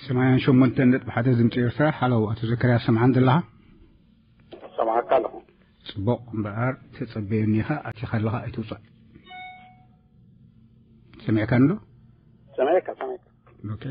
ሰማንያን ሸሞንተን ነጥቢ ሓደ ድምፂ ኤርትራ። ሃሎ፣ ኣቶ ዘከርያ፣ ሰምዓን ዘለኻ? ሰማዕካ ኣለኹ። ጽቡቕ እምበኣር፣ ተጸበየኒ ኢኻ፣ ኣቲኻ ኣለኻ ኣይትውጻእ። ሰሚዕካኒ ዶ? ሰማዕካ፣ ሰማዕካ። ኦኬ።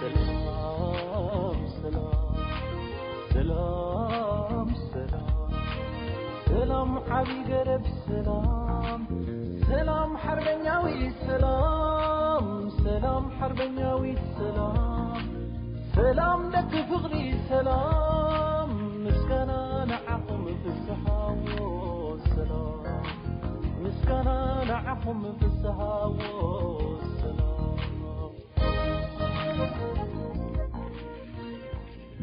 ሰላም፣ ሰላም፣ ሰላም፣ ሰላም፣ ሰላም፣ ዓቢ ገረብ ሰላም፣ ሰላም፣ ሓርበኛዊ ሰላም፣ ሰላም፣ ሓርበኛዊ ሰላም፣ ሰላም፣ ደቂ ፍቕሪ ሰላም፣ ምስጋና ንዓኹም ፍስሃዎ ሰላም፣ ምስጋና ንዓኹም ፍስሃዎ ሰላም።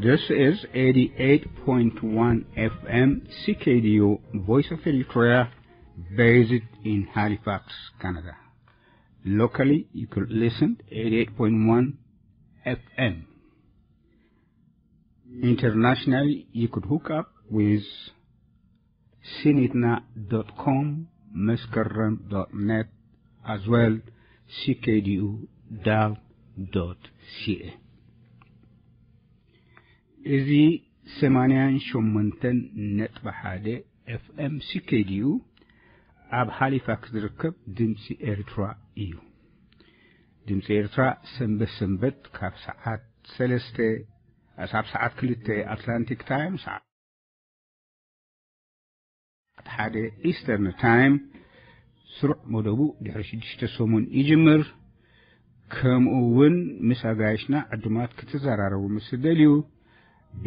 This is eighty-eight point one F M C K D U, Voice of Eritrea, based in Halifax, Canada. Locally, you could listen eighty-eight point one F M. Internationally, you could hook up with sinitna dot com, መስከረም dot net, as well C K D U dal dot C A. እዚ ሰማንያን ሸሞንተን ነጥቢ ሓደ ኤፍ ኤም C K D U ኣብ ሃሊፋክስ ዝርከብ ድምፂ ኤርትራ እዩ። ድምፂ ኤርትራ ሰንበት ሰንበት ካብ ሰዓት ሰለስተ፣ ኣሳብ ሰዓት ክልተ ኣትላንቲክ ታይም፣ ሰዓት ሓደ ኢስተርን ታይም ስሩዕ መደቡ ድሕሪ ሽዱሽተ ሰሙን ይጅምር። ከምኡ እውን ምስ ኣጋይሽና ዕዱማት ክትዘራረቡ ምስ ትደልዩ፣ ብ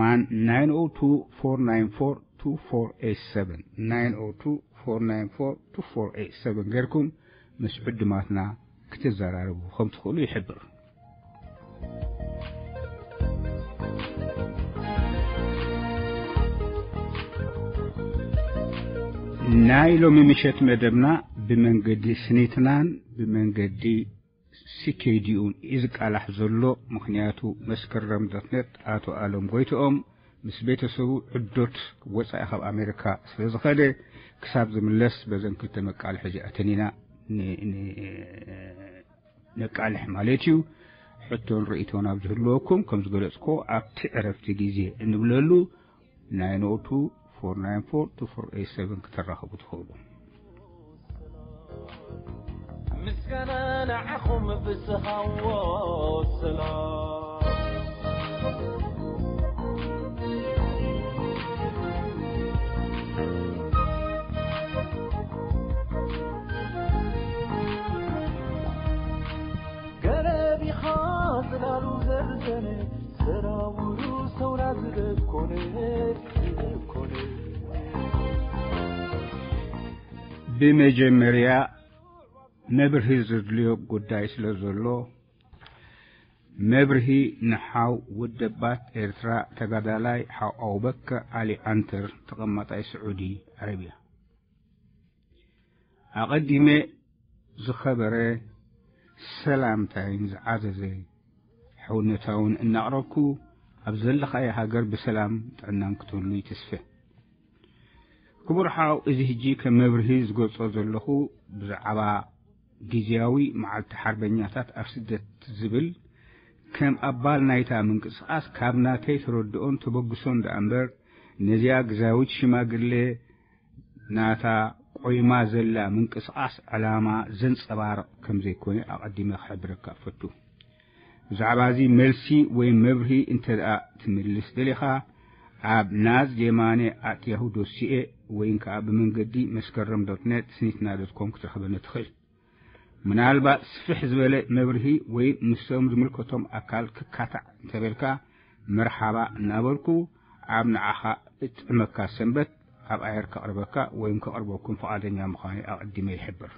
one nine oh two four nine four two four eight seven, nine oh two four nine four two four eight seven ጌርኩም ምስ ዕዱማትና ክትዘራረቡ ከም ትኽእሉ ይሕብር። ናይ ሎሚ ምሸት መደብና ብመንገዲ ስኒትናን ብመንገዲ ሲኬዲኡ እዩ ዝቃላሕ ዘሎ። ምኽንያቱ መስከረም ዶትነት ኣቶ ኣለም ጎይትኦም ምስ ቤተሰቡ ዕዶት ወጻኢ ካብ ኣሜሪካ ስለ ዝኸደ ክሳብ ዝምለስ በዘን ክልተ መቃልሕ እዚኣተን ኢና ን- ን- ነቃልሕ ማለት እዩ። ሕቶን ርእይቶን ኣብ ዝህልወኩም ከም ዝገለጽኮ ኣብቲ ዕረፍቲ ግዜ እንብለሉ ናይ ኖቱ ፎር ናይን ፎር ቱ ፎር ኤይት ሰቨን ክተራኸቡ ትኽእሉ። ምስጋና ንዓኹም ብዝሃዎ ሰላም። ገረብ ኢኻ ጽላሉ ዘርዘነ፣ ሰራውሩ ሰውራ ዝደኮነ፣ ዝደኮነ። ብመጀመርያ መብርሂ ዘድልዮ ጉዳይ ስለ ዘሎ፣ መብርሂ ንሓው ውደባት ኤርትራ ተጋዳላይ ሓው ኣቡበከር ኣሊ ኣንተር ተቐማጣይ ስዑዲ ዓረብያ። ኣቐዲመ ዝኸበረ ሰላምታይን ዝዓዘዘ ሕውነታውን እናቕረብኩ፣ ኣብ ዘለኻዮ ሃገር ብሰላም ጥዕናን ክትህሉ ይትስፈ። ክቡር ሓው፣ እዚ ሕጂ ከም መብርሂ ዝገልጾ ዘለኹ ብዛዕባ ግዝያዊ መዓልቲ ሓርበኛታት ኣብ ስደት ዝብል ከም ኣባል ናይታ ምንቅስቓስ ካብ ናተይ ተረድኦን ተበግሶን ደኣ እምበር፣ ነዚኣ ግዛዊት ሽማግሌ ናታ ቆይማ ዘላ ምንቅስቓስ ዕላማ ዘንጸባርቕ ከም ዘይኮነ ኣቐዲመ ክሕብረካ እፈቱ። ብዛዕባ እዚ መልሲ ወይ መብርሂ እንተ ደኣ ትምልስ ደሊኻ፣ ኣብ ናዝ የማነ ኣት ያሁ ዶት ሲኤ ወይን ከኣ ብመንገዲ መስከረም ዶት ኔት ስኒትና ዶት ኮም ክትረኽበኒ ትኽእል። ምናልባት ስፍሕ ዝበለ መብርሂ ወይ ምስቶም ዝምልከቶም ኣካል ክካታዕ እንተበልካ፣ መርሓባ እናበልኩ፣ ኣብ ንዓኻ እጥዕመካ ሰንበት ኣብ ኣየር ከቕርበካ ወይም ከቕርበኩም ፍቓደኛ ምዃነይ ኣቐዲመ ይሕብር።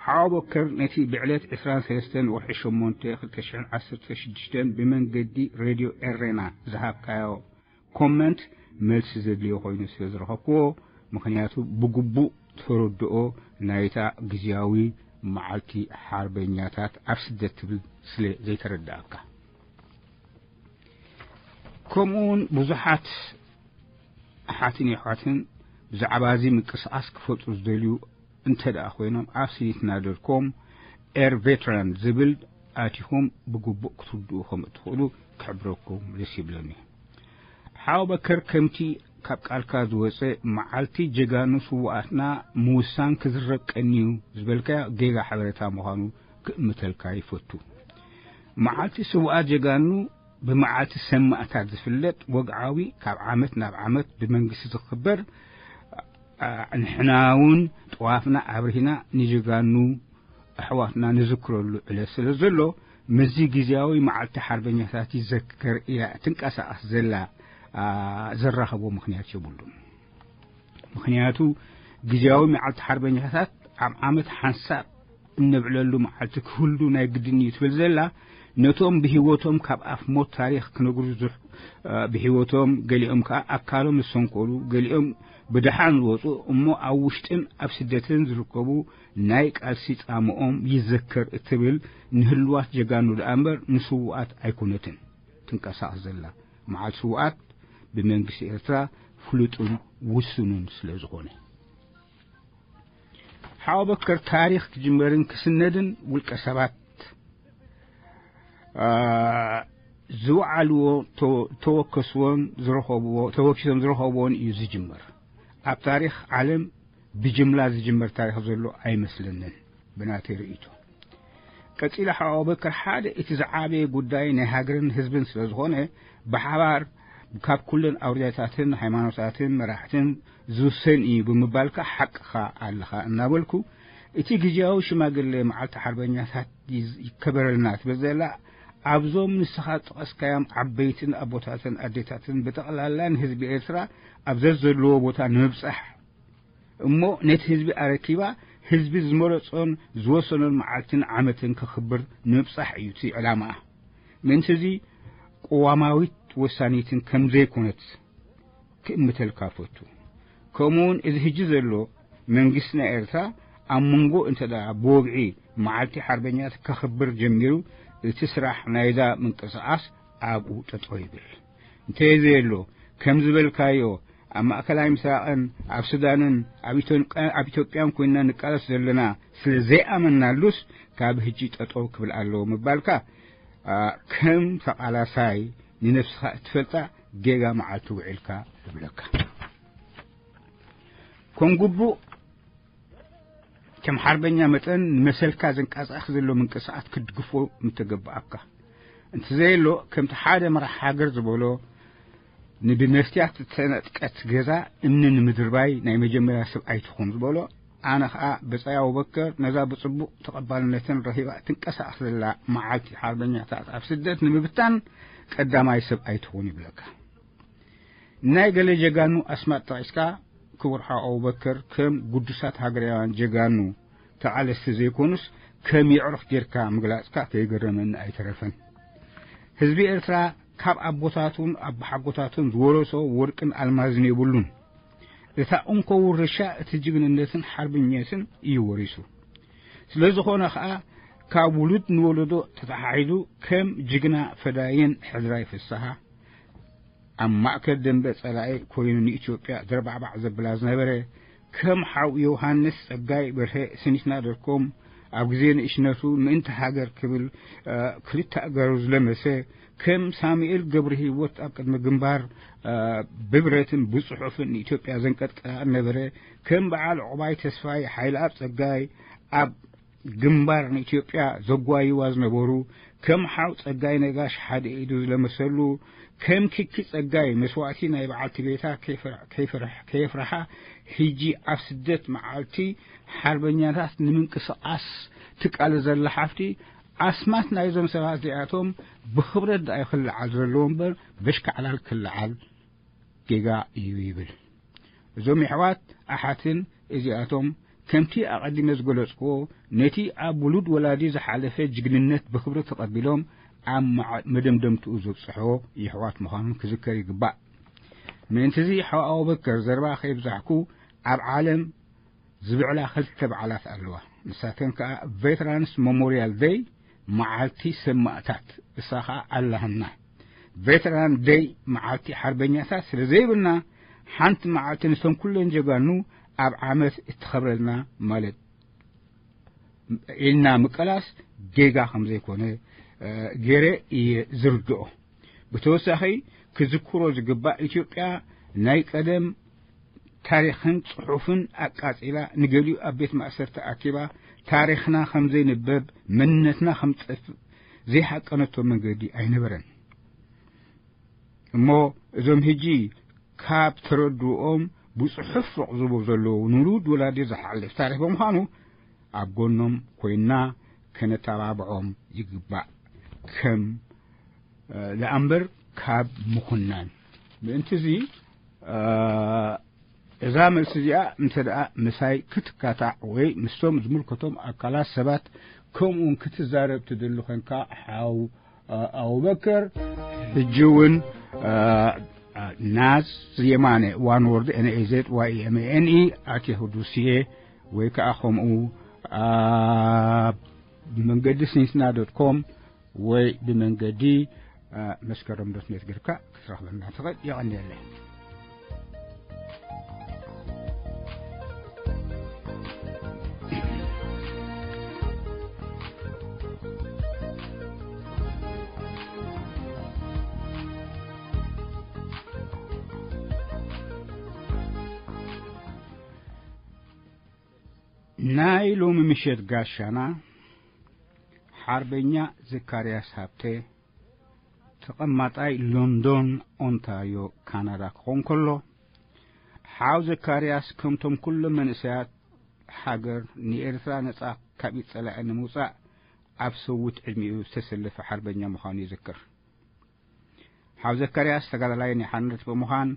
ሓው ኣቡበከር ነቲ ብዕለት ዕስራን ሰለስተን ወርሒ ሸሞንተ ክልተ ሽሕን ዓሰርተ ሽዱሽተን ብመንገዲ ሬድዮ ኤሬና ዝሃብካዮ ኮመንት መልሲ ዘድልዮ ኮይኑ ስለ ዝረኸብክዎ፣ ምኽንያቱ ብግቡእ ተረድኦ ናይታ ግዝያዊ መዓልቲ ሓርበኛታት ኣብ ስደት ትብል ስለ ዘይተረድኣካ። ከምኡውን ብዙሓት ኣሓትን የሕዋትን ብዛዕባ እዚ ምንቅስቓስ ክፈልጡ ዝደልዩ እንተ ደኣ ኮይኖም፣ ኣብ ስኒትና ዶት ኮም ኤር ቬትራን ዝብል ኣቲኹም ብግቡእ ክትርድኡ ከም እትኽእሉ ክሕብረኩም ደስ ይብለኒ። ሓው ኣቡበከር፣ ከምቲ ካብ ቃልካ ዝወጸ፣ መዓልቲ ጀጋኑ ስዉኣትና ምውሳን ክዝረብ ቀንዩ ዝበልካዮ ጌጋ ሓበሬታ ምዃኑ ክእምተልካ ይፈቱ። መዓልቲ ስዉኣት ጀጋኑ ብመዓልቲ ሰማእታት ዝፍለጥ ወግዓዊ፣ ካብ ዓመት ናብ ዓመት ብመንግስቲ ዝኽበር፣ ኣ፣ ንሕና እውን ጥዋፍና ኣብሪህና ንጀጋኑ ኣሕዋትና ንዝክረሉ ዕለት ስለ ዘሎ፣ ምስዚ ግዝያዊ መዓልቲ ሓርበኛታት ይዘክር ኢላ ትንቀሳቐስ ዘላ፣ ኣ፣ ዘራኽቦ ምኽንያት የብሉን። ምኽንያቱ ግዝያዊ መዓልቲ ሓርበኛታት ኣብ ዓመት ሓንሳብ እነብዕለሉ መዓልቲ ክህሉ ናይ ግድን እዩ ትብል ዘላ፣ ነቶም ብህይወቶም ካብ ኣፍ ሞት ታሪኽ ክነግሩ ዝሕ-፣ እ፣ ብህይወቶም፣ ገሊኦም ከኣ ኣካሎም ዝሰንከሉ፣ ገሊኦም ብደሓን ዝወጹ እሞ ኣብ ውሽጥን ኣብ ስደትን ዝርከቡ ናይ ቃልሲ ጻምኦም ይዘከር እትብል ንህልዋት ጀጋኑ ደኣ እምበር ንስዉኣት ኣይኮነትን ትንቀሳቐስ ዘላ። መዓልቲ ስዉኣት ብመንግስቲ ኤርትራ ፍሉጥን ውሱንን ስለ ዝኾነ። ሓው ኣቡበከር፣ ታሪኽ ክጅመርን ክስነድን ውልቀ ሰባት፣ ኣ፣ ዝወዓልዎ፣ ተወ-፣ ተወከስዎን ዝረኸብዎ፣ ተወኪሶም ዝረኸብዎን እዩ ዝጅመር። ኣብ ታሪኽ ዓለም ብጅምላ ዝጅመር ታሪኽ ዘሎ ኣይመስለንን፣ ብናተይ ርእይቶ። ቀጺለ ሓው ኣቡበከር፣ ሓደ እቲ ዝዓበየ ጉዳይ ናይ ሃገርን ህዝብን ስለ ዝኾነ፣ ብሓባር ካብ ኩለን ኣውርያታትን ሃይማኖታትን መራሕትን ዝውሰን እዩ ብምባልካ ሓቅኻ ኣለኻ እናበልኩ፣ እቲ ግዝያዊ ሽማግሌ መዓልቲ ሓርበኛታት ይዝ-፣ ይከበረልና ትብል ዘላ፣ ኣብዞም ንስኻ ዝጠቐስካዮም ዓበይትን ኣቦታትን ኣዴታትን ብጠቕላላ ንህዝቢ ኤርትራ ኣብ ዘዘለዎ ቦታ ንምብጻሕ እሞ ነቲ ህዝቢ ኣረኪባ፣ ህዝቢ ዝመረጾን ዝወሰኖን መዓልትን ዓመትን ከኽብር ንምብጻሕ እዩ እቲ ዕላማኣ። ምእንቲ እዚ ቅዋማዊት ወሳኒትን ከም ዘይኮነት ክእምተልካ ፈቱ። ከምኡውን እዚ ህጂ ዘሎ መንግስቲ ናይ ኤርትራ ኣብ መንጎ እንተ ደኣ ብወግዒ መዓልቲ ሓርበኛታት ከኽብር ጀሚሩ፣ እቲ ስራሕ ናይዛ ምንቅስቓስ ኣብኡ ጠጠው ይብል። እንተዘየሎ፣ ከም ዝበልካዮ፣ ኣብ ማእከላይ ምስራቕን ኣብ ሱዳንን ኣብ ኢትዮጵያ-፣ ኣብ ኢትዮጵያን ኮይንና ንቃለስ ዘለና ስለ ዘይኣመንናሉስ፣ ካብ ህጂ ጠጠው ክብል ኣለዎ ምባልካ፣ ኣ፣ ከም ተቓላሳይ ንነብስኻ እትፈልጣ ጌጋ መዓልቲ ውዒልካ እብለካ። ከም ግቡእ ከም ሓርበኛ መጠን ንመሰልካ ዘንቀሳቕስ ዘሎ ምንቅስቓስ ክትድግፎ ምተገብኣካ። እንተዘየሎ፣ ከምቲ ሓደ መራሕ ሃገር ዝበሎ፣ "ንብመስትያት እተነጥቀት ገዛ እምኒ ንምድርባይ ናይ መጀመርያ ሰብ ኣይትኹን" ዝበሎ፣ ኣነ ኸኣ ብጻይ ኣቡበከር ነዛ ብጽቡቕ ተቐባልነትን ረኺባ እትንቀሳቐስ ዘላ መዓልቲ ሓርበኛታት ኣብ ስደት ንምብታን ቀዳማይ ሰብ ኣይትኹን ይብለካ። ናይ ገለ ጀጋኑ ኣስማት ጠቒስካ፣ ክቡር ሓው ኣቡበከር፣ ከም ግዱሳት ሃገራውያን ጀጋኑ ተቓለስቲ ዘይኮኑስ፣ ከም የዕሩኽ ጌርካ ምግላጽካ ከይገረመኒ ኣይተረፈን። ህዝቢ ኤርትራ ካብ ኣቦታቱን ኣቦሓጎታቱን ዝወረሶ ወርቅን ኣልማዝን የብሉን። እታ እንኮ ውርሻ እቲ ጅግንነትን ሓርበኝነትን እዩ ወሪሱ። ስለ ዝኾነ ኸኣ፣ ካብ ውሉድ ንወለዶ ተተሓሒዙ ከም ጅግና ፈዳይን ሕድራይ ፍስሃ፣ ኣብ ማእከል ደንበ ጸላኢ ኮይኑ ንኢትዮጵያ ድርባዕባዕ ዘብላ ዝነበረ፣ ከም ሓው ዮሃንስ ጸጋይ በርሀ ስኒትና ደርኮም፣ ኣብ ግዜ ንእሽነቱ ምእንቲ ሃገር ክብል፣ እ፣ ክልተ ኣእጋሩ ዝለመሰ፣ ከም ሳሙኤል ገብረ ህይወት ኣብ ቅድሚ ግንባር፣ እ፣ ብብረትን ብጽሑፍን ንኢትዮጵያ ዘንቀጥቀጣ ነበረ፣ ከም በዓል ዑቕባይ ተስፋይ፣ ሓይለኣብ ጸጋይ ኣብ ግንባር ንኢትዮጵያ ዘጓይዋ ዝነበሩ፣ ከም ሓው ጸጋይ ነጋሽ ሓደ ኢዱ ዝለመሰሉ፣ ከም ኪኪ ጸጋይ መስዋእቲ ናይ በዓልቲ ቤታ ከይፈር-፣ ከይፈርሕ-፣ ከየፍርሓ፣ ሕጂ ኣብ ስደት መዓልቲ ሓርበኛታት ንምንቅስቓስ ትቃለስ ዘላ ሓፍቲ፣ ኣስማት ናይዞም ሰባት እዚኣቶም ብኽብረት ደኣ እዩ ክለዓል ዘለዎ እምበር፣ በሽካዕላል ክለዓል ጌጋ እዩ ይብል። እዞም የሕዋት ኣሓትን እዚኣቶም፣ ከምቲ ኣቐዲመ ዝገለጽክዎ፣ ነቲ ኣብ ውሉድ ወላዲ ዝሓለፈ ጅግንነት ብኽብሪ ተቐቢሎም፣ ኣብ መዓ-፣ መደምደምትኡ ዘብጽሖ የሕዋት ምዃኖም ክዝከር ይግባእ። ምእንትዚ፣ ሓው ኣቡበከር፣ ዘረባ ከየብዛሕኩ፣ ኣብ ዓለም ዝብዕላ ክልተ በዓላት ኣለዋ። ንሳተን ከኣ ቬተራንስ መሞርያል ደይ፣ መዓልቲ ሰማእታት፣ እሳ ኸኣ ኣላህና። ቬተራን ደይ፣ መዓልቲ ሓርበኛታት ስለ ዘይብልና፣ ሓንቲ መዓልቲ ንሶም ኩለን ጀጋኑ ኣብ ዓመት እትኸብረልና ማለት ኢልና ምቅላስ ጌጋ ከም ዘይኮነ፣ እ፣ ገይረ እየ ዝርድኦ። ብተወሳኺ ክዝክሮ ዝግባእ፣ ኢትዮጵያ ናይ ቀደም ታሪኽን ጽሑፍን ኣቃጺላ፣ ንገሊኡ ኣብ ቤት ማእሰርቲ ኣኪባ፣ ታሪኽና ከም ዘይንበብ፣ መንነትና ከም ዝጠፍእ ዘይሃቀነቶ መንገዲ ኣይነበረን። እሞ እዞም ሕጂ ካብ ተረድኦም ብጽሑፍ ፎቕ ዝብሉ ዘለዉ ንውሉድ ወላዲ ዝሓልፍ ታሪኽ ብምዃኑ፣ ኣብ ጎኖም ኮይንና ከነተባብዖም ይግባእ። ከም፣ እ፣ ለኣምበር ካብ ምኹናን። ምእንትዚ፣ እ፣ እዛ መልሲ እዚኣ እንተ ደኣ ምሳይ ክትካታዕ ወይ ምስቶም ዝምልከቶም ኣካላት ሰባት ከምኡውን ክትዛረብ ትደሊ ኾንካ፣ ሓው፣ እ፣ ኣቡበከር፣ ሕጂ እውን፣ እ፣ እ፣ ናዝ የማነ፣ ዋን ወርድ፣ ኤን ኤ ዜድ ዋይ ኤም ኤ ኤን ኢ፣ ኣት ያሁ ዶት ሲ ኤ፣ ወይ ከዓ ከምኡ ኣብ መንገዲ ሲንስና ዶት ኮም ወይ ብመንገዲ፣ እ፣ መስከረም ዶት ኔት ጌርካ ክትረኽበና ትኽእል። የቐንየለይ። ናይ ሎሚ ምሸት ጋሻና ሓርበኛ ዘካርያስ ሃብተ፣ ተቐማጣይ ሎንዶን ኦንታርዮ ካናዳ ክኾን ከሎ፣ ሓው ዘካርያስ ከምቶም ኩሎም መንእሰያት ሃገር ንኤርትራ ነጻ ካብ ኢድ ጸላኢ ንምውጻእ ኣብ ሰውት ዕድሚኡ ዝተሰለፈ ሓርበኛ ምዃኑ ይዝክር። ሓው ዘካርያስ ተጋዳላይ ናይ ሓርነት ብምዃን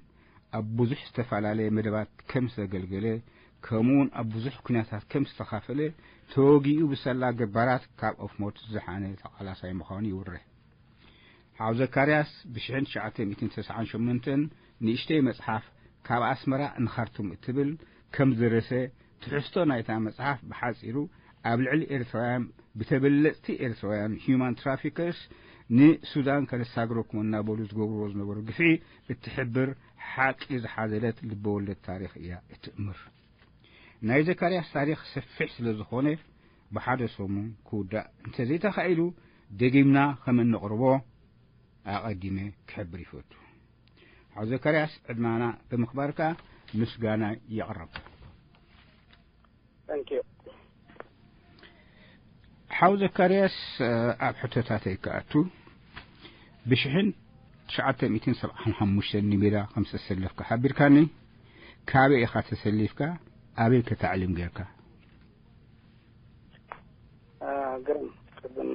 ኣብ ብዙሕ ዝተፈላለየ መደባት ከም ዝተገልገለ፣ ከምኡውን ኣብ ብዙሕ ኲናታት ከም ዝተኻፈለ፣ ተወጊኡ ብሰላ ገባራት ካብ ኣፍ ሞት ዝሓነ ተቓላሳይ ምዃኑ ይውረ። ሓው ዘካርያስ ብሽሕን ትሽዓተ ሚእትን ተስዓን ሸሞንተን ንእሽተይ መጽሓፍ ካብ ኣስመራ ንኻርቱም እትብል ከም ዝደረሰ ትሕዝቶ ናይታ መጽሓፍ ብሓጺሩ፣ ኣብ ልዕሊ ኤርትራውያን ብተበለጽቲ ኤርትራውያን ሂዩማን ትራፊከርስ ንሱዳን ከነሳግረኩም እናበሉ ዝገብርዎ ዝነበሩ ግፍዒ እትሕብር ሓቂ ዝሓዘለት ልበወለድ ታሪኽ እያ እትእምር። ናይ ዘካርያስ ታሪኽ ሰፊሕ ስለ ዝኾነ፣ ብሓደ ሰሙን ክውዳእ እንተዘይተኻኢሉ፣ ደጊምና ከም እንቕርቦ ኣቐዲመ ክሕብር ይፈቱ። ሓው ዘካርያስ፣ ዕድማና ብምኽባርካ ምስጋና የቕርብ። Thank you። ሓው ዘካርያስ፣ ኣብ ሕቶታተይ ክኣቱ፣ ብሽሕን ትሽዓተ ሚእትን ሰብዓን ሓሙሽተን ንሜዳ ከም ዝተሰለፍካ ሓቢርካኒ። ካበይ ኢኻ ተሰሊፍካ? ኣበይ ከተዕሊም ጌርካ? ግርም፣ ቅድም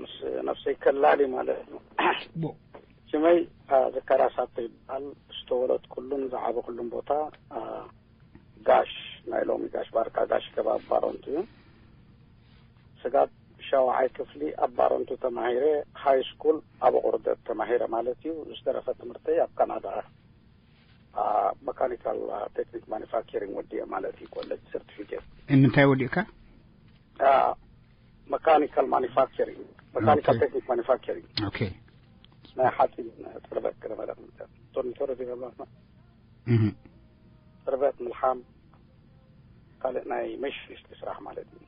ምስ ነፍሰይ ከላሊ ማለት ነው። ሽመይ ዘካርያስ ሃብተ ይበሃል። ዝተወለድኩሉን ዝዓበኹሉን ቦታ ጋሽ፣ ናይ ሎሚ ጋሽ ባርካ፣ ጋሽ ከባቢ ባረንቱ እዩ። ስጋብ ሻውዓይ ክፍሊ ኣብ ባረንቱ ተማሂረ። ሃይ ስኩል ኣብ ኣቑርደት ተማሂረ ማለት እዩ። ዝተረፈ ትምህርተይ ኣብ ካናዳ መካኒካል ቴክኒክ ማኒፋክቸሪንግ ወዲኤ ማለት እዩ። ኮሌጅ ሰርቲፊኬት። ንምንታይ ወዲእካ? መካኒካል ማኒፋክቸሪንግ፣ መካኒካል ኦኬ። ቴክኒክ ማኒፋክቸሪንግ። ኦኬ። ናይ ሓፂን ፅርበት ክነበረ ቶርኒቶሮ ዲበላማ እህ ፅርበት ምልሓም፣ ካልእ ናይ መሽሪስቲ ስራሕ ማለት እዩ።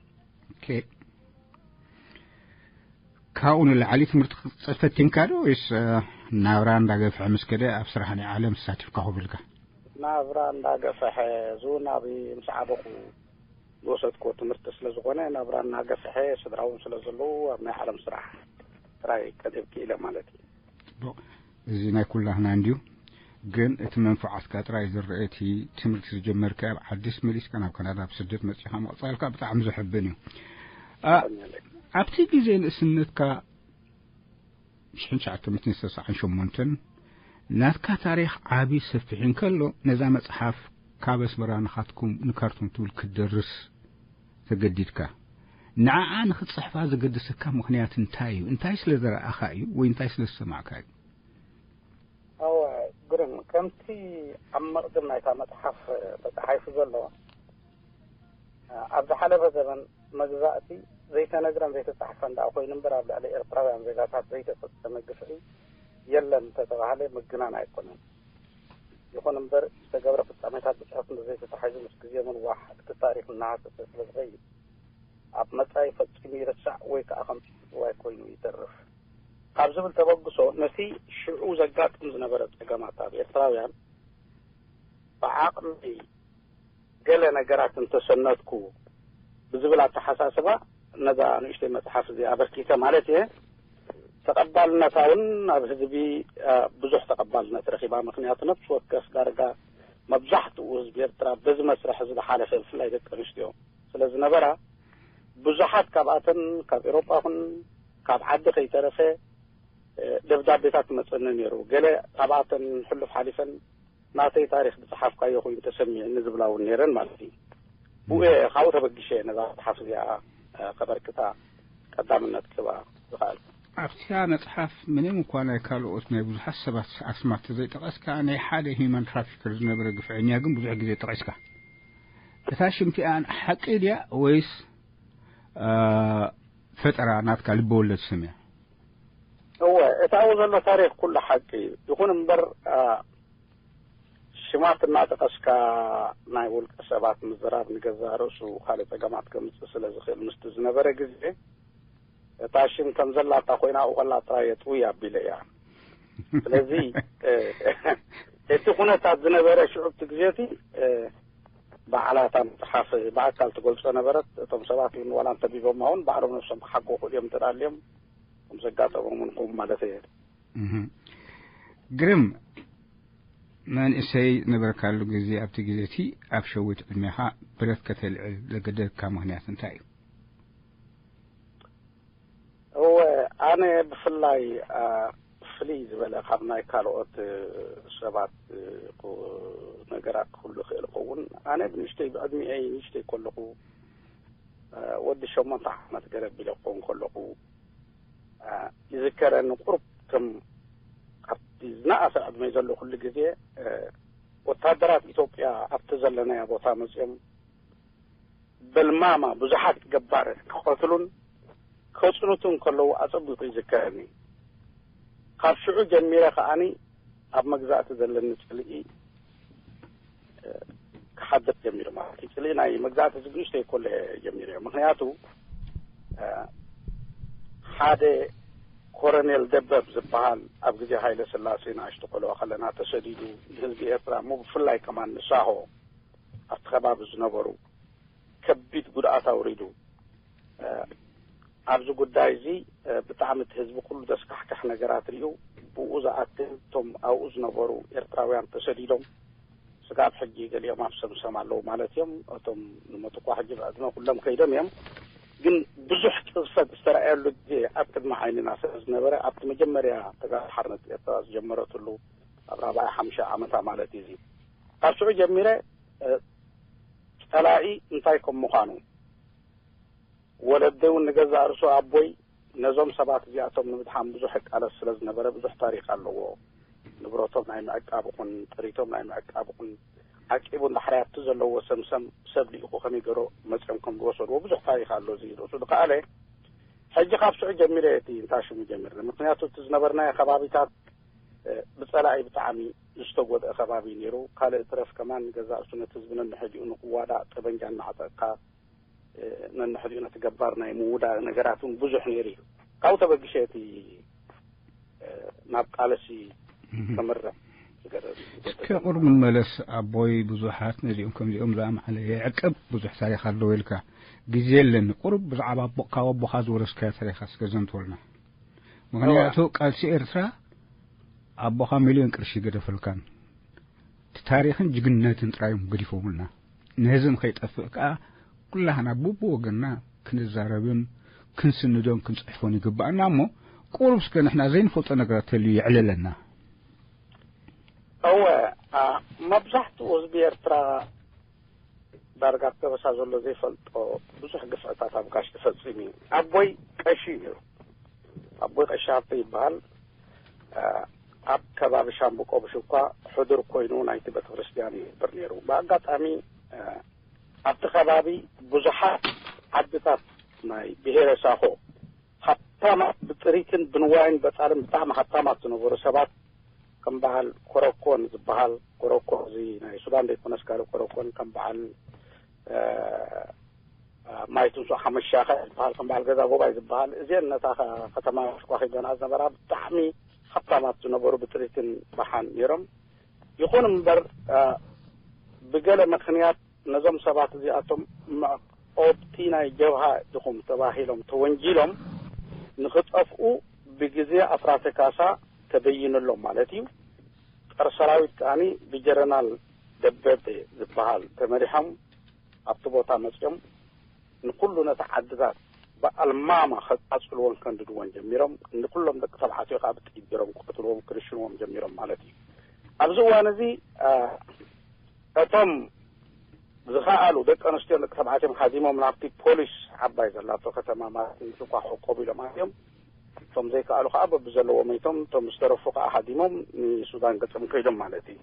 ኦኬ። ካብኡ ንላዕሊ ትምህርቲ ክትፅል ፈቲንካ ዶ ወይስ ናብራ እንዳገፍሐ ምስ ከደ ኣብ ስራሕ ናይ ዓለም ተሳቲፍካ ክብልካ? ናብራ እንዳገፈሐ፣ ዝውን ኣብ ምስ ዓበኹ ዝወሰድኩዎ ትምህርቲ ስለ ዝኾነ፣ ናብራ እናገፍሐ፣ ስድራ እውን ስለ ዘለዉ፣ ኣብ ናይ ዓለም ስራሕ ጥራይ ቀደብ ክኢለ ማለት እዩ። እዚ ናይ ኩላህና እንድዩ። ግን እቲ መንፍዓትካ ጥራይ ዝረአ፣ እቲ ትምህርቲ ዝጀመርካ ኣብ ዓዲስ መሊስካ ናብ ካናዳ ብስደት መጺኻ ምቕጻልካ ብጣዕሚ ዘሕብን እዩ። ኣ- ኣብቲ ግዜ ንእስነትካ ሽሕን ትሽዓተ ሚእትን ሰሳዓን ሸሞንተን ናትካ ታሪኽ ዓቢ ሰፊሕ እንከሎ፣ ነዛ መጽሓፍ ካብ ኣስመራ ንኻትኩም ንካርቱም ትብል ክትደርስ ተገዲድካ። ንዓኣ ንኽትጽሕፋ ዘገደሰካ ምኽንያት እንታይ እዩ? እንታይ ስለ ዝረኣኻ እዩ ወይ እንታይ ስለ ዝሰማዕካ እዩ? ኣወ ግርም፣ ከምቲ ኣብ መቕድም ናይታ መጽሓፍ ተጻሒፉ ዘሎ፣ ኣብ ዝሓለፈ ዘበን መግዛእቲ ዘይተነግረን ዘይተጻሕፈን ደኣ ኮይኑ እምበር፣ ኣብ ልዕሊ ኤርትራውያን ዜጋታት ዘይተፈጸመ ግፍዒ የለን እንተተባህለ ምግናን ኣይኮነን። ይኹን እምበር፣ ዝተገብረ ፍጻሜታት ብጽሑፍ እንተዘይተታሒዙ፣ ምስ ግዜ ምንዋሕ እቲ ታሪኽ እናሃሰሰ ስለ ዝኸይድ፣ ኣብ መጻኢ ፈጺሙ ይርሳዕ ወይ ከኣ ከም ጽውጽዋይ ኮይኑ ይተርፍ ካብ ዝብል ተበግሶ፣ ነቲ ሽዑ ዘጋጥም ዝነበረ ጸገማት ኣብ ኤርትራውያን ብዓቕሚ ገለ ነገራት እንተሰነድኩ ብዝብል ኣተሓሳስባ ነዛ ንእሽተይ መጽሓፍ እዚኣ ኣበርኪተ ማለት እየ። ተቐባልነታ እውን ኣብ ህዝቢ፣ እ፣ ብዙሕ ተቐባልነት ረኺባ። ምኽንያቱ ነፍሲ ወከፍ ዳርጋ መብዛሕትኡ ህዝቢ ኤርትራ በዚ መስርሕ እዚ ዝሓለፈ፣ ብፍላይ ደቂ ኣንስትዮ ስለ ዝነበራ፣ ብዙሓት ካብኣተን ካብ ኤውሮጳ ኹን ካብ ዓዲ ከይተረፈ፣ እ፣ ደብዳቤታት ትመጸኒ ነይሩ። ገለ ካብኣተን ሕሉፍ ሓሊፈን ናተይ ታሪኽ ዝጸሓፍካዮ ኮይኑ ተሰሚዕኒ ዝብላ እውን ነይረን ማለት እዩ። ብኡ እየ ካብኡ ተበጊሸ ነዛ መጽሓፍ እዚኣ፣ እ፣ ከበርክታ ቀዳምነት ክህባ ዝኸኣልኩ። ኣብታ መጽሓፍ ምንም እኳ ናይ ካልኦት ናይ ብዙሓት ሰባት ኣስማት ዘይጠቐስካ፣ ናይ ሓደ ሂዩማን ትራፊከር ዝነበረ ግፍዐኛ ግን ብዙሕ ግዜ ጠቒስካ። እታ ሽም እቲኣ ሓቂ ድያ ወይስ፣ እ፣ ፈጠራ ናትካ ልበወለድ ስም እያ? እወ፣ እቲ ኣብኡ ዘሎ ታሪኽ ኩሉ ሓቂ እዩ። ይኹን እምበር፣ እ፣ ሽማት እናጠቐስካ ናይ ውልቀ ሰባት ምዝራብ ንገዛእ ርእሱ ካልእ ጸገማት ከምጽእ ስለ ዝኽእል፣ ምስቲ ዝነበረ ግዜ እታ ሽም ከም ዘላታ ኮይና ኣብኡ ከላ ጥራይ እየ ጥውይ ኣቢለ እያ። ስለዚ፣ እ፣ እቲ ኩነታት ዝነበረ ሽዑ ኣብቲ ግዜ እቲ፣ እ፣ ባዕላ እታ መጽሓፍ ብኣካል ትገልጾ ነበረት። እቶም ሰባት እውን ዋላ እንተቢቦማ እውን ባዕሎም ነብሶም ክሓጎ ክእሉ እዮም እንተ ደኣ ኣልዮም፣ ከም ዘጋጠሞም እውን ከምኡ ማለት እየ። እህ። ግርም፣ መንእሰይ ነበርካሉ ግዜ፣ ኣብቲ ግዜ እቲ ኣብ ሸዊት ዕድሜኻ ብረት ከተልዕል ዘገደድካ ምኽንያት እንታይ እዩ? እወ፣ ኣነ ብፍላይ፣ ኣ፣ ፍልይ ዝበለ ካብ ናይ ካልኦት፣ እ፣ ሰባት፣ እ፣ ቁ-፣ ነገራት ክህሉ ይኽእል ይኸውን። ኣነ ብንእሽተይ፣ ብዕድሚኤይ ንእሽተይ ከለኹ፣ እ፣ ወዲ ሸሞንተ ዓመት ገረብ ኢለ ክኸውን ከለኹ፣ እ፣ ይዝከረኒ። ቁሩብ ከም ኣብቲ ዝነኣሰ ዕድመይ ዘለኹሉ ግዜ፣ እ፣ ወታደራት ኢትዮጵያ ኣብቲ ዘለናዮ ቦታ መጺኦም በልማማ ብዙሓት ገባር ክቐትሉን ከጽንቱን ከለዉ ኣጸቢቑ ይዝከረኒ። ካብ ሽዑ ጀሚረ ከኣኒ ኣብ መግዛእቲ ዘለኒ ጽልኢ ክሓድር ጀሚሩ ማለት እዩ። ጽልኢ ናይ መግዛእቲ ዝግንሽተይ ከሎ እየ ጀሚረ። ምኽንያቱ ሓደ ኮረኔል ደበብ ዝበሃል ኣብ ግዜ ሃይለ ስላሴ ንኣሽቱ ቆልዑ ከለና ተሰዲዱ ንህዝቢ ኤርትራ እሞ ብፍላይ ከማን ንሳሆ ኣብቲ ከባቢ ዝነበሩ ከቢድ ጉድኣት ኣውሪዱ ኣብዚ ጉዳይ እዚ ብጣዕሚ እቲ ህዝቢ ኩሉ ዘስካሕክሕ ነገራት ሪኡ ብኡ ዝኣክል እቶም ኣብኡ ዝነበሩ ኤርትራውያን ተሰዲዶም ስጋብ ሕጂ ገሊኦም ኣብ ሰምሰም ኣለዉ ማለት እዮም። እቶም ንሞት እኳ ሕጂ ብዕድመ ኩሎም ከይዶም እዮም። ግን ብዙሕ ቅዝፈት ዝተረኣየሉ ግዜ ኣብ ቅድሚ ዓይንና ስለ ዝነበረ ኣብቲ መጀመርያ ተጋድሎ ሓርነት ኤርትራ ዝጀመረትሉ ኣብ ራብዓይ ሓምሻይ ዓመታ ማለት እዩ። እዚ ካብ ሽዑ ጀሚረ ጸላኢ እንታይ ከም ምዃኑ ወለደይ እውን ንገዛእ ርእሱ ኣቦይ ነዞም ሰባት እዚኣቶም ንምድሓን ብዙሕ ይቃለስ ስለ ዝነበረ ብዙሕ ታሪኽ ኣለዎ። ንብረቶም ናይ ምዕቃብ ይኹን ጥሪቶም ናይ ምዕቃብ ይኹን ዓቂቡ እንዳሕራይ ኣብቲ ዘለዎ ሰምሰም ሰብ ልኢኹ ከመይ ገይሮ መፅኦም ከም ዝወሰድዎ ብዙሕ ታሪኽ ኣሎ። እዚ ርእሱ ዝኸኣለ ሕጂ ካብ ሽዑ ጀሚረ እቲ እንታይ ሽሙ ጀሚርና። ምክንያቱ እቲ ዝነበርናዮ ከባቢታት ብፀላኢ ብጣዕሚ ዝተጎድአ ከባቢ ነይሩ። ካልእ ትረፍ ከማን ገዛእ ርእሱ ነቲ ህዝቢ ነንሕዲኡ ንክዋዳእ ጠበንጃ እናዓጠቕካ ነንሕዲኡ ነቲ ገባር ናይ ምውዳእ ነገራት እውን ብዙሕ ነይሩ እዩ። ካብኡ ተበጊሸ እቲ ናብ ቃለሲ ከምርሕ ዝገደዱ እስከ ቁሩብ ንመለስ ኣቦይ ብዙሓት ነዚኦም ከምዚኦም ዝኣምዓለ የዕቅብ ብዙሕ ታሪኽ ኣለዎ ኢልካ ግዜ የለን። ቁሩብ ብዛዕባ ኣቦ ካብ ኣቦኻ ዝወረስካዮ ታሪኻ እስከ ዘንትወልና። ምኽንያቱ ቃልሲ ኤርትራ ኣቦኻ ሚልዮን ቅርሺ ገደፈልካን እቲ ታሪኽን ጅግንነትን ጥራዮም ገዲፎምልና። ነዚ ንኸይጠፍእ ከኣ ኩላህና ቡብወገንና ክንዛረብን ክንስንዶን ክንጽሕፎን ይግባኣና እሞ ቁሩብ እስከ ንሕና ዘይንፈልጦ ነገራት ተልዩ የዕለለና። እወ፣ መብዛሕትኡ ህዝቢ ኤርትራ ዳርጋ ኣብ ከበሳ ዘሎ ዘይፈልጦ ብዙሕ ግፍዕታት ኣብ ጋሽ ተፈጺሙ እዩ። ኣቦይ ቀሺ እዩ ነይሩ። ኣቦይ ቀሺ ሃብተ ይበሃል። ኣብ ከባቢ ሻምብቆ ብሽኳ ሕዱር ኮይኑ ናይቲ ቤተክርስትያን ይነብር ነይሩ። ብኣጋጣሚ ኣብቲ ከባቢ ብዙሓት ዓድታት ናይ ብሄረ ሳሆ ሃብታማት ብጥሪትን ብንዋይን በጻልን ብጣዕሚ ሃብታማት ዝነበሩ ሰባት ከም በዓል ኮረኮን ዝበሃል፣ ኮረኮ እዚ ናይ ሱዳን ዘይኮነስ ካልእ ኮረኮን ከም በዓል ማይ ትንሶ ሓመሻኸ ዝበሃል ከም በዓል ገዛ ጎባይ ዝበሃል እዚአን ነታ ከተማ ሽኳ ሂበና ዝነበራ ብጣዕሚ ሃብታማት ዝነበሩ ብጥሪትን በሓን ነይሮም። ይኹን እምበር ብገለ ምኽንያት ነዞም ሰባት እዚኣቶም መዕቆብቲ ናይ ጀብሃ ኢኹም ተባሂሎም ተወንጂሎም ንኽጠፍኡ ብግዜ ኣስራተ ካሳ ተበይንሎም ማለት እዩ። ጸረ ሰራዊት ከኣኒ ብጀረናል ደበበ ዝበሃል ተመሪሖም ኣብቲ ቦታ መጺኦም ንኹሉ ነቲ ዓድታት ብኣልማማ ከቃጽልዎን ከንድድዎን ጀሚሮም። ንኹሎም ደቂ ተባዕትዮ ከኣ ብጥይት ገይሮም ክቐትልዎም ክርሽንዎም ጀሚሮም ማለት እዩ። ኣብዚ እዋን እዚ እቶም ዝኸኣሉ ደቂ ኣንስትዮን ደቂ ተባዕትዮም ሃዲሞም ናብቲ ፖሊስ ዓባይ ዘላቶ ከተማ ማርቲን ሽኳ ክዕቆቡ ኢሎም ኣትዮም። እቶም ዘይከኣሉ ከዓ በብዘለዎ መይቶም፣ እቶም ዝተረፉ ከዓ ሃዲሞም ንሱዳን ገጾም ከይዶም ማለት እዩ።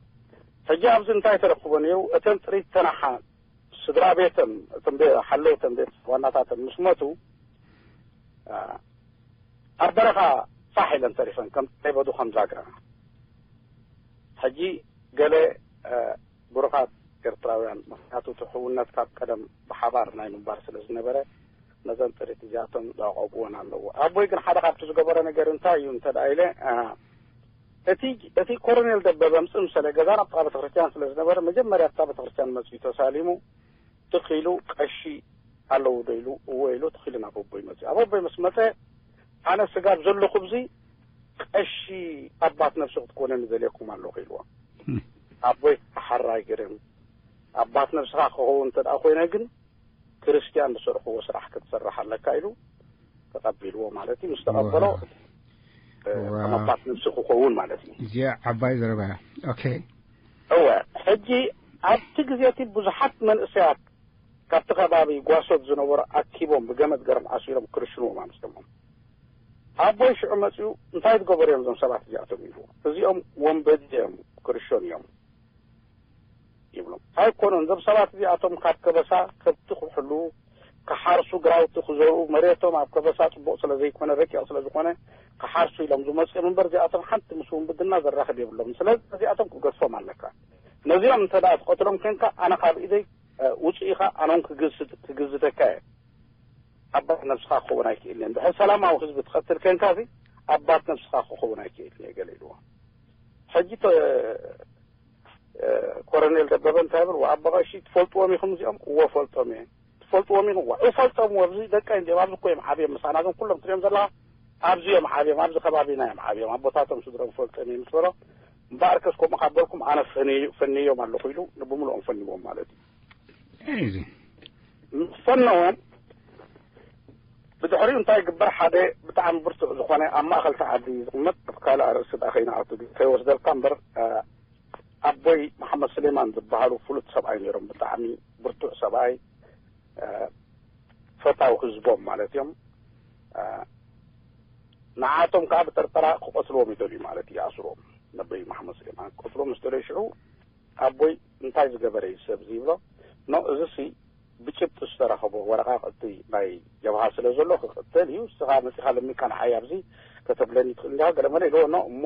ሕጂ ኣብዚ እንታይ ተረክቦ ነይሩ? እተን ጥሪት ተናሓ ስድራ ቤተን፣ እቶም ቤ-፣ ሓለውተን ቤት ዋናታተን ምስ መቱ፣ ኣ፣ ኣብ በረኻ ፋሕ ኢለን ተሪፈን፣ ከም ጸይበዱ ከም ዛግራ። ሕጂ ገለ፣ እ፣ ብሩኻት ኤርትራውያን፣ ምኽንያቱ እቲ ሕውነት ካብ ቀደም ብሓባር ናይ ምንባር ስለ ዝነበረ፣ ነዘን ጥሪት እዚኣቶም ዘዕቆብወን ኣለዎ። ኣቦይ ግን ሓደ ካብቲ ዝገበሮ ነገር እንታይ እዩ እንተ ደኣ ኢለ፣ እ፣ እቲ፣ እቲ ኮሎኔል ደበበ ምስ ምሰለ ገዛና ጥቓ ቤተክርስትያን ስለ ዝነበረ፣ መጀመርያ ኣብታ ቤተክርስትያን መጺኡ ተሳሊሙ፣ ትኽ ኢሉ፣ ቀሺ ኣለዉ ዶ ኢሉ፣ እወ ኢሉ፣ ትኽ ኢሉ ናብ ኣቦይ መጺኡ። ኣብ ኣቦይ ምስ መጸ፣ ኣነ ስጋብ ዘለኹ ብዚ ቀሺ ኣባት ነብሲ ክትኮነኒ ዘልየኩም ኣለኹ ኢልዎ። እም። ኣቦይ ሓራይ ግርም፣ ኣባት ነብስኻ ክኸውን እንተ ደኣ ኮይነ ግን ክርስትያን ዝሰርሕዎ ስራሕ ክትሰርሕ ኣለካ ኢሉ ተቐቢልዎ ማለት እዩ። ምስ ተቐበሎ፣ ዋው። እ፣ ዋው። ከም ኣባት ነብሲ ክኸውን ማለት እዩ። እዚኣ ዓባይ ዘረባ እያ። ኦኬ። እወ፣ ሕጂ ኣብቲ ግዜ እቲ ብዙሓት መንእሰያት ካብቲ ከባቢ ጓሶት ዝነበሩ ኣኪቦም ብገመድ ገረብ ኣሲሮም ክርሽንዎም ኣምስቶሞም። ኣቦይ ሽዑ መጺኡ፣ "እንታይ ዝገበሩ እዮም እዞም ሰባት እዚኣቶም?" ኢልዎ። "እዚኦም ወንበዴ እዮም፣ ክርሸኑ እዮም። ይብሎም። ኣይኮነን፣ እዞም ሰባት እዚኣቶም ካብ ከበሳ ከብቲ ክሕሉ፣ ክሓርሱ፣ ግራውቲ ክዘርኡ፣ መሬቶም ኣብ ከበሳ ጽቡቕ ስለ ዘይኮነ፣ ረቂቕ ስለ ዝኾነ፣ ክሓርሱ ኢሎም ዝመጽኦም እምበር፣ እዚኣቶም ሓንቲ ምስ ውንብድና ዘራኽብ የብሎም። ስለዚ እዚኣቶም ክገድፎም ኣለካ። ነዚኦም እንተ ደኣ ትቐትሎም ኮንካ፣ ኣነ ካብ ኢደይ፣ እ፣ ውጽእ ኢኻ፣ ኣነ እውን ክግዝ-፣ ክግዝተካ እየ። ኣባት ነብስኻ ክኸውን ኣይክእልን እየ። እንድሕር ሰላማዊ ህዝቢ ትቐትል ኮንካ፣ እዚ ኣባት ነብስኻ ክኸውን ኣይክእልን እየ፣ ገለ ኢልዎ። ሕጂ ተ-፣ እ፣ ኮረኔል ደበበ እንታይ ይብል? "ወኣባ ቀሺ ትፈልጥዎም ኢኹም እዚኦም?" "እወ፣ ፈልጦም እየ። ትፈልጥዎም ኢኹም?" "ዋ፣ እፈልጦም፣ እወ፣ ኣብዚ ደቀይ እንዲኦም፣ ኣብዚ እኮ እዮም ዓብዮም፣ ምሳና እዞም ኩሎም ትሪኦም ዘለኻ ኣብዚ እዮም ዓብዮም፣ ኣብዚ ከባቢና እዮም ዓብዮም፣ ኣቦታቶም ስድሮም ፈልጦም እዮም" ምስ በሎ፣ "እምበኣርከስ ከምኡ ካብ በልኩም ኣነ ፈንዮ-፣ ፈንዮም ኣለኹ" ኢሉ ንብምልኦም ፈንዎም ማለት እዩ። እዚ ምስ ፈነዎም ብድሕሪኡ እንታይ ይግበር? ሓደ ብጣዕሚ ብርቱዕ ዝኾነ ኣብ ማእኸል እቲ ዓዲ ዝቕመጥ፣ ኣብ ካልእ ኣርእስቲ ደኣ ከይንኣቱ ግዜ ከይወስደልካ እምበር፣ እ፣ ኣቦይ መሓመድ ስሌማን ዝበሃሉ ፍሉጥ ሰብኣይ ነይሮም። ብጣዕሚ ብርቱዕ ሰብኣይ፣ እ፣ ፈታው ህዝቦም ማለት እዮም። እ፣ ንዓቶም ከዓ ብጠርጠራ ክቐትልዎም ይደልዩ ማለት እዩ። ይኣስርዎም፣ ነቦይ መሓመድ ስሌማን ክቐትልዎም ምስ ደለዩ ሽዑ ኣቦይ እንታይ ዝገበረ እዩ ሰብ እዚ ይብሎ። ኖ፣ እዚ ሲ ብጭብጢ ዝተረኸቦ ወረቓቕቲ ናይ ጀብሃ ስለ ዘሎ ክቕተል እዩ። ንስኻ መጺኻ ለሚካ ንዓይ ኣብዚ ከተብለኒ ትኽእል እንዲኻ ገለ መለ ኢልዎ። ኖ፣ እሞ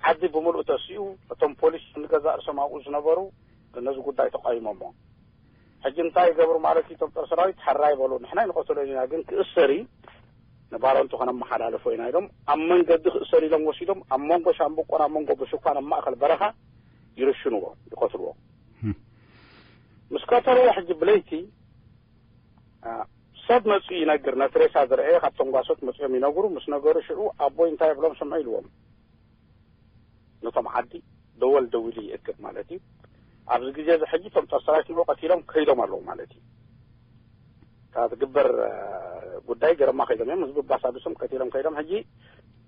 ዓዲ ብምሉእ ተሲኡ፣ እቶም ፖሊስ ንገዛእ ርእሶም ኣብኡ ዝነበሩ ነዚ ጉዳይ ተቃይሞሞ። ሕጂ እንታይ ይገብሩ ማለት እዩ? እቶም ጦር ሰራዊት ሕራይ በሉ፣ ንሕና ኣይንቐትሎን ኢና፣ ግን ክእሰር እዩ፣ ንባረንቱ ከነመሓላልፎ ኢና ኢሎም ኣብ መንገዲ ክእሰር ኢሎም ወሲዶም ኣብ መንጎ ሻምብቆን ኣብ መንጎ ብሽኳን ኣብ ማእከል በረኻ ይርሽንዎ፣ ይቐትልዎ። ህም። ምስ ቀተልዎ ሕጂ ብለይቲ፣ አ፣ ሰብ መጺኡ ይነግር፣ ነቲ ሬሳ ዝረኣየ ካብቶም ጓሶት መጺኦም ይነግሩ። ምስ ነገሩ ሽዑ ኣቦይ እንታይ ይብሎም ስምዑ ኢልዎም። ነቶም ዓዲ ደወል ደዊሉ ይእክብ ማለት እዩ። ኣብዚ ግዜ እዚ ሕጂ እቶም ጦር ሰራዊት ንዑ ቀቲሎም ከይዶም ኣለዉ ማለት እዩ። እታ ትግበር፣ አ፣ ጉዳይ ገረማ ከይዶም እዮም። ህዝቢ ባስ ኣቢሶም ቀቲሎም ከይዶም። ሕጂ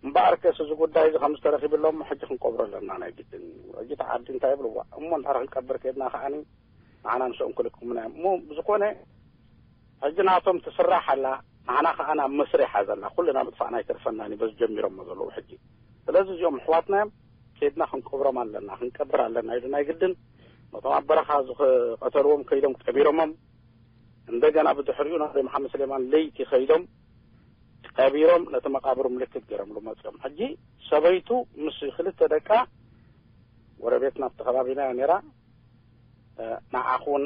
እምበኣርከስ እዚ ጉዳይ እዚ ከም ዝተረኺብሎም ሕጂ ክንቀብሮ ኣለና ናይ ግድን። ሕጂ እቲ ዓዲ እንታይ ይብልዋ? እሞ እንድሕር ክንቀብር ከይድና ከዓኒ ንዓና ምስኦም ክልቅሙና እዮም። እሞ ብዝኾነ ሕጂ ናቶም ትስራሕ ኣላ፣ ንዓና ከኣ ናብ መስርሕ እያ ዘላ። ኩልና ምጥፋእና ኣይተርፈናን እዩ፣ በዚ ጀሚሮሞ ዘለዉ ሕጂ። ስለዚ እዚኦም ኣሕዋትና እዮም፣ ከይድና ክንቀብሮም ኣለና፣ ክንቀብር ኣለና ኢሉ ናይ ግድን ነቶም ኣብ በረኻ ዝቐተልዎም ከይዶም ቀቢሮሞም፣ እንደገና ብድሕሪኡ ናብ መሓመድ ስሌማን ለይቲ ከይዶም ቀቢሮም፣ ነቲ መቃብሩ ምልክት ገይሮምሉ መጺኦም። ሕጂ ሰበይቱ ምስ ክልተ ደቃ ጎረቤትና ኣብቲ ከባቢና እያ ነይራ። እ፣ ንዓኹን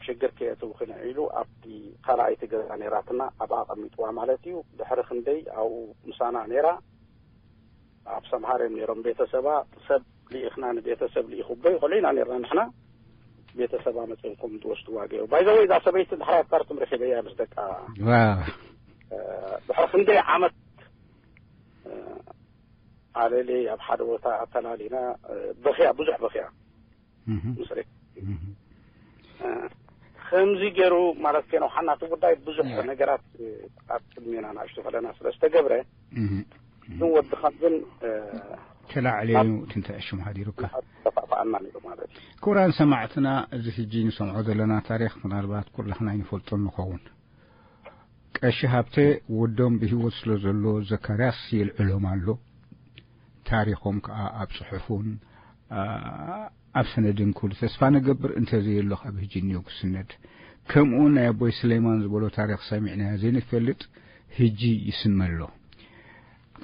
ሽግር ከየእትውክን ኢሉ ኣብቲ ካልኣይቲ ገዛ ነይራትና ኣብኣ ኣቐሚጥዋ ማለት እዩ። ድሕሪ ክንደይ ኣብኡ ምሳና ነይራ። ኣብ ሰምሃር እዮም ነይሮም ቤተሰባ። ሰብ ልኢኽና፣ ንቤተሰብ ልኢኹቦይ ቆልዑ ኢና ነይርና ንሕና። ቤተሰባ መጺኦም ከም ዝወስድዋ ገይሩ። ባይ ዘ ወይ እዛ ሰበይቲ ድሕሪ ኣጣርትም ረኺበያ ምስ ደቃ። ዋው። እ፣ ድሕሪ ክንደይ ዓመት፣ እ፣ ኣለለይ ኣብ ሓደ ቦታ ኣተላሊና፣ እ፣ በኽያ፣ ብዙሕ በኽያ። እህ። ምስ ሬ-፣ እህ። እ፣ ከምዚ ገይሩ ማለት ከነውሓና እቲ ጉዳይ ብዙሕ ያ። ነገራት፣ እ፣ ኣብ ቅድሜና ንኣሽቱ ከለና ስለ ዝተገብረ፣ እህ። ግን ወዲ ኻብ ግን፣ እ፣ ተላዕለዩ ትንተዕሽም ሃዲሩካ። ተፋእፋኣና ነይሩ ማለት እዩ። ክቡራን ሰማዕትና፣ እዚ ሕጂ ንሰምዖ ዘለና ታሪኽ ምናልባት ኩላህና ኣይንፈልጦን ንኸውን። ቀሺ ሃብተ ወዶም ብህይወት ስለ ዘሎ ዘካርያስ የልዕሎም ኣሎ። ታሪኾም ከኣ ኣብ ጽሑፉን፣ ኣ፣ ኣብ ሰነድን ክህሉ ተስፋ ንገብር፣ እንተዘየሎ ካብ ህጂ እኒኦ ክስነድ። ከምኡ ናይ ኣቦይ ስሌማን ዝበሎ ታሪኽ ሰሚዕናዮ ዘይንፈልጥ ህጂ ይስመ ኣሎ።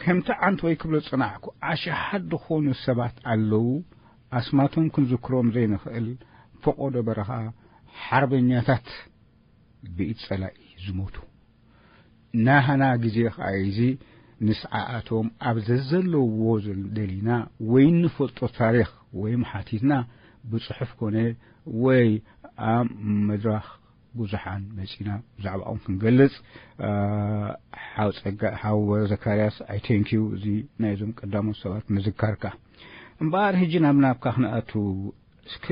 ከምቲ ዓንተወይ ክብሎ ዝጸናሕኩ፣ ኣሽሓት ዝኾኑ ሰባት ኣለዉ፣ ኣስማቶም ክንዝክሮም ዘይንኽእል፣ ፈቖዶ በረኻ ሓርበኛታት ብኢድ ጸላኢ ዝሞቱ። ናህና ግዜ ኸኣ እዚ ንስዓኣቶም ኣብ ዘዘለውዎ ዘል-፣ ደሊና ወይ እንፈልጦ ታሪኽ ወይም ሓቲትና ብጽሑፍ ኮነ ወይ ኣብ መድረኽ ብዙሓን መጺና ብዛዕባኦም ክንገልጽ፣ ኣ፣ ሓው ጸጋ-፣ ሓው ዘካርያስ፣ I thank you፣ እዚ ናይዞም ቀዳሞት ሰባት ምዝካርካ። እምበኣር፣ ሕጂ ናብ ናብካ ክንኣቱ፣ እስከ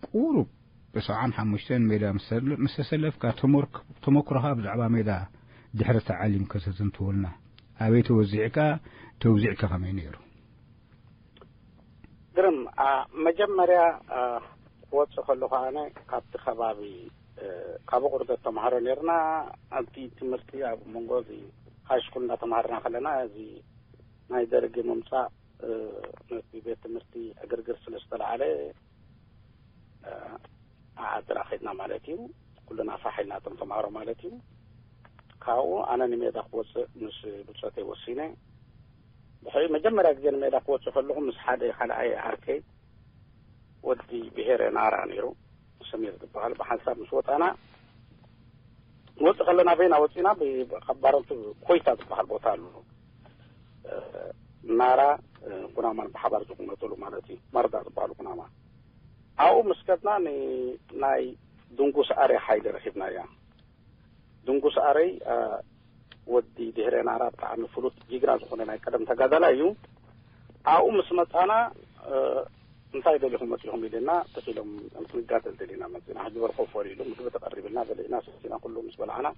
ቁሩብ ብሰብዓን ሓሙሽተን ሜዳ ምስ ተሰለ-፣ ምስ ተሰለፍካ፣ ተሞርክ-፣ ተመክሮኻ ብዛዕባ ሜዳ ድሕሪ ተዓሊም ከተዘንትወልና። ኣበይ ተወዚዕካ? ተውዚዕካ ከመይ ነይሩ? ግርም፣ ኣ፣ መጀመርያ፣ ኣ፣ ክወጽእ ከለኹ ኣነ ካብቲ ከባቢ፣ እ፣ ካብ ቁርደት ተምሃሮ ነርና። ኣብቲ ትምህርቲ ኣብ መንጎ እዚ ሃይ ስኩል እንዳተምሃርና ከለና፣ እዚ ናይ ደርጊ ምምጻእ፣ እ፣ ነቲ ቤት ትምህርቲ ዕግርግር ስለ ዝተላዕለ፣ እ፣ ዓድና ከድና ማለት እዩ። ኩልና ፋሕ ኢልና እቶም ተምሃሮ ማለት እዩ። ካብኡ ኣነ ንሜዳ ክወፅእ ምስ ብፆተይ ወሲነ። ድሕሪ መጀመርያ ግዜ ንሜዳ ክወፅእ ከለኹ ምስ ሓደ ካልኣይ ዓርከይ ወዲ ብሄረ ናራ ነይሩ፣ ሰሚር ዝበሃል፣ ብሓንሳብ ምስ ወፃና ንወፅእ ከለና በይና ወፂና ብ- ካብ ባረንቱ ኮይታ ዝበሃል ቦታ ኣሎ። ናራ ኩናማን ብሓባር ዝቁመጥሉ ማለት እዩ። ማርዳ ዝበሃሉ ኩናማ ኣብኡ ምስ ከድና ናይ ድንጉስ ኣረ ሓይሊ ረኺብናያ። ድንጉስ ኣረይ ወዲ ድህረ ናራ ብጣዕሚ ፍሉጥ ጅግና ዝኾነ ናይ ቀደም ተጋዳላይ እዩ። ኣብኡ ምስ መፃና እንታይ ደሊኹም መፂኹም ኢልና ተኺሎም ክንጋደል ደሊና መፂና ሕጂ በርኮ ፈር ኢሉ ምግቢ ተቐሪብልና በሊዕና ሰሲና ኩሉ ምስ በላዕና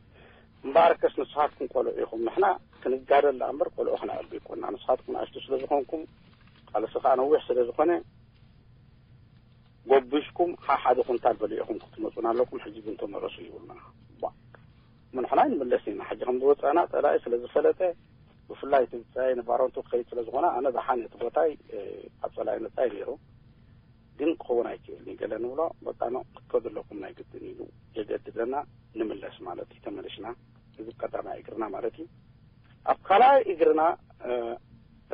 እምበኣርከስ ንስኻትኩም ቆልዑ ኢኹም፣ ንሕና ክንጋደል ደኣ እምበር ቆልዑ ክነዕቢ ኣይኮንና። ንስኻትኩም ንኣሽቱ ስለ ዝኾንኩም ቃልሲ ከዓ ነዊሕ ስለ ዝኾነ ጎቢስኩም ሓሓደ ኩንታል በሊዕኹም ክትመፁና ኣለኩም፣ ሕጂ ግን ተመለሱ ይብሉና። ባ ምንሕና ይንምለስ ኢና። ሕጂ ከም ዝወፀና ፀላኢ ስለ ዝፈለጠ ብፍላይ እቲ ብፀላኢ ንባሮንቱ ክኸይድ ስለ ዝኾነ ኣነ ደሓን እቲ ቦታይ ኣብ ፀላኢ ነፃ እዩ ነይሩ። ግን ክኸውን ኣይክእልን ገለ ንብሎ በቃ ኖ ክትከዱ ኣለኩም ናይ ግድን ኢሉ የገድደና። ንምለስ ማለት እዩ ተመለሽና። እዚ ቀዳማይ እግርና ማለት እዩ። ኣብ ካልኣይ እግርና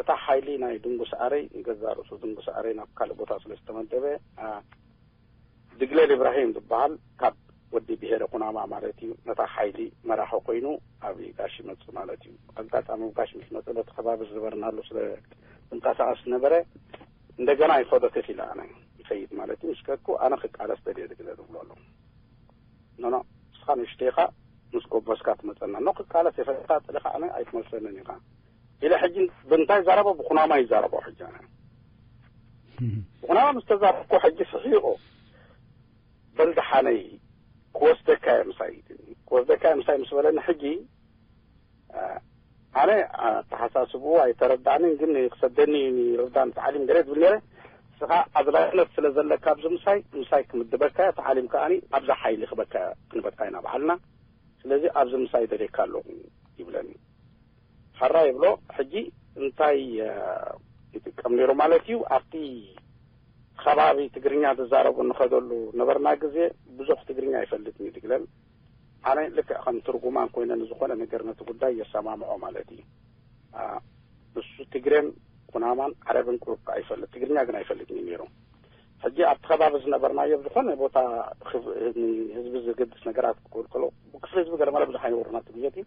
እታ ሓይሊ ናይ ድንጉስ ኣረይ ንገዛ ርእሱ ድንጉስ ኣረይ ናብ ካልእ ቦታ ስለ ዝተመደበ ድግለል ኢብራሂም ዝበሃል ካብ ወዲ ብሄረ ኩናማ ማለት እዩ ነታ ሓይሊ መራሒ ኮይኑ ኣብ ጋሽ ይመፅእ ማለት እዩ። ኣጋጣሚ ጋሽ ምስ መፀ በቲ ከባቢ ዝነበርናሉ ስለ ዝንቀሳቐስ ዝነበረ እንደገና ይኸዶ ተት ኢለ ኣነ ይኸይድ ማለት እዩ። ምስ ከድኩ ኣነ ክቃለስ ደልየ ድግለል እብሎ ኣሎ። ኖኖ ንስኻ ንእሽተይኻ ምስ ጎበስካ ትመፀና ኖ ክቃለስ የፈታ ጥልኻ ኣነ ኣይትመልሰንን ኢኻ ኢለ ሕጂ ብንታይ ዛረቦ ብኩናማ ይዛረቦ ሕጂ ኣነ ብኩናማ ምስ ተዛረብኩ ሕጂ ስሒቆ በልድሓነይ ክወስደካ እየ ምሳይ ክወስደካ እየ ምሳይ ምስ በለኒ ሕጂ ኣነ ኣተሓሳስብኡ ኣይተረዳእንን ግን ክሰደኒ ርዳን ተዓሊም ገለ ዝብል ነረ ንስኻ ኣድላይነት ስለ ዘለካ ኣብዚ ምሳይ ምሳይ ክምድበካ እየ ተዓሊም ከዓኒ ኣብዛ ሓይሊ ክበካ ክንበካ ኢና በዓልና ስለዚ ኣብዚ ምሳይ ደልየካ ኣለኹ ይብለኒ ሕራ ይብሎ ሕጂ እንታይ ይጥቀም ነይሩ ማለት እዩ ኣብቲ ከባቢ ትግርኛ ዝዛረቡ እንኸደሉ ነበርና ግዜ ብዙሕ ትግርኛ ኣይፈልጥን እዩ ድግለን ኣነ ልክዕ ከም ትርጉማን ኮይነ ንዝኾነ ነገር ነቲ ጉዳይ የሰማምዖ ማለት እዩ ንሱ ትግሬን ኩናማን ዓረብን ቁሩብ ኣይፈልጥ ትግርኛ ግን ኣይፈልጥን እዩ ነይሩ ሕጂ ኣብቲ ከባቢ ዝነበርናዮ ዝኾነ ቦታ ህዝቢ ዘገድስ ነገራት ክውልከሎ ክፍሊ ህዝቢ ገለመለ ብዙሕ ኣይነበሩና እቲ ግዜ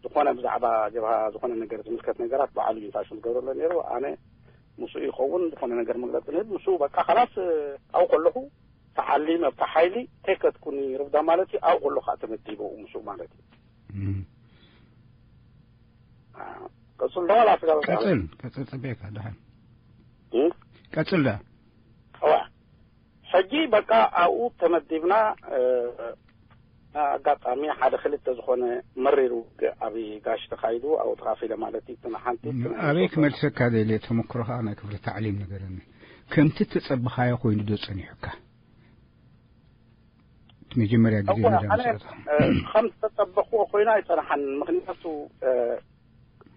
ዝኾነ ብዛዕባ ጀብሃ ዝኾነ ነገር ዝምልከት ነገራት ባዕሉ እዩ ታሽም ዝገብረሎ ነይሩ ኣነ ምስኡ ይኸውን ዝኾነ ነገር መግለፂ ንህብ ምስኡ በቃ ካላስ ኣብኡ ከለኹ ተዓሊም ኣብታ ሓይሊ ከይከትኩኒ ርብዳ ማለት እዩ ኣብኡ ከለኹ ከዓ ተመዲበ ምስኡ ማለት እዩ ቀፅል ደዋል ኣስጋብ ቀፅል ቀፅል ፅቤካ ድሓን ቀፅል ዳ ሕጂ በቃ ኣብኡ ተመዲብና ኣጋጣሚ ሓደ ክልተ ዝኾነ መሪር ውግእ ኣብ ጋሽ ተኻይዱ ኣብኡ ተኻፊለ ማለት እዩ ትንሓንቲ ኣበይ ክመልሰካ ደልየ ተመክሮ ከዓ ናይ ክፍሊ ታዕሊም ነገረኒ ከምቲ ተፀብኻዮ ኮይኑ ዶ ፀኒሑካ መጀመርያ ግዜ ከም ዝተፀበኽዎ ኮይኑ ኣይፀንሓን ምክንያቱ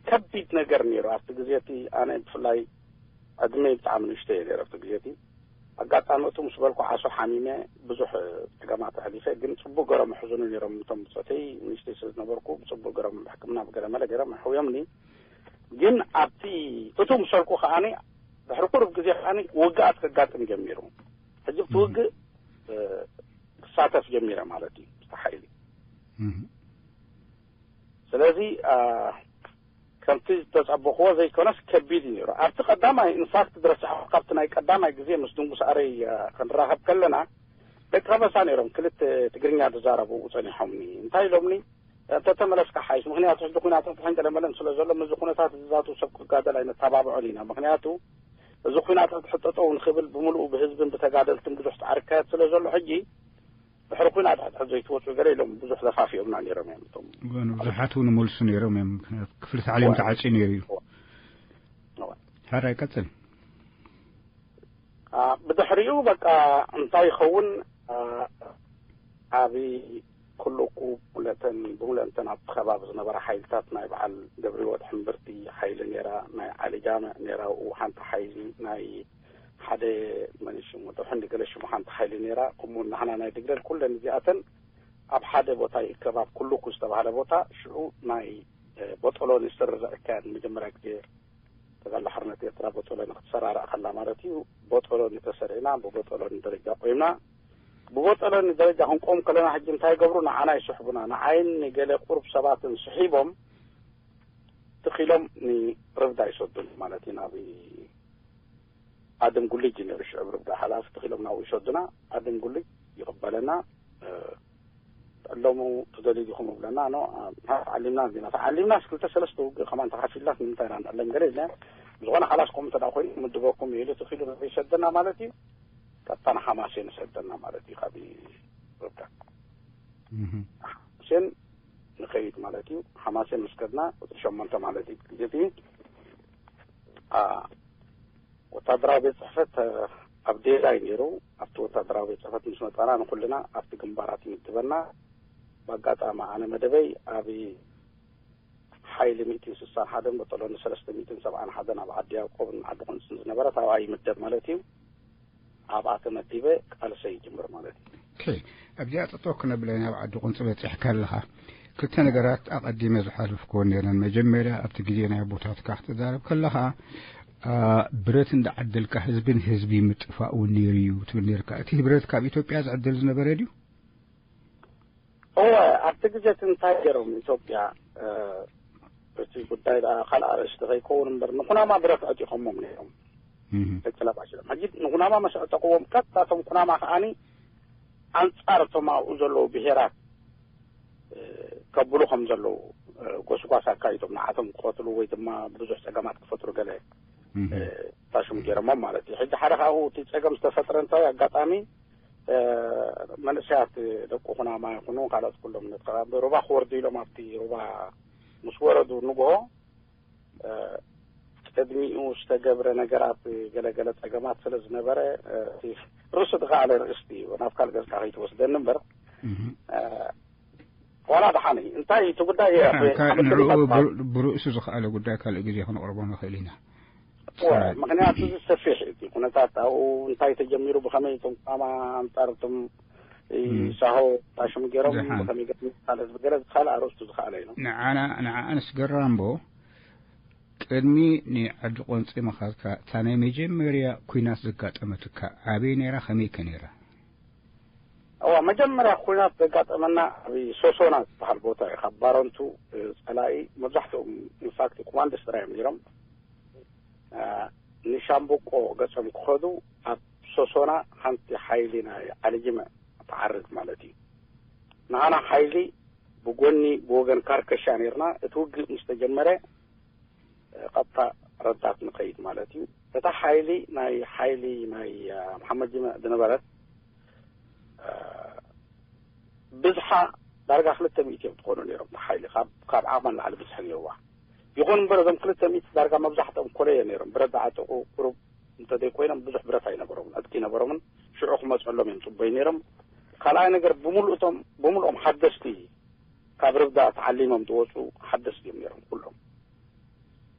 ከቢድ ነገር ነይሩ ኣብቲ ግዜ እቲ ኣነ ብፍላይ ዕድመይ ብጣዕሚ ንእሽተይ ነይረ ኣብቲ ግዜ እቲ ኣጋጣሚ እቱ ምስ በልኩ ዓሶ ሓሚመ ብዙሕ ፀገማት ኣሕሊፈ ግን ፅቡቅ ገሮም ሕዝኑ ነይሮም እቶም ብፆተይ ንእሽተይ ስለ ዝነበርኩ ብፅቡቅ ገሮም ሕክምና ብገለ መለ ገሮም ሕውዮምኒ ግን ኣብቲ እቱ ምስ በልኩ ከዓኒ ድሕሪ ቁሩብ ግዜ ከዓኒ ውግኣት ከጋጥም ጀሚሩ ሕጂ ብቲ ውግእ ክሳተፍ ጀሚረ ማለት እዩ ብቲ ሓይሊ ስለዚ ከምቲ ዝተፀበኽዎ ዘይኮነስ ከቢድ እዩ ነይሩ ኣብቲ ቀዳማይ ኢንፋክት ድረስዓኹ ካብቲ ናይ ቀዳማይ ግዜ ምስ ድንጉስ ኣረይ ክንራኸብ ከለና ደቂ ከበሳ ነይሮም ክልተ ትግርኛ ዝዛረቡ ፀኒሖምኒ እንታይ ኢሎምኒ እንተተመለስካ ሓይሽ ምክንያቱ ሕጂ ኩናት ሕጥሕን ቀደመለን ስለ ዘሎ ምዚ ኩነታት ዝዛቱ ሰብ ክጋደል ኣይነተባብዖን ኢና ምክንያቱ እዚ ኩናት ሕጥሕጠጠው ንክብል ብምሉኡ ብህዝብን ብተጋደልትን ብዙሕ ፃዕሪ ካየድ ስለ ዘሎ ሕጂ ድሕሪ ኩናት ሕድሕድ ዘይትወፁ ገለ ኢሎም ብዙሕ ዘፋፊኦምና ነይሮም እዮም እቶም ንብዙሓት እውን መልሱ ነይሮም እዮም ምክንያቱ ክፍሊ ታዕሊም ተዓፅዩ ነይሩ እዩ ሓራይ ቀፅል ብድሕሪኡ በቃ እንታይ ይኸውን ኣብ ኩሉ እኩ ብሙለእተን ብሙለእንተን ኣብቲ ከባቢ ዝነበረ ሓይልታት ናይ በዓል ገብሪወት ሕምብርቲ ሓይሊ ነይራ ናይ ዓሊ ጃምዕ ነይራ ሓንቲ ሓይሊ ናይ ሓደ መን ሽሙ ደሕን ገለ ሽሙ ሓንቲ ሓይሊ ነይራ። ከምኡ ንሕና ናይ ድግደል ኩለን እዚኣተን ኣብ ሓደ ቦታ ይእከብ፣ ኣብ ኩሉኩ ዝተባህለ ቦታ። ሽዑ ናይ ቦጦሎኒ ስርርዕ ይካየድ። ንመጀመርያ ግዜ ተጋድሎ ሓርነት ኤርትራ ቦጦሎኒ ክትሰራርዕ ከላ ማለት እዩ። ቦጦሎኒ ተሰሪዕና፣ ብቦጦሎኒ ደረጃ ቆይምና። ብቦጦሎኒ ደረጃ ክንቆም ከለና ሕጂ እንታይ ይገብሩ? ንዓና ይስሕቡና። ንዓይን ንገለ ቁሩብ ሰባትን ስሒቦም ትኺሎም ንርብዳ ይሰዱን ማለት እዩ። ናብ ኣድም ጉልጅ ነይሩ ሽዑ ብርብዳ ሓላፊ ትኺሎም ናብኡ ይሰዱና። ኣድም ጉልጅ ይቕበለና። ተዕለሙ ትደልዩ ዲኹም ይብለና። ኖ፣ ተዓሊምና እንዲና። ተዓሊምናስ ክልተ ሰለስተ ውግእ ከማን ተኻፊልናስ ንምንታይ ኢና ንዕለም ገለ ኢልና። ብዝኾነ ሓላስ ከምኡ እንተ ደኣ ኮይኑ ምድበኩም ኢሉ ትኺሉ ናበይ ይሰደና ማለት እዩ? ቀጥታ ንሓማሴን ይሰደና ማለት እዩ። ካብ ርብዳ ሓማሴን ንኸይድ ማለት እዩ። ሓማሴን ምስ ከድና ቁፅሪ ሸሞንተ ማለት እዩ። ግዜ እቲ ወታደራዊ ቤት ጽሕፈት ኣብ ዴላ እዩ ነይሩ። ኣብቲ ወታደራዊ ቤት ጽሕፈት ምስ መጻና ንኹልና ኣብቲ ግንባራት ይምድበና። ብኣጋጣሚ ኣነ መደበይ ኣብ ሓይሊ ሚእትን ስሳን ሓደን በጠሎኒ ሰለስተ ሚእትን ሰብዓን ሓደን ኣብ ዓዲ ያዕቆብን ዓዲ ቁንጽን ዝነበረት ኣብኣ ይምደብ ማለት እዩ። ኣብኣ ተመዲበ ቃልሰ ይጅምር ማለት እዩ። ኦኬ፣ ኣብዚኣ ጠጠው ክነብለ ናብ ዓዲ ቁንጽ በጺሕካ ኣለኻ። ክልተ ነገራት ኣቐዲመ ዝሓለፍክዎ ነይረን። መጀመርያ ኣብቲ ግዜ ናይ ኣቦታትካ ክትዛረብ ከለኻ፣ አ፣ ብረት እንዳዓደልካ ህዝብን ህዝቢ ምጥፋእ እውን ነይሩ እዩ ትብል ነይርካ። እቲ ብረት ካብ ኢትዮጵያ ዝዕደል ዝነበረ ድዩ? እወ፣ ኣብቲ ግዜ እቲ እንታይ ገይሮም ኢትዮጵያ፣ እ፣ እቲ ጉዳይ ደኣ ካልእ ኣርእስቲ ከይከውን እምበር ንኩናማ ብረት ኣዕጢቖሞም ነይሮም። እህ። ደቂ ለባሽ እዮም። ሕጂ ንኩናማ መስ ኣዕጠቕዎም ቀጥታ እቶም ኩናማ ከኣኒ ኣንጻር እቶም ኣብኡ ዘለዉ ብሄራት፣ እ፣ ከብሉ ከም ዘለዉ፣ እ፣ ጎስጓስ ኣካይዶም ንዓቶም ክቐትሉ ወይ ድማ ብዙሕ ጸገማት ክፈጥሩ ገለ፣ እህ። እ፣ ታሽሙ ገይሮሞም ማለት እዩ። ሕጂ ሓደ ካብኡ እቲ ጸገም ዝተፈጥረ እንታይ ኣጋጣሚ፣ እ፣ መንእሰያት ደቁ ኩናማ ይኹኑ ካልኦት ኩሎም ነቲ ሩባ ክወርዱ ኢሎም ኣብቲ ሩባ ምስ ወረዱ ንግሆ፣ እ፣ ቅድሚኡ ዝተገብረ ነገራት ገለገለ ጸገማት ስለ ዝነበረ፣ እ፣ እቲ ርእሱ ዝኸኣለ ርእስቲ እዩ። ናብ ካልእ ገጽካ ከይትወስደኒ እምበር፣ እህ። እ፣ ዋላ ደሓን እዩ። እንታይ እቲ ጉዳይ እዩ? ደሓን፣ ካብ ንዕኡ ብር-፣ ብርእሱ ዝኸኣለ ጉዳይ ካልእ ግዜ ክንቕርቦ ንኽእል ኢና። እወ፣ ምኽንያቱ እዚ ሰፊሕ እዩ። እቲ ኩነታት ኣብኡ እንታይ ተጀሚሩ፣ ብኸመይ እቶም ቁማማ ኣንጻር እቶም፣ እ፣ እም። ሳሆ ታሽሙ ገይሮም፣ ደሓን። ብኸመይ ገይሮም ካልእ፣ ገለ ካልእ ኣርእስቱ ዝኸኣለ እዩ። ንዓና፣ ንዓኣንስ ገራምቦ፣ ቅድሚ ንዓዲ ቆንጺ ምኻድካ፣ እታ ናይ መጀመርያ ኲናት ዘጋጠመትካ ኣበይ ነይራ፣ ከመይ ከ ነይራ? እዋ፣ መጀመርያ ኲናት ዘጋጠመና ኣብ ሶሶና ዝበሃል ቦታ እዩ። ካብ ባረንቱ፣ እ፣ ጸላኢ መብዛሕትኦም ኢንፋክት ኮማንዶስ ጥራይ እዮም ነይሮም። እ፣ ንሻምበቆ ገጾም ክኸዱ ኣብ ሶሶና ሓንቲ ሓይሊ ናይ ዓሊ ጅምዕ ትዓርግ ማለት እዩ። ንሃና ሓይሊ ብጎኒ ብወገን ካርከሻ ነይርና። እቲ ውግእ ምስ ተጀመረ፣ እ፣ ቀጥታ ረዳት ንኸይድ ማለት እዩ። እታ ሓይሊ ናይ ሓይሊ ናይ፣ እ፣ መሓመድ ጅምዕ ዝነበረት፣ እ፣ ብዝሓ ዳርጋ ክልተ ሚእቲ እዮም ትኾኑ ነይሮም። እታ ሓይሊ ካብ፣ ካብ ዓቕማ ንላዕሊ ብዝሒ ነይርዋ። ይኹን እምበር እዞም ክልተ ሚእቲ ዳርጋ መብዛሕትኦም ኮለዮ ነይሮም። ብረት ዝዓጠቑ ቁሩብ እንተዘይኮይኖም ብዙሕ ብረት ኣይነበሮምን፣ ዕጥቂ ኣይነበሮምን። ሽዑ ክመፀሎም እዮም ፅበዩ ነይሮም። ካልኣይ ነገር ብምሉእቶም፣ ብምሉኦም ሓደስቲ ካብ ርብዳ ተዓሊሞም ዝወፁ ሓደስቲ እዮም ነይሮም ኩሎም።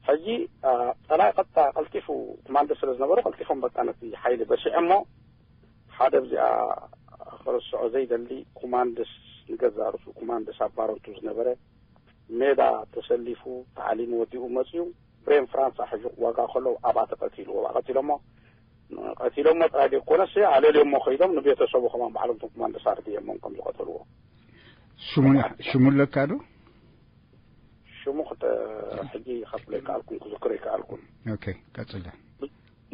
ሕጂ፣ አ፣ ጸላኢ ቀጥታ ቀልጢፉ ኮማንዶ ስለ ዝነበሩ ቀልጢፎም በቃ ነቲ ሓይሊ በሲዖሞ። ሓደ ኣብዚኣ ክርስዖ ዘይደሊ ኮማንደስ ንገዛእ ርእሱ ኮማንደስ ኣብ ባረንቱ ዝነበረ ሜዳ ተሰሊፉ ተዓሊሙ ወዲኡ መጽዩ ብሬን ፍራንሳ ሒዙ ክዋጋእ ከሎ ኣብኣ ተቐቲልዎ። ኣብኣ ቀቲሎሞ፣ ቀቲሎሞ ጥራይ ዘይኮነስ ኣለልዮሞ ከይዶም ንቤተሰቡ ከማን ባዕሎም እቶም ኮማንደስ ኣርድዮሞም ከም ዝቐተልዎ። ሽሙ፣ ሽሙ ኣለካ ዶ? ሽሙ ክተ-፣ ሕጂ ከፍሎ ኣይከኣልኩን፣ ክዝክሮ ኣይከኣልኩን። ኦኬ፣ ቀጽል። ብ-፣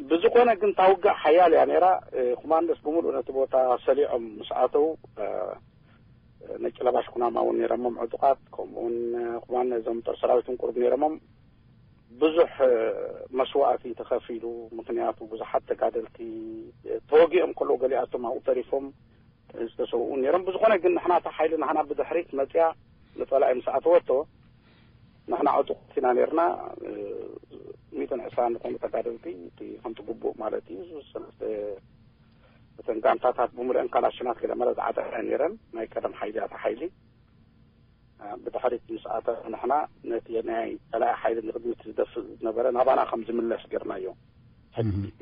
ብዝኾነ ግን እታ ውግእ ሓያል እያ ነይራ። እ፣ ኮማንደስ ብምሉእ ነቲ ቦታ ሰሊዖም ምስ ኣተው፣ እ፣ ነጭ ለባሽ ኩናማ እውን ነይሮሞም ዕጡቓት፣ ከምኡውን፣ እ፣ ኮማን ነዞም ጦር ሰራዊት እውን ቁሩብ ነይሮሞም። ብዙሕ፣ እ፣ መስዋእቲ ተኸፊሉ፣ ምኽንያቱ ብዙሓት ተጋደልቲ፣ እ፣ ተወጊኦም ከለዉ ገሊኣቶም ኣብኡ ተሪፎም፣ ዝተሰውኡ ነይሮም። ብዝኾነ ግን ንሕና እታ ሓይሊ ንሕና ብድሕሪት መፅያ ንፀላኢ ምስ ኣተወቶ ንሕና ዕጡቓት ኢና ነይርና። እ፣ ሚእትን ዕስራን ዝኾኑ ተጋደልቲ እቲ ከምቲ ግቡእ ማለት እዩ። ሰለስተ እተን ጋንታታት ብምልአን ካላሽናት ገለ መለ ዝዓጠቐ ነይረን ናይ ቀደም ሓይሊ እታ ሓይሊ። እ፣ ብድሕሪት ምስ ኣተና ንሕና ነቲ ናይ ፀላኢ ሓይሊ ንቕድሚት ዝደፍእ ዝነበረ ናባና ከም ዝምለስ ገርናዮ።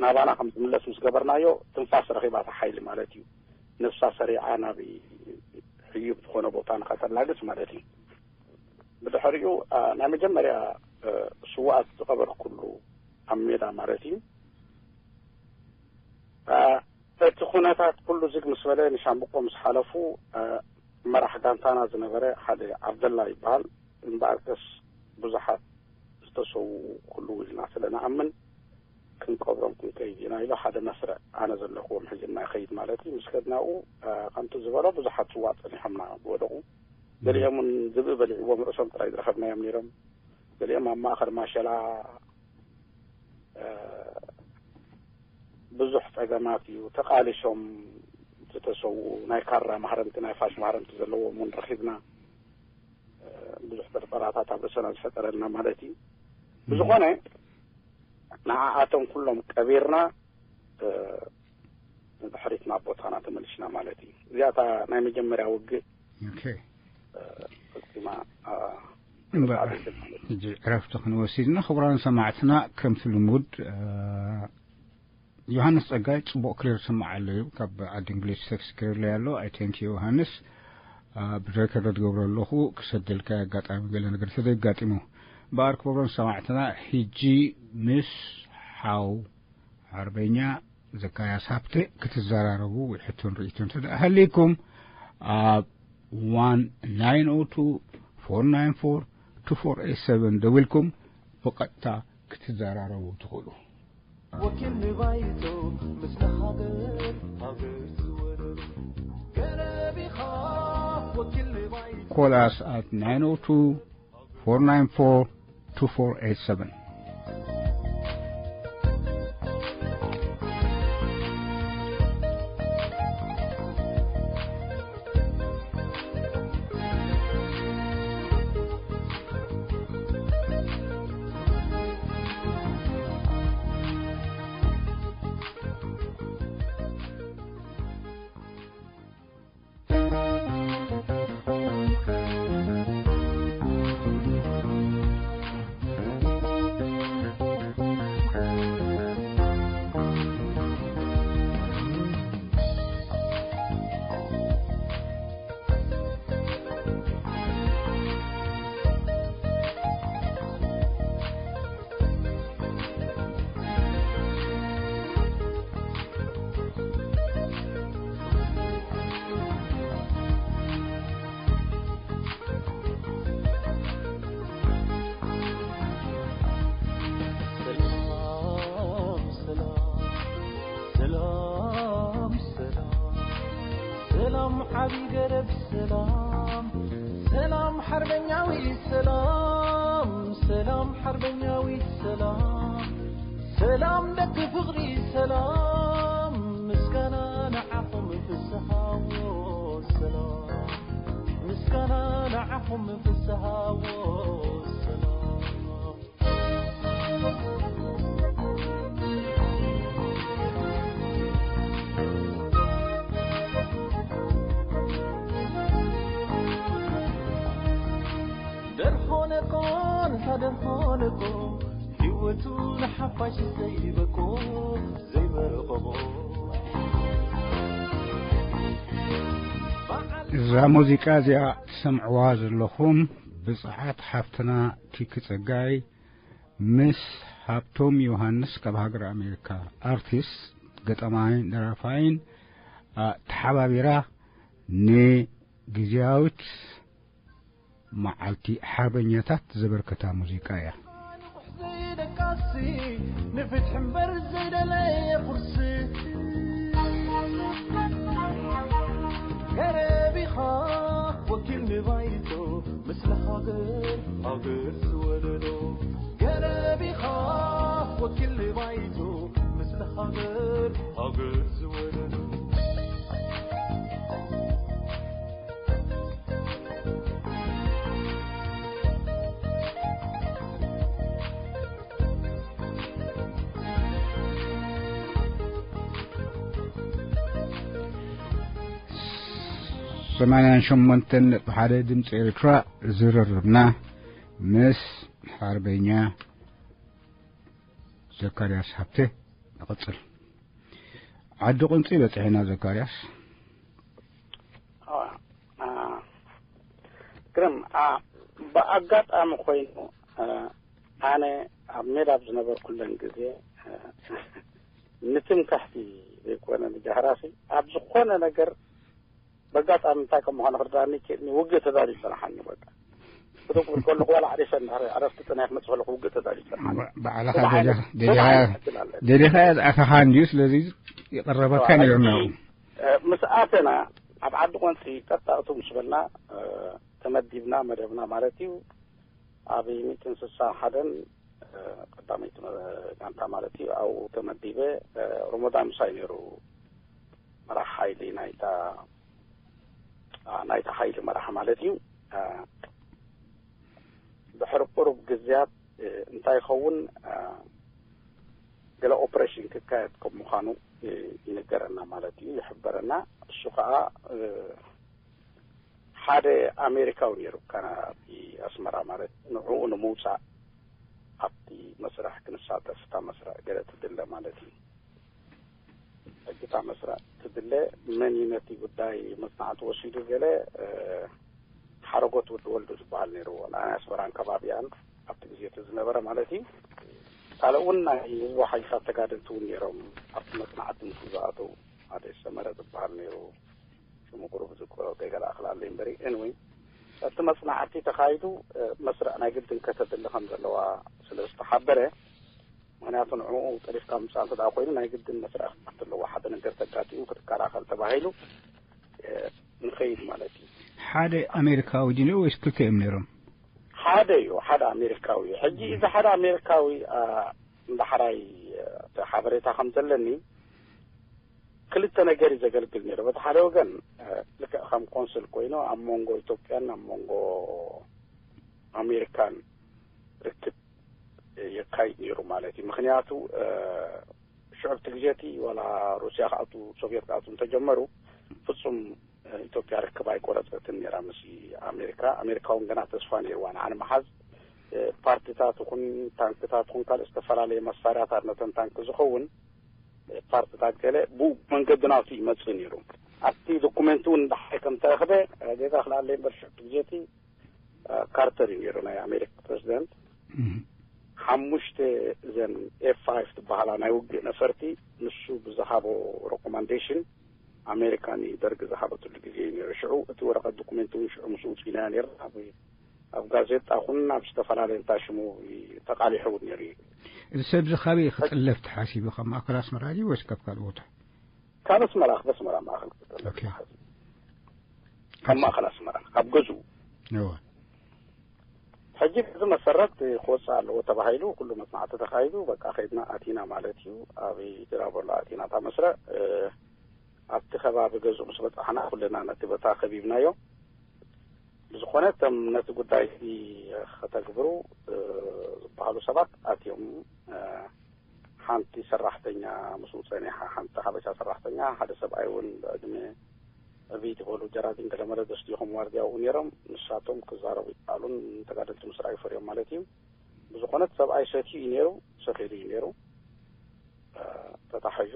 ናባና ከም ዝምለስ ምስ ገበርናዮ፣ ትንፋስ ረኺባ እታ ሓይሊ ማለት እዩ። ነፍሳ ሰሪዓ ናብ ሕዩብ ዝኾነ ቦታ ንኸተላግስ ማለት እዩ። ብድሕሪኡ፣ ኣ፣ ናይ መጀመርያ፣ እ፣ ስውኣት ዝቐበርኩሉ ኣብ ሜዳ ማለት እዩ። ኣ፣ እቲ ኩነታት ኩሉ ዝግ ምስ በለ፣ ንሻምብቆ ምስ ሓለፉ፣ እ፣ መራሕ ጋንታና ዝነበረ ሓደ ዓብደላ ይበሃል። እምበኣርከስ ብዙሓት ዝተሰውኡ ኩሉ ኢልና ስለ ንኣምን፣ ክንቀብሮም ክንከይድ ኢና ኢሉ ሓደ መስርዕ ኣነ ዘለኽዎም ሒዝና ይኸይድ ማለት እዩ። ምስ ከድናኡ፣ እ፣ ከምቲ ዝበሎ ብዙሓት ስዋእ ጸኒሖምና ዝወደቑ። ገሊኦም እውን ዝብኢ በሊዕዎም ርእሶም ጥራይ ዝረኸብናዮም ነይሮም። ገሊኦም ኣብ ማእከል ማሸላ፣ እ፣ ብዙሕ ጸገማት እዩ። ተቓሊሶም ዝተሰውኡ ናይ ካራ ማህረምቲ፣ ናይ ፋሽ ማህረምቲ ዘለዎም እውን ረኺብና። እ፣ ብዙሕ ጥርጠራታት ኣብ ርእሰና ዝፈጠረልና ማለት እዩ። ብዝኾነ ንዓኣቶም ኩሎም ቀቢርና፣ እ፣ ንድሕሪት ናብ ቦታና ተመሊስና ማለት እዩ። እዚኣታ ናይ መጀመርያ ውግእ፣ ኦኬ። እ፣ ፈጺማ፣ እ፣ እምበኣር፣ ተጻዊት ማለት እዩ። ሕጂ ዕረፍቲ ክንወስድ ኢና። ክቡራን ሰማዕትና፣ ከምቲ ልሙድ፣ እ፣ ዮሃንስ ጸጋይ ጽቡቕ ክሊር ይስማዕ ኣሎ እዩ። ካብ ዓዲ እንግሊዝ ቴክስት ክሪርለይ ኣሎ። ኣይ ቴንክ ዩ ዮሃንስ። እ፣ ብዘይከ ዶ ትገብሮ ኣለኹ ክሰደልካ ኣጋጣሚ ገለ ነገር ተዘይጋጢሙ። እምበኣር ክቡራን ሰማዕትና፣ ሕጂ ምስ ሓው ሓርበኛ ዘካርያስ ሃብተ ክትዘራረቡ ወይ ሕቶን ርእይቶን እንተ ደኣ ሃልይኩም፣ ኣብ ዋን ናይን ኦ ቱ ፎር ናይን ፎር ቱ ፎር ኤት ሰቨን ደዊልኩም ብቐጥታ ክትዘራረቡ ትኽእሉ። ወኪል ንባይቶ ምስለ ሃገር ሃገር ዝወረሩ ገረብ ኢኻ። ወኪል ንባይቶ Call us at nine oh two, four nine four, two four eight seven. ሰላም፣ ሰላም፣ ሰላም፣ ሰላም፣ ዓቢ ገረብ ሰላም፣ ሰላም፣ ሓርበኛዊ ሰላም፣ ሰላም፣ ሓርበኛዊ ሰላም፣ ሰላም፣ ደቂ ፍቕሪ ሰላም፣ ምስጋና ንዓኹም ፍስሃዎ ሰላም፣ ምስጋና ንዓኹም ፍስሃዎ ሰላም። ደርሆነቆ፣ እንታ ደርሆነቆ፣ ህይወቱ ንሓፋሽ ዘይበቆ፣ ዘይበረቐቆ። እዛ ሙዚቃ እዚኣ ትሰምዕዋ ዘለኹም ብጽሓት ሓፍትና ቲኪ ጸጋይ ምስ ሃብቶም ዮሃንስ ካብ ሃገር ኣሜሪካ፣ ኣርቲስት፣ ገጠማይን ደራፋይን፣ ኣ፣ ተሓባቢራ ንግዝያዊት መዓልቲ ሓርበኛታት ዘበርከታ ሙዚቃ እያ። ንፍትሒ እምበር ዘይደለየ ቁርሲ ገረብ ኢኻ ወኪል ንባይቶ፣ ምስለ ሃገር ሃገር ዝወለዶ። ገረብ ኢኻ ወኪል ንባይቶ፣ ምስለ ሃገር ሃገር ዝወለዶ። ሰማንያን ሸሞንተን ነጥቢ ሓደ ድምፂ ኤርትራ ዝርርብና ምስ ሓርበኛ ዘካርያስ ሃብተ። ቀጽል። ዓዲ ቁንጺ በጺሕና ዘካርያስ። ግርም፣ ብኣጋጣሚ ኮይኑ ኣነ ኣብ ሜዳ ኣብ ዝነበርኩለን ግዜ፣ ንትምክሕቲ ዘይኮነ ንጃህራሲ ኣብ ዝኾነ ነገር በጋጣሚ እንታይ ከም ምዃኑ ክርዳእኒ ኬድኒ ውግእ ተዳልዩ ይጸንሓኒ። በቃ ክትብል ከለኹ ዋላ ዓሪፈ እንዳረ ዕረፍቲ ጥናይ ክመጽእ ከለኹ ውግእ ተዳልዩ ይጸንሓኒ። ባዕልኻ ደሊኻ እያ ዝኣተኻ እንድዩ። ስለዚ ይቐረበካ ነይርና። ምስ ኣተና ኣብ ዓዲ ቆንፂ ቀጣቕቱ ምስ በልና ተመዲብና፣ መደብና ማለት እዩ። ኣብ ሚእትን ስሳን ሓደን ቀዳመይቲ ጋንታ ማለት እዩ። ኣብኡ ተመዲበ። ሮሞዳን ምሳይ ነይሩ፣ መራሕ ሓይሊ ናይታ ናይታ ሓይሊ መራሕ ማለት እዩ። ድሕሪ ቁሩብ ግዜያት እንታይ ይኸውን፣ ገለ ኦፕሬሽን ክካየድ ከም ምዃኑ ይንገረና ማለት እዩ፣ ይሕበረና። እሱ ከዓ ሓደ ኣሜሪካዊ ነይሩ፣ ኣብቲ ኣስመራ ማለት እዩ። ንዕኡ ንምውፃእ ኣብቲ መስርሕ ክንሳተፍ፣ እታ መስርሕ ገለ ትድለ ማለት እዩ። ሕጂ እታ መስርሕ ትድለ፣ መን እዩ ነቲ ጉዳይ መፅናዕቲ ወሲዱ? ገለ ሓረጎት ወዲ ወልዱ ዝበሃል ነይርዎ፣ ናይ ኣስመራን ከባቢኣን ኣብቲ ግዜ እቲ ዝነበረ ማለት እዩ። ካልእ እውን ናይ ህዝባዊ ሓይልታት ተጋደልቲ እውን ነይሮም ኣብቲ መፅናዕቲ ምስ ዝኣተው፣ ሓደ ሰመረ ዝበሃል ነይሩ። ሽሙ ቁሩብ ዝቆ ከይገላ ክላለይ እምበሪ። ኤንወይ፣ እቲ መፅናዕቲ ተኻይዱ መስርዕ ናይ ግድን ከተድሊ ከም ዘለዋ ስለ ዝተሓበረ፣ ምክንያቱ ንዕኡ ጠሊፍካ ምፃእ እንተ ደኣ ኮይኑ ናይ ግድን መስርዕ ክትኣቱ ኣለዋ። ሓደ ነገር ተጋጢሙ ክትከላኸል ተባሂሉ ንኸይድ ማለት እዩ። ሓደ ኣሜሪካዊ ድዩ ወይስ ክልተ እዮም ነይሮም? ሓደ እዩ፣ ሓደ ኣሜሪካዊ እዩ። ሕጂ እዚ ሓደ ኣሜሪካዊ እንዳሕራይ እቲ ሓበሬታ ከም ዘለኒ ክልተ ነገር እዩ ዘገልግል ነይሩ። በቲ ሓደ ወገን ልክዕ ከም ቆንስል ኮይኑ ኣብ መንጎ ኢትዮጵያን ኣብ መንጎ ኣሜሪካን ርክብ የካይድ ነይሩ ማለት እዩ። ምክንያቱ ሽዑ ኣብቲ ግዜ እቲ ዋላ ሩስያ ክኣቱ ሶቪየት ክኣቱ እንተጀመሩ ፍጹም ኢትዮጵያ ርክብ ኣይቆረፀትን ነይራ ምስ ኣሜሪካ። ኣሜሪካ እውን ገና ተስፋ ነይርዋ ንዓ ንምሓዝ ፓርቲታት ይኹን ታንክታት ይኹን ካልእ ዝተፈላለየ መሳርያታት ነተን ታንክ ዝኸውን ፓርቲታት ገለ ብኡ መንገዲ ናቱ ይመፅእ ነይሩ። ኣብቲ ዶኩሜንት እውን እንዳሓይ ከም ተረኽበ ጌጋ ክልኣለ እምበር ሽዑ ግዜ እቲ ካርተር እዩ ነይሩ ናይ ኣሜሪካ ፕሬዚደንት። ሓሙሽተ እዘን ኤፍ ፋይቭ ትበሃላ ናይ ውግእ ነፈርቲ ንሱ ብዝሃቦ ሬኮማንዴሽን ኣሜሪካ ንደርግ ዝሃበትሉ ግዜ እዩ ነይሩ። ሽዑ እቲ ወረቐት ዶኩሜንት እውን ሽዑ ምስ ውፅኢናዮ ነይርና። ኣብ ጋዜጣ ኩን ኣብ ዝተፈላለየ እንታይ ሽሙ ተቃሊሑ እውን ነይሩ እዩ። እዚ ሰብ እዚ ካበይ ክጥለፍ ተሓሲቡ? ካብ ማእከል ኣስመራ ድዩ ወይስ ካብ ካልእ ቦታ? ካብ ኣስመራ፣ ካብ ኣስመራ ማእከል ክጥለፍ ተሓሲቡ። ካብ ማእከል ኣስመራ ካብ ገዝኡ። እወ። ሕጂ በዚ መሰረት ክወፅእ ኣለዎ ተባሂሉ ኩሉ መፅናዕቲ ተኻይዱ በቃ ከይድና ኣቲና ማለት እዩ። ኣብ ድራበሎ ኣቲና እታ መስርዕ ኣብቲ ከባቢ ገዝኡ ምስ በፃሕና ኩልና ነቲ ቦታ ከቢብናዮ። ብዝኾነ እቶም ነቲ ጉዳይ እዚ ከተግብሩ ዝበሃሉ ሰባት ኣትዮም ሓንቲ ሰራሕተኛ ምስኡ ፀኒሓ፣ ሓንቲ ሓበሻ ሰራሕተኛ፣ ሓደ ሰብኣይ እውን ብዕድመ ዕብይ ዝበሉ ጀራዲን ገለመለ ዘስትዩ ከም ዋርድያ ኣብኡ ነይሮም። ንሳቶም ክዛረቡ ይከኣሉን ንተጋደልቲ ምስራይ ፈርዮም ማለት እዩ። ብዝኾነ እቲ ሰብኣይ ሰትዩ እዩ ነይሩ፣ ሰኺሩ እዩ ነይሩ። ተታሒዙ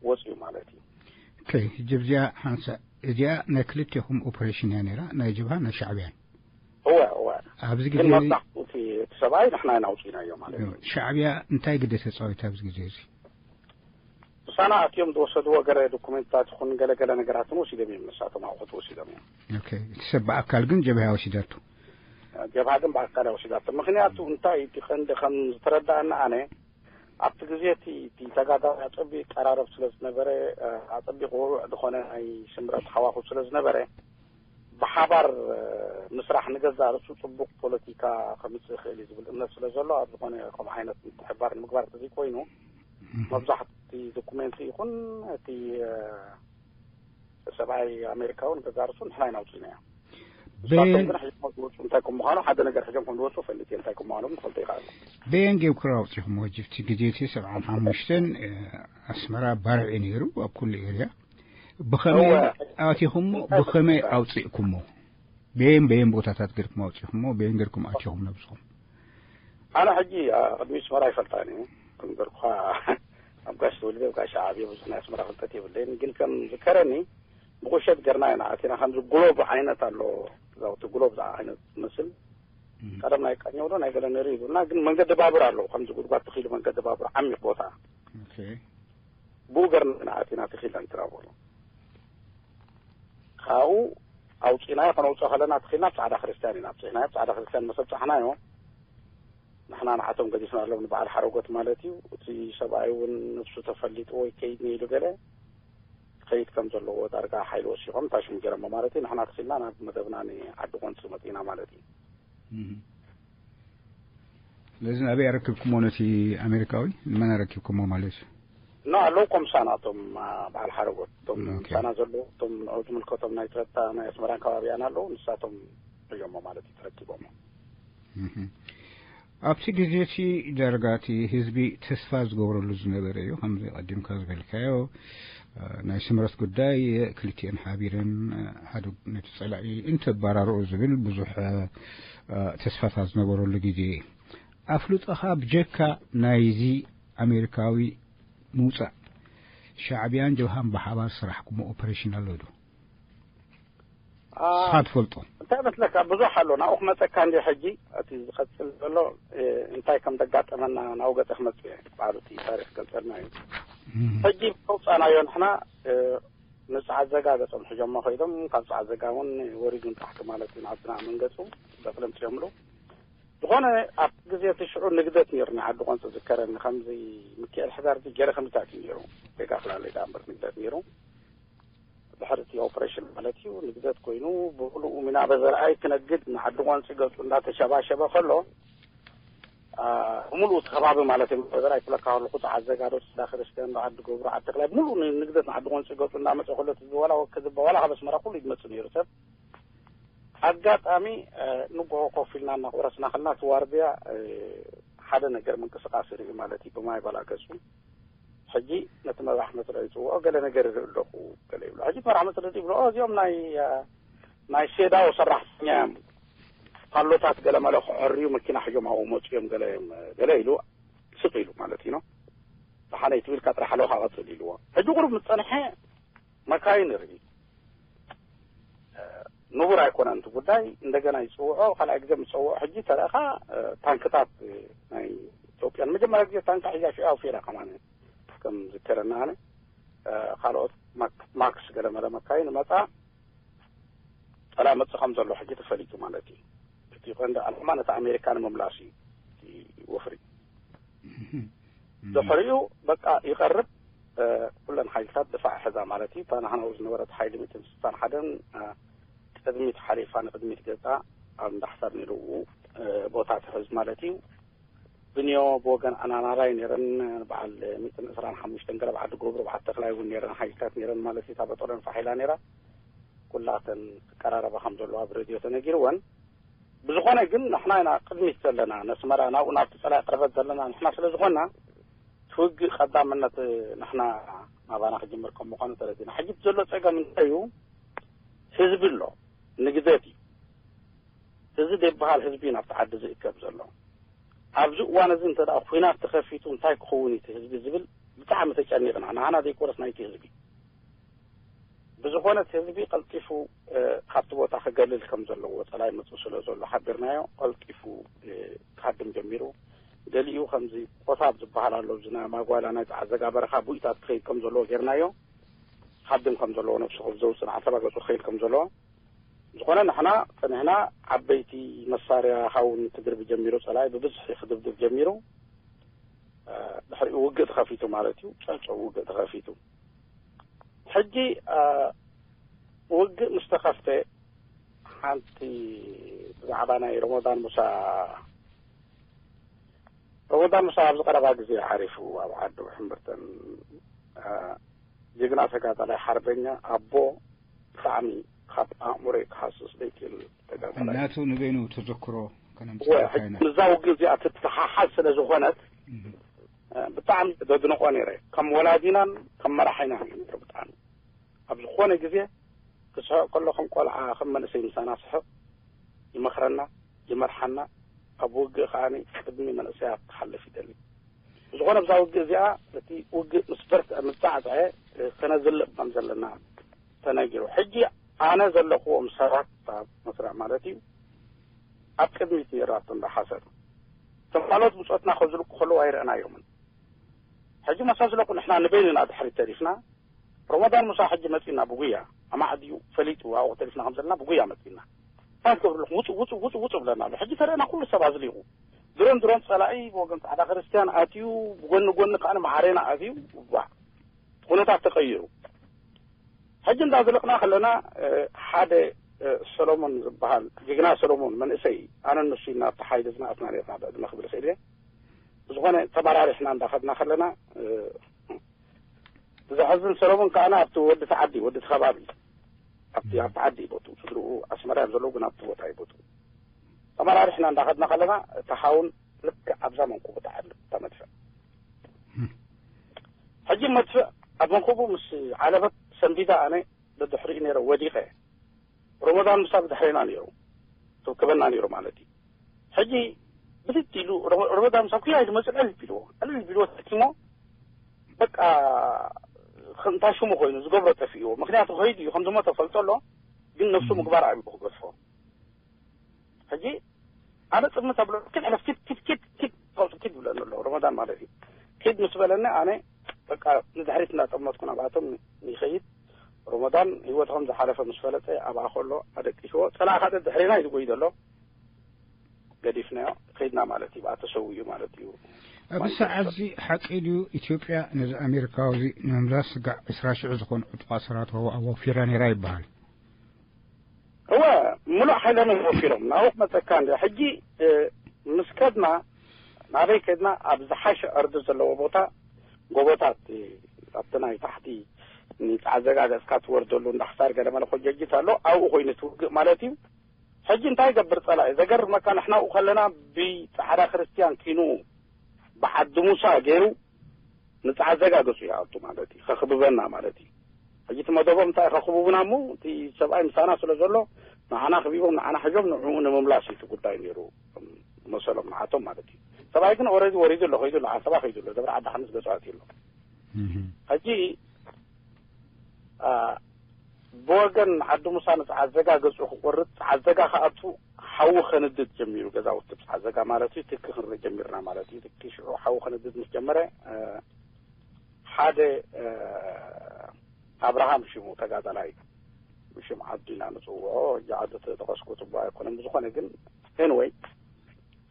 ወፂኡ ማለት እዩ። ኦኬ፣ ሕጂ እዚኣ ሓንሳእ እዚኣ ናይ ክልቴኹም ኦፕሬሽን እያ ነይራ፣ ናይ ጀብሃ ናይ ሻዕብያን። እወ እወ። ኣብዚ ግን ግዜ እዚ መብዛሕትኡ እቲ እቲ ሰብኣይ ንሕና ኢና ኣውፂእናዮ ማለት እዩ። ሻዕብያ እንታይ ግደ ተፃዊታ ኣብዚ ግዜ እዚ? ምሳና ኣትዮም ዝወሰድዎ ገለ ዶኩሜንትታት ይኹን ገለ ገለ ነገራትን ወሲዶም እዮም። ንሳቶም ኣቑሑት ወሲዶም እዮም። ኦኬ፣ እቲ ሰብ ብኣካል ግን ጀብሃ ወሲዳቶ። ጀብሃ ግን ብኣካል ወሲዳቶ። ምክንያቱ እንታይ እቲ ቀንዲ ከም ዝተረዳእና ኣነ ኣብቲ ግዜ እቲ እቲ ተጋዳላይ ኣጸቢቕ ቀራረብ ስለ ዝነበረ ኣጸቢቕ ውሩዕ ዝኾነ ናይ ስምረት ሃዋኹ ስለ ዝነበረ ብሓባር ምስራሕ ንገዛእ ርእሱ ጽቡቕ ፖለቲካ ከምጽእ ይኽእል እዩ ዝብል እምነት ስለ ዘሎ ኣብ ዝኾነ ከምኡ ዓይነት ምትሕባር ንምግባር ተዘይኮይኑ መብዛሕቲ ዶኩሜንት ይኹን እቲ ሰብኣይ ኣሜሪካ እውን ገዛእ ርእሱ ንሕና ኢና ኣውፂእናዮ። ንሳቶም ግን ሕጂ ዝወፁ እንታይ ከም ምዃኑ ሓደ ነገር ሕጆም ከም ዝወፁ ፈልጥ እየ እንታይ ከም ምዃኖም ክፈልጦ ይኽኣል። በየን ጌብክሮ ኣውፂኹምዎ ሕጂ እቲ ግዜ እቲ ሰብዓን ሓሙሽተን ኣስመራ ባርዕ እዩ ነይሩ ኣብ ኩሉ ኤርያ። ብኸመይ ኣቲኹሞ ብኸመይ ኣውፂእኩሞ? በየን በየን ቦታታት ገርኩም ኣውፂኹሞ በየን ገርኩም ኣቲኹም ነብስኹም? ኣነ ሕጂ ቅድሚ ኣስመራ ይፈልጣን እዩ ክንገርኩኻ ኣብ ጋሽ ውልቤ ጋሻ ዓብዮ ብዙሕ ናይ ኣስመራ ፍልጠት የብለይን፣ ግን ከም ዝከረኒ ብቁሸት ገርና ኢና ኣቲና። ከምዚ ግሎብ ዓይነት ኣሎ፣ ዛውቲ ግሎብ ዝዓ ዓይነት ትመስል። ቀደም ናይ ቀኘው ዶ ናይ ገለ ነይሩ ይብሉና፣ ግን መንገዲ ባቡር ኣለዎ፣ ከምዚ ጉድጓድ ተኺሉ መንገዲ ባቡር፣ ዓሚቕ ቦታ። ብኡ ገርና ኢና ኣቲና ተኺልና ንትራቦሎ። ካብኡ ኣውፂናዮ፣ ከነውፅኦ ከለና ተኺልና ኣብ ፃዕዳ ክርስቲያን ኢና ኣብፂሕናዮ። ኣብ ፃዕዳ ክርስቲያን መሰብ ፃሕናዮ፣ ንሕና ንዓቶም ገዲፍናሎም፣ ንበዓል ሓረጎት ማለት እዩ። እቲ ሰብኣይ እውን ነብሱ ተፈሊጡ ወይ ከይድ ነይሉ ገለ ከይድ ከም ዘለዎ ዳርጋ ሓይሊ ወሲኾም ታሽሙ ገይሮሞ ማለት እዩ። ንሕና ተኺልና ናብ መደብና ንዓዲ ቆንፂ መፂና ማለት እዩ። ስለዚ ናበይ ኣረክብኩሞ ነቲ ኣሜሪካዊ? ንመን ኣረኪብኩሞ ማለት እዩ? ኖ ኣለዉ ኮምሳና እቶም በዓል ሓረጎት እቶም ምሳና ዘለዉ እቶም ንዑ ዝምልከቶም ናይ ጸጥታ ናይ ኣስመራን ከባቢያን ኣለዉ። ንሳቶም ሒዞሞ ማለት እዩ ተረኪቦሞ። ኣብቲ ግዜ እቲ ዳርጋ እቲ ህዝቢ ተስፋ ዝገብረሉ ዝነበረ እዩ። ከምዚ ቀዲምካ ዝበልካዮ ናይ ስምረት ጉዳይ ክልቲኤን ሓቢረን ሓደ ነቲ ጸላኢ እንተባራርኦ ዝብል ብዙሕ ተስፋታት ዝነበረሉ ግዜ እዩ። ኣፍልጦኻ ብጀካ ናይዚ ኣሜሪካዊ ምውጻእ ሻዕብያን ጀብሃን ብሓባር ስራሕኩሞ ኦፐሬሽን ኣሎ ዶ? ስኻ ትፈልጦ? እንታይ መስለካ ብዙሕ ኣሎ ናብኡ ክመፀካ እንዲ ሕጂ እቲ ዝቐፅል ዘሎ እንታይ ከም ዘጋጠመና ናብኡ ገፀ ክመፅእ እየ። ባዕሉ እቲ ታሪክ ገልፀልና እዩ። ሕጂ ከውፃናዮ ንሕና ንፃዓት ዘጋ ገፆም ሕጆሞ ከይዶም ካብ ፃዓት ዘጋ እውን ወሪዱ ንታሕቲ ማለት እዩ ንዓድና መንገፁ በቅለምፅዮምሉ ዝኾነ ኣብ ግዜ እቲ ሽዑ ንግደት ነይሩ ናይ ዓዲ ቆንፂ ዝከረኒ ከምዚ ምክኤል ሕዳር ገረ ከምታት እዩ ነይሩ ጌጋ ክላለይ ዳ እምበር ንግደት ነይሩ ድሕሪ እቲ ኦፕሬሽን ማለት እዩ ንግደት ኮይኑ ብምሉኡ ሚና በዘርኣይ ክነግድ ንዓዲ ቆንፂ ገፁ እንዳተሸባሸበ ከሎ ብምሉኡ እቲ ከባቢ ማለት እዩ በዘርኣይ ክብለካ ከለኩ ፀዓት ዘጋዶ ዳ ክርስቲያን ዓዲ ገብሩ ዓዲ ተክላይ ብምሉኡ ንግደት ንዓዲ ቆንፂ ገፁ እንዳመፀ ከሎ እቲ ዝበላ ወከ ዝበ ዋላ ካብ ኣስመራ ኩሉ ይመፅእ ነይሩ ሰብ ኣጋጣሚ ንጎሆ ኮፍ ኢልና እናቆረስና ከለና እቲ ዋርድያ ሓደ ነገር ምንቅስቃስ ርኢ ማለት እዩ ብማይ ባላ ገፁ ሕጂ ነቲ መራሕ መፅለኢ ይፅውዖ ገለ ነገር ይርኢ ኣለኹ ገለ ይብሎ ሕጂ መራሕ መፅለኢ ይብሎ እዚኦም ናይ ናይ ሴዳው ሰራሕተኛ እዮም ፓሎታት ገለ መለ ክዕርዩ መኪና ሕጆም ኣብኡ መፁ እዮም ገለ እዮም ገለ ኢሉ ስቅ ኢሉ ማለት እዩ ደሓነይ ትብል ካጥራሕ ኣለኻ ቀፅል ኢልዎ ሕጂ ቁሩብ ምስ ፀንሐ መካይን ርኢ ንቡር ኣይኮነን እቲ ጉዳይ እንደገና ይፅውዖ ካልኣይ ግዜ ምፀውዖ ሕጂ ተረእኻ ታንክታት ናይ ኢትዮጵያ ንመጀመርያ ግዜ ታንኪ ሒዛ ሽዑ ኣውፊራ ከማን ከም ዝከረና ኣነ ካልኦት ማክስ ገለመለ መካይን መፃ ጠላ መፅእ ከም ዘሎ ሕጂ ተፈሊጡ ማለት እዩ እቲ ቀንዲ ኣላማ ነቲ ኣሜሪካ ንምምላስ እዩ እቲ ወፍሪ ድሕሪኡ በቃ ይቐርብ ኩለን ሓይልታት ድፋዕ ሕዛ ማለት እዩ እታ ናህናኡ ዝነበረት ሓይሊ ሚእትን ስሳን ሓደን ቅድሚት ሓሊፋ ንቅድሚት ገፃ ኣብ እንዳሕሳር ንልኡ ቦታ ትሕዝ ማለት እዩ ብንዮ ብወገን ኣናናራይ ነይረን በዓል ሚእትን ዕስራን ሓሙሽተን ገለ በዓል ገብሩ በዓል ተክላይ እውን ነይረን ሓይልታት ነይረን ማለት እዩ እታ በጦለን ፋሒላ ነይራ ኩላተን ትቀራረባ ከም ዘለዋ ብሬድዮ ተነጊርወን ብዝኾነ ግን ንሕና ኢና ቅድሚት ዘለና ነስመራ ናብኡ ናብቲ ፀላኢ ቅርበት ዘለና ንሕና ስለ ዝኾንና ትውግእ ቀዳምነት ንሕና ናባና ክጅምር ከም ምዃኑ ተረዲና ሕጂ ዘሎ ፀገም እንታይ እዩ ህዝቢ ኣሎ ንግዘት እዩ እዚ ደይበሃል ህዝቢ ናብቲ ዓዲ ዝእከብ ዘሎ ኣብዚ እዋን እዚ እንተ ኩናት ተኸፊቱ እንታይ ክኸውን እቲ ህዝቢ ዝብል ብጣዕሚ ተጨኒቕና ንዓና ዘይኮነስ ናይቲ ህዝቢ ብዝኾነ እቲ ህዝቢ ቀልጢፉ ካብቲ ቦታ ክገልል ከም ዘለዎ ፀላይ መፁ ስለ ዘሎ ሓቢርናዮ ቀልጢፉ ክሃድም ጀሚሩ ገሊኡ ከምዚ ቆታብ ዝበሃል ኣሎ እዚ ናይ ማጓላ ናይ ፀዓዘጋ በረኻ ቡኢታት ክኸይድ ከም ዘለዎ ጌርናዮ ሃድም ከም ዘለዎ ነብሱ ከም ዘውፅእ ንዓሰባ ገፁ ክኸይድ ከም ዘለዎ ዝኾነ ንሕና ፀኒሕና ዓበይቲ መሳርያ ሃውን ትግርቢ ጀሚሩ ፀላይ ብብዝሒ ክድብድብ ጀሚሩ ድሕሪኡ ውግእ ተኸፊቱ ማለት እዩ ጨልጨው ውግእ ተኸፊቱ ሕጂ ውግእ ምስ ተኸፍተ ሓንቲ ብዛዕባ ናይ ረመዳን ሙሳ ረመዳን ሙሳ ኣብዚ ቀረባ ግዜ ዓሪፉ ኣብ ዓዱ ሕምብርተን ጅግና ተጋዳላይ ሓርበኛ ኣቦ ብጣዕሚ ካብ ኣእምሮይ ክሃስስ ዘይክእል ተጋዳላይ እናቱ ንበይኑ ተዘክሮ ከነምፅእ ኢና ምዛው ግዜ ኣትተሓሓዝ ስለ ዝኾነት ብጣዕሚ ዘድንቆ ነይረ ከም ወላዲናን ከም መራሒናን እዩ ነይሩ ብጣዕሚ ኣብ ዝኾነ ግዜ ክስሕቕ ከሎ ከም ቆልዓ ከም መንእሰይ ምሳና ስሕቕ ይመኽረና ይመርሓና ኣብ ውግእ ከኣ ቅድሚ መንእሰያት ክሓልፍ ይደሊ ብዝኾነ ብዛ ውግእ እዚኣ እቲ ውግእ ምስ በርትዐ ምስ ፃዕፀዐ ከነዝልእ ከም ዘለና ተነጊሩ። ሕጂ ኣነ ዘለኽዎም ሰባት ኣብ መስርዕ ማለት እዩ ኣብ ቅድሚት ነይራቶ እንዳ ሓሰር ተፋሎት ብፆትና ከዝልቁ ከለዉ ኣይረአናዮምን። ሕጂ መሳስለኩ ንሕና ንበይንና ድሕሪት ተሪፍና። ሮመዳን ሙሳ ሕጂ መፂና ብጉያ ኣማዕድዩ ፈሊጡ ኣብኡ ተሪፍና ከም ዘለና ብጉያ መፂና። እንታይ ክብሉ ውፁ ውፁ ውፁ ውፁ ብለና ኣሎ። ሕጂ ተረእና ኩሉ ሰብ ኣዝሊቑ ድሮን ድሮን ፀላኢ ብወገን ፃዕዳ ክርስትያን ኣትዩ ብጎኒ ጎኒ ከዓ ማዓሬና ኣትዩ ዋ ኩነታት ተቀይሩ። ሕጂ እንዳዘለቕና ከለና ሓደ ሰሎሞን ዝበሃል ጅግና ሰሎሞን መንእሰይ ኣነ ንሱ ኢና ኣብቲ ሓይሊ ዝነኣስና ነርና ብዕድመ ክብል ክእል እየ። ብዝኾነ ተመራሪሕና እንዳኸድና ከለና ብዘሕዝን ሰሎሞን ከዓና ኣብቲ ወዲ ተዓዲ ወዲ ተኸባቢ ኣብቲ ኣብቲ ዓዲ ይቦቱ ስድርኡ ኣስመራ እዮም ዘለዉ ግን ኣብቲ ቦታ ይቦቱ ተመራሪሕና እንዳኸድና ከለና እቲ ሓውን ልክዕ ኣብዛ መንኩቡ ተዓሉ ተመድፈ ሕጂ መድፍእ ኣብ መንኩቡ ምስ ዓለበት ሰንቢዳ ኣነ ብድሕሪኡ ነይረ ወዲቐ ሮመዳን ምሳ ብድሕሪና ነይሩ ትውክበና ነይሩ ማለት እዩ። ሕጂ ብትት ኢሉ ሮመዳን ምሳ ኩያ ኢሉ መፅእ ዕልል ቢልዎ ዕልል ቢልዎ ተኪሞ በቃ እንታይ ሽሙ ኮይኑ ዝገብሮ ጠፊእዎ። ምክንያቱ ከይዱ እዩ ከም ዝሞተ ፈልጦ ኣሎ ግን ነፍሱ ምግባር ኣብሉ ክገድፎ። ሕጂ ኣነ ፅምት ኣብሎ ኪድ ሕለፍ ኪድ ኪድ ኪድ ኪድ ኪድ ኪድ ብለኒ ኣሎ ረመዳን ማለት እዩ። ኪድ ምስ በለኒ ኣነ በቃ ንድሕሪት እንዳጠመጥኩ ናብኣቶም ይኸይድ። ረመዳን ህይወቶም ዝሓለፈ ምስ ፈለጠ ኣብኣ ከሎ ኣደቂስዎ ፀላእ ካደ ድሕሬና እዩ ዝጎይ ዘሎ። ገዲፍናዮ ከይድና ማለት እዩ ብኣ ተሰዊኡ ማለት እዩ። ኣብ ሰዓት እዚ ሓቂ ድዩ ኢትዮጵያ ነዚ ኣሜሪካዊ እዚ ንምምላስ ስጋዕ ዕስራ ሽዑ ዝኾኑ ዕጡቕ ኣሰራት ኣወፊራ ነይራ ይበሃል? እወ፣ ምሉእ ሓይሎም እዮም ወፊሮም ናብኡ ክመፀካ እንዲ ሕጂ ምስ ከድና ናበይ ከድና ኣብ ዝሓሸ ዕርዲ ዘለዎ ቦታ ጎቦታት ኣብቲ ናይ ታሕቲ ንፃዕዘጋ ገፅካ ትወርደሉ እንዳሕሳር ገለመለ ኮጀጅት ኣሎ ኣብኡ ኮይኑ ትውግእ ማለት እዩ። ሕጂ እንታይ ይገብር ፀላኢ ዘገርመካ ንሕናኡ ከለና ብፃዕዳ ክርስትያን ኪኑ ብዓዲ ሙሳ ገይሩ ንፃዕዘጋ ገፁ ይኣቱ ማለት እዩ ከኽብበና ማለት እዩ። ሕጂ እቲ መደቦም እንታይ ከኽብቡና እሞ እቲ ሰብኣይ ምሳና ስለ ዘሎ ንዓና ክቢቦም ንዓና ሕጆም ንዕኡ ንምምላስ እዩ እቲ ጉዳይ ነይሩ መሰሎም ንዓቶም ማለት እዩ። ሰብኣይ ግን ኦረዲ ወሪዱ ኣሎ ከይዱ ኣሎ ዓሰባ ከይዱ ኣሎ ደብረ ዓዲ ሓምስ ገፁ ኣትዩ ኣሎ። ሕጂ ብወገን ዓዲ ሙሳ ንፀዓዘጋ ገፁ ክቆርፅ ፀዓዘጋ ከኣቱ ሓዊ ከንድድ ጀሚሩ ገዛውቲ ብፀዓዘጋ ማለት እዩ ትኪ ክንርኢ ጀሚርና ማለት እዩ። ትኪ ሽዑ ሓዊ ከንድድ ምስ ጀመረ ሓደ ኣብርሃም ሽሙ ተጋዳላይ ብሽም ዓዱ ኢና ንፅውዖ። ሕጂ ዓዱ ተጠቀስኩ ፅቡቅ ኣይኮነን ብዝኮነ ግን ኤንወይ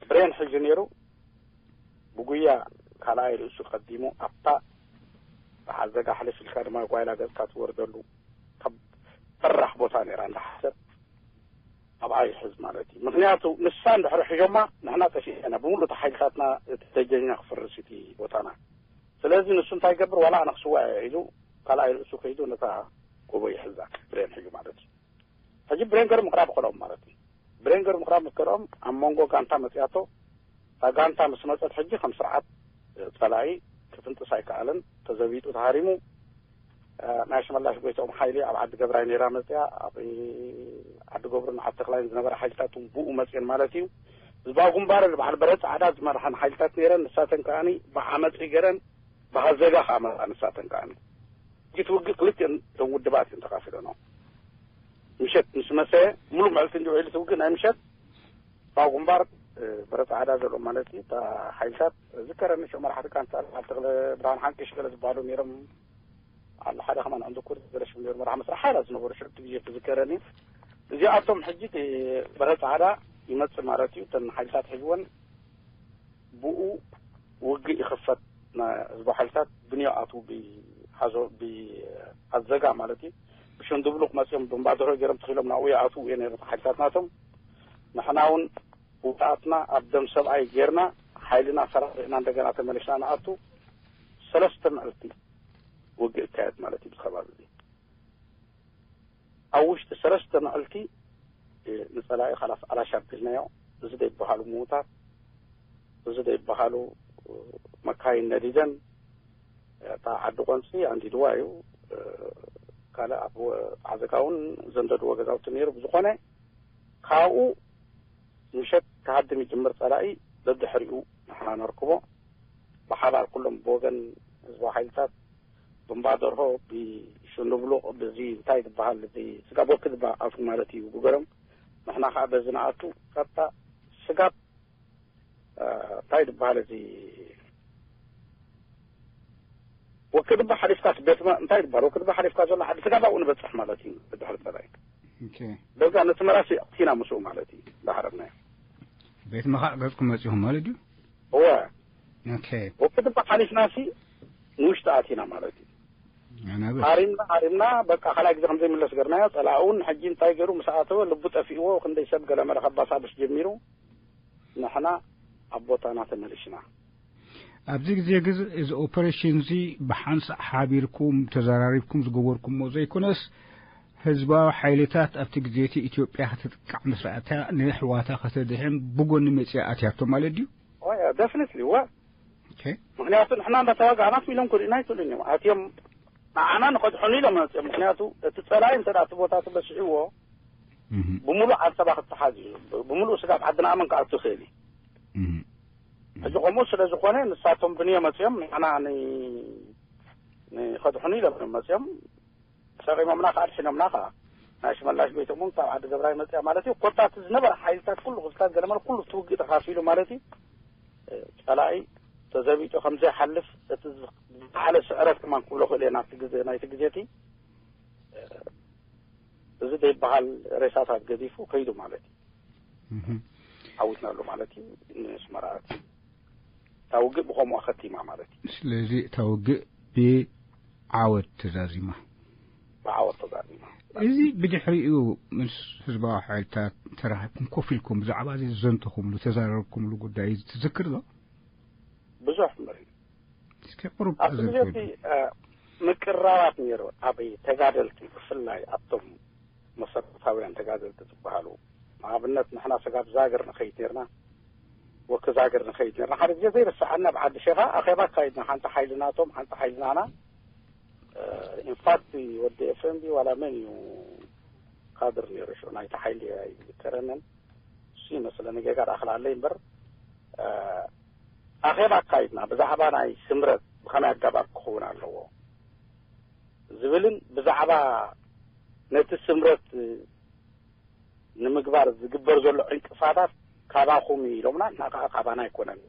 ብሬን ሕጂ ነይሩ ብጉያ ካልኣይ ርእሱ ቀዲሙ ኣብታ ብዓዘጋ ሕልፍ ኢልካ ድማ ጓይላ ገፅካ ትወርደሉ ካብ በራሕ ቦታ ነይራ እንዳሓሰብ ኣብኣ ይሕዝ ማለት እዩ። ምክንያቱ ንሳ እንድሕሪ ሕጆማ ንሕና ጠፊእና ኢና ብምሉእ ሓይልታትና እቲ ደጀኛ ክፈርስ እቲ ቦታና። ስለዚ ንሱ እንታይ ይገብር ዋላ ኣነ ክስዋእ እየ ኢሉ ካልኣይ ርእሱ ከይዱ ነታ ጎቦ ይሕዛ ብሬን ሕዩ ማለት እዩ። ሕጂ ብሬን ገሩ ምቅራብ ከሎም ማለት እዩ። ብሬን ገሩ ምቅራብ ምስ ከልኦም ኣብ መንጎ ጋንታ መፅያቶ እታ ጋንታ ምስ መፀት ሕጂ ከም ስርዓት ፀላኢ ክፍንጥስ ኣይከኣለን። ተዘቢጡ ተሃሪሙ። ናይ ኣሽመላሽ ጎይትኦም ሓይሊ ኣብ ዓዲ ገብራይ ነይራ መፅያ ኣብ ዓዲ ገብሩን ዓዲ ተክላይን ዝነበረ ሓይልታት ብኡ መፅየን ማለት እዩ። ህዝባዊ ግንባር በዓል በረ ፃዕዳ ዝመርሓን ሓይልታት ነይረን ንሳተን ከዓኒ ብዓመፂ ገረን ብሃዘጋ ከዓ መፃ ንሳተን ከዓኒ እቲ ውግእ ክልቲኦን እተን ውድባት እየን ተኻፊለኖ። ምሸት ምስ መሰ ሙሉእ መዕልቲ እንዲ ውዒሉ እቲ ውግእ ናይ ምሸት ኣብ ግንባር በረ ፃዕዳ ዘሎ ማለት እዩ። እታ ሓይልታት ዝከረኒ ሽዑ መራሕቲ ጋንታ በዓል ተኽለ ብርሃን ሓንቅሽ ገለ ዝበሃሉ ነይሮም። ኣለ ሓደ ከማን ኣንድኩር ገለ ሽም ነይሩ መራሕ መስራሕ ሓይላት ዝነበሩ ሽዑ እቲ ግዜ ትዝከረኒ። እዚኣቶም ሕጂ እቲ በረ ፃዕዳ ይመፅእ ማለት እዩ። እተን ሓይልታት ሕዝወን ብኡ ውግእ ይኽፈት። ህዝባዊ ሓይልታት ብንዮኣቱ ብሓዞ ብኣዘጋ ማለት እዩ ብሽንድብሉቕ መፅኦም ብንባድሮ ገይሮም ተኺሎም ናብኡ ይኣትዉ እየ ነይሮም ሓይልታት ናቶም። ንሕና እውን ውግኣትና ኣብ ደም ሰብኣይ ጌርና ሓይልና ሰራሪዕና እንደገና ተመሊስና ንኣቱ። ሰለስተ ምዕልቲ ውግእ ይካየድ ማለት እዩ ብከባቢ እዚ ኣብ ውሽጢ ሰለስተ ምዕልቲ ንፀላኢ ካላስ ኣላሽ ኣቢልናዮ። እዚ ዘይበሃሉ ምዉታት እዚ ዘይበሃሉ መካይን ነዲደን እታ ዓዲ ቆንፂ ኣንዲድዋ እዩ። ካልእ ኣብ ፃዕዘጋ እውን ዘንደድዎ ገዛውቲ ነይሩ ብዝኾነ ካብኡ ምሸት ክሃድም ይጅምር ፀላኢ። ደድሕሪኡ ንሕና ነርክቦ። ብሓባር ኩሎም ብወገን ህዝባዊ ሓይልታት ብእምባ ደርሆ፣ ብሽንብሉቕ፣ ብዚ እንታይ ዝበሃል፣ እዚ ስጋብ ወክድ ኣፉ ማለት እዩ ብገሮም። ንሕና ከዓ በዚ ንኣቱ ቀጥታ ስጋብ፣ እ፣ እንታይ ዝበሃል፣ እዚ ወክድባ ሓሊፍካስ ቤት መ-፣ እንታይ ዝበሃል፣ ወክድባ ሓሊፍካ ዘሎ ዓዲ ስጋብ ኣብኡ ንበፅሕ ማለት እዩ። ብድሕሪ ፀላኢ ኦኬ። በዛ ነቲ መራሲ ኣቲና ምስኡ ማለት እዩ። ዳሕረናዮ። ቤት መኻዕ ገጽኩም መጺኹም ማለት ድዩ? እወ። ኦኬ። ወክድባ ሓሊፍናሲ ንውሽጢ ኣቲና ማለት እዩ። ኣናብስ። ሃሪምና፣ ሃሪምና፣ በቃ ካልኣይ ግዜ ከም ዘይምለስ ገርናዮ። ጸላኢ እውን ሕጂ እንታይ ገይሩ ምስ ኣተወ ልቡ ጠፊእዎ፣ ክንደይ ሰብ ገለመለ ከባሳብስ ጀሚሩ፣ ንሕና ኣብ ቦታና ተመሊስና። ኣብዚ ግዜ ግዝ-፣ እዚ ኦፐሬሽን እዚ ብሓንሳእ ሓቢርኩም ተዘራሪብኩም ዝገበርኩሞ ዘይኮነስ፣ ህዝባዊ ሓይልታት ኣብቲ ግዜ እቲ ኢትዮጵያ ክትጥቃዕ ምስ ረኣታ፣ ንሕዋታ ከተድሕን ብጎኒ መጺኣ ኣትያቶ ማለት ድዩ? ኦያ፣ ደፍኒትሊ፣ እወ። ኦኬ። ምኽንያቱ ንሕና እንዳተዋጋእና ኢሎም ክርእዩና ኣይክእሉን እዮም። ኣትዮም ንዓና ንኸድሕኑ ኢሎም መጽኦም። ምኽንያቱ እቲ ጸላኢ እንተ ደኣ እቲ ቦታ ተበሲዕዎ፣ እህ። ብምሉእ ዓንሰባ ክትሓዝ እዩ። ብምሉእ ስጋብ ዓድና ኣመን ክኣቱ ይኽእል እዩ። እህ። ሕጂ ከምኡ ስለ ዝኾነ ንሳቶም ብንዮ መጽኦም ንዓና ን-፣ ንኸድሕኑ ኢሎም እዮም መጽኦም። ሰቒሞምና ከኣ ኣድሒኖምና ከኣ። ናይ ሽመላሽ ጎይቶም እውን ካብ ዓዲ ገብራይ መጽያ ማለት እዩ። ኮታ እቲ ዝነበረ ሓይልታት ኩሉ ክፍታት ገለመለ ኩሉ እቲ ውግእ ተኻፊሉ ማለት እዩ። እ፣ ጸላኢ ተዘቢጡ ከም ዘይሓልፍ እቲ ዝ-፣ ዝለዓለ ስዕረት ከማን ክብሎ ክእል እየ ናብቲ ግዜ፣ ናይቲ ግዜ እቲ። እ፣ እዚ ዘይበሃል ሬሳታት ገዲፉ ከይዱ ማለት እዩ። እህ። ዓዊትናሉ ማለት እዩ። ንስመራ ኣትዩ። እታ ውግእ ብኸምኡ ኣኸቲማ ማለት እዩ። ስለዚ እታ ውግእ ብዓወት ተዛዚማ። ብዓወት ተዛዚማ። እዚ ብድሕሪኡ ምስ ህዝባዊ ሓይልታት ተራኺብኩም ኮፍ ኢልኩም ብዛዕባ እዚ ዝዘንተኹምሉ፣ ተዛረብኩምሉ ጉዳይ እዚ ትዝክር ዶ? ብዙሕ እምበር እዩ። እስኪ ቁሩብ ኣብቲ ግዜ እቲ፣ ተዘንትወልና። እ፣ ምቅርራባት ነይሩ። ኣብ ተጋደልቲ ብፍላይ ኣብቶም መሰረታውያን ተጋደልቲ ዝበሃሉ፣ ንኣብነት ንሕና ስጋብ ዛግር ንኸይድ ነርና፣ ወኪ ዛግር ንኸይድ ነርና። ሓደ ግዜ ዘይርስዓኒ ኣብ ዓዲ ሼኻ ኣኼባ ኣካይድና፣ ሓንቲ ሓይሊ ናቶም፣ ሓንቲ ሓይሊ ናና። እ፣ ኢንፋክት ወዲ ኤፍኤምቢ ዋላ መን እዩ ካድር ነይሩ ሽዑ ናይቲ ሓይሊ ኣይዝከረንን። እሱ ይመስለኒ ጌጋ ደኣ ክልኣለይ እምበር፣ እ፣ ኣኼባ ኣካይድና ብዛዕባ ናይ ስምረት ብኸመይ ኣገባብ ክኸውን ኣለዎ ዝብልን ብዛዕባ ነቲ ስምረት ንምግባር ዝግበር ዘሎ ዕንቅፋታት ካባኹም እዩ ኢሎምና፣ እና ከዓ ካባና ኣይኮነን።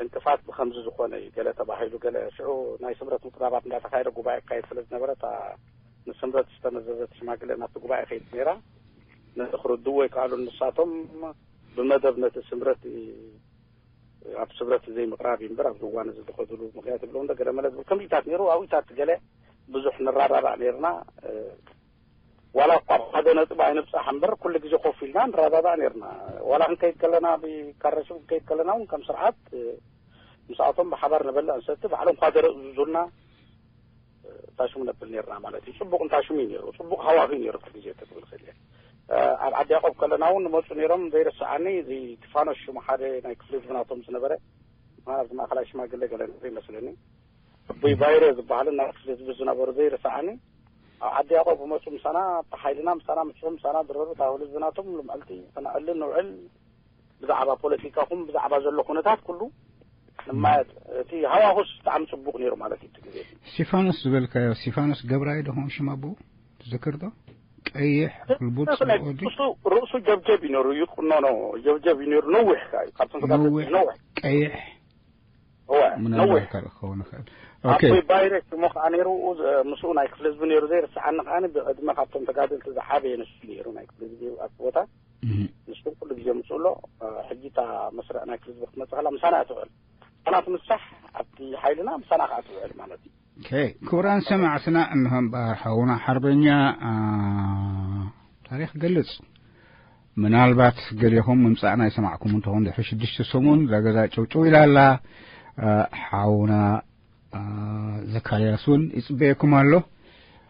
ዕንቅፋት ብኸምዚ ዝኾነ እዩ ገለ ተባሂሉ፣ ገለ ሽዑ ናይ ስምረት ምቅራባት እንዳተኻየደ ጉባኤ ይካየድ ስለ ዝነበረ፣ እታ ንስምረት ዝተመዘዘት ሽማግለ ናብቲ ጉባኤ ከይድ ነይራ። ነቲ ክርድእዎ ይከኣሉ። ንሳቶም ብመደብ ነቲ ስምረት ኣብ ስምረት ዘይምቕራብ እዩ እምበር ኣብዚ እዋን እዚ ዝኸድሉ ምኽንያት ይብሎ እንደ ገለ መለ ዝብል ከምዚታት ነይሩ። ኣብኡታት ገለ ብዙሕ ንራዳዳእ ነይርና። እ፣ ዋላ እኳ ኣብ ሓደ ነጥቢ ኣይንብጻሕ እምበር ኩሉ ግዜ ኮፍ ኢልና ንራዳዳእ ነይርና። ዋላ ክንከይድ ከለና ብካረሽም ክንከይድ ከለና እውን ከም ስርዓት፣ እ፣ ምስኣቶም ብሓባር ንበልዕ ንሰቲ ባዕሎም እኳ ደረቕ ዝዙልና፣ እ፣ ታሽሙ ነብል ነይርና ማለት እዩ። ጽቡቕ እንታሽሙ እዩ ነይሩ። ጽቡቕ ሃዋህው እዩ ነይሩ እቲ ግዜ ክትብል ክእል እየ። እ፣ ኣብ ዓዲ ያዕቆብ ከለና እውን ንመጹ ነይሮም ዘይረስዓኒ እዚ ቲፋኖስ ሽሙ ሓደ ናይ ክፍሊ ህዝቢ ናቶም ዝነበረ ኣብዚ ማእከላይ ሽማግለ ገለ ነይሩ ይመስለኒ። ኣቦይ ባይረ ዝበሃልን ናይ ክፍሊ ህዝቢ ዝነበሩ ዘይረስዓኒ ኣብ ዓዲ ያዕቆብ ክመጹ ምሳና፣ ተሓይልና ምሳና ምጽኦም ምሳና ድረሩ ታወል ህዝቢ ናቶም ልምዕልቲ ክነዕልን ንውዕል ብዛዕባ ፖለቲካኹም ብዛዕባ ዘሎ ኩነታት ኩሉ ንማየጥ። እቲ ሃዋሁስ ብጣዕሚ ጽቡቕ ነይሩ ማለት እዩ እቲ ግዜ። ስቲፋኖስ ዝበልካዮ ስቲፋኖስ ገብራይ ዶ ኸውን ሽም ኣቦኡ? ትዝክር ዶ? ቀይሕ፣ ክልቡት፣ ትኽክል። ጽቡቕ ወዲ። እሱ ርእሱ ጀብጀብ እዩ ነይሩ፣ ይቁኖ ነው፣ ጀብጀብ እዩ ነይሩ፣ ነዊሕ ከኣ እዩ። ካብቶም ተጋደልቲ ነዊሕ፣ ነዊሕ። ቀይሕ፣ እወ፣ ምናልባት ነዊሕ። ካልእ ክኸውን ይኽእል። ኦኬ። ኣቦይ ባይረ ሽሙ ከኣ ነይሩ፣ ዝ-፣ ምስኡ ናይ ክፍሊ ህዝቢ ነይሩ፣ ዘይርስዓኒ ከኣ ብዕድመ ካብቶም ተጋደልቲ ዝዓበየ ንሱ ነይሩ፣ ናይ ክፍሊ ህዝቢ ኣብ ቦታ። እህ። ንሱ ኩሉ ግዜ ምጽኡ ኣሎ። እ፣ ሕጂ እታ መስርዕ ናይ ክፍሊ ህዝቢ ክትመጽእ ከላ ምሳና እያ ትውዕል። ምሳና ትምሳሕ፣ ኣብቲ ሓይልና ምሳና ከኣ ትውዕል ማለት እዩ። ኦኬ፣ ክቡራን ሰማዕትና፣ እንሆ እምበኣር ሓውና ሓርበኛ፣ ኣ፣ ታሪኽ ገልጽ። ምናልባት ገሌኹም ምምጻእና ይሰማዕኩም እንተኹም ድሕሪ ሽዱሽተ ሰሙን እዛ ገዛ ጨውጨው ኢላ ኣላ። ኣ፣ ሓውና፣ ኣ፣ ዘካርያስ እውን ይጽበየኩም ኣሎ።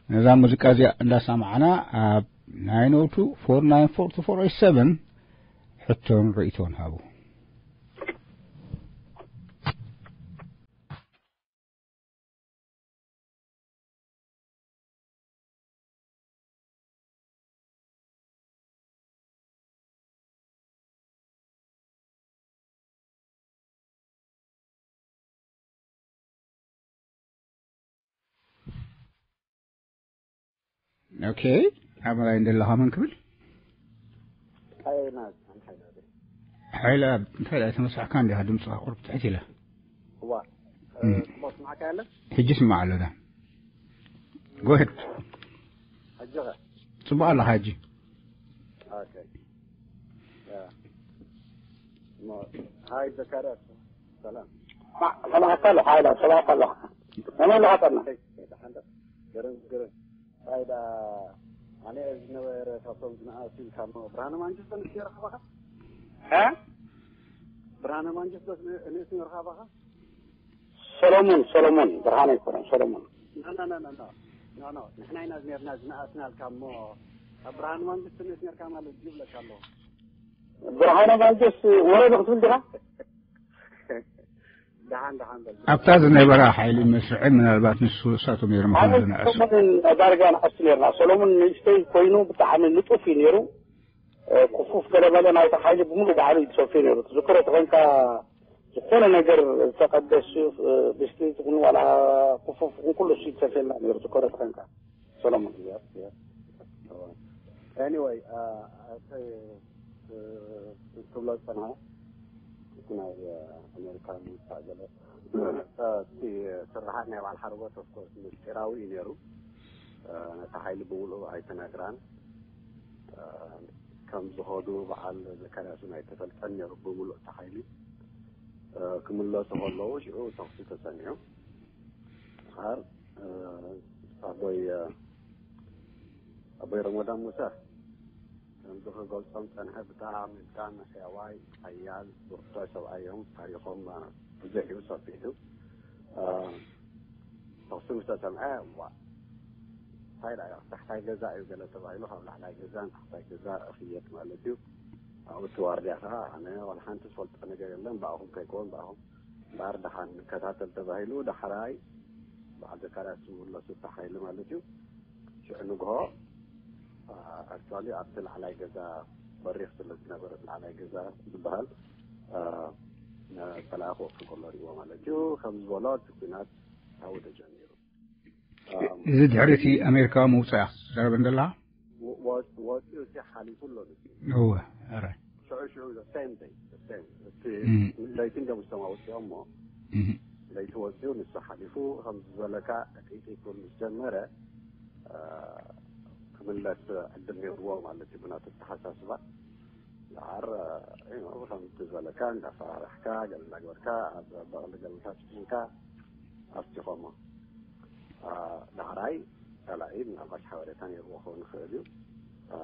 ነዛ ሙዚቃ እዚኣ እንዳሰማዕና ኣብ ናይን ኦ ቱ ፎር ናይን ፎር ቱ ፎር ኤት ሰቨን ሕቶን ርእይቶን ሃቡ። ኦኬ፣ ኣበይ እንደለኻ መን ክብል? ሓይልና ሓይልና ሓይለ፣ እንታይ ደኣ ተመስሕካ እንዲኻ? ድምፅኻ ቁርብ ትሕት ኢለ። እዋ፣ እ፣ እም። ጽቡቕ ስማዕካ ያለ? ሕጂ ስማዕ ኣሎ ዳ። ጎሄድ። ሕጂ ኸ? ጽቡቕ ኣለኻ ሕጂ። ኦኬ። ያ። ሞ-፣ ሃይ ዘካርያስ፣ ሰላም። ማ-፣ ሰማዕካ ኣለኹ፣ ሓይላ፣ ሰማዕካ ኣለኹ። ከመይ ኣለኻ ጠና? ደሓን ዶ? ግርም፣ ግርም። ፋይዳ ኣነ ዝነበረ ካብቶም ዝነኣሱ ኢልካ እሞ ብርሃነ ማንቸስተር ንእስ ነርካ ባኻ? እ? ብርሃነ ማንቸስተር ን-፣ ንእስ ነርካ ባኻ? ሰሎሞን፣ ሰሎሞን፣ ብርሃነ ኣይኮነን፣ ሰሎሞን። ኖ፣ ኖ፣ ኖ፣ ኖ፣ ኖ። ኖ፣ ኖ። ንሕና ኢና ነርና ዝነኣስናልካ እሞ፣ ኣብ ብርሃነ ማንቸስተር ንእስ ነርካ ማለት እዩ ይብለካ ኣለኹ። ብርሃነ ማንቸስ ወረ ዶ ክትብል ዲኻ? ደሓን፣ ደሓን በል። ኣብታ ዝነበራ ሓይሊ መስርዕን ምናልባት ንሱ እሳቶም ነይሮም ኣነ ዝነኣሱ። ሰሎሞንን ዳርጋ ንኣስ ነርና። ሰሎሞን ንእሽተይ ኮይኑ ብጣዕሚ ንጡፍ እዩ ነይሩ። እ፣ ክፉፍ ገለ መለ ናይታ ሓይሊ ብምሉእ ባዕሉ እዩ ዝሰፍዮ ነይሩ። ትዝክሮ ተኾይንካ ዝኾነ ነገር ዝተቐደሱ፣ እ፣ ብስክሊት ይኹን ዋላ ክፉፍ ይኹን ኩሉ እሱ እዩ ዝሰፍየልና ነይሩ። ትዝክሮ ተኾይንካ ሰሎሞን። Yes, yes. ኤኒወይ፣ እ፣ እቲ፣ እ፣ ትብሎ ዝጸንሐ እቲ ናይ፣ እ፣ ኣሜሪካ ምውጻእ ገለ፣ እ፣ እቲ ስርሓት ናይ በዓል ሓርቦት ኦፍኮርስ ምስጢራዊ እዩ ነይሩ። እ፣ ነቲ ሓይሊ ብምሉእ ኣይተነግራን። እ፣ ከም ዝኸዱ በዓል ዘካርያስ እውን ኣይተፈልጠን ነይሩ ብምሉእ እቲ ሓይሊ። እ፣ ክምለሱ ከለዉ ሽዑ ተኹሲ ተሰሚዑ። ድሓር፣ እ፣ ኣቦይ፣ እ፣ ኣቦይ ረመዳን ሙሳ ከምዚ ክገልጾም ጸንሐ ብጣዕሚ ብጣዕሚ ሕያዋይ ሓያል ብርቱዕ ሰብኣይ እዮም። ታሪኾም፣ እ፣ ብዙሕ እዩ ሰፊሕ እዩ። እ፣ ተኹሲ ምስ ተሰምዐ፣ ዋ፣ እንታይ ደኣ፣ ታሕታይ ገዛ እዩ ገለ ተባሂሉ፣ ካብ ላዕላይ ገዛ ንታሕታይ ገዛ እኽየድ ማለት እዩ። ኣብኡ እቲ ዋርድያ ከኣ፣ ኣነ ዋላ ሓንቲ ዝፈልጦ ነገር የለን፣ ብኣኹም ከይከውን፣ ብኣኹም እምበኣር ደሓን ንከታተል ተባሂሉ፣ ዳሕራይ በዓል ዘካርያስ ዝምለሱ እቲ ሓይሊ ማለት እዩ። ሽዑ ንግሆ፣ ኣ-፣ ኣክቹዋሊ ኣብቲ ላዕላይ ገዛ በሪኽ ስለ ዝነበረ፣ ላዕላይ ገዛ ዝበሃል፣ ኣ፣ ጸላኢ ክወፍር ከሎ ርእይዎ ማለት እዩ። ከም ዝበሎ እቲ ኲናት ኣብኡ ተጀሚሩ። እ፣ እዚ ድሕሪ እቲ ኣሜሪካዊ ምውጻእ ኢኻ ትዛረበኒ ዘለኻ? ወ-፣ ወ-፣ ወጺኡ እቲ ሓሊፉ ኣሎ ንሱ። እወ፣ ኣረ። ሽዑ ሽዑ the same day፣ the same። እቲ እም። ለይቲ እንዲኦም እቶም ኣውጺኦሞ፣ እም። ለይቲ ወጺኡ ንሱ ሓሊፉ፣ ከም ዝበለካ ዕጥይቲ ክብል ምስ ጀመረ፣ እ፣ ክምለስ ዕድል ነይርዎ ማለት እዩ፣ ብናቱ ኣተሓሳስባ። ደሓር፣ እ፣ ከምቲ ዝበለካ እንዳፈራራሕካ፣ ገለ እንዳገበርካ፣ ኣብ በቕሊ ገለ እንዳተጸንካ ኣስቲኾሞ። እ፣ ዳሕራይ ጸላኢ ምናልባት ሓበሬታ ነይርዎ ክኸውን ይኽእል እዩ። እ፣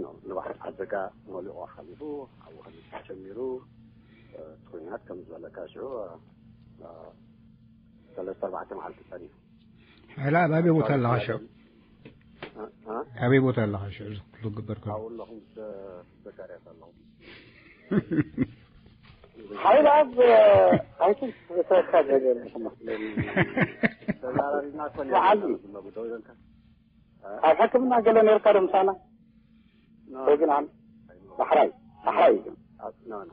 ኖ፣ ንባሕሪ ዓደጋ መሊቑ ሓሊፉ፣ ኣብኡ ከሚታ ጀሚሩ፣ እ፣ እቲ ኲናት ከም ዝበለካ ሽዑ፣ እ፣ እ፣ ሰለስተ ኣርባዕተ መዓልቲ ጸኒሑ። ሕላ ኣብ ኣበይ ቦታ ኣለኻ ሽዑ? እ? እ? ኣበይ ቦታ ኣለኻ ሽዑ እዚ ኩሉ ክግበር ከሎ? ኣብኡ ኣለኹ ምስ ዘካርያስ ኣለኹ። ሓይል ኣብ፣ ኣይ ቲንክ ዝተወካ ነገር መስለኒ። ተዛራሪብና እኮ ነርና መዓልቲ። ዝመጉ ደው ኢለልካ። እ? ኣብ ሕክምና ገለ ነርካ ዶ ምሳና? ኖ፣ ወይ ግን ኖ። ኣን-፣ ዳሕራይ፣ ዳሕራይ እዩ ግን። ኣብ፣ ኖ፣ ኖ።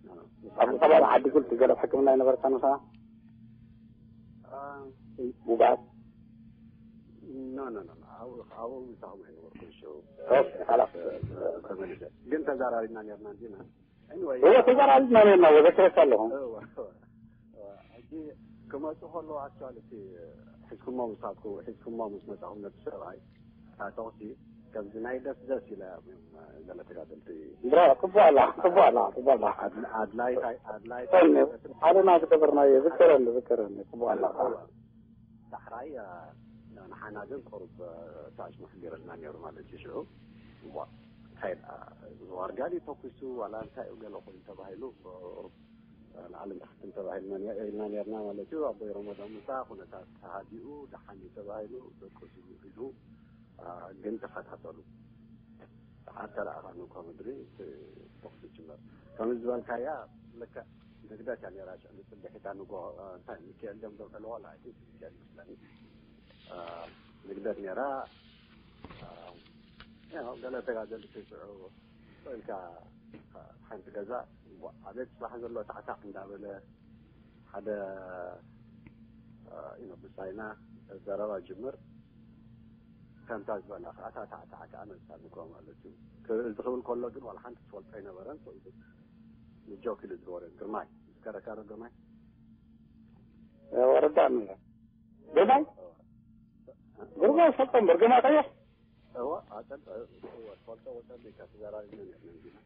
ኖ፣ ኖ። ኣብ ከባቢ ዓዲ ጉልት ገለ ኣብ ሕክምና ኣይነበርካን ምሳና? አ፣ ውግኣት? ኖ፣ ኖ፣ ኖ፣ ኖ። ኣብኡ፣ ኣብኡ ምሳኹም ኣይነበርኩን፣ ሽዑ። ኦኬ፣ ሓላፍ። ተመሊሰ። ግን ተዛራሪብና ነርና እንዲና። ኤኒወይ። እወ፣ ተዛራሪብና ነርና፣ ወዘክረካ ኣለኹ። እወ፣ እወ። እወ፣ ሕጂ ክመጹ ከለዉ፣ ኣክቹዋሊ፣ እቲ ሒዝኩሞ ምሳትኩ፣ ሒዝኩሞ ምስ መጻኹም ነቲ ሰብኣይ፣ እታ ተኹሲ፣ ከምዚ ናይ ደስ ደስ ኢላ እዮም፣ ገለ ተጋደልቲ። ብራ፣ ጽቡቕ ኣላ፣ ጽቡቕ ኣላ፣ ጽቡቕ ኣላ። ኣድል-፣ ኣድላይ፣ ኣድላይ። ሓደና ዝገበርናዮ፣ ዝከረኒ፣ ዝከረኒ፣ ጽቡቕ ኣላ። ዳሕራይ፣ እ፣ ንሓና ግን ቁሩብ፣ እ፣ ታሽሙሕ ገይሩልና ነይሩ ማለት እዩ። ሽዑ፣ እዋ፣ እንታይ ደኣ፣ ዋርድያ ድዩ ተኲሱ፣ ዋላ እንታይ እዩ ገለ ኮይኑ ተባሂሉ፣ ቁሩብ፣ እ፣ ላዕልን ታሕትን ተባሂልና ነ-፣ ኢልና ነርና ማለት እዩ። ኣቦይ ረመዳን ሙሳ፣ ኩነታት ተሃዲኡ፣ ደሓን እዩ ተባሂሉ፣ ደቁሱ ኢሉ፣ እ፣ ግን ተኸታተሉ። ሰዓት ተለኣኻ ንግሆ ምድሪ፣ እ፣ ተኹሲ ይጅመር። ከም ዝበልካያ፣ ልክዕ ንግደት እያ ነይራ፣ ሽዑ ንጽብሒታ ንግሆ፣ እ፣ እንታይ ሚካኤል ድዮም ዘብዕልዎ? ላ፣ ኣይ ቲንክ ሚካኤል ይመስለኒ። እ፣ ንግደት ነይራ። እ፣ ያው፣ ገለ ተጋደልቲ ሽዑ ኢልካ፣ እ፣ ሓንቲ ገዛ፣ ዋ፣ ኣቤት ጽባሕ ዘሎ ታዕታዕ እንዳበለ፣ ሓደ፣ እ፣ you know፣ ብጻይና፣ ዘረባ ጅምር ከምታ ዝበላ ከዓ ታታዕታዕ ከዓ መልሳ ንግሮ ማለት እዩ። እዚ ክብል ከሎ ግን ዋላ ሓንቲ ትፈልጦ ኣይነበረን። ሰው ንጆክ ኢሉ ዝገበረ ግርማይ ዝከረካረ ግርማይ ወረዳ ግርማይ ግርማይ ፈልጦ እምበር ግርማይ ቀይሕ እዋ ኣጠል እዋ ፈልጦ ወጠል ኢካ ትዘራሪ ምን ምን ዲና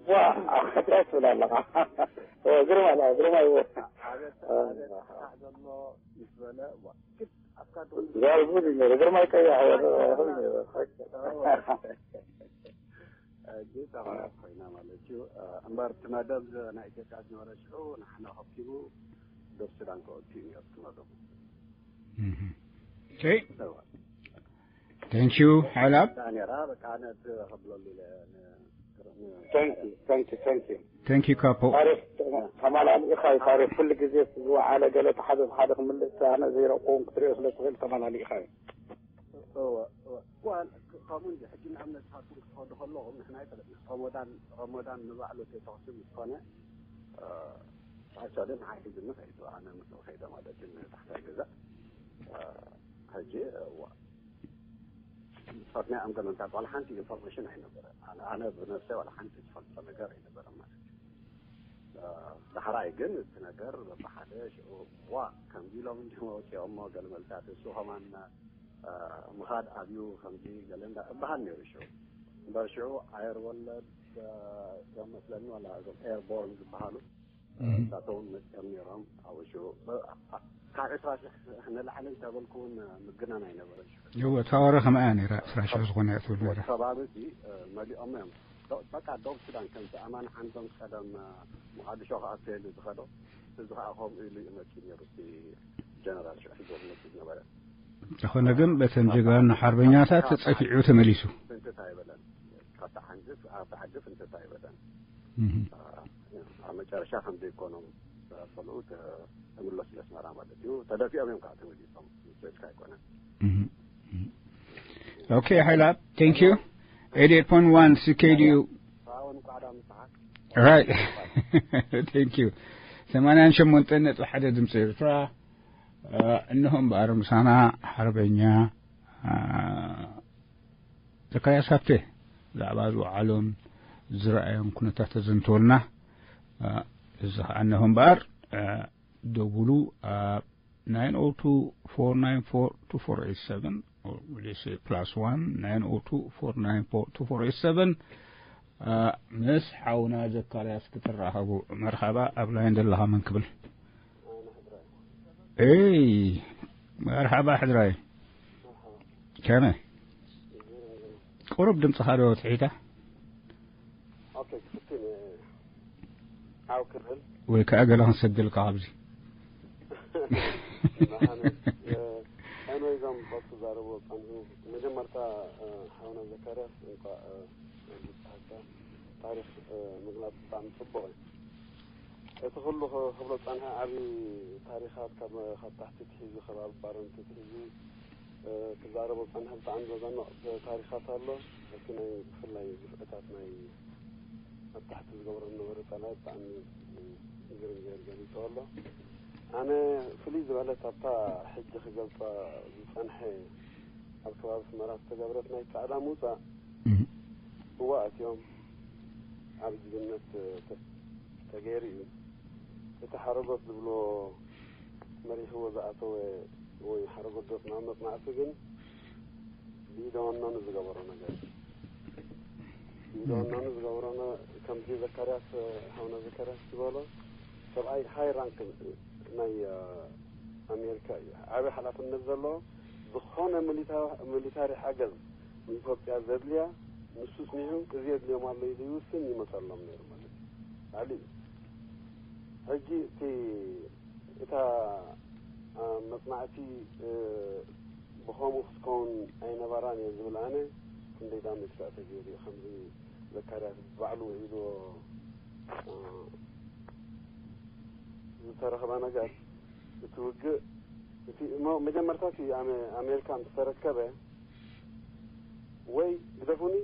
ዋ ኣኸትያ ትብል ኣለኻ ግርማ ግርማ ይወ ኣቤት ኣቤት ታዕ ዘሎ ይበለ እዋ ግን ኣፍካ ዶ ዛልቡ ነሩ ግርማይ ቀይሕ ጌታ ኮይና ማለት እዩ። እምበር እቲ መደብ ናይ ኢትዮጵያ ዝነበረ ሽዑ ንሕና ከኪቡ ዶብ ሱዳን ከወቱ እዩ ነሩ እቲ መደቡ። Okay. Thank you, ሓይላብ። ዳኔራ በቃ ነቲ ከብለሉ ኢለ Thank you, thank you, thank you. Thank you, ካፖ። ታሪክ ተማላሊእኻ እዩ። ታሪክ ኩሉ ግዜ ዝወዓለ ገለ ሓደ ሓደ ክምልስ ኣነ ዘይረእኩዎም ክትሪኦ ስለ ትኽእል ተማላሊእኻ እዩ። እወ እወ እዋን ከምኡ እንጂ ሕጂ ንኣብነት ንስኻትኩም ክትኸዱ ከለኹም ንሕና ኣይፈለጥና። ረመዳን ረመዳን ንባዕሉ ተተኽሱ ምስ ኮነ ኣቻለ ንዓይ ሒዙኒ ከይዱ ኣነ ምስ ከይደ ማለት እዩ ንታሕታይ ገዛ ሕጂ እዋ ፈትናኦም ገመንታት ዋላ ሓንቲ ኢንፎርሜሽን ኣይነበረ ኣነ ብነፍሰ ዋላ ሓንቲ ዝፈልጦ ነገር ኣይነበረ ማለት እዩ። ዳሕራይ ግን እቲ ነገር በብሓደ ሽዑ ዋ ከምዚ ኢሎም እንዲሞ ወፂኦሞ ገለ መልታት እሱ ከማን ምኻድ ኣብዩ ከምዚ ገለ እንዳ እበሃል ነይሩ ሽዑ እምበር ሽዑ ኣየር ወለድ እዮም መስለኒ ዋላ እዞም ኤርቦርን ዝበሃሉ እሳተውን መፅኦም ነይሮም ኣብ ሽዑ ካብ ዕስራ ሽሕ ንላዕሊ እንተበልኩ እውን ምግናን ኣይነበረን ሽዑ እወ እታ ወረ ከምኣ እያ ነይራ ዕስራ ሽሕ ዝኾነ እያ ትብል ነይራ ከባቢ እዚ መሊኦም እዮም በቃ ደቡብ ሱዳን ከምዚ ኣማን ዓንዶም ቀደም ሞቃዲሾ ክኣተየሉ ዝኸዶ እዚ ከዓ ከምኡ ኢሉ እዩ መፂኡ ነይሩ እቲ ጀነራል ሽዑ ሒዞ ዝመፅእ ዝነበረ ዝኾነ ግን በተን ጀጋኑ ሓርበኛታት ተፀፊዑ ተመሊሱ ፍንትት ኣይበለን ካብቲ ዓንዲ ኣብቲ ዓዲ ፍንትት ኣይበለን እህ። ኣብ መጨረሻ ከም ዘይኮኖም ፈልኡ ተምለሱ ለስመራ ማለት እዩ ተደፊኦም እዮም ከዓ ተመሊሶም ሶስካ ኣይኮነን እህ። እህ። Okay, ሓይላ thank you. eighty-eight point one C K D U. ፍራውን ቋዕዳ ምፅሓ Right. Thank you. ሰማንያን ሸሞንተን ነጥቢ ሓደ ድምፂ ኤርትራ እነሆ እምበኣር ምሳና ሓርበኛ ዘካርያስ ሃብተ ብዛዕባ ዝወዓሎን ዝረኣዮን ኩነታት ተዘንተወልና። እዚ ከዓ እነሆ እምበኣር ደውሉ ኣብ nine oh two four nine four two four eight seven plus one nine oh two four nine four two four eight seven ምስ ሓውና ዘካርያስ ክትራኸቡ። መርሓባ ኣብ ላይን ዘለኻ መን ክብል? እይ መርሓባ ሕድራይ ከመይ ቁሩብ ድምፅኻ ዶ ትሒታ ኦኬ ክፍትን ዓው ክብል ወይ ከዓ ገለ ክንሰደልካ ካብዚ ኣነ እዞም ፖስት ዛረቦ ጸንሑ መጀመርታ ሓውና ዘካርያስ እንኳዕ ዝብፅሓካ ታሪክ ምግላፅ ብጣዕሚ ፅቡቅ እዩ እቲ ኩሉ ክብሎ ዝፀንሐ ዓብዪ ታሪኻት ካብ ካብ ታሕቲ ትሒዙ ከባቢ ባረንቲ ትሒዙ ክዛረቦ ዝፀንሐ ብጣዕሚ ዘዘንቕ ታሪኻት ኣሎ እቲ ናይ ብፍላይ ግፍዕታት ናይ ኣብ ታሕቲ ዝገብሮ ዝነበረ ፀላኢ ብጣዕሚ ግርም ገይሩ ገሊፅዎ ኣሎ ኣነ ፍልይ ዝበለት ኣብታ ሕጂ ክገልፃ ዝፀንሐ ኣብ ከባቢ ኣስመራ ዝተገብረት ናይ ጻዕዳ ምውጻእ እዋ ኣትዮም ኣብ ጅግነት ተገይሩ እዩ። እቲ ሓረጎት ዝብሎ መሪሕዎ ዝኣተወ ወይ ሓረጎት ዘጽንዖ መጽናዕቲ ግን ብኢደ ወናኑ ዝገበሮ ነገር እዩ። ብኢደ ወናኑ ዝገበሮ ከምዚ ዘካርያስ ሓውና ዘካርያስ ዝበሎ ሰብኣይ ሃይ ራንክ ናይ ኣሜሪካ እዩ። ዓብዪ ሓላፍነት ዘለዎ ዝኾነ ሚሊታሪ ሓገዝ ንኢትዮጵያ ዘድልያ ንሱ ጽኒሑ እዚ የድልዮም ኣሎ ኢሉ ይውስን ይመጸሎም ነይሩ ማለት እዩ። ዓሊ ሕጂ እቲ እታ መጽናዕቲ ብኸምኡ ክትከውን ኣይነበራን እየ ዝብል ኣነ ክንደይ ዳሜጅ ከዓ ተገይሩ እዩ ከምዚ ዘካርያስ ባዕሉ ውዒልዎ ዝተረኽበ ነገር እቲ ውግእ እቲ እሞ መጀመርታ እቲ ኣመ- ኣሜሪካ ምስ ተረከበ ወይ ግደፉኒ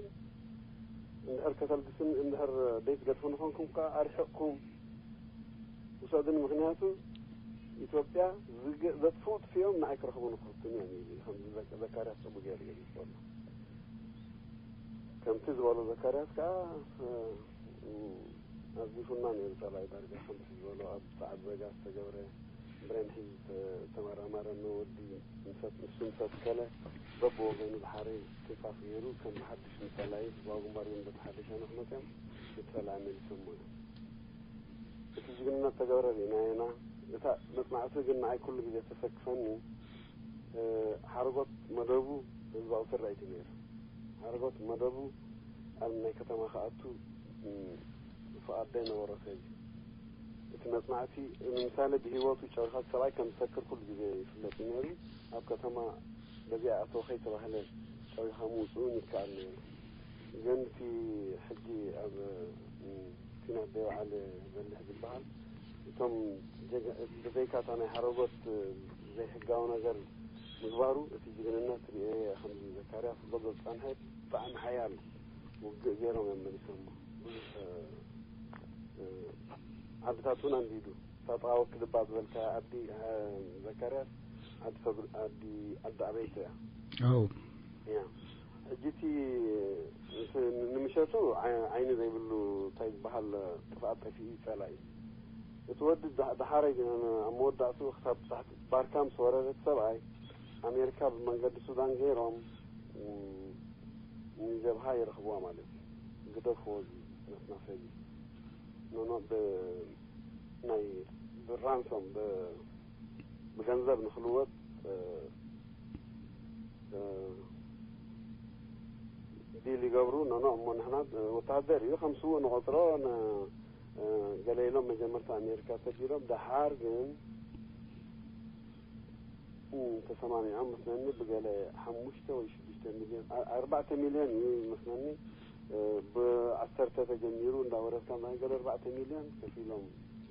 እንድሕር ከተልግስኒ እንድሕር ደይትገድፉኒ ኮንኩም ከዓ ኣርሕቕኩም ውሰዱኒ ምክንያቱ ኢትዮጵያ ዝገ- ዘጥፍኡ ጥፊኦም ንዓይ ክረኽቡ ንክፍትኑ እዮም ኢሉ እዩ። ከምዚ ዘ- ዘካርያስ ጽቡቅ ገይሩ ገሊጹ ኣሎ። ከምቲ ዝበሎ ዘካርያስ ከዓ እ፣ እ፣ ኣዚፉና ነይሩ ጸላኢ ዳርጋ ከምቲ ዝበሎ ኣብ ሰዓት ዘጋ ዝተገብረ ብሬን ሒዙ ዝተ- ዝተመራመረ ወዲ ምስ ንሱ ምስ ኣትከለ በብወገኑ ዝሓረዩ ቴፋፍ ገይሩ ከም ብሓድሽ ንጸላኢ ህዝባዊ ግንባር እውን በቲ ሓደሽ ኣነኽመፅኦም ንጸላኢ መሊሶሞ እዮም። እቲ ጅግንነት ተገብረ ርኢናዮ ኢና። እታ መጽናዕቲ ግን ንዓይ ኩሉ ግዜ ተሰክፈኒ። እ፣ ሓረጎት መደቡ ህዝባዊ ስርዒት እዩ ነይሩ። ሓረጎት መደቡ ኣብ ናይ ከተማ ክኣቱ እ፣ ፍቓድ ዘይነበሮ ሰብ እዩ። እቲ መጽናዕቲ ንምሳሌ ብህይወቱ ጨርኻት ሰብኣይ ከም ዝሰክር ኩሉ ግዜ ይፍለጥ እዩ ነይሩ። ኣብ ከተማ በዚኣ ኣተወ ከይተባህለ ጨዊኻ ምውፅኡን ይከኣል ነይሩ። ግን እቲ ሕጂ ኣብ እ፣ ኩናት ዘይወዓለ በሊሕ ዝበሃል እቶም ጀጋ- ብዘይካ እታ ናይ ሓረጎት ዘይሕጋዊ ነገር ምግባሩ እቲ ጅግንነት ርእየ ከምዚ ዘካርያስ ክገብሮ ዝጸንሐ ብጣዕሚ ሓያል ውግእ ገይሮም እዮም መሊሶሞ። ብዙሕ እ፣ ዓድታት እውን ኣንዲዱ። ሳጥቓ ወክልባ ዝበልካ ዓዲ እ፣ ዘካርያስ ዓዲ ሰጉ- ዓዲ ዓዲ ኣበይቶ እያ። ኦ እያ ሕጂ እቲ ስ- ንምሸቱ ዓይ- ዓይኒ ዘይብሉ እንታይ ዝበሃል ጥፍኣት ጠፊኡ ይጸላ እዩ። እቲ ወዲ ዳ- ደሓረይ ግን ኣብ መወዳእትኡ ክሳብ ብጻሕቲ ባርካ ምስ ወረደት ሰብኣይ ኣሜሪካ ብመንገዲ ሱዳን ገይሮም ም፣ ንጀብሃ ይረኽብዋ ማለት እዩ። ግደፍዎ እዚ ነፍናፈ እዚ ኖኖ ብ- ናይ ብራንሶም ብ- ብገንዘብ ንክልወጥ እ፣ እ፣ ዲል ይገብሩ ነኖ እሞ ንሕና ወታደር እዩ ከም ስውእ ንቆፅሮ ን- እ፣ ገለ ኢሎም መጀመርታ ኣሜሪካ ተቢሎም ደሓር ግን እ፣ ተሰማሚዖም መስለኒ ብገለ ሓሙሽተ ወይ ሽዱሽተ ሚልዮን ኣ- ኣርባዕተ ሚልዮን እዩ መስለኒ እ፣ ብዓሰርተ ተጀሚሩ እንዳወረድካ ናይ ገለ ኣርባዕተ ሚልዮን ከፊሎም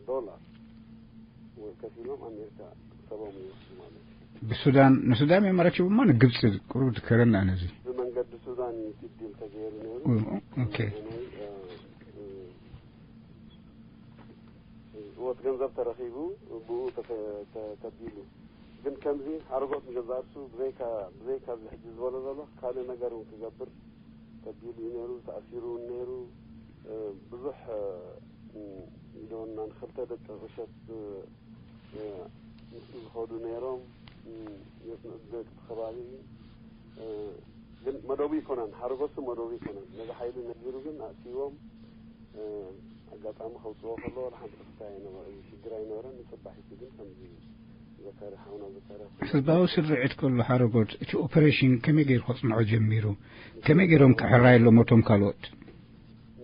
ዶላር ከፊሎም ኣሜሪካ ሰቦም ይወስዱ ማለት እዩ። ብሱዳን ንሱዳን እዮም ኣረኪቡማ ንግብፂ ቁሩብ ዝከረና ነዚ ብመንገዲ ሱዳን እዩ እቲ ዲል ተገይሩ ነይሩ። ኦኬ እወት ገንዘብ ተረኺቡ ብኡ ተፈ- ተ- ተቢሉ ግን ከምዚ ሓረጎት ንገዛእሱ ብዘይካ ብዘይካ እዚ ሕጂ ዝበሎ ዘሎ ካልእ ነገር እውን ክገብር ተቢሉ እዩ ነይሩ። ተኣሲሩ እውን ነይሩ። እ፣ ብዙሕ እ፣ ኢዶና ንክልተ ደቂ ቁሸት እ፣ ምስኡ ዝኸዱ ነይሮም። እ፣ የፅንዑ ደቂ እቲ ከባቢ እዩ። እ፣ ግን መደቡ ይኮነን ሓረጎት መደቡ ይኮነን ነዚ ሓይሊ ነጊሩ ግን ኣእትይዎም እ፣ ኣጋጣሚ ከውፅዎ ከሎ ዋላ ሓንቲ ክስታይ ኣይነበረ ሽግር ኣይነበረን። ንፅባሒቱ ግን ከምዚ ዘካሪ ሓውና ዘካሪ ህዝባዊ ስርዒት ከሎ ሓረጎት እቲ ኦፐሬሽን ከመይ ገይሩ ከፅንዖ ጀሚሩ? ከመይ ገይሮም ክሕራየሎም እቶም ካልኦት?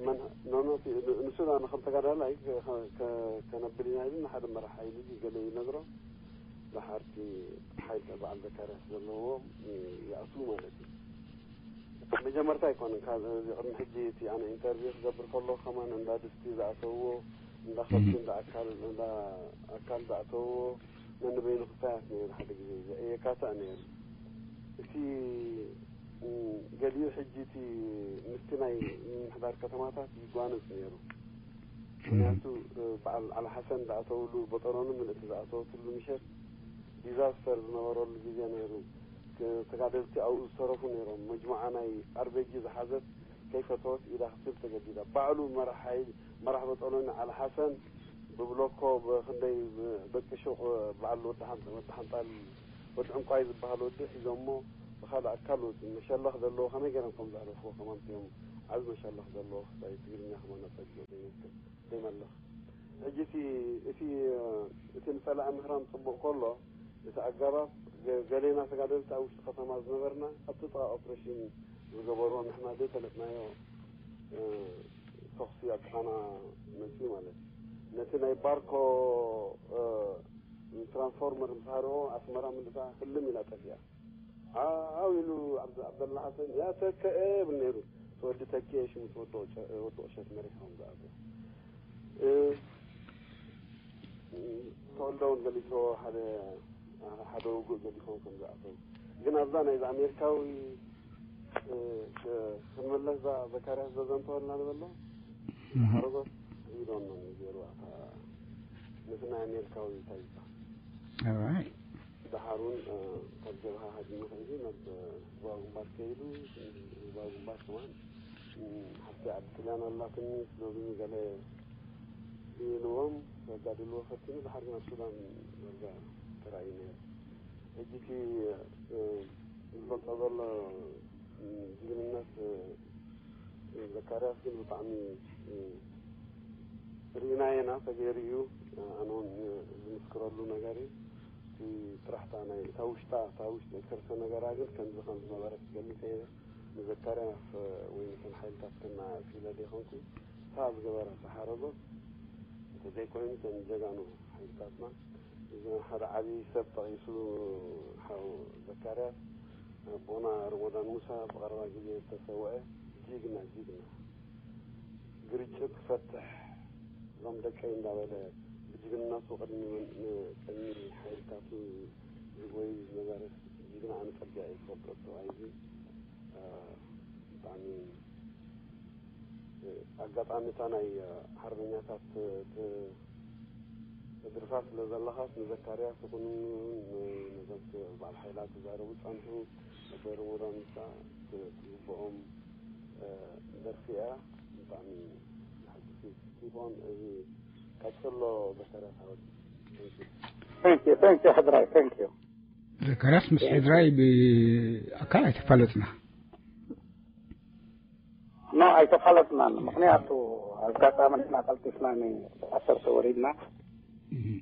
መን ኖኖ ንሱ ዳ ንከም ተጋዳላይ ከ- ከ- ከነብል ኢና ኢሉ ንሓደ መራሕ ሓይሊ ገለ ይነግሮ። ብሓርቲ ሓይሊ በዓል ዘካርያስ ዘለዎ ይኣትዉ ማለት እዩ። መጀመርታ ኣይኮነን ካብ እዚ ቅድሚ ሕጂ እቲ ኣነ ኢንተርቪው ክገብር ከሎ ከማን እንዳ ድስቲ ዝኣተውዎ እንዳ ከብቲ እንዳ ኣካል እንዳ ኣካል ዝኣተውዎ ነንበይኑ ክፋያት ነይሩ። ሓደ ግዜ የካትዕ ነይሩ። እቲ ገሊኡ ሕጂ እቲ ምስቲ ናይ ምምሕዳር ከተማታት ይጓነፅ ነይሩ። ምክንያቱ በዓል ዓሊ ሓሰን ዝኣተውሉ በጠሮኑ ምልእቲ ዝኣተወትሉ ምሸት ዲዛስተር ዝነበረሉ ግዜ ነይሩ። ተጋደልቲ ኣብኡ ዝተረፉ ነይሮም። መጅሙዓ ናይ ኣርቤጂ ዝሓዘት ከይፈተወት ኢዳ ክትህብ ተገዲዳ። ባዕሉ መራሕ ሓይሊ መራሕ በጠሎኒ ዓሊ ሓሰን ብብሎኮ ብክንደይ ደቂ ሹቕ በዓል ወዲ ሓንጣል ወዲ ዕንቋይ ዝበሃል ወዲ ሒዞሞ ብካልእ ኣካል ወፂኡ መሸለኽ ዘለዎ ከመይ ገይሮም ከም ዘሕለፍዎ ከማን እዮም። ዓብ መሸለኽ ዘለዎ ክሳይ ትግርኛ ከማን ኣፀጊዑ ዘይመስል ዘይመለኽ ሕጂ እቲ እቲ እቲ ንፀላኢ ምህራም ፅቡቕ ከሎ እቲ ኣጋባብ ገ- ገሌና ተጋደልቲ ኣብ ውሽጢ ከተማ ዝነበርና ኣብቲ ጥቓ ኦፕሬሽን ዝገበርዎ ንሕና ዘይፈለጥናዮ እ፣ ተኽሲ ኣብ ጥቓና መፅኡ ማለት እዩ። ነቲ ናይ ባርኮ እ፣ ትራንስፎርመር ምስ ሃርቦ ኣስመራ ምልሳ ህልም ኢላ ጠፊኣ። ዓው ኢሉ ዓብደላ ሓሰን ያ ተከኤ ይብል ነይሩ። ተወዲ ተኪኤ ሽሙ ተወዲ ወዲ ቁሸት መሪሖም ዝኣተው ተወልደ እውን ገሊፅዎ ሓደ ሓደ ውጉእ ገዲፎም ከም ዝኣተው ግን ኣብዛ ናይዚ ኣሜሪካዊ ክንመለስ ዛ ዘካርያስ ዘዘንተወልና ዝበሎ ሓረጎት ኢዶም ገይሩ ነቲ ናይ ኣሜሪካዊ እንታይ ይባሃል All right. ደሓር እውን ካብ ጀብሃ ሃዲሙ ከይዱ ናብ ህዝባዊ ግንባር ከይዱ፣ ህዝባዊ ግንባር ከማን ሓፍቲ ዓዲ ጥልያን ኣላትኒ፣ ስለዚ ገለ ኢልዎም ዘጋድልዎ ፈቲኑ፣ ደሓር ግን ኣብ ሱዳን ዳርጋ ተራእዩ ነይሩ። ሕጂ እቲ ዝፈልጦ ዘሎ ጅግንነት ዘካርያስ ግን ብጣዕሚ ርኢናዮ ኢና፣ ተገይሩ እዩ። ኣነ እውን ዝምስክረሉ ነገር እዩ። እቲ ጥራሕታ ናይ እታ ውሽጣ፣ እታ ውሽጢ ከርሰ ነገራ ግን ከምዚ ከም ዝነበረት ገሊጸ እየ። ንዘካርያስ ወይ ነተን ሓይልታት ከናእስ ኢለ ዘይኮንኩ፣ እታ ዝገበረት ዝሓረጎት እንተዘይኮይኑ፣ እተን ጀጋኑ ሓይልታትና፣ እዚ ሓደ ዓብዪ ሰብ ጠቒሱ፣ ሓው ዘካርያስ፣ ኣቦና ረመዳን ሙሳ፣ ብቐረባ ግዜ ዝተሰወአ ጅግና፣ ጅግና፣ ግርጭት ክፈትሕ፣ እዞም ደቀይ እንዳበለ ብጅግንነቱ ቅድሚ መን-፣ ቅድሚ ሓይልታቱ ዝጎይ ዝነበረ ጅግና፣ ኣነ ጸጊዐ እየ ዝፈልጦ ሰብኣይ እዚ። እ፣ ብጣዕሚ፣ እ፣ ኣጋጣሚ እታ ናይ፣ እ፣ ሓርበኛታት ት-፣ ት-፣ ትድርፋ ስለ ዘለኻስ፣ ንዘካርያስ ይኹን ን-፣ ነዞም በዓል ሓይላት ዝዛረቡ ጸንሑ፣ ኣቦይ ረመዳን ሙሳ ት-፣ ትግብኦም፣ እ፣ ደርፊ እያ። ብጣዕሚ ዘሐጉስ እዩ። ኪፖን እዚ ቀጽሎ ዘካርያስ ሓወይ። Thank you. Thank you, thank you, ሕድራይ፣ thank you. ዘካርያስ ምስ ሕድራይ ብኣካል ኣይተፋለጥና። ኖ፣ ኣይተፋለጥናን። ምኽንያቱ ኣጋጣሚ ንሕና ቀልጢፍና ን-፣ ዓሰርተ ወሪድና። እም።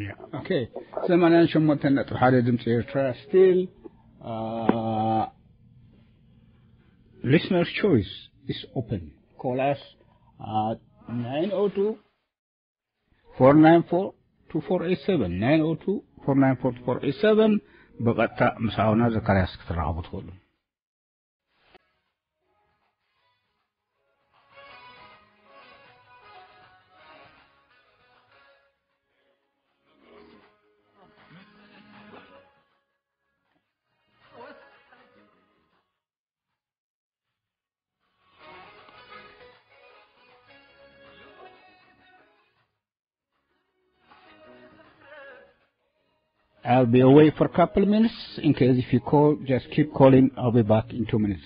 ያ፣ ኦኬ። ሰማንያን ሸሞንተን ነጥቢ ሓደ ድምፂ ኤርትራ still, uh, listener choice is open. Call us at nine oh two, four nine four, two four eight seven, nine oh two, four nine four, two four eight seven. ብቐጥታ ምስ ሓውና ዘካርያስ ክትራኸቡ ትኽእሉ። I'll be away for a couple of minutes. In case if you call, just keep calling. I'll be back in two minutes.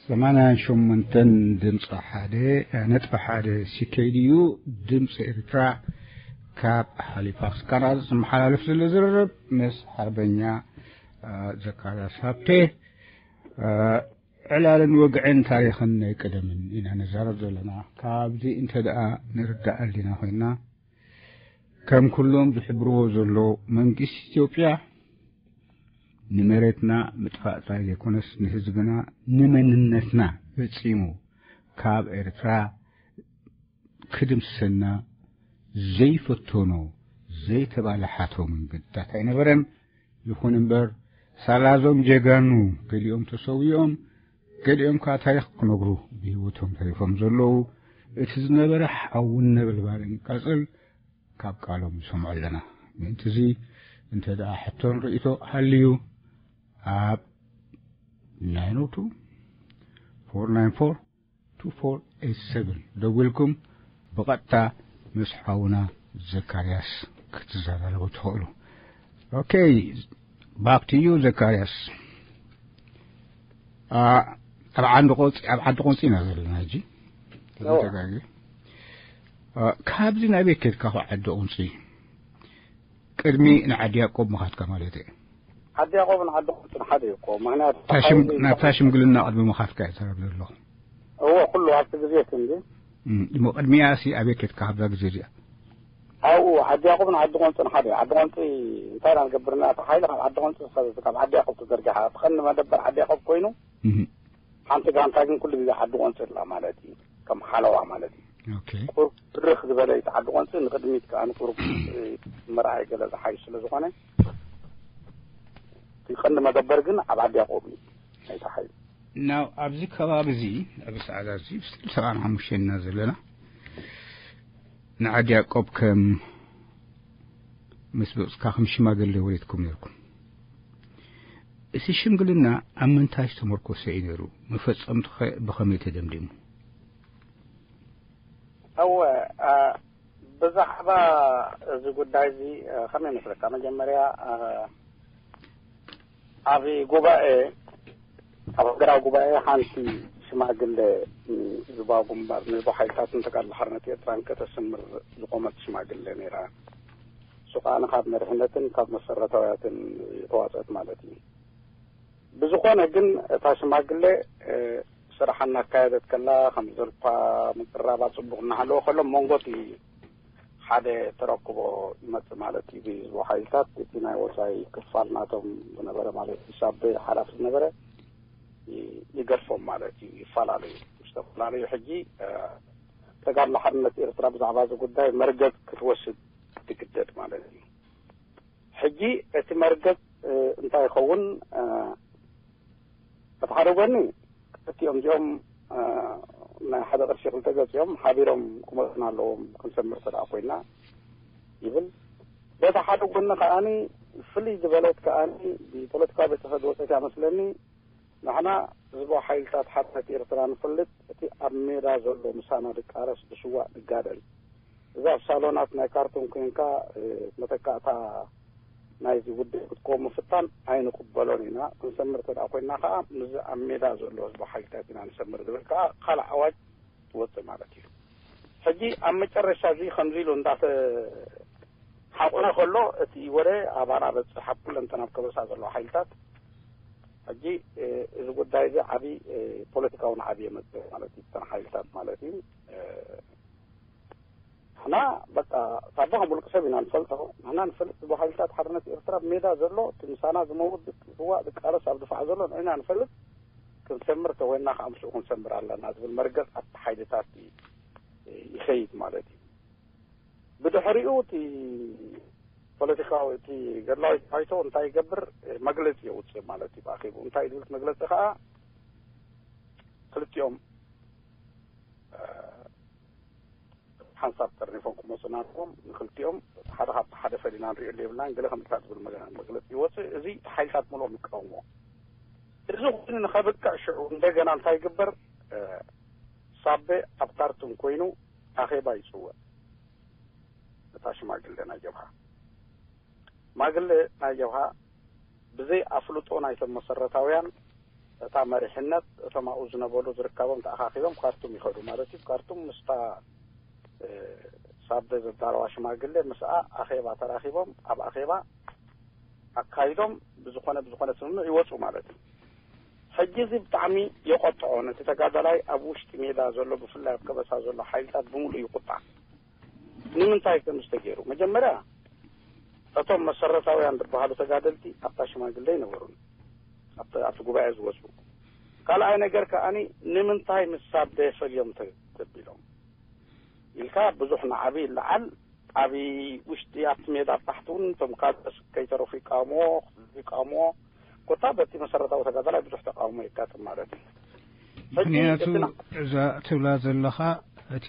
ሰማንያን ሸሞንተን ድምፂ ሓደ ነጥቢ ሓደ C K D U ድምፂ ኤርትራ ካብ ሃሊፋክስ ካናዳ ዝመሓላለፍ ዘሎ ዝርርብ ምስ ሓርበኛ ዘካርያስ ሃብቴ ዕላልን ወግዕን ታሪኽን ናይ ቀደምን ኢና ንዛረብ ዘለና። ካብዚ እንተ ደኣ ንርዳእ ኣሊና ኮይና ከም ኩሎም ዝሕብርዎ ዘሎ መንግስቲ ኢትዮጵያ ንመሬትና ምጥፋእ ጥራይ ዘይኮነስ ንህዝብና ንመንነትና ፈጺሙ ካብ ኤርትራ ክድምስሰና ዘይፈተኖ ዘይተባላሓቶ መንገድታት ኣይነበረን። ይኹን እምበር ሳላዞም ጀጋኑ ገሊኦም ተሰዊኦም ገሊኦም ከዓ ታሪኽ ክነግሩ ብህይወቶም ተሪፎም ዘለዉ እቲ ዝነበረ ሓውን ነበልባልን ቀፅል ካብ ቃሎም ንሰምዖ ኣለና። ምእንቲ እዚ እንተ ደኣ ሕቶን ርእይቶ ሃልዩ ኣብ ናይኖቱ ፎር ናይን ፎር ቱ ፎር ኤት ሰቨን ደዊልኩም ብቐጥታ ምስ ሓውና ዘካርያስ ክትዘራረቡ ትኽእሉ። Okay, back to you ዘካርያስ። ኣብ ዓንዲ ቆንፂ ኣብ ዓዲ ቆንፂ ኢና ዘለና ሕጂ። ተዘጋጊ ካብዚ ናበይ ከድካ? ካብ ዓዲ ቆንፂ ቅድሚ ንዓዲ ያዕቆብ ምኻድካ ማለት እዩ። ዓዲ ያዕቆብ ንዓዲ ቆንፂ ንሓደ እዩ እኮ። ምክንያቱ ናብታ ሽምግልና ቅድሚ ምኻድካ እዩ ተረብ ዘለኹ። እዎ ኩሉ ኣብቲ ግዜ እቲ እንዲ እሞ ቅድሚያ ሲ ኣበይ ከድካ ካብዛ ግዜ እዚኣ? ኣብኡ ዓዲ ያዕቆብ ንዓዲ ቆንፂ ንሓደ እዩ። ዓዲ ቆንፂ እንታይ ኢና ንገብር እና እቲ ሓይሊ ካብ ዓዲ ቆንፂ ዝኸዘ ካብ ዓዲ ያዕቆብ ተዘርጊሓ እቲ ቀንዲ መደበር ዓዲ ያዕቆብ ኮይኑ ሓንቲ ጋንታ ግን ኩሉ ግዜ ዓዲ ቆንፂ ኣላ ማለት እዩ። ከም ሓለዋ ማለት እዩ። ቁርብ ብርኽ ዝበለ እቲ ዓዲ ቆንፂ ንቅድሚት ከዓ ንቁርብ መርኣይ ገለ ዝሓይሽ ስለ ዝኾነ እቲ ቀንዲ መደበር ግን ኣብ ዓዲ ያዕቆብ እዩ ናይቲ ሓይሊ። ናብ ኣብዚ ከባቢ እዚ ኣብዚ ሰዓት ኣብዚ ሰብዓን ሓሙሽተን ኢና ዘለና። ንዓዲ ያዕቆብ ከም ምስ በፅካ ከም ሽማግሌ ወሪድኩም ነርኩም። እቲ ሽምግልና ኣብ ምንታይ ዝተመርኮሰ እዩ ነይሩ? መፈፀምቱ ኸ ብኸመይ ተደምዲሙ? እወ ብዛዕባ እዚ ጉዳይ እዚ ከመይ መስለካ? መጀመርያ ኣብ ጉባኤ ኣብ ሃገራዊ ጉባኤ ሓንቲ ሽማግለ ንህዝባዊ ግንባር ንህዝባዊ ሓይልታትን ተጋድሎ ሓርነት ኤርትራን ከተስምር ዝቆመት ሽማግለ ነይራ። እሱ ከዓ ካብ መሪሕነትን ካብ መሰረታውያትን ዝተዋፀአት ማለት እዩ። ብዝኾነ ግን እታ ሽማግለ ስራሕ እናካየደት ከላ ከም ዘልኳ ምቅራባ ፅቡቅ እናሃለወ ከሎ መንጎ እቲ ሓደ ተረክቦ ይመፅእ ማለት እዩ። ብህዝቡ ሓይልታት እቲ ናይ ወፃኢ ክፋል ናቶም ዝነበረ ማለት እዩ ሳቤ ሓላፊ ዝነበረ ይገድፎም ማለት እዩ። ይፈላለዩ ዝተፈላለዩ ሕጂ ተጋድሎ ሓርነት ኤርትራ ብዛዕባ እዚ ጉዳይ መርገፅ ክትወስድ ትግደድ ማለት እዩ። ሕጂ እቲ መርገፅ እንታይ ይኸውን? እቲ ሓደ ጎኒ ክልቲኦም እዚኦም ናይ ሓደ ቅርሺ ክልተ ገፂኦም ሓቢሮም ክመፁና ኣለዎም ክንሰምር ተደኣ ኮይና ይብል። በቲ ሓደ ጎኒ ከዓኒ ፍልይ ዝበለት ከዓኒ ብፖለቲካዊ ቤተሰብ ዝወፀት እያ መስለኒ ንሕና ህዝባዊ ሓይልታት ሓርነት ኤርትራ ንፈልጥ፣ እቲ ኣብ ሜዳ ዘሎ ምሳና ድቃለስ፣ ድስዋእ፣ ድጋደል፣ እዛ ኣብ ሳሎናት ናይ ካርቱም ኮንካ መተካእታ ናይዚ ውድብ ክትከውን ምፍታን ኣይንቅበሎን ኢና። ክንሰምር እንተ ኮይንና ከዓ ምስዚ ኣብ ሜዳ ዘሎ ህዝባዊ ሓይልታት ኢና ንሰምር ዝብል ከዓ ካልእ ኣዋጅ ትወፅእ ማለት እዩ። ሕጂ ኣብ መጨረሻ እዚ ከምዚ ኢሉ እንዳተ ሓቆነ ከሎ እቲ ወረ ኣባና በፅሕ ኣብ ኩለንተና ኣብ ከበሳ ዘለዋ ሓይልታት ሕጂ እዚ ጉዳይ እዚ ዓብዪ ፖለቲካዊ ናዕቢ የመፅእ ማለት እዩ። እተን ሓይልታት ማለት እዩ። ንሕና በቃ ሳባ ከም ውልቂ ሰብ ኢና ንፈልጦ። ንሕና ንፈልጥ ዝቦ ሓይልታት ሓርነት ኤርትራ ኣብ ሜዳ ዘሎ እቲ ምሳና ዝመውት ዝዋእ ዝቃለስ ኣብ ድፋዕ ዘሎ ንዕና ንፈልጥ። ክንሰምር ተወይና ከዓ ምስኡ ክንሰምር ኣለና ዝብል መርገፅ ኣብቲ ሓይልታት ይኸይድ ማለት እዩ። ብድሕሪኡ እቲ ፖለቲካዊ እቲ ገድላዊ ባይቶ እንታይ ይገብር መግለፂ የውፅእ ማለት እዩ። ብኣኺቡ እንታይ ዝብል መግለፂ ከዓ ክልቲኦም ሓንሳብ ጠርኒፎም ክመፁና ኣለዎም። ንክልቲኦም ሓደ ካብቲ ሓደ ፈሊና ንሪኦ የብልናን ገለ ከምዚታት ዝብል መግለፂ ይወፅእ። እዚ ሓይልታት ምልኦም ይቃወሞ። እዚ ኮይኑ ንኸብቅዕ ሽዑ እንደገና እንታይ ይግበር? ሳቤ ኣብ ካርቱም ኮይኑ ኣኼባ ይፅውዕ። እታ ሽማግለ ናይ ጀብሃ ሽማግለ ናይ ጀብሃ ብዘይ ኣፍልጦ ናይቶም መሰረታውያን እታ መሪሕነት እቶም ኣብኡ ዝነበሩ ዝርከቦም ተኣኻኺቦም ካርቱም ይኸዱ ማለት እዩ። ካርቱም ምስታ ሳብደ ዘዳረዋ ሽማግሌ ምስኣ ኣኼባ ተራኺቦም፣ ኣብ ኣኼባ ኣካይዶም ብዝኾነ ብዝኾነ ስምምዕ ይወፁ ማለት እዩ። ሕጂ እዚ ብጣዕሚ የቆጥዖ ነቲ ተጋዳላይ፣ ኣብ ውሽጢ ሜዳ ዘሎ ብፍላይ ኣብ ከበሳ ዘሎ ሓይልታት ብምሉእ ይቁጣዕ። ንምንታይ ከም ዝተገይሩ መጀመርያ እቶም መሰረታውያን ዝበሃሉ ተጋደልቲ ኣብታ ሽማግሌ ኣይነበሩን፣ ኣብቲ ጉባኤ ዝወፁ። ካልኣይ ነገር ከኣኒ ንምንታይ ምስ ሳብደ ፈልዮም ተቢሎም ኢልካ ብዙሕ ንዓቢ ይለዓል። ኣብ ውሽጢ ኣብቲ ሜዳ ኣብ ታሕቲ እውን እቶም ካድረስ ከይተረፉ ይቃወምዎ፣ ይቃወምዎ። ኮታ በቲ መሰረታዊ ተጋዳላይ ብዙሕ ተቃውሞ የጋጥም ማለት እዩ። ምክንያቱ እዛ ትብላ ዘለኻ እቲ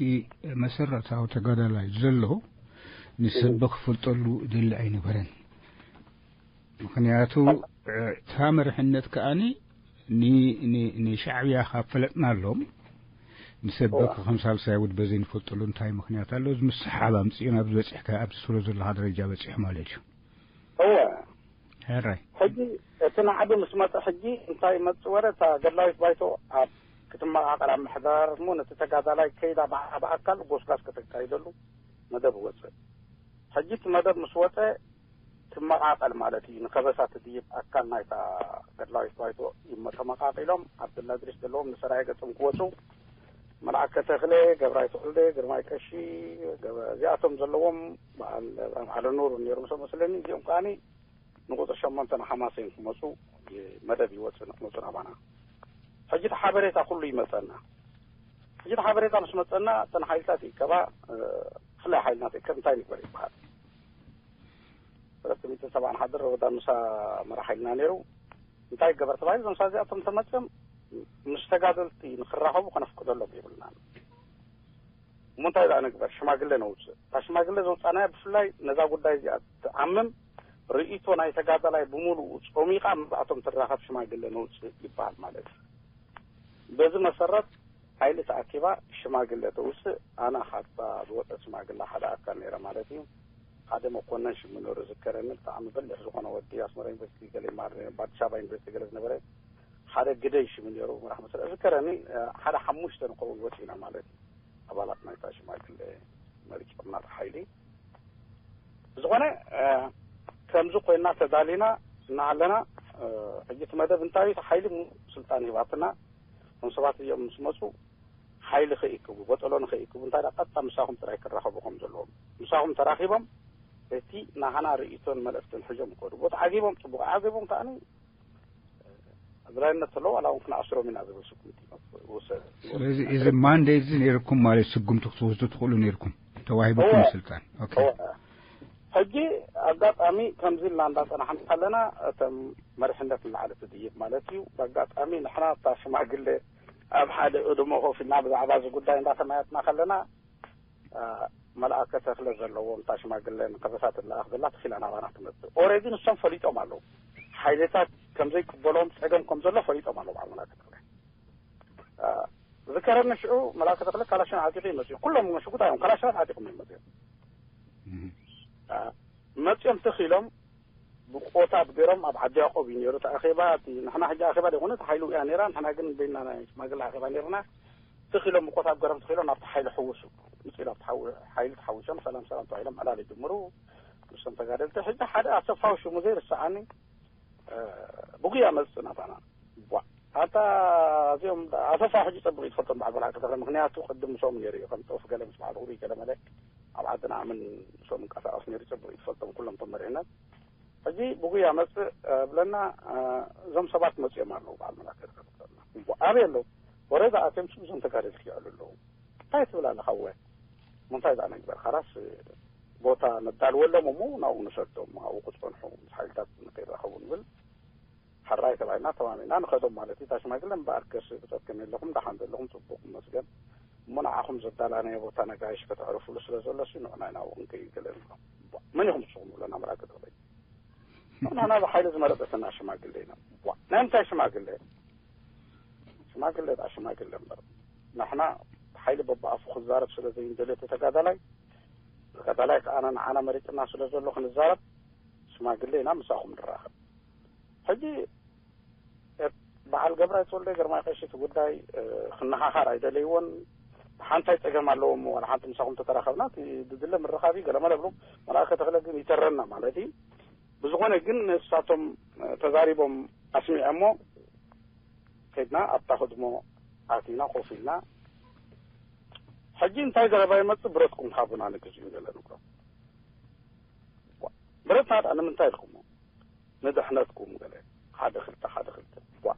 መሰረታዊ ተጋዳላይ ዘሎ ንሰበ ክፈልጠሉ ደሊ ኣይነበረን። ምክንያቱ እታ መርሕነት ከኣኒ ንሻዕብያ ካብ ፈለጥና ኣሎም ንሰበ ከም ሳልሳይ ውድበ ዘይንፈልጠሉ እንታይ ምክንያት ኣሎ? እዚ ምስሓብ ኣምፅኡ ናብ ዝበፅሕካ ኣብዚ ስለ ዘለካ ደረጃ በፂሑ ማለት እዩ። እወ ሕራይ ሕጂ እቲ ናዕቢ ምስ መፀ ሕጂ እንታይ መፅ ወረ እታ ገድላዊት ባይቶ ኣብ ክትመቃቀል ኣብ ምሕዳር እሞ ነቲ ተጋዳላይ ከይዳ ብኣካል ጎስጋስ ከተካይደሉ መደብ ወፀ። ሕጂ እቲ መደብ ምስ ወፀ ትመቃቀል ማለት እዩ። ንከበሳ ትድይብ ኣካል ናይታ ገድላዊት ባይቶ ይመ- ተመቃቂሎም ኣብ ድላድሪስ ዘለዎም ንሰራየ ገፅም ክወፁ መልኣከ ተክለ፣ ገብራይ ተወልደ፣ ግርማይ ቀሺ፣ ገበ- እዚኣቶም ዘለዎም በዓል ኣብርሃም ዓለኑር ነይሩ ምስኦም መስለኒ። እዚኦም ከዓኒ ንቁፅሪ ሸሞንተ ንሓማሴን ክመፁ መደብ ይወፅእ ንክመፁ ናባና። ሕጂ እቲ ሓበሬታ ኩሉ ይመፀና። ሕጂ እቲ ሓበሬታ ምስ መፀና እተን ሓይልታት ይከባ ብፍላይ ሓይልና ትእከብ እንታይ ንግበር ይበሃል። ሰለስተ ሚእትን ሰብዓን ሓደር ረወዳ ምሳ መራ ሓይልና ነይሩ። እንታይ ገበር ተባሂሉ እዞም ሳዚኣቶም ተመፅኦም ምስ ተጋደልቲ ንክራኸቡ ከነፍቅደሎም የብልናን። እሞ እንታይ ደኣ ንግበር? ሽማግለ ነውፅእ። እታ ሽማግለ ዘውፃናያ ብፍላይ ነዛ ጉዳይ እዚኣ ትዓምም ርእይቶ ናይ ተጋዳላይ ብምሉኡ ፆሚቓ ምስኣቶም ትራኸብ ሽማግለ ነውፅእ ይበሃል ማለት እዩ። በዚ መሰረት ሓይሊ ተኣኪባ ሽማግለ ተውፅእ። ኣነ ካብታ ዝወፀት ሽማግለ ሓደ ኣካል ነይረ ማለት እዩ። ሓደ መኮነን ሽሙ ነሩ ዝከረኒ ብጣዕሚ በሊሕ ዝኾነ ወዲ ኣስመራ ዩኒቨርሲቲ ገለ ይማር ነይሩ፣ ኣዲስ ኣበባ ዩኒቨርሲቲ ገለ ዝነበረ ሓደ ግደይ ሽሙ ነሩ መራሕ መስለ ዝከረኒ ሓደ ሓሙሽተ ንኸውን ወፂና ማለት እዩ። ኣባላት ናይታ ሽማግለ መሪፆምና ሓይሊ ብዝኾነ ከምዚ ኮይና ተዳሊና እናሃለና ሕጂ እቲ መደብ እንታይ እዩ? ሓይሊ ስልጣን ሂባትና እቶም ሰባት እዮም ምስ መፁ ሓይሊ ከይክቡ በጠሎ ንኸይክቡ እንታይ ዳ ቀጥታ ምሳኹም ጥራይ ክራኸቡ ከም ዘለዎም ምሳኹም ተራኺቦም እቲ ናህና ርእይቶን መልእክትን ሕዞም ይኸዱ። ቦታ ዓጊቦም ፅቡቅ ዓጊቦም ከዓኒ ዝላይነት ተለዎ ዋላ እውን ክነኣስሮም ኢና ዝብል ስጉምቲ ይወሰድ። ስለዚ እዚ ማንዴት እዚ ነይርኩም ማለት ስጉምቲ ክትወስዱ ትኽእሉ ነይርኩም ተዋሂብኩም ስልጣን። ኦኬ ሕጂ ኣጋጣሚ ከምዚ ኢልና እንዳፀናሕና ከለና እቶም መሪሕነት ንላዕሊ ትድይብ ማለት እዩ። ብኣጋጣሚ ንሕና እታ ሽማግለ ኣብ ሓደ እድሞ ኮፍ ኢልና ብዛዕባ እዚ ጉዳይ እንዳተማያጥና ከለና መልኣከ ተክለ ዘለዎም እታ ሽማግለ ንከበሳ ትለኣኽ ዘላ ተኺላ ናባና ትመፅእ። ኦሬዲ ንሶም ፈሊጦም ኣለዉ። ሓይልታት ከምዘይቅበሎም ፀገም ከም ዘሎ ፈሊጦም ኣለዉ። በዓል መልኣከ ተክለ ዝከረኒ ሽዑ መልኣከ ተክለ ካላሽን ዓጢቑ ይመፅኡ። ኩሎም ሽጉጣ እዮም ካላሽናት ዓጢቑም ይመፅኡ። መፅኦም ትኺሎም ብቆታ ብገሮም ኣብ ዓዲ ያቆብ እዩ ነይሩ እቲ ኣኼባ። እቲ ንሕና ሕጂ ኣኼባ ዘይኮነ እቲ ሓይሉ እያ ነይራ። ንሕና ግን በይና ናይ ሽማግለ ኣኼባ ነይርና። ትኺሎም ብቆታ ብገሮም ትኺሎም ናብቲ ሓይሊ ሕውሱ ምስ ኢሉ ኣብቲ ሓዊ- ሓይሊ ተሓዊሶም ሰላም ሰላም ተባሂሎም ዕላል ይጅምሩ። ምስቶም ተጋደልቲ ሕጂ ሓደ ኣሰፋው ሽሙ ዘይርስዓኒ ብጉያ መፅእ ናባና ቧ ኣታ እዚኦም ኣሰፋ ሕጂ ፀቡቅ ይትፈልጦም በዓል በላዕ ከተረ ምክንያቱ ቅድም ምስኦም ነይሩ እዩ ከም ጦፍ ገለ ምስ በዓል ሁሪ ገለ መለ ኣብ ዓድና ኣምን ምስኦም እንቀሳቀስ ነይሩ ፀቡቅ ይትፈልጦም ኩሎም ቶም መሪሕነት ሕጂ ብጉያ መፅእ ብለና እዞም ሰባት መፅኦም ኣለዉ በዓል መላከ ኣበይ ኣለዉ ወረዳ ኣትዮም ሱ እዞም ተጋደልቲ ይዕሉ ኣለዉ እንታይ ትብል ኣለኻ ወ ምንታይ ዛ ነግበር ካላስ ቦታ ነዳልወሎም እሞ ናብኡ ንሰዶም ኣብኡ ክፀንሑ ምስ ሓይልታት ንከይራኸቡ ንብል ሕራይ ተባሂልና ተማሚና ንኸዶም ማለት እዩ። እታ ሽማግለ እምበኣር ከስ ብፀት ከመይ ኣለኹም ደሓን ዘለኹም ፅቡቕ መስገን እሞ ንዓኹም ዘዳላናዮ ቦታ ነጋይሽ ከተዕርፉሉ ስለ ዘሎ ሲ ንዑና ኢና ኣብኡ ክንከይድ ገለ ንብሎም። መን ኢኹም ንስኹም ንብሎ ናምራ ገጠበይ ንሕና ብሓይሊ ዝመረፀትና ሽማግለ ኢና። ዋ ናይ ምንታይ ሽማግለ? ሽማግለ ዳ ሽማግለ እምበር ንሕና ሓይሊ በብኣፉ ክዛረብ ስለ ዘይንደልዮ ተጋዳላይ ተጋዳላይ ከዓና ንዓና መሪፅና ስለ ዘሎ ክንዛረብ ሽማግለ ኢና ምሳኹም ንራኸብ። ሕጂ በዓል ገብራይ ተወልደ፣ ግርማይ ቀሺ፣ እቲ ጉዳይ ክነኻኻር ኣይደለይዎን። ሓንታይ ጸገም ኣለዎም፣ ዋላ ሓንቲ ምሳኹም ተተራኸብና እቲ ዝድለ ምርኻብ እዩ ገለመለ ብሎም። መልኣከ ተኽለ ግን ይተረና ማለት እዩ። ብዝኾነ ግን ንሳቶም ተዛሪቦም ኣስሚዐሞ፣ ከድና ኣብታ ህድሞ ኣቲና ኮፍ ኢልና፣ ሕጂ እንታይ ዘረባ ይመጽእ? ብረትኩም ሃቡና ንግዝኡ ገለ ንብሎ። ብረትና ደኣ ንምንታይ ኢልኩሞ? ንድሕነትኩም ገለ፣ ሓደ ክልተ፣ ሓደ ክልተ። ዋ፣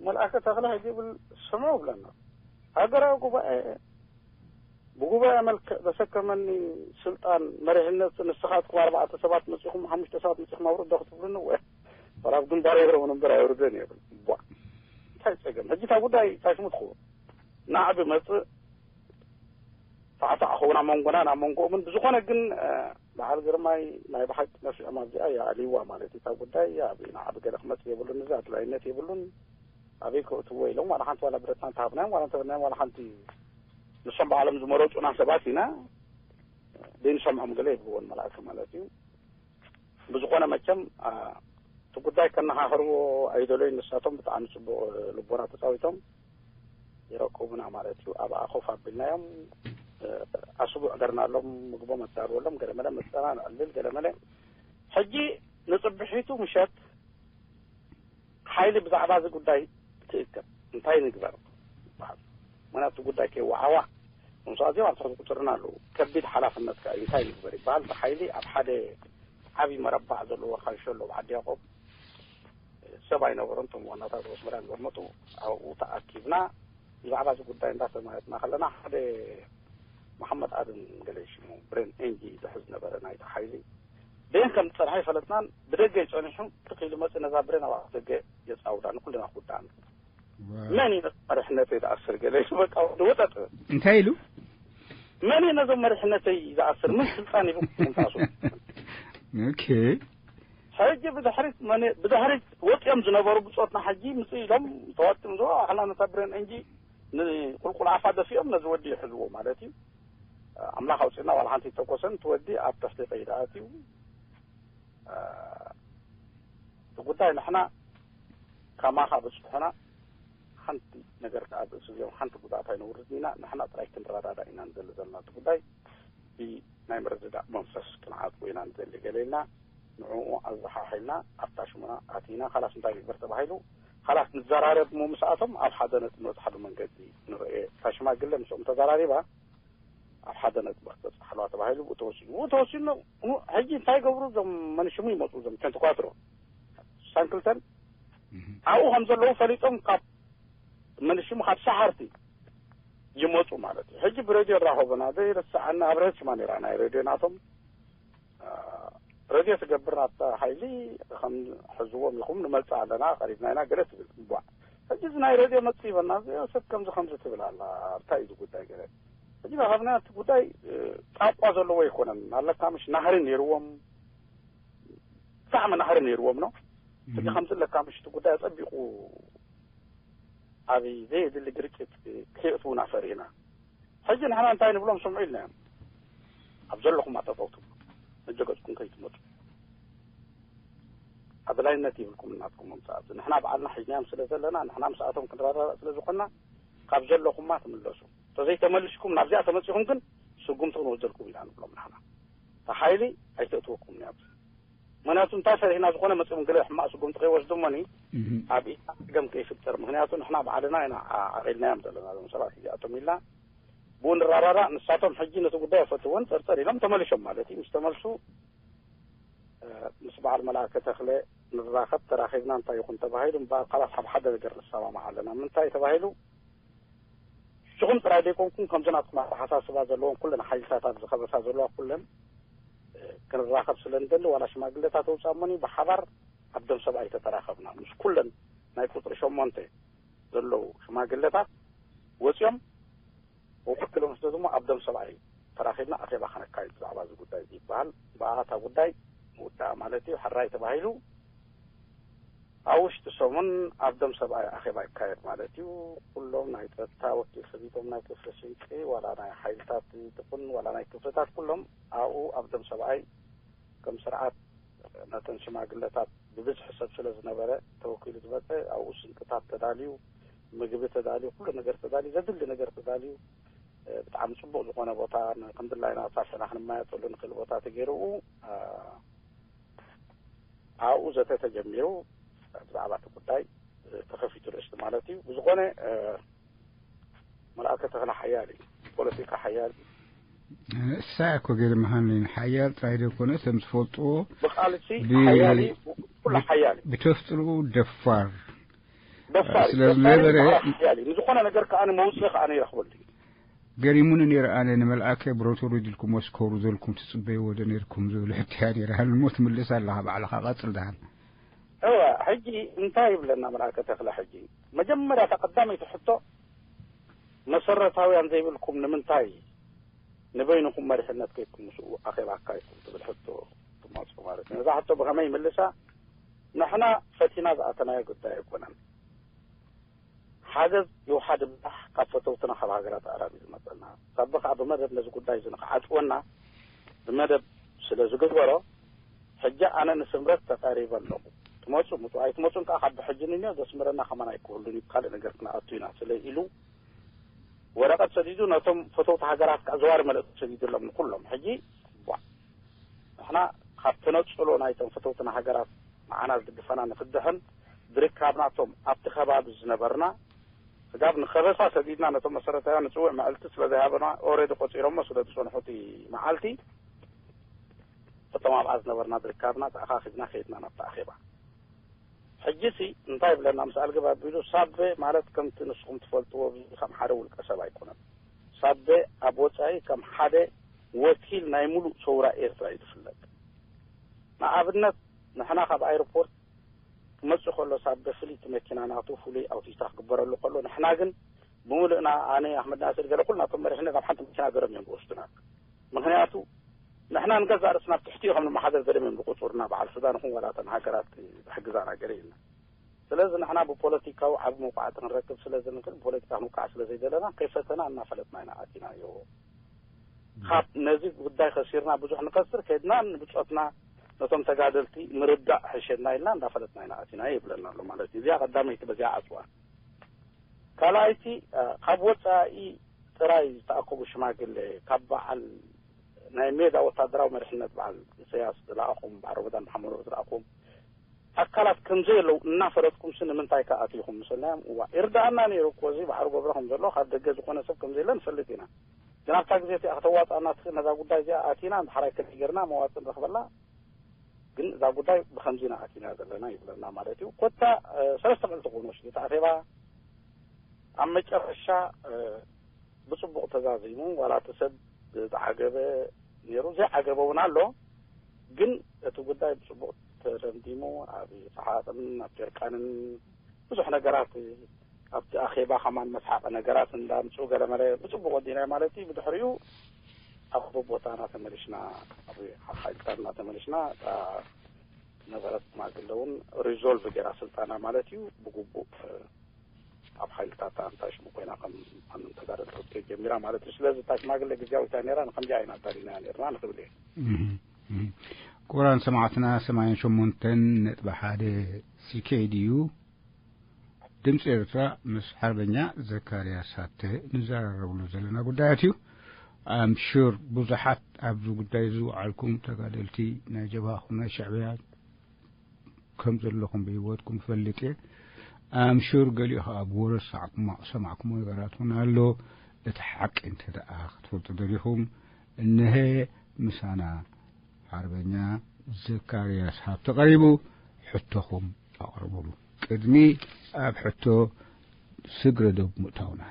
መልኣከ ተኽለ ሕጂ ይብል፣ ስምዑ ብለና። ሃገራዊ ጉባኤ ብጉባኤ መልክዕ ዘሰከመኒ ስልጣን መሪሕነት ንስኻትኩም ኣርባዕተ ሰባት መጺኹም፣ ሓሙሽተ ሰባት መጺኹም ኣውርዶ ክትብሉኒ፣ ወ-፣ ወላ ኣብ ግንባር የብረውን እምበር ኣይወርደን ይብል። ቧ፣ እንታይ ጸገም? ሕጂ እታ ጉዳይ ታሽሙ ትኸውን። ናዕቢ መጽእ፣ ታዕታዕ ኸውን ኣብ መንጎና፣ ናብ መንጎኦምን። ብዝኾነ ግን፣ እ፣ በዓል ግርማይ ናይ ብሓቂ ነፊዖም ኣብዚኣ ይኣልይዋ ማለት እዩ። እታ ጉዳይ ኣብ ናዕቢ ገለ ክመጽእ የብሉን፣ እዚ ኣድላይነት የብሉን። ኣበይ ከእትዎ ኢሎም ዋላ ሓንቲ ዋላ ብረትና እንተሃብናዮም ዋላ እንተበልናዮም ዋላ ሓንቲ ንሶም ባዕሎም ዝመረጹና ሰባት ኢና። ዘይንሰምዖም ገለ የብልዎን መልኣከ ማለት እዩ። ብዝኾነ መቸም፣ አ፣ እቲ ጉዳይ ከነኻኽርዎ ኣይደለዩን። ንሳቶም ብጣዕሚ ጽቡቕ ልቦና ተጻዊቶም ይረክቡና ማለት እዩ። ኣብኣ ኮፍ ኣቢልናዮም፣ እ፣ ኣስቡዕ ገርናሎም፣ ምግቦም ኣዳልወሎም፣ ገለመለ መጸና ንዕልል፣ ገለመለ። ሕጂ ንጽብሒቱ ምሸት ሓይሊ ብዛዕባ እዚ ጉዳይ ትእከብ፣ እንታይ ንግበር ይበሃል። ምኽንያቱ እቲ ጉዳይ ከይወዓዋዕ፣ እቶም ሰባት እዚኦም ኣብ ትሕቲ ቁጽርና ኣለዉ። ከቢድ ሓላፍነት ከኣ እዩ፣ እንታይ ንግበር ይበሃል። ብሓይሊ ኣብ ሓደ ዓቢ መረባዕ ዘለዎ ካንሸሎ ኣብ ዓዲ ያዕቆብ ሰብ ኣይነበሮን። እቶም ዋናታት ወስመራ ዝቐመጡ ኣብኡ ተኣኪብና ብዛዕባ እዚ ጉዳይ እንዳተማየጥና ከለና፣ ሓደ መሓመድ ኣድም ገለ ሽሙ ብሬን ኤንጂ ዝሕዝ ነበረ ናይቲ ሓይሊ። በየን ከም ዝጸንሐ ኣይፈለጥናን። ብደገ እዩ ጸኒሑ፣ ትኽ ኢሉ መጽእ፣ ነዛ ብሬን ኣብ ኣፍ ደገ የጻውዳ፣ ንኩልና ክውዳእና። ዋው። መን እዩ ነዚ መሪሕነተይ ዝኣስር ገለ ኢሉ፣ በቃ፣ ወዲ ወጠጥ። እንታይ ኢሉ? መን እዩ ነዞም መሪሕነተይ ዝኣስር? ምን ስልጣን ሂቡ ምምጻሱ? ኦኬ። ሕጂ ብድሕሪት መን-፣ ብድሕሪት ወጺኦም ዝነበሩ ብጾትና ሕጂ ምጽእ ኢሎም ተዋጢም ዞ ኣሕላ ነታ ብሬን እንጂ ንቁልቁል ኣፋ ደፊኦም ነዚ ወዲ ይሕዝዎ ማለት እዩ። ኣምላኽ ኣውፅእና፣ ዋላ ሓንቲ ይተኮሰን፣ እቲ ወዲ ኣብ ትሕቲ ቀይዲ ኣትዩ። እቲ ጉዳይ ንሕና ከማኻ በፅሑና፣ ሓንቲ ነገር ከዓ ኣብ ርእሲ እዚኦም ሓንቲ ጉድኣት ኣይነውርድን ኢና። ንሕና ጥራይ ክንረዳዳእ ኢና ንደሊ ዘለና። እቲ ጉዳይ ብናይ ምርድዳእ መንፈስ ክንዓጽዎ ኢና ንደሊ ገለ ኢልና፣ ንዕኡ ኣዘሓሒልና ኣብታ ሽሙና ኣቲና፣ ካላስ እንታይ ንግበር ተባሂሉ፣ ካላስ ንዘራረብ እሞ ምስኣቶም ኣብ ሓደ ነጥቢ ንበጽሓሉ መንገዲ ንርኤ። እታ ሽማግለ ምስኦም ተዘራሪባ፣ ኣብ ሓደ ነጥቢ ክትበጽሕ ኣለዋ ተባሂሉ ብኡ ተወሲኑ። ብኡ ተወሲኑ፣ ኑ-፣ ሕጂ እንታይ ይገብሩ እዞም መንሽሙ ይመጹ፣ እዞም ቴንትኳትሮ ሳንክልተን ኣብኡ ከም ዘለዉ ፈሊጦም ካብ መንሽሙ ካብ ሰሓርቲ ይመጹ ማለት እዩ። ሕጂ ብሬድዮ ይራኸቡና፣ ዘይረስዓና ኣብ ሬድ ሽማ ነይራ ናይ ሬድዮ ናቶም። አ፣ ሬድዮ ትገብር ናብታ ሓይሊ ከም ሕዝዎም ኢኹም ንመጽእ ኣለና፣ ቀሪብና ኢና ገለ ትብል። እቧ፣ ሕጂ እዚ ናይ ሬድዮ መጽእ ይበና፣ እዚ ሰብ ከምዚ ከምዚ ትብል ኣላ፣ እንታይ እዩ እዚ ጉዳይ ገለ። ሕጂ ናኻብና እቲ ጉዳይ፣ እ፣ ጣቋ ዘለዎ ኣይኮነን። ኣለካ ምሽ ናህሪ ነይርዎም፣ ብጣዕሚ ናህሪ ነይርዎም ነው። ሕጂ ከምዚ ኣለካ ምሽ እቲ ጉዳይ ኣጸቢቑ ኣብ ዘየድሊ ግርጭት ከየእትዉና ፈሪህና። ሕጂ ንሕና እንታይ ንብሎም ስምዑ ኢልናዮም። ኣብ ዘለኹም ኣጠጠው ትብሉ፣ መጀገጽኩም ከይትመጹ። ኣድላይነት ይብልኩም እናትኩም ምምጻእ። ንሕና በዓልና ሒዝናዮም ስለ ዘለና፣ ንሕና ምስኣቶም ክንረዳዳእ ስለ ዝኾንና፣ ካብ ዘለኹማ ትምለሱ። እንተዘይተመሊስኩም፣ ናብዚኣ ተመጺኹም ግን ስጉምቲ ክንወስደልኩም ኢና ንብሎም ንሕና። እታ ሓይሊ ኣይተእትወኩም እያ ኣብዚ። ምክንያቱ እንታይ ፈሪሕና ዝኾነ መጺኦም ገለ ሕማቕ ስጉምቲ ከይወስዱ እሞኒ እህ። ኣብ ኢድና ጸገም ከይፍጠር። ምክንያቱ ንሕና ባዕልና ኢና ዓ-፣ ዓቒልናዮም ዘለና እዞም ሰባት እዚኣቶም ኢልና ብኡ ንረዳዳእ። ንሳቶም ሕጂ ነቲ ጉዳይ ኣይፈትዎን ጸርጸር ኢሎም ተመሊሶም ማለት እዩ። ምስ ተመልሱ፣ እ፣ ምስ በዓል መልኣከ ተኽለ ንራኸብ፣ ተራኺብና እንታይ ይኹን ተባሂሉ፣ እምበኣር ካላስ ኣብ ሓደ ነገር ንሰማማዕ ኣለና። ምንታይ ተባሂሉ? ንስኹም ጥራይ ዘይኮንኩም፣ ከምዚ ናትኩም ኣተሓሳስባ ዘለዎም ኩለን ሓይልታት ኣብዚ ከበሳ ዘለዋ ኩለን፣ እ፣ ክንራኸብ ስለ ንደሊ፣ ዋላ ሽማግለታት ኣውጻእሞኒ፣ ብሓባር ኣብ ደም ሰብኣይ ተተራኸብና። ምስ ኩለን ናይ ቁጽሪ ሸሞንተ ዘለዉ ሽማግለታት ወጺኦም፣ ወክሎም ስለ ድማ ኣብ ደም ሰብኣይ ተራኺብና ኣኼባ ከነካይድ ብዛዕባ እዚ ጉዳይ እዚ ይበሃል። ብኣታ ጉዳይ ምውዳእ ማለት እዩ። ሕራይ ተባሂሉ፣ ኣብ ውሽጢ ሰሙን ኣብ ደም ሰብኣይ ኣኼባ ይካየድ ማለት እዩ። ኩሎም ናይ ጸጥታ ወኪል ሰቢቶም፣ ናይ ክፍሊ ስንቂ ዋላ ናይ ሓይልታት ትኹን ዋላ ናይ ክፍልታት፣ ኩሎም ኣብኡ ኣብ ደም ሰብኣይ ከም ስርዓት ነተን ሽማግለታት ብብዝሒ ሰብ ስለ ዝነበረ ተወኪሉ ዝመፀ ኣብኡ ስንቅታት ተዳልዩ፣ ምግቢ ተዳልዩ፣ ኩሉ ነገር ተዳልዩ፣ ዘድሊ ነገር ተዳልዩ፣ ብጣዕሚ ፅቡቕ ዝኾነ ቦታ፣ ክንድላይና ሳሰና ክንመያየጠሉ ንኽእል ቦታ ተገይሩ ኣብኡ ዘተ ተጀሚሩ። ብዛዕባ እቲ ጉዳይ ተኸፊቱ ርእስቲ ማለት እዩ። ብዝኾነ መልኣከ ተኽለ ሓያል እዩ፣ ፖለቲካ ሓያል እዩ። እሳ እኮ ገርመሃኒ ሓያል ጥራይ ዘይኮነ ከም ዝፈልጥዎ ብቃልሲ ሓያል እዩ፣ ኩሉ ሓያል እዩ። ብተፍጥሩ ደፋር ደፋር ስለ ዝነበረ ሓያል እዩ። ንዝኾነ ነገር ከዓ መውፅኢ ከዓ ይረኽበሉ እዩ። ገሪሙኒ ነይረ ኣነ ንመልኣከ ብረቱ ሪድልኩም ወስከሩ ዘልኩም ትፅበይዎ ዶ ነይርኩም ዝብል ሕትያ ነይረ። ሃልሞ ትምልስ ኣለኻ ባዕልኻ ቀፅል ደሃን እወ ሕጂ እንታይ ይብለና መልኣከ ተኽለ ሕጂ መጀመርያ እታ ቀዳመይቲ ሕቶ መሰረታውያን ዘይብልኩም ንምንታይ ንበይንኹም መሪሕነት ከይትኩም ምስኡ ኣኼባ ኣካይድኩም ትብል ሕቶ ትመፁ ማለት እዩ። ነዛ ሕቶ ብኸመይ ይምልሳ? ንሕና ፈቲና ዝኣተናዮ ጉዳይ ኣይኮነን። ሓገዝ ይውሓድ እምበር ካብ ፈተውትና ካብ ሃገራት ኣዕራብ እዩ ዝመፀና። ሳቢ ከዓ ብመደብ ነዚ ጉዳይ እዚ ንክዓፅወና ብመደብ ስለ ዝግበሮ ሕጂ ኣነ ንስምረት ተቐሪበ ኣለኹ። ትመፁ ምፁ ኣይትመፁን ከዓ ካብ ብሕጂ ንንዮ ዘስምረና ከማን ኣይክህሉን እዩ፣ ካልእ ነገር ክንኣቱ ኢና ስለ ኢሉ ወረቐት ሰዲዱ ነቶም ፈተውቲ ሃገራት ከዓ ዘዋሪ መልእክቲ ሰዲዱሎም ንኩሎም። ሕጂ ቧዕ ንሕና ካብ ተነፅሎ ናይቶም ፈተውትና ሃገራት ንዓና ዝድግፈና ንክድሕን ብርካብ ናቶም ኣብቲ ከባቢ ዝነበርና ስጋብ ንከበሳ ሰዲድና ነቶም መሰረታውያን ንፅውዕ መዕልቲ ስለ ዘይሃበና ኦሬዲ ቆፂሮሞ ስለ ዝፀንሑ እቲ መዓልቲ እቶም ኣብኣ ዝነበርና ብርካብና ተኣኻኺብና ከይድና ናብቲ ኣኼባ። ሕጂሲ እንታይ ይብለና ምስ ኣልግብ ኣቢሉ ሳቤ ማለት ከምቲ ንስኹም ትፈልጥዎ ብዙ ከም ሓደ ውልቀ ሰብ ኣይኮነን። ሳቤ ኣብ ወፃኢ ከም ሓደ ወኪል ናይ ሙሉእ ሰውራ ኤርትራ እዩ ዝፍለጥ። ንኣብነት ንሕና ካብ ኣይሮፖርት ክመፅእ ከሎ ሳቤ ፍልይቲ መኪና ናቱ ፍሉይ ኣውቲስታ ክግበረሉ ከሎ ንሕና ግን ብምሉእና ኣነ ኣሕመድ ናስር ገለ ኩልና እቶም መሪሕነት ኣብ ሓንቲ መኪና ገይሮም እዮም ዝወስዱና። ምክንያቱ ንሕና ንገዛእ ርእስና ኣብ ትሕቲኡ ከም ንመሓደር ገይሮም እዮም ዝቆፅሩና። በዓል ሱዳን ይኹን ዋላ እተን ሃገራት ዝሕግዛና ገለ የለን። ስለዚ ንሕና ብፖለቲካዊ ዓቢ መውቃዕቲ ክንረክብ ስለ ዝንክእል ብፖለቲካ ክንውቃዕ ስለ ዘይደለና ከይፈተና እናፈለጥና ኢና ኣቲናዮ። ካብ ነዚ ጉዳይ ከሲርና ብዙሕ ንከስር ከድና ንብፆትና ነቶም ተጋደልቲ ምርዳእ ሕሸና ኢልና እንዳፈለጥና ኢና ኣቲና ይብለና ኣሎ ማለት እዩ። እዚኣ ቀዳመይቲ በዚኣ ዓፅዋ። ካልኣይቲ ካብ ወፃኢ ጥራይ ዝተኣከቡ ሽማግለ ካብ በዓል ናይ ሜዳ ወታደራዊ መሪሕነት በዓል ኢሳያስ ዝለኣኹም በዓል ረመዳን መሓመድ ዝለኣኹም ኣካላት ከምዘየለው እናፈለጥኩም ሲ ንምንታይ ከ ኣቲኹም ምስልናዮም? እዋ ይርዳኣና ነይሩ እኮ እዚ ባሕሪ ገብሮ ከም ዘሎ ካብ ደገ ዝኾነ ሰብ ከም ዘየለ ንፈልጥ ኢና። ግን ኣብታ ግዜ እቲኣ ከተዋፅኣና ትኽእል ነዛ ጉዳይ እዚኣ ኣቲና እንድሕራይ ከመይ ጌርና መዋፅእ ንረኽበላ? ግን እዛ ጉዳይ ብከምዚ ኢና ኣቲና ዘለና ይብለና ማለት እዩ። ኮታ ሰለስተ ክልተ ክኾኑ ወስዱ እቲ ኣኼባ ኣብ መጨረሻ ብፅቡቕ ተዛዚሙ ዋላ እቲ ሰብ ዝዓገበ ነይሩ ዘይዓገበ እውን ኣሎ። ግን እቲ ጉዳይ ብፅቡቕ ተደምዲሙ ኣብ ሰሓቕን ኣብ ጨርቃንን ብዙሕ ነገራት ኣብቲ ኣኼባ ከማን መስሓቂ ነገራት እንዳምፅኡ ገለመለ ብፅቡቕ ወዲና ማለት እዩ። ብድሕሪኡ ኣብ ቦታና ተመሊሽና ኣብ ሓይልታትና ተመሊሽና እታ ነበረት ሽማግለ እውን ሪዞልቭ ገይራ ስልጣና ማለት እዩ ብግቡእ ኣብ ሓይልታት ኣንታ ሽሙ ኮይና ከም ማንም ተጋደልቲ ክትከይድ ጀሚራ ማለት እዩ። ስለዚ እታ ሽማግለ ግዜያዊት እያ ነይራ ንከምዚኣ ኢና ኣዳሊናያ ነይርና ንክብል እየ። ክቡራን ሰማዕትና ሰማንያን ሸሞንተን ነጥቢ ሓደ ሲኬድ እዩ። ድምፂ ኤርትራ ምስ ሓርበኛ ዘካርያስ ሃብተ ንዘራረብሉ ዘለና ጉዳያት እዩ። ኣምሹር ብዙሓት ኣብዚ ጉዳይ ዝወዓልኩም ተጋደልቲ ናይ ጀብሃኹም ናይ ሻዕብያ ከም ዘለኹም ብህይወትኩም እፈልጥ እየ። ኣምሹር ገሊኡ ከዓ ብወረ ዝሰማዕኩሞ ነገራት እውን ኣሎ። እቲ ሓቂ እንተ ደኣ ክትፈልጡ ደሊኹም እንሀ ምሳና ሓርበኛ ዘካርያስ ሃብተ ቀሪቡ ሕቶኹም ኣቕርቡሉ። ቅድሚ ኣብ ሕቶ ስግረ ዶብ ምእታውና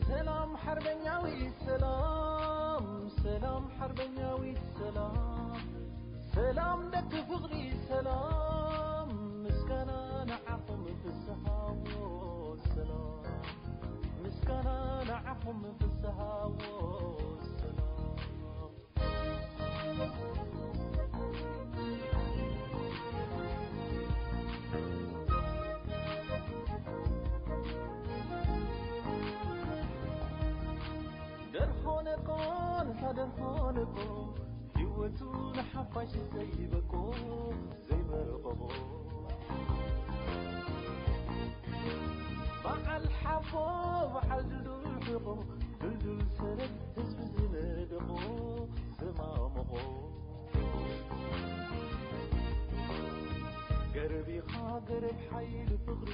ሰላም ሓርበኛዊ ሰላም፣ ሰላም ሓርበኛዊ ሰላም፣ ሰላም ደቂ ፍቕሪ ሰላም፣ ምስጋና ንዓኹም ፍስሃዎ ሰላም፣ ምስጋና ንዓኹም ፍስሃዎ ሰላም። ደርሆ ነቆ ንሳ ደርሆ ነቆ፣ ህይወቱ ንሓፋሽ ዘይበቆ ዘይመረቐቆ፣ በዓል ሓቦ በዓል ድልዱል ሕቖ፣ ድልዱል ሰረት ህዝቢ ዝነደቖ፣ ዘማመቖ፣ ገረብ ኢኻ ገረብ ሓይሊ ፍቕሪ፣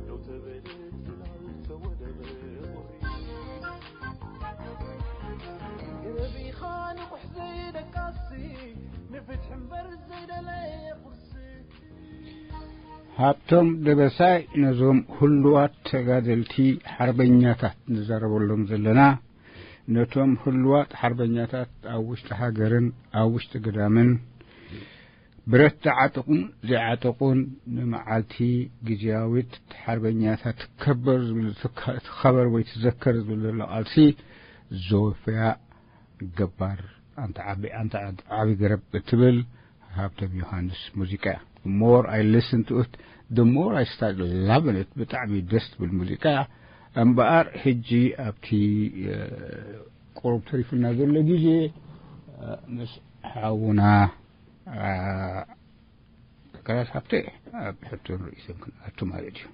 ደው ተበለ ጽላል ተወደበ ቁሪ። ገረብ ኢኻ ንቑሕ ዘይደቃሲ፣ ንፍትሒ እምበር ዘይደለየ ቁርሲ። ሃብቶም ደበሳይ ነዞም ህሉዋት ተጋደልቲ ሓርበኛታት ንዛረበሎም ዘለና፣ ነቶም ህሉዋት ሓርበኛታት ኣብ ውሽጢ ሃገርን ኣብ ውሽጢ ግዳምን ብረት ዝዓጠቑን ዘይዓጠቑን፣ ንመዓልቲ ግዝያዊት ሓርበኛታት ትከበር ዝብል፣ ትከ-፣ ትኸበር ወይ ትዘከር ዝብል ዘሎ ቃልሲ ዘወፈያ ገባር ኣንታ ዓቢ፣ ኣንታ ዓቢ ገረብ እትብል ሃብቶም ዮሃንስ ሙዚቃ እያ። The more I listen to it, the more I start loving it። ብጣዕሚ ደስ ትብል ሙዚቃ እያ። እምበኣር ሕጂ ኣብቲ፣ እ፣ ቁሩብ ተሪፉና ዘሎ ግዜ፣ እ፣ ምስ ሓውና፣ እ፣ ዘካርያስ ሃብተ ኣብ ሕቶን ርእይቶን ክንኣቱ ማለት እዩ።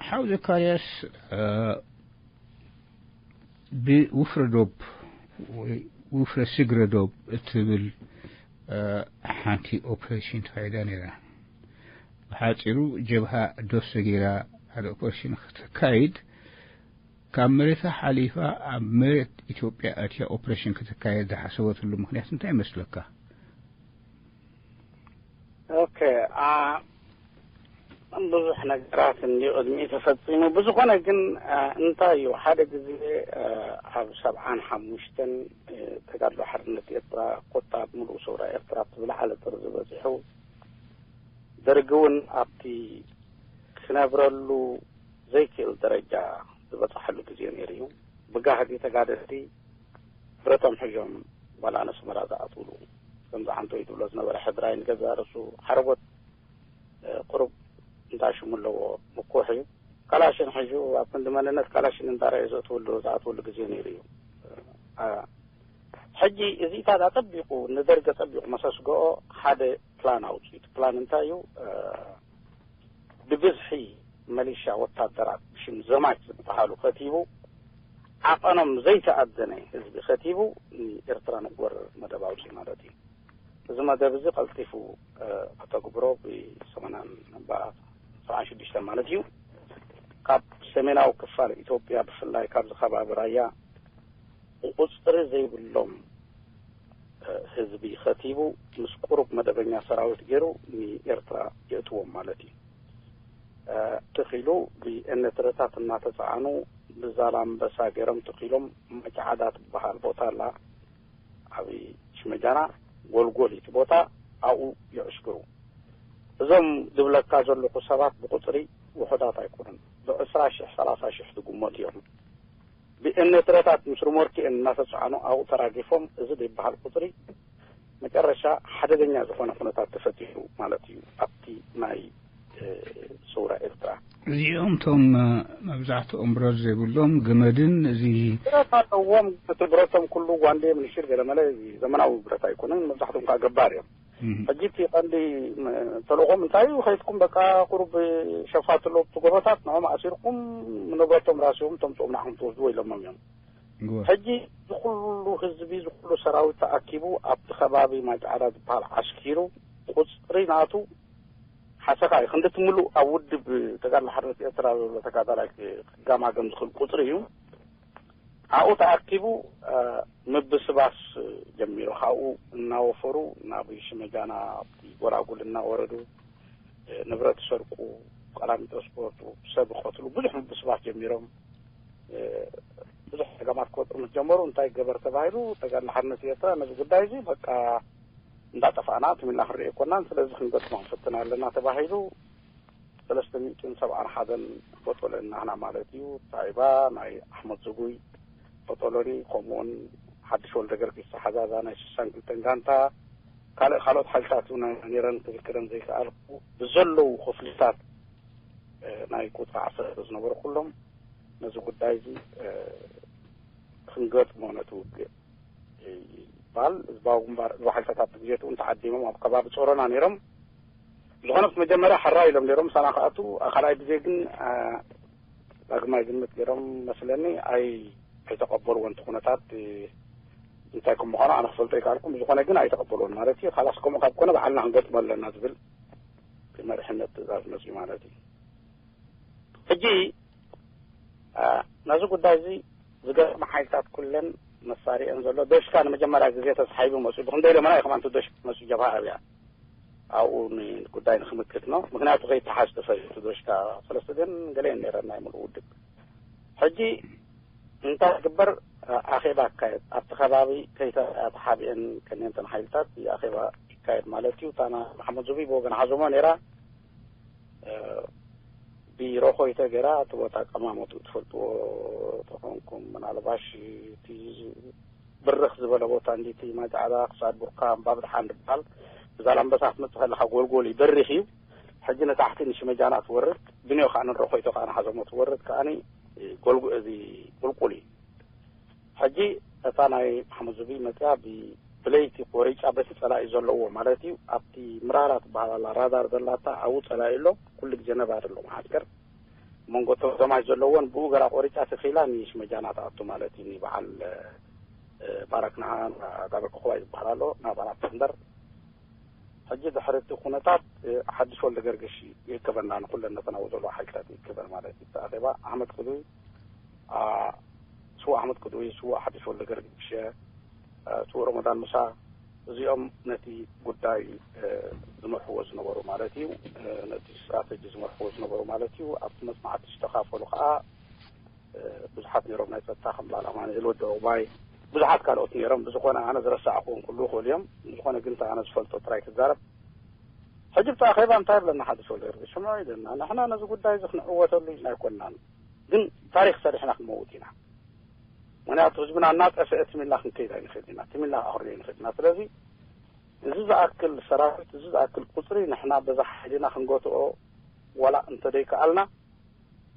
ሓው ዘካርያስ፣ እ፣ ብውፍረ ዶብ ወይ ውፍረ ስግረ ዶብ እትብል፣ እ፣ ሓንቲ ኦፕሬሽን ተኻይዳ ነይራ። ብሓጺሩ ጀብሃ ዶብ ሰጊራ ሓደ ኦፕሬሽን ክተካይድ ካብ መሬታ ሓሊፋ ኣብ መሬት ኢትዮጵያ ኣትያ ኦፕሬሽን ክተካየድ ዝሓሰበትሉ ምኽንያት እንታይ ይመስለካ? ኦኬ፣ አ፣ ብዙሕ ነገራት እንዲዩ ቅድሚኡ ተፈጺሙ። ብዝኾነ ግን፣ አ፣ እንታይ እዩ፣ ሓደ ግዜ፣ አ፣ ኣብ ሰብዓን ሓሙሽተን፣ እ፣ ተጋድሎ ሓርነት ኤርትራ ኮታ ብምሉእ ሰውራ ኤርትራ ኣብቲ ብለዓለ ጥርዚ በጺሑ፣ ደርጊ እውን ኣብቲ ክነብረሉ ዘይክእል ደረጃ ዝበጽሓሉ ግዜ ነይሩ እዩ። ብጋህዲ ተጋደልቲ ብረቶም ሒዞም ዋላ ኣስመራ ዝኣትውሉ፣ ከምዚ ዓንቶይ ትብሎ ዝነበረ ሕድራይ ንገዛ ርእሱ ሓረጎት፣ እ፣ ቁሩብ እንታይ ሽሙ ኣለዎ፣ ምኩሕ እዩ። ካላሽን ሒዙ ኣብ ክንዲ መንነት ካላሽን እንዳረኣየ ዘእትወሉ፣ ዝኣትወሉ ግዜ ነይሩ እዩ። እ፣ ሕጂ እዚታት ኣጸቢቑ፣ ንደርጊ ኣጸቢቑ መሰስገኦ ሓደ ፕላን ኣውጺኡ። እቲ ፕላን እንታይ እዩ? እ፣ ብብዝሒ መሊሻ ወታደራት ብሽም ዘማች ዝበሃሉ ከቲቡ፣ ዓቐኖም ዘይተኣደነ ህዝቢ ከቲቡ፣ ንኤርትራ ንክወርር መደብ ኣውጺኡ ማለት እዩ። እዚ መደብ እዚ ቀልጢፉ፣ እ፣ ከተግብሮ ብሰማንያን፣ ብ ሰብዓን ሽዱሽተን ማለት እዩ፣ ካብ ሰሜናዊ ክፋል ኢትዮጵያ፣ ብፍላይ ካብዚ ከባቢ ራያ፣ ቁጽሪ ዘይብሎም፣ እ፣ ህዝቢ ከቲቡ፣ ምስ ቁሩብ መደበኛ ሰራዊት ገይሩ ንኤርትራ የእትዎም ማለት እዩ። እ፣ ትኺሉ ብኤነትረታት እናተጻዕኑ ብዛላምበሳ ገይሮም ትኺሎም ማጭዓዳ ትበሃል ቦታ ኣላ። ኣብ ሽመጃና ጎልጎል እዩ እቲ ቦታ፣ ኣብኡ የዕስክሩ። እዞም ዝብለካ ዘለኹ ሰባት ብቁጽሪ ውሑዳት ኣይኮኑን። ብዕስራ ሽሕ፣ ሰላሳ ሽሕ ዝግመቱ እዮም። ብኤነትረታት ምስ ርሞርኪኤን እናተጻዕኑ ኣብኡ ተራጊፎም፣ እዚ ዘይበሃል ቁጽሪ መጨረሻ ሓደገኛ ዝኾነ ኩነታት ተፈጢሩ ማለት እዩ። ኣብቲ ናይ፣ እ፣ ሰውራ ኤርትራ እዚኦም እቶም፣ እ፣ መብዛሕትኦም ብረት ዘይብሎም፣ ገመድን እዚ ብረት ኣለዎም። እቲ ብረቶም ኩሉ ጓንዴ፣ ምንሽር፣ ገለመለ፣ እዚ ዘመናዊ ብረት ኣይኮነን። መብዛሕትኦም ከዓ ገባር እዮም። እም። ሕጂ እቲ ቀንዲ፣ ም-፣ ተልእኾም እንታይ እዩ? ከይድኩም በቃ ቁሩብ ሸፋትሎ ኣብቲ ጎቦታት፣ ንዖም ኣሲርኩም ንብረቶም ራስዮም ተምጽኦም ንዓኹም ትወስድዎ ኢሎሞም እዮም። እወ። ሕጂ ዝኩሉ ህዝቢ፣ ዝኩሉ ሰራዊት ተኣኪቡ ኣብቲ ከባቢ ማጭዓዳ ዝበሃል ዓስኪሩ፣ ቁጽሪ ናቱ ሓሰኻ እዩ። ክንዲ እቲ ምሉእ ኣብ ውድብ ተጋድሎ ሓርነት ኤርትራ ዘሎ ተጋዳላይ ክጋማገም ዝኽእል ቁጽሪ እዩ። ኣብኡ ተኣኪቡ፣ እ፣ ምብስባስ ጀሚሩ። ካብኡ እናወፈሩ ናብ ሽመጃና ኣብቲ ጎላጉል እናወረዱ፣ እ፣ ንብረት ይሰርቁ፣ ቀላሚጦስ ክወጡ፣ ሰብ ክቐትሉ፣ ብዙሕ ምብስባስ ጀሚሮም። እ፣ ብዙሕ ጸገማት ክፈጥሩ ምስ ጀመሩ እንታይ ገበር ተባሂሉ፣ ተጋድሎ ሓርነት ኤርትራ ነዚ ጉዳይ እዚ በቃ እንዳጠፋእና ትም ኢልና ክንሪኦ ኣይኮናን፣ ስለዚ ክንገጥሞ ክንፍትን ኣለና ተባሂሉ ሰለስተ ሚእትን ሰብዓን ሓደን በጦለን ናህና ማለት እዩ። ታይባ ናይ ኣሕመድ ዝጉይ በጦሎኒ፣ ከምኡውን ሓድሽ ወልደ ገርጊስ ሓዛዛ ናይ ስሳን ክልተን ጋንታ፣ ካልእ ካልኦት ሓይልታት እውን ነይረን ክዝክረን ዘይከኣልኩ ብዘለዉ ክፍልታት እ፣ ናይ ቁጽሪ ዓሰርተ ዝነበሩ ኩሎም ነዚ ጉዳይ እዚ እ፣ ክንገጥሞ ነቲ ውግእ ይበሃል። ህዝባዊ ግንባር፣ ህዝባዊ ሓይልታት ኣብቲ ግዜ እውን ተዓዲሞም ኣብ ከባቢ ጾሮና ነይሮም። ዝኾነ ኣብቲ መጀመርያ ሕራይ ኢሎም ነይሮም፣ ምሳና ክኣቱ፣ ኣብ ካልኣይ ግዜ ግን እ፣ ዳግማይ ግምት ገይሮም መስለኒ ኣይ ኣይተቐበልዎን። እቲ ኩነታት እ፣ እንታይ ከም ምዃኑ ኣነ ክፈልጦ ኣይከኣልኩም። ዝኾነ ግን ኣይተቐበልዎን ማለት እዩ። ካላስ ከምኡ ካብ ኮነ ባዕልና ክንገጥሞ ኣለና ዝብል ብመሪሕነት ትእዛዝ መፅዩ ማለት እዩ። ሕጂ እ፣ ነዚ ጉዳይ እዚ ዝገጥማ ሓይልታት ኩለን መሳሪኤን ዘሎ ዶሽካ ንመጀመርያ ግዜ ተሳሒቡ መፅኡ። ብክንደይ ኢሎምና እዩ ከማን ዶሽካ መፅኡ ጀብሃ ኣብያ ኣብኡ ንጉዳይ ንክምክት ነው። ምክንያቱ ከይተሓዝ ተፈሪቱ ዶሽካ ሰለስተ ግን ገለ ነይረን ናይ ሙሉእ ውድብ። ሕጂ እንታይ ግበር? ኣኼባ ኣካየድ። ኣብቲ ከባቢ ከይተረኣ ተሓቢአን ከኔንተን ሓይልታት ኣኼባ ይካየድ ማለት እዩ። ታና መሓመድ ዙቢ ብወገን ሓዞሞ ነይራ። እ፣ ቢሮ ኮይተ ገይራ እቲ ቦታ ኣቀማመጡ ትፈልጥዎ ተኾንኩም ምናልባሽ እቲ ብርኽ ዝበለ ቦታ እንዲቲ ማጃዕዳ ክሳድ ቡርካ እምባ ብድሓን ዝበሃል ብዛላምበሳ ክትመፅእ ከለካ ጎልጎል እዩ፣ በሪኽ እዩ። ሕጂ ንታሕቲ ንሽመጃና ትወርድ፣ ብንዮ ከዓ ንረኾይቶ ከዓ ንሓዘሞ ትወርድ ከዓኒ ጎልጎ-፣ እዚ ቁልቁል እዩ። ሕጂ እታ ናይ መሓመድ ዙቢ መፅያ ብ-፣ ብለይቲ ቆሪጫ በቲ ፀላኢ ዘለዎ ማለት እዩ። ኣብቲ ምራራ ትበሃል ኣላ ራዳር ዘላታ ኣብኡ ፀላኢ ኣሎ። ኩሉ ግዜ ነባሪ ኣሎ መዓስከር። መንጎ እቶም ዘማች ዘለዎን ብኡ ገራ ቆሪጫ ተኺላ ንሽመጃና ትኣቱ ማለት እዩ። ንበዓል፣ እ፣ ባረክና፣ ዳበል ኮኾባይ ዝበሃል ኣሎ፣ ናብ ኣራት ሰንደር። ሕጂ ድሕሪ እቲ ኩነታት፣ እ፣ ሓድሽ ወልደ ገርግሽ ይእከበና፣ ንኩለን ነተን ኣብኡ ዘለዋ ሓይልታት ይእከበን ማለት እዩ። እቲ ኣኼባ ኣሕመድ ቅዱይ፣ ኣ፣ ስዉእ ኣሕመድ ቅዱይ፣ ስዉእ ሓድሽ ወልደ ገርግሽ፣ እ፣ ስዉእ ረመዳን ሙሳ፣ እዚኦም ነቲ ጉዳይ፣ እ፣ ዝመርሕዎ ዝነበሩ ማለት እዩ። እ፣ ነቲ ስትራተጂ ዝመርሕዎ ዝነበሩ ማለት እዩ። ኣብቲ መጽናዕቲ ዝተኻፈሉ ከኣ፣ እ፣ ብዙሓት ነይሮም። ናይ ጸጥታ ከም በዓል ኣማኑኤል ወዲ ዕቑባይ፣ ብዙሓት ካልኦት ነይሮም። ብዝኾነ ኣነ ዝረሳዕኩዎም ክህልዉ ይኽእሉ እዮም። ብዝኾነ ግን፣ እንታይ ኣነ ዝፈልጦ ጥራይ ክዛረብ። ሕጂ ብቲ ኣኼባ እንታይ ኣለና? ሓድሽ ወልደ ገርግሽ፣ ስምዑ ኢለና። ንሕና ነዚ ጉዳይ እዚ ክንዕወተሉ ኢና ኣይኮንናን፣ ግን ታሪኽ ሰሪሕና ክንመውት ኢና። ምኽንያቱ ህዝብና እናጠፍአ ትም ኢልና ክንከይድ ኣይንኽእል ኢና፣ ትም ኢልና ክኣኽርዮ ኣይንኽእል ኢና። ስለዚ እዚ ዝኣክል ሰራዊት፣ እዚ ዝኣክል ቁጽሪ ንሕና በዛ ሓይልና ክንገትኦ ዋላ እንተደይከኣልና፣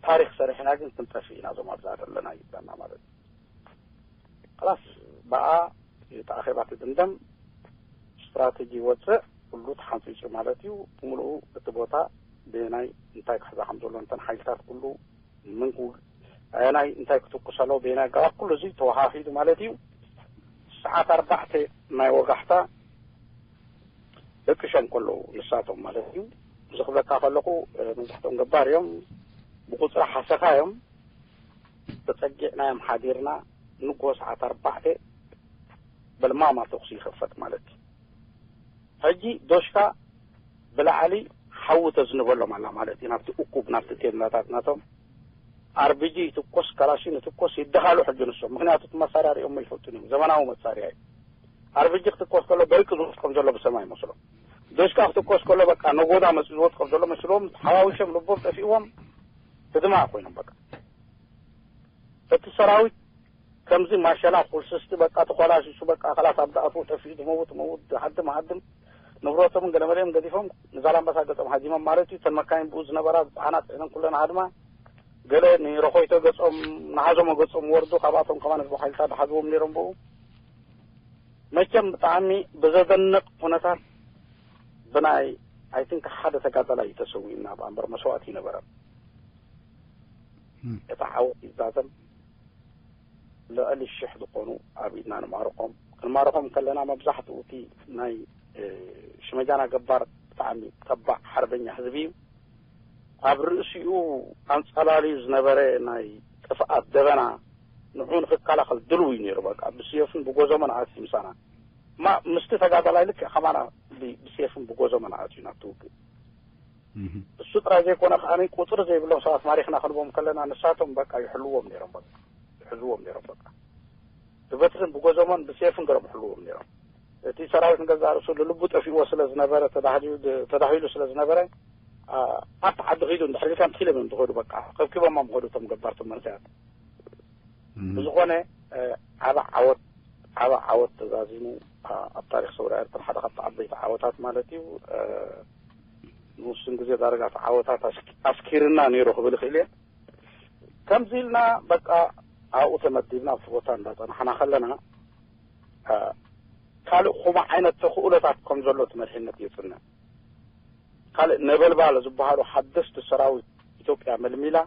ታሪኽ ሰሪሕና ግን ክንጠፍእ ኢና፣ እዞም ኣብዛ ዘለና ይብለና ማለት እዩ። خلاص ብኣ እቲ ኣኼባ ትድምደም፣ ስትራተጂ ይወፅእ፣ ኩሉ ተሓንፂፁ ማለት እዩ። ብምልኡ እቲ ቦታ በየናይ እንታይ ክሕዛ ከም ዘሎ፣ እንተን ሓይልታት ኩሉ ምን ክውግ-፣ ኣየናይ እንታይ ክትኩስ ኣለዎ፣ በየናይ ኣገባብ፣ ኩሉ እዚ ተወሃሂዱ ማለት እዩ። ሰዓት ኣርባዕተ ናይ ወጋሕታ ደቂሾም ከለዉ ንሳቶም ማለት እዩ። እዚ ክብለካ ከለኹ፣ እ፣ መብዛሕትኦም ገባር እዮም። ብቁፅሪ ሓሰኻ እዮም። ተፀጊዕናዮም ሓዲርና ንግሆ ሰዓት ኣርባዕተ በልማማ ተኩሲ ይኸፈት ማለት እዩ። ሕጂ ዶሽካ ብላዕሊ ሓዊ ተዝንበሎም ኣላ ማለት እዩ። ናብቲ እኩብ፣ ናብቲ ቴንዳታት ናቶም ኣርቢጂ ይትኮስ፣ ካላሽን ይትኮስ፣ ይደኻሉ ሕጂ ንሶም። ምኽንያቱ እቲ መሳርያ ሪኦሞ ይፈልጡን እዮም። ዘመናዊ መሳርያ እዩ። ኣርቢጂ ክትኮስ ከሎ በርቂ ዝወጽ ከም ዘሎ ብሰማይ ይመስሎም። ዶሽካ ክትኮስ ከሎ በቃ ነጎዳ መጽኡ ዝወጽ ከም ዘሎ መስሎም ተሓዋዊሶም ልቦም ጠፊእዎም ህድማ ኮይኖም በቃ። እቲ ሰራዊት ከምዚ ማሸላ ኩልስስቲ በቃ ተኮላሲሱ በቃ ከላስ ኣብ ዝኣትዎ ጠፊኡ ትመውት ትመውት ሃድም ሃድም ንብረቶምን ገለመለኦም ገዲፎም ንዛላምበሳ ገጾም ሃዲሞም ማለት እዩ። እተን መካይን ብኡ ዝነበራ ዝጸዓና ጽዒነን ኩለን ሃድማ። ገለ ንረኾይቶ ገጾም ንሃዞሞ ገጾም ወርዱ፣ ካብኣቶም ከማን ህዝቢ ሓይልታት ዝሓዝዎም ነይሮም ብኡ። መቸም ብጣዕሚ ብዘደንቕ ኩነታት ብናይ ኣይ ቲንክ ሓደ ተጋዳላይ እዩ ተሰዊኡና ብኣንበር መስዋእቲ ይነበረን። እም። እቲ ዓወት ይዛዘም ልዕሊ ሽሕ ዝኾኑ ኣብ ኢድና ንማርኾም። ክንማርኾም ከለና መብዛሕትኡ እቲ ናይ፣ እ፣ ሽመጃና ገባር ብጣዕሚ ተባዕ ሓርበኛ ህዝቢ እዩ። ኣብ ርእሲኡ ኣንጸላልዩ ዝነበረ ናይ ጥፍኣት ደበና ንዕኡ ንክከላኸል ድልው እዩ ነይሩ። በቃ ብስየፍን ብጎዘሞን ኣትዩ ምሳና። ማ-፣ ምስቲ ተጋዳላይ ልክዕ ከማና ብ-፣ ብስየፍን ብጎዘሞን ኣትዩ ናብቲ ውግእ። እሱ ጥራይ ዘይኮነ ከኣ ቁፅሪ ዘይብሎም ሰባት ማሪኽና ክንቦም ከለና ንሳቶም በቃ ይሕልዎም ነይሮም። በቃ ይሕዝዎም ነይሮም። በቃ ብበትርን ብጎዘሞን ብሴፍን ገሮም ይሕልዎም ነይሮም። እቲ ሰራዊት ንገዛ ርእሱ ልልቡ ጠፊእዎ ስለ ዝነበረ ተዳሂሉ ስለ ዝነበረ ኣብቲ ዓዲ ኺዱ እንድሕር ኢልካ እንተኺሎም እዮም ዝኸዱ። በቃ ከብኪቦም እዮም ዝኸዱ እቶም ገባርቶም መንሰያት። ብዝኾነ ዓበ ዓወት ዓበ ዓወት ተዛዚሙ ኣብ ታሪክ ሰውራ ኤርትራ ሓደ ካብቲ ዓበይቲ ዓወታት ማለት እዩ። ንውሱን ግዜ ዳረጋ እቲ ዓወታት ኣስኪርና ነይሩ ክብል ይኽእል እየ። ከምዚ ኢልና በቃ ኣብኡ ተመዲብና ኣብቲ ቦታ እንዳፀናሕና ከለና ካልእ ኹማ ዓይነት ተኽእሎታት ከም ዘሎ እቲ መድሕነት የፅንዕ። ካልእ ነበልባል ዝበሃሉ ሓደስቲ ሰራዊት ኢትዮጵያ መልሚላ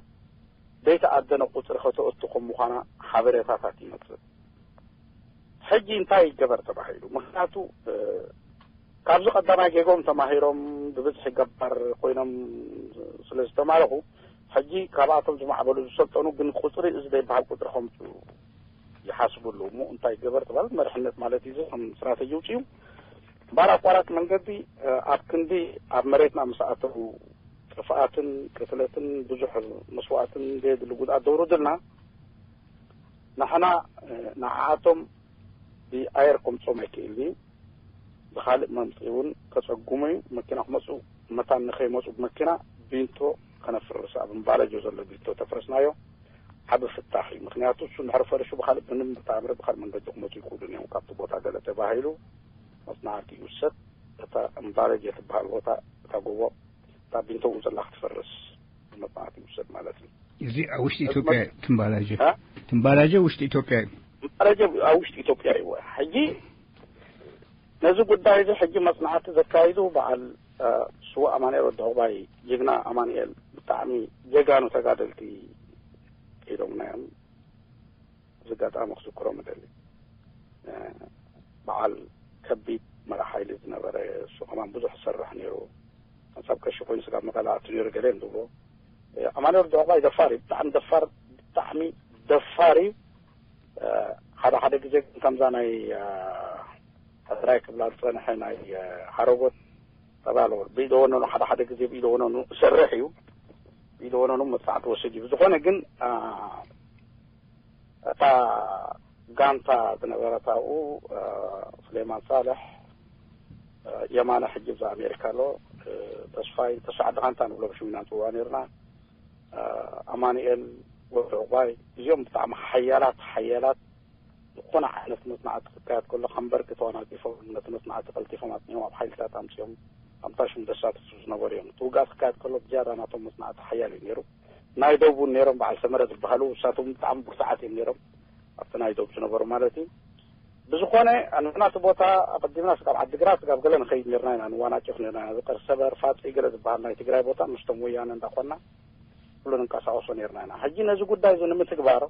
ዘይተኣደነ ቁፅሪ ከተእቱ ከም ምዃና ሓበሬታታት ይመፅእ። ሕጂ እንታይ ይገበር ተባሂሉ? ምክንያቱ ካብዚ ቀዳማይ ጌጎም ተማሂሮም ብብዝሒ ገባር ኮይኖም ስለ ዝተማረኹ ሕጂ ካብኣቶም ዝማዕበሉ ዝሰልጠኑ ግን ቁፅሪ እዚ ዘይበሃል ቁፅሪ ከምፁ ይሓስብሉ። እሞ እንታይ ገበር ተባለ መርሕነት ማለት እዩ። ከም ስትራተጂ ውፅኡ እምበኣር ኣቋራጭ መንገዲ ኣብ ክንዲ ኣብ መሬትና ምስ ኣተዉ ጥፍኣትን ቅትለትን ብዙሕ መስዋእትን ዘየድሊ ጉድኣት ዘውርድልና ንሕና ንዓኣቶም ብኣየር ከምፅኦም ኣይክእልን እዩ። ብካልእ መምፅኢ እውን ከፀጉሙ እዩ። መኪና ክመፁ መታን ንከይመፁ ብመኪና ቢንቶ ከነፍርስ ኣብ እምባለጆ ዘሎ ቢንቶ ተፍረስናዮ ዓብ ፍታሕ እዩ። ምክንያቱ እሱ እንድሕር ፈሪሱ ብካልእ ምንም ብተኣምረ ብካልእ መንገዲ ክመፁ ይክእሉን እዮም ካብቲ ቦታ ገለ ተባሂሉ መፅናዕቲ ይውሰድ። እታ እምባለጆ ትበሃል ቦታ እታ ጎቦ እታ ቢንቶ ዘላ ክትፈርስ መፅናዕቲ ይውሰድ ማለት እዩ። እዚ ኣብ ውሽጢ ኢትዮጵያ ትምባላጀ ትምባላጀ ውሽጢ ኢትዮጵያ እዩ። ትምባላጀ ኣብ ውሽጢ ኢትዮጵያ እዩ። ሕጂ ነዚ ጉዳይ እዚ ሕጂ መፅናዕቲ ዘካይዱ በዓል ስዋ ኣማንኤል ወዲ ዕቑባይ ጅግና ኣማንኤል ብጣዕሚ ጀጋኑ ተጋደልቲ ኢሎምና እዮም። እዚ ኣጋጣሚ ክዝክሮም እደሊ። በዓል ከቢድ መራሕ ሓይሊ ዝነበረ እሱ ከማን ብዙሕ ዝሰርሕ ነይሩ። ሓንሳብ ቀሺ ኮይኑ ስጋብ መቐለ ኣቱ ነይሩ ገለ እዮም ዝብሎ። ኣማኑኤል ወዲ ዕቑባይ ደፋር እዩ። ብጣዕሚ ደፋር፣ ብጣዕሚ ደፋር እዩ። ሓደ ሓደ ግዜ ግን ከምዛ ናይ ሕራይ ክብላ ዝፀንሐ ናይ ሓረጎት ተባሎ ብኢደ ወነኑ ሓደ ሓደ ግዜ ብኢደ ወነኑ እሰርሕ እዩ። ብኢደ ወነኑ መፅናዕቲ ወስድ እዩ። ብዝኾነ ግን እታ ጋንታ ዝነበረት ኣብኡ ስሌማን ሳልሕ፣ የማነ ሕጂ ብዛ ኣሜሪካ ኣሎ፣ ተስፋይ ተስፋ ዓዲ ጋንታ ንብሎ ብሽሙ ኢና ንፅውዖ ነርና። ኣማኑኤል ወዲ ዕቑባይ እዚኦም ብጣዕሚ ሓያላት ሓያላት ዝኾነ ዓይነት መፅናዕቲ ክካየድ ከሎ ከም በርቂ ተዋናፂፎም ነቲ መፅናዕቲ ቀልጢፎም ኣፅኒኦም ኣብ ሓይልታት ኣምፅኦም ኣብታ ሽም ዘሳትፉ ዝነበሩ እዮም። እቲ ውግኣት ክካየድ ከሎ ብዝያዳ ናቶም መፅናዕቲ ሓያል እዩ ነይሩ። ናይ ዶብ እውን ነይሮም በዓል ሰመረ ዝበሃሉ እሳቶም ብጣዕሚ ብርቱዓት እዮም ነይሮም ኣብቲ ናይ ዶብ ዝነበሩ ማለት እዩ። ብዝኾነ ንሕና እቲ ቦታ ኣቐዲምና ስጋብ ዓዲግራት ስጋብ ገለ ንኸይድ ነርና ኢና ንዋናጨፍ ነርና ኢና ዝቀር ሰበር ፋፀይ ገለ ዝበሃል ናይ ትግራይ ቦታ ምስቶም ወያነ እንዳኾንና ኩሉ ንንቀሳቀሶ ነርና ኢና። ሕጂ ነዚ ጉዳይ እዚ ንምትግባር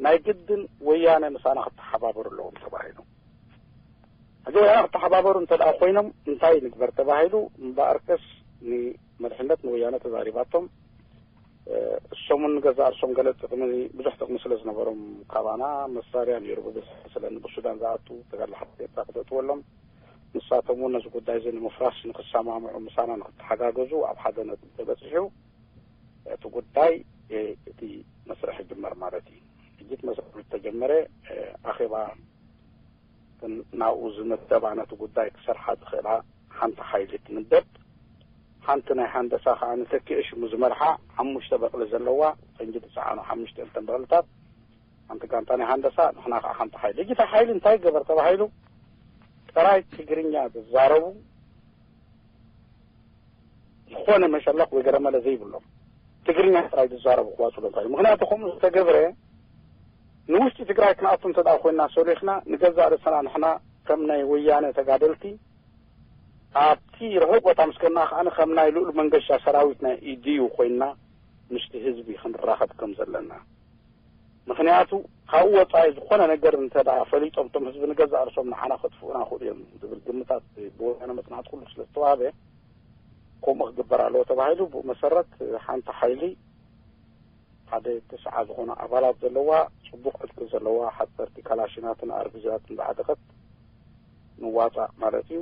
ናይ ግድን ወያነ ምሳና ክተሓባበሩ ኣለዎም ተባሂሉ። ሕጂ ወያነ ክተሓባበሩ እንተ ደኣ ኮይኖም እንታይ ንግበር ተባሂሉ እምበኣርከስ ንመድሕነት ንወያነ ተዛሪባቶም። እሶምን ንገዛ እርሶም ገለ ጥቅሚ ብዙሕ ጥቅሚ ስለ ዝነበሮም ካባና መሳርያ ነይሩ ብብዝሒ ስለኒ ብሱዳን ዝኣቱ ተጋድሎ ሓርነት ኤርትራ ክተእትወሎም ንሳቶም እውን ነዚ ጉዳይ እዚ ንምፍራስ ንክሰማምዑ ምሳና ንክተሓጋገዙ ኣብ ሓደ ነጥቢ ተበፂሑ እቲ ጉዳይ እቲ መስርሕ ይጅመር ማለት እዩ። ሕጂ እቲ መስርሕ ዝተጀመረ ኣኼባ ናብኡ ዝምደባ ነቲ ጉዳይ ክሰርሓ ዝኽእላ ሓንቲ ሓይሊ ትምደብ። ሓንቲ ናይ ሃንደሳ ከዓ ንተኪኦ ሽሙ ዝመርሓ ሓሙሽተ በቕሊ ዘለዋ ፈንጂ ዝፀዓኑ ሓሙሽተ እልተን በቕልታት ሓንቲ ጋንታ ናይ ሃንደሳ ንሕና ከዓ ሓንቲ ሓይሊ። ሕጂ እታ ሓይሊ እንታይ ገበር ተባሂሉ ጥራይ ትግርኛ ዝዛረቡ ዝኾነ መሸለኽ ወይ ገለመለ ዘይብሎም ትግርኛ ጥራይ ዝዛረቡ ክዋፅሎም ፋይሉ። ምክንያቱ ከምኡ ዝተገብረ ንውሽጢ ትግራይ ክንኣቱ እንተ ኮይንና ሰሊኽና ንገዛእ ርእስና ንሕና ከም ናይ ወያነ ተጋደልቲ ኣብቲ ርሑቅ ቦታ ምስ ከና ከኣ ከም ናይ ልኡል መንገሻ ሰራዊት ናይ ኢድዩ ኮይንና ምስቲ ህዝቢ ክንራኸብ ከም ዘለና ምክንያቱ ካብኡ ወፃኢ ዝኾነ ነገር እንተ ደኣ ፈሊጦም እቶም ህዝቢ ንገዛእ ርእሶም ንዓና ከጥፍኡና ክእሉ እዮም ዝብል ግምታት ብወያነ መፅናዕቲ ኩሉ ስለ ዝተዋህበ ከምኡ ክግበር ኣለዎ ተባሂሉ። ብኡ መሰረት ሓንቲ ሓይሊ ሓደ ትስዓ ዝኾኑ ኣባላት ዘለዋ ፅቡቕ ዕጥቂ ዘለዋ ሓፀርቲ ካላሽናትን ኣርቢዛትን ዝዓጠቐት ንዋፃእ ማለት እዩ።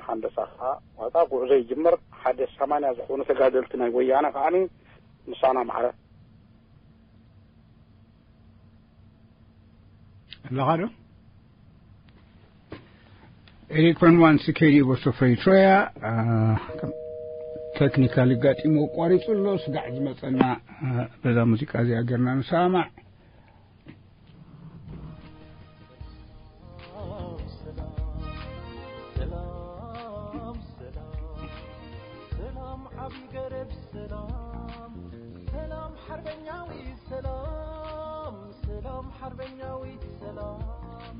ሃንደሳ ከዓ ዋፃ ጉዕዞ ይጅመር። ሓደ ሰማንያ ዝኾኑ ተጋደልቲ ናይ ወያነ ከዓኒ ምሳና ማዕረ። ኣለኻ ዶ? ኤሪክ ቫን ዋን ሲኬዲ ቦሶ ፍሬትሮያ ቴክኒካል ጋጢሞ ኣቋሪጹ ኣሎ። ስጋዕ ዝመጸና በዛ ሙዚቃ እዚኣ ጌርና ንሰማዕ። ሰላም ዓቢ ገረብ ሰላም ሰላም ሓርበኛዊ ሰላም ሰላም ሓርበኛዊ ሰላም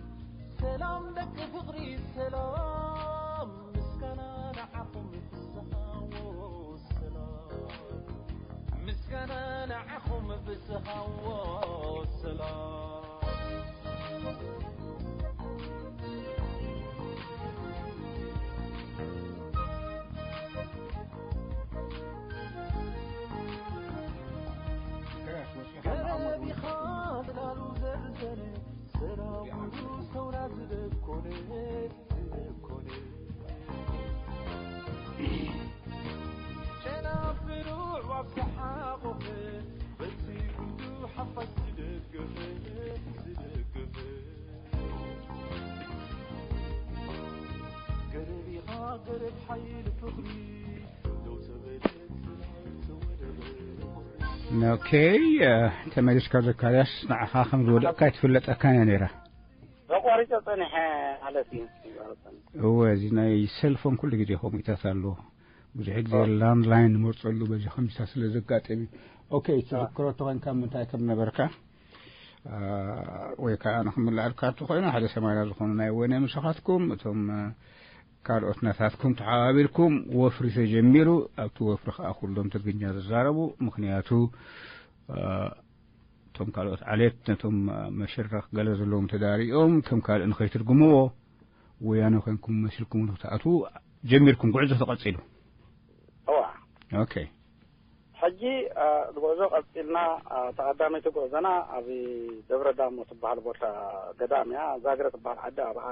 ሰላም ደቂ ፍቕሪ ሰላም ምስጋና ንዓኹም ፍስሃዎ ሰላም ምስጋና ንዓኹም ፍስሃዎ ሰላም ኦኬ። ተመሊስካ ዘካርያስ፣ ንዓኻ ከም ዝወደቕካ ኣይትፍለጠካን እያ ነይራ። ተቋሪፀ ፀኒሐ ማለት እዩ። እወ፣ እዚ ናይ ሰልፎን ኩሉ ግዜ ከምኡታት ኣለዎ። ብዙሕ ግዜ ላንድላይን ንመርፀሉ በዚ ከምሳ ስለ ዘጋጠሚ። ኦኬ፣ ትዝክሮ ተኾንካ ምንታይ ከም ነበርካ? ወይ ከዓ ንክምላኣልካ እንተኮይኑ ሓደ ሰማንያ ዝኾኑ ናይ ወነ ምሳኻትኩም እቶም ካልኦት ናታትኩም ተሓባቢርኩም ወፍሪ ተጀሚሩ። ኣብቲ ወፍሪ ከዓ ኩሎም ትግርኛ ዝዛረቡ፣ ምክንያቱ እቶም ካልኦት ዓሌት ነቶም መሽረኽ ገለ ዘለዎም ተዳሪኦም ከም ካልእ ንኸይትርጉምዎ ወያነ ኮንኩም መሲልኩም ንክትኣትዉ ጀሚርኩም። ጉዕዞ ተቐጺሉ። እዋ ኦኬ። ሕጂ እቲ ጉዕዞ ቀፂልና። ተቐዳመይቲ ጉዕዞና ኣብ ደብረ ዳሞ ትበሃል ቦታ፣ ገዳም እያ። ዛግረ ትበሃል ዓዲ ኣብኣ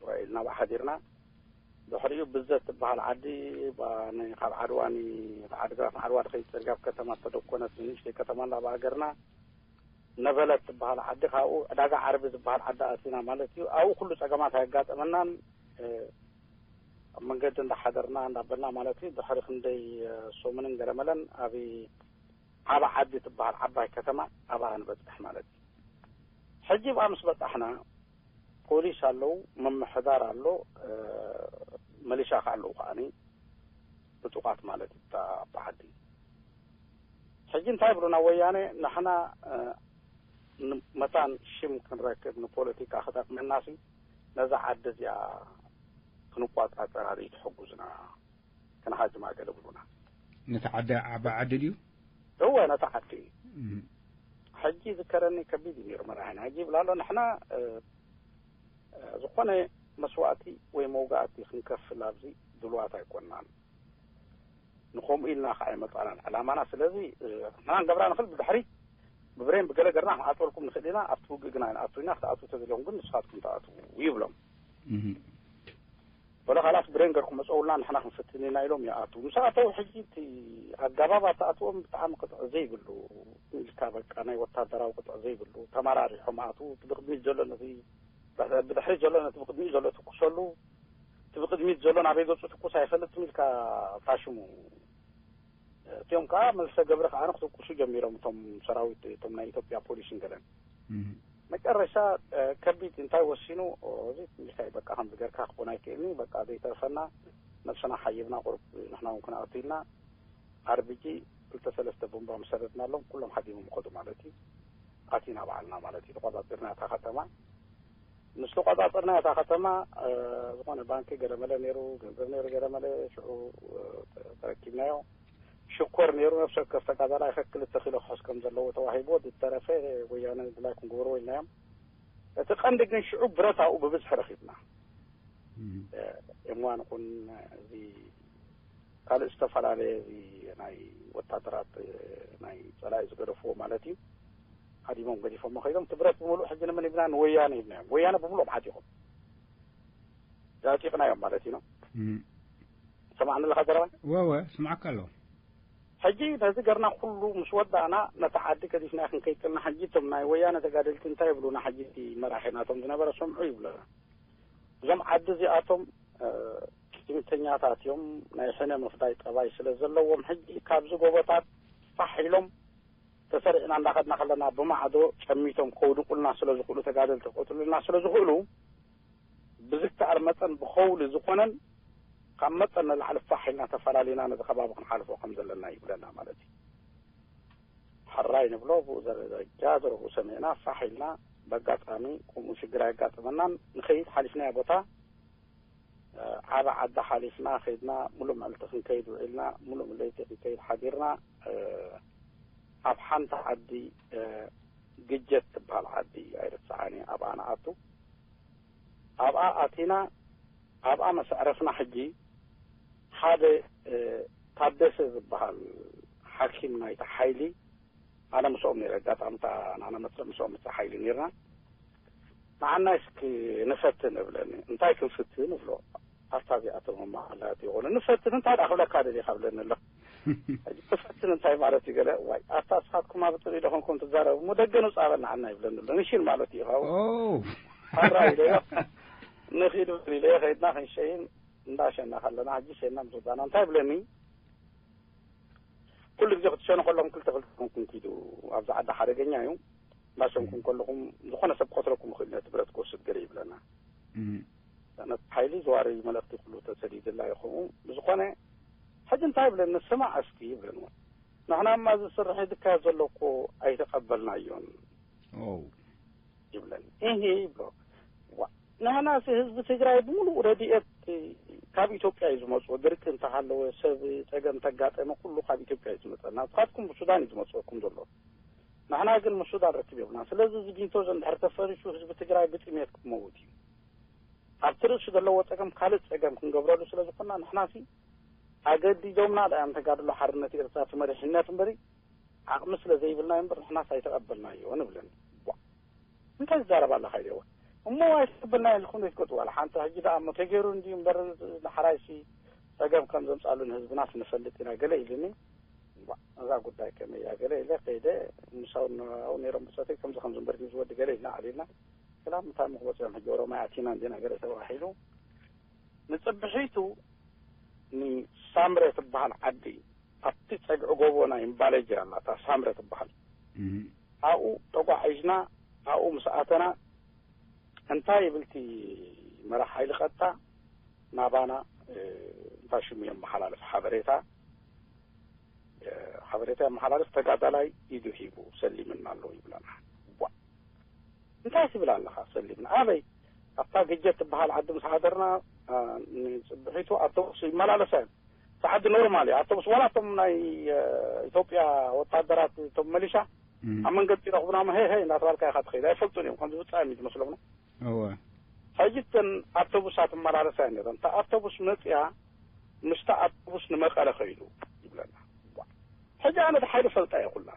ውዒልና ኣብኣ ሓዲርና። ድሕሪኡ ብዘት ትበሃል ዓዲ፣ ካብ ዓድዋ ዓድግራት ንዓድዋ ድኸይድ ፅርግያ ኣብ ከተማ ዝተደኮነት ንእሽተይ ከተማ ኣላ ኣብኣ ገርና። ነበለት ትበሃል ዓዲ፣ ካብኡ ዕዳጋ ዓርቢ ዝበሃል ዓዲ ኣቲና ማለት እዩ። ኣብኡ ኩሉ ፀገማት ኣየጋጠመናን። ኣብ መንገዲ እንዳሓደርና እንዳበልና ማለት እዩ። ድሕሪ ክንደይ ሰሙንን ገለመለን ኣብ ዓባ ዓዲ ትበሃል ዓባይ ከተማ ኣብኣ ንበፅሕ ማለት እዩ። ሕጂ ብኣ ምስ በፃሕና ፖሊስ ኣለዉ፣ ምምሕዳር ኣሎ፣ መሊሻ ከዓ ኣለዉ ከዓኒ ዕጡቓት ማለት እዩ። እታ ዓዲ ሕጂ እንታይ ይብሉና ወያነ፣ ንሕና መታን ሽም ክንረክብ ንፖለቲካ ክጠቅመናሲ ነዛ ዓዲ እዚኣ ክንቋፃፀራ ዘይትሕጉዝና፣ ክንሃጅማ ገለ ብሉና። ነቲ ዓዲ ዓባ ዓዲ ድዩ? እወ ነቲ ዓዲ። ሕጂ ዝከረኒ ከቢድ እዩ ነይሩ መራሒና። ሕጂ ይብል ኣሎ ንሕና ዝኾነ መስዋእቲ ወይ መውጋእቲ ክንከፍል ኣብዚ ድሉዋት ኣይኮናን። ንኸምኡ ኢልና ከዓ ኣይመፃናን ዕላማና። ስለዚ ንሕና ንገብራ ንኽእል ብድሕሪት ብብሬን ብገለ ገርና ክንዓፅወልኩም ንኽእል ኢና። ኣብቲ ውግእ ግን ኣይንኣቱ ኢና። ክትኣትዉ ተደልዮም ግን ንስኻትኩም ትኣትዉ ይብሎም። ወላ ካላስ ብሬን ገርኩም መፀውልና ንሕና ክንፍትን ኢና ኢሎም ይኣትዉ። ምስ ኣተዉ ሕጂ እቲ ኣገባብ ኣተኣትዎም ብጣዕሚ ቅጥዒ ዘይብሉ ኢልካ በቃ ናይ ወታደራዊ ቅጥዒ ዘይብሉ ተመራሪሖም ኣትዉ። እቲ ብቅድሚት ዘሎ ነቲ ብድሕሪት ዘሎ ነቲ ብቅድሚኡ ዘሎ ትኩሰሉ። እቲ ብቅድሚት ዘሎ ናበይ ገፁ ትኩስ ኣይፈልጥን ኢልካ ታሽሙ። እቲኦም ከዓ መልሰ ገብሪ ከዓ ንክትኩሱ ጀሚሮም እቶም ሰራዊት እቶም ናይ ኢትዮጵያ ፖሊስን ገለን። መጨረሻ ከቢድ እንታይ ወሲኑ እዚ ትንሽ በቃ ከምዚ ገርካ ክኾን ኣይክእልኒ በቃ ዘይተርፈና ነብስና ሓይብና ቁሩብ ንሕና እውን ክንኣቱ ኢልና ኣርቢጂ ክልተ ሰለስተ ቦምባ ምስ ሰደድናሎም ኩሎም ሓዲሞም ይኸዱ ማለት እዩ። ኣቲና በዓልና ማለት እዩ። ተቆፃፂርና እታ ከተማ። ምስ ተቆፃፀርና እታ ከተማ ዝኾነ ባንኪ ገለመለ ነይሩ፣ ገንዘብ ነይሩ ገለመለ፣ ሽዑ ተረኪብናዮ። ሽኮር ነይሩ፣ ነብሲ ወከፍ ተጋዳላይ ከ ክልተ ኪሎ ክሕዝ ከም ዘለዎ ተዋሂብዎ፣ ዝተረፈ ወያነ ድላይኩም ግበርዎ ኢልናዮም። እቲ ቀንዲ ግን ሽዑ ብረት ኣብኡ ብብዝሒ ረኺብና። ኤምዋን ኹን እዚ ካልእ ዝተፈላለየ እዚ ናይ ወታደራት ናይ ፀላኢ ዝገደፍዎ ማለት እዩ። ሃዲሞም ገዲፎም ከይዶም እቲ ብረት ብምሉእ ሕጂ ንመን ሂብና ንወያነ ሂብናዮም። ወያነ ብምሉኦም ዓጢቖም ዛጢቕናዮም ማለት እዩ። ሰማዕኒ ኣለኻ ዘረባይ? ወወ፣ ስማዕካ ኣለኹ። ሕጂ ነዚ ገርና ኩሉ ምስ ወዳእና፣ ነታ ዓዲ ገዲፍና ክንከይድ ከለና፣ ሕጂ እቶም ናይ ወያነ ተጋደልቲ እንታይ ይብሉና? ሕጂ እቲ መራሒ ናቶም ዝነበረ ሰምዑ ይብሉና። እዞም ዓዲ እዚኣቶም፣ እ፣ ቂምተኛታት እዮም፣ ናይ ሕነ ምፍዳይ ጠባይ ስለ ዘለዎም፣ ሕጂ ካብዚ ጎቦታት ፋሕ ኢሎም ተሰሪዕና እንዳኸድና ከለና፣ ብማዕዶ ጨሚቶም ከውድቁልና ስለ ዝኽእሉ፣ ተጋደልቲ ክቐትሉልና ስለ ዝኽእሉ፣ ብዝከኣል መጠን ብኸውሊ ዝኾነን ካብ መጠን ንላዕሊ ፋሕ ኢልና ተፈላሊና ነዚ ከባቢ ክንሓልፎ ከም ዘለና ይብለና ማለት እዩ። ሕራይ ንብሎ፣ ብኡ ደረጃ ዘረብኡ ሰሚዕና ፋሕ ኢልና፣ በጋጣሚ ከምኡ ሽግር ኣየጋጠመናን፣ ንኸይድ ሓሊፍናዮ ቦታ፣ እ፣ ዓቢ ዓዲ ሓሊፍና ኸይድና፣ ሙሉእ መዓልቲ ክንከይድ ውዒልና፣ ሙሉእ ለይቲ ክንከይድ ሓዲርና። እ፣ ኣብ ሓንቲ ዓዲ፣ እ፣ ግጀት ትበሃል ዓዲ ኣይርስዓን እየ፣ ኣብኣ ንኣቱ። ኣብኣ ኣቲና፣ ኣብኣ መሰዕረፍና። ሕጂ ሓደ፣ እ፣ ታደሰ ዝበሃል ሓኪም ናይቲ ሓይሊ፣ ኣነ ምስኦም ነይረ፣ ኣጋጣሚ እታ ንዓና መጥርዕ ምስኦም እታ ሓይሊ ነይርና። "ንዓና እስኪ ንፈትን" እብለኒ። "እንታይ ክንፍትን?" እብሎ። "ኣታ እዚኣቶም መማህላት ይኾኑ ንፈትን፣ እንታይ ደኣ ክብለካ ደሊኻ?" እብለኒ ኣሎ። "ሕጂ ንፈትን እንታይ ማለት እዩ?" ገለ፣ "ዋይ፣ ኣታ እስኻትኩም ኣብ ጥሪ ዶ ኮንኩም ትዛረቡ? እሞ ደገ ንውጻእ በል ንዓና" ይብለኒ ኣሎ። "ንሽን ማለት እዩ ይኸውን?" ኦ። "ሓራ" ኢለዮ። "ንኺድ በል" ኢለዮ። ከይድና ክንሸይን እንዳሸና ከለና፣ ሕጂ ሸና ምስ ወዳእና እንታይ ይብለኒ? "ኩሉ ግዜ ክትሸኑ ከለኹም ክልተ ክልተ ኮንኩም ኪዱ፣ ኣብዚ ዓዲ ሓደገኛ እዩ። እንዳሸንኩም ከለኹም ዝኾነ ሰብ ክቐትለኩም ይኽእል እዩ፣ ነቲ ብረት ክወስድ" ገለ ይብለና። እም። ነቲ ሓይሊ ዘዋሪ መልእኽቲ ኩሉ ተሰዲድላ እዩ ከምኡ። ብዝኾነ፣ ሕጂ እንታይ ይብለኒ? "ስማዕ እስኪ" ይብለኒ። "ንሕናማ እዚ ስርሒ ዝካየድ ዘሎ እኮ ኣይተቐበልናዮን" ኦ። ይብለኒ። "እሂ" ይብሎ። "ዋ፣ ንሕናሲ ህዝቢ ትግራይ ብምሉእ ረድኤት ካብ ኢትዮጵያ እዩ ዝመጽኦ። ድርቂ እንተሃለወ፣ ሰብ ጸገም እንተጋጠመ፣ ኩሉ ካብ ኢትዮጵያ እዩ ዝመጸና። ንስኻትኩም ብሱዳን እዩ ዝመጽወኩም ዘሎ። ንሕና ግን ምስ ሱዳን ርክብ የብልና። ስለዚ እዚ ቢንቶ እዚ እንድሕር ተፈሪሱ፣ ህዝቢ ትግራይ ብጥሜት ክመውት እዩ። ኣብቲ ርእሱ ዘለዎ ጸገም ካልእ ጸገም ክንገብረሉ ስለ ዝኾንና፣ ንሕናሲ ኣገዲዶምና ደኣ እዮም ተጋድሎ ሓርነት ኤርትራ እቲ መሪሕነት እምበሪ፣ ዓቕሚ ስለ ዘይብልና እምበር ንሕናስ ኣይተቐበልናዮን" እብለኒ። ቧ፣ "እንታይ ትዛረብ ኣለኻ?" ኢለዎ። "እሞ ኣይተቐበልናዮን ኢልኩም ዘይትገጡ ዋላ ሓንቲ? ሕጂ ደኣ እሞ ተገይሩ እንድዩ እምበር፣ ንሓራይሲ ጸገም ከም ዘምጻሉ ንህዝብናስ ንፈልጥ ኢና" ገለ ኢሉኒ። ቧ፣ "እዛ ጉዳይ ከመይ እያ?" ገለ ኢለ ከይደ፣ ምሳው ኣብኡ ነይሮም ብጾተይ፣ "ከምዚ ከምዚ እምበር ድዩ ዝወዲ?" ገለ ኢልና ዓሊልና። "ሰላም፣ እንታይ ምኽበጽ እዮም ሕጂ? ኦሮማይ ኣቲና እንዲና?" ገለ ተባሂሉ። ንጽብሒቱ ንሳምረ ትበሃል ዓዲ፣ ኣብቲ ጸግዒ ጎቦ ናይ እምባለጀ ኣላ፣ እታ ሳምረ ትበሃል። እም። ኣብኡ ተጓዒዝና፣ ኣብኡ ምስ ኣተና፣ እንታይ ይብል እቲ መራሕ ሓይሊ ቀጥታ ናባና፣ እ፣ እንታይ ሽሙ የመሓላልፍ ሓበሬታ፣ እ፣ ሓበሬታ የመሓላልፍ፣ "ተጋዳላይ ኢዱ ሂቡ ሰሊምና ኣሎ" ይብለና። ዋ፣ "እንታይ ትብል ኣለኻ? ሰሊምና ኣበይ?" ኣብታ ግጀት ትበሃል ዓዲ ምስ ሓደርና፣ አ፣ ንጽብሒቱ ኣውቶቡስ ይመላለሳ እየን። እቲ ዓዲ ኖርማል እዩ። ኣውቶቡስ ዋላ እቶም ናይ፣ አ፣ ኢትዮጵያ ወታደራት፣ እቶም መሊሻ እም። ኣብ መንገዲ ይረኽቡና፣ "ሄይ፣ ሄይ" እንዳተባልካ ኢኻ ትኸይድ። ኣይፈልጡን እዮም፣ ከም ዝብጻ እዮም ዝመስሎም ነው። እወ። ሕጂ እተን ኣውቶቡሳት ይመላለሳ እየን ነይረን። እታ ኣውቶቡስ መጽያ ምስታ ኣውቶቡስ ንመቐለ ኸይዱ ይብለና። ዋ። ሕጂ ኣነ እቲ ሓይሊ ፈልጣ እየ ኩላ።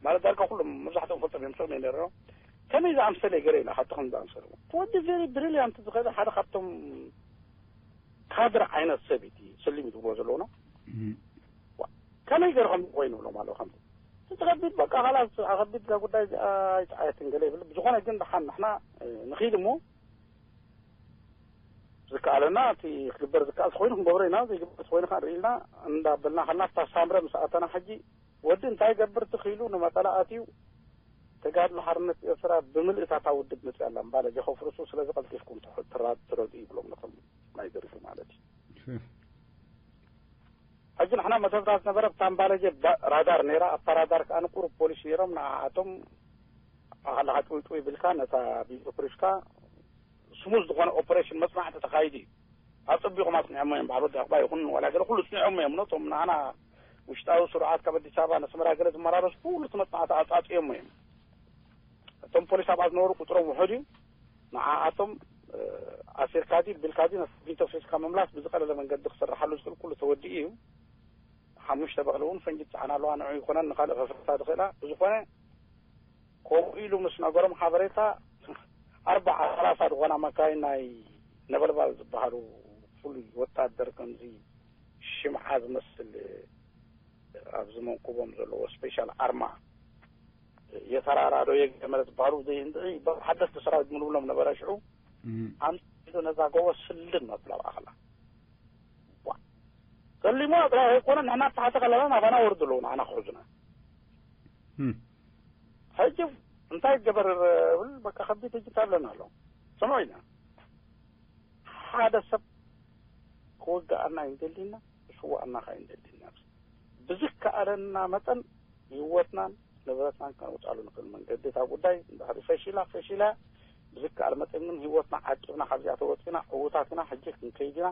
ማለት ዳርጋ ኩሎም መብዛሕትኦም ፈልጦም እዮም፣ ምስኦም እየ ነይረ። ከመይ ዝኣምሰለ ገለ ኢላ፣ ካብቲ ከም ዝኣምሰለ። እቲ ወዲ ቨሪ ብሪልያንት ዝኸደ ሓደ ካብቶም ካድር ዓይነት ሰብ እዩ፣ እቲ ስሊም ዝብልዎ ዘለዉ ነው። እም። ዋ። ከመይ ገይሩ ከም ኮይኑ ብሎም ኣለዉ ከምዚ። እቲ ከቢድ በቃ፣ ካላስ፣ ከቢድ እዛ ጉዳይ እዚኣ ኣይተዓየትን ገለ ይብል። ብዝኾነ ግን ደሓን ንሕና፣ እ፣ ንኺድ እሞ ዝከኣለና፣ እቲ ክግበር ዝከኣል ተኾይኑ ክንገብሮ ኢና፣ ዘይግበር ተኾይኑ ከዓ ንርኢ ኢልና እንዳበልና ከለና፣ ኣብታ ሳምረ ምስ ኣተና፣ ሕጂ ወዲ እንታይ ገብር ትኽኢሉ ንመቐለ ኣትዩ፣ ተጋድሎ ሓርነት ኤርትራ ብምልእታ እታ ውድብ መፅያ ኣላ፣ እምባለጀ ከፍርሱ፣ ስለዚ ቀልጢፍኩም ትሕ-፣ ትራ-፣ ትረዱ ይብሎም ነቶም ናይ ደርፊ ማለት እዩ። እሺ። ሕጂ ንሕና መሰብታት ነበረ፣ ኣብታ እምባለጀ ባ-፣ ራዳር ነይራ፣ ኣብታ ራዳር ከዓ ንቁሩብ ፖሊስ ነይሮም፣ ንዓኣቶም ኣኻላኻ ጭውጭው ይብልካ፣ ነታ ቢልካ ስሙዝ ዝኾነ ኦፕሬሽን መጽናዕቲ ተኻይዱ እዩ። ኣጸቢቑም ኣጽኒዖሞ እዮም። በዓል ወዲ ዕቑባ ይኹን ዋላ ገለ ኩሉ ኣጽኒዖሞ እዮም። ነቶም ንዓና ውሽጣዊ ስሩዓት ካብ ኣዲስ ኣበባ ነስመራ ገለ ዝመላለሱ ኩሉ እቲ መጽናዕቲ ኣጻጽዮሞ እዮም። እቶም ፖሊስ ኣብኣ ዝነበሩ ቁጽሮም ውሑድ እዩ። ንዓኣቶም፣ እ፣ ኣሲርካ ድዩ ቢልካ ድዩ ነቲ ቢንቶ ሒዝካ ምምላስ ብዝቐለለ መንገዲ ክስርሓሉ ዝኽእል ኩሉ ተወዲኡ እዩ። ሓሙሽተ በቕሊ እውን ፈንጂ ትጸዓና ኣለዋ። ንዑ ይኮነን ንኻልእ ከፍርሳ ዝኽእላ። ብዝኾነ ከምኡ ኢሉ ምስ ነገሮም ሓበሬታ ኣርባዓ ሰላሳ ዝኾና መካይን ናይ ነበልባል ዝበሃሉ ፍሉይ ወታደር ከምዚ ሽምዓ ዝመስል ኣብዚ መንኩቦም ዘለዎ ስፔሻል ኣርማ የተራራዶ የገመረ ዝበሃሉ ዘይንድዒ ሓደስቲ ሰራዊት ምንብሎም ነበረ። ሽዑ ኣምፂ ነዛ ጎቦ ስልም ኣብላ ብኣኽላ ሰሊሞ ጥራይ ኣይኮነ፣ ንሕና ተሓተ ከለና ናባና ወርዱ ኣለዉ ንዓና ክሕዙና። ሕጂ እንታይ ገበር ብል በቃ ከቢድ ሕጂ እንታይ ብለና ኣሎ? ስምዑ ኢና፣ ሓደ ሰብ ክውግኣና ይንደሊና፣ ክስዋኣና ከ ይንደሊና። ብዝከኣለና መጠን ህይወትናን ንብረትናን ከነውፃሉ ንኽእል መንገዲ እታ ጉዳይ እንድሕሪ ፈሺላ ፈሺላ፣ ብዝከኣል መጠን ግን ህይወትና ዓቂብና ካብዚኣ ተወፂና ዕዉታት ኢና። ሕጂ ክንከይድ ኢና።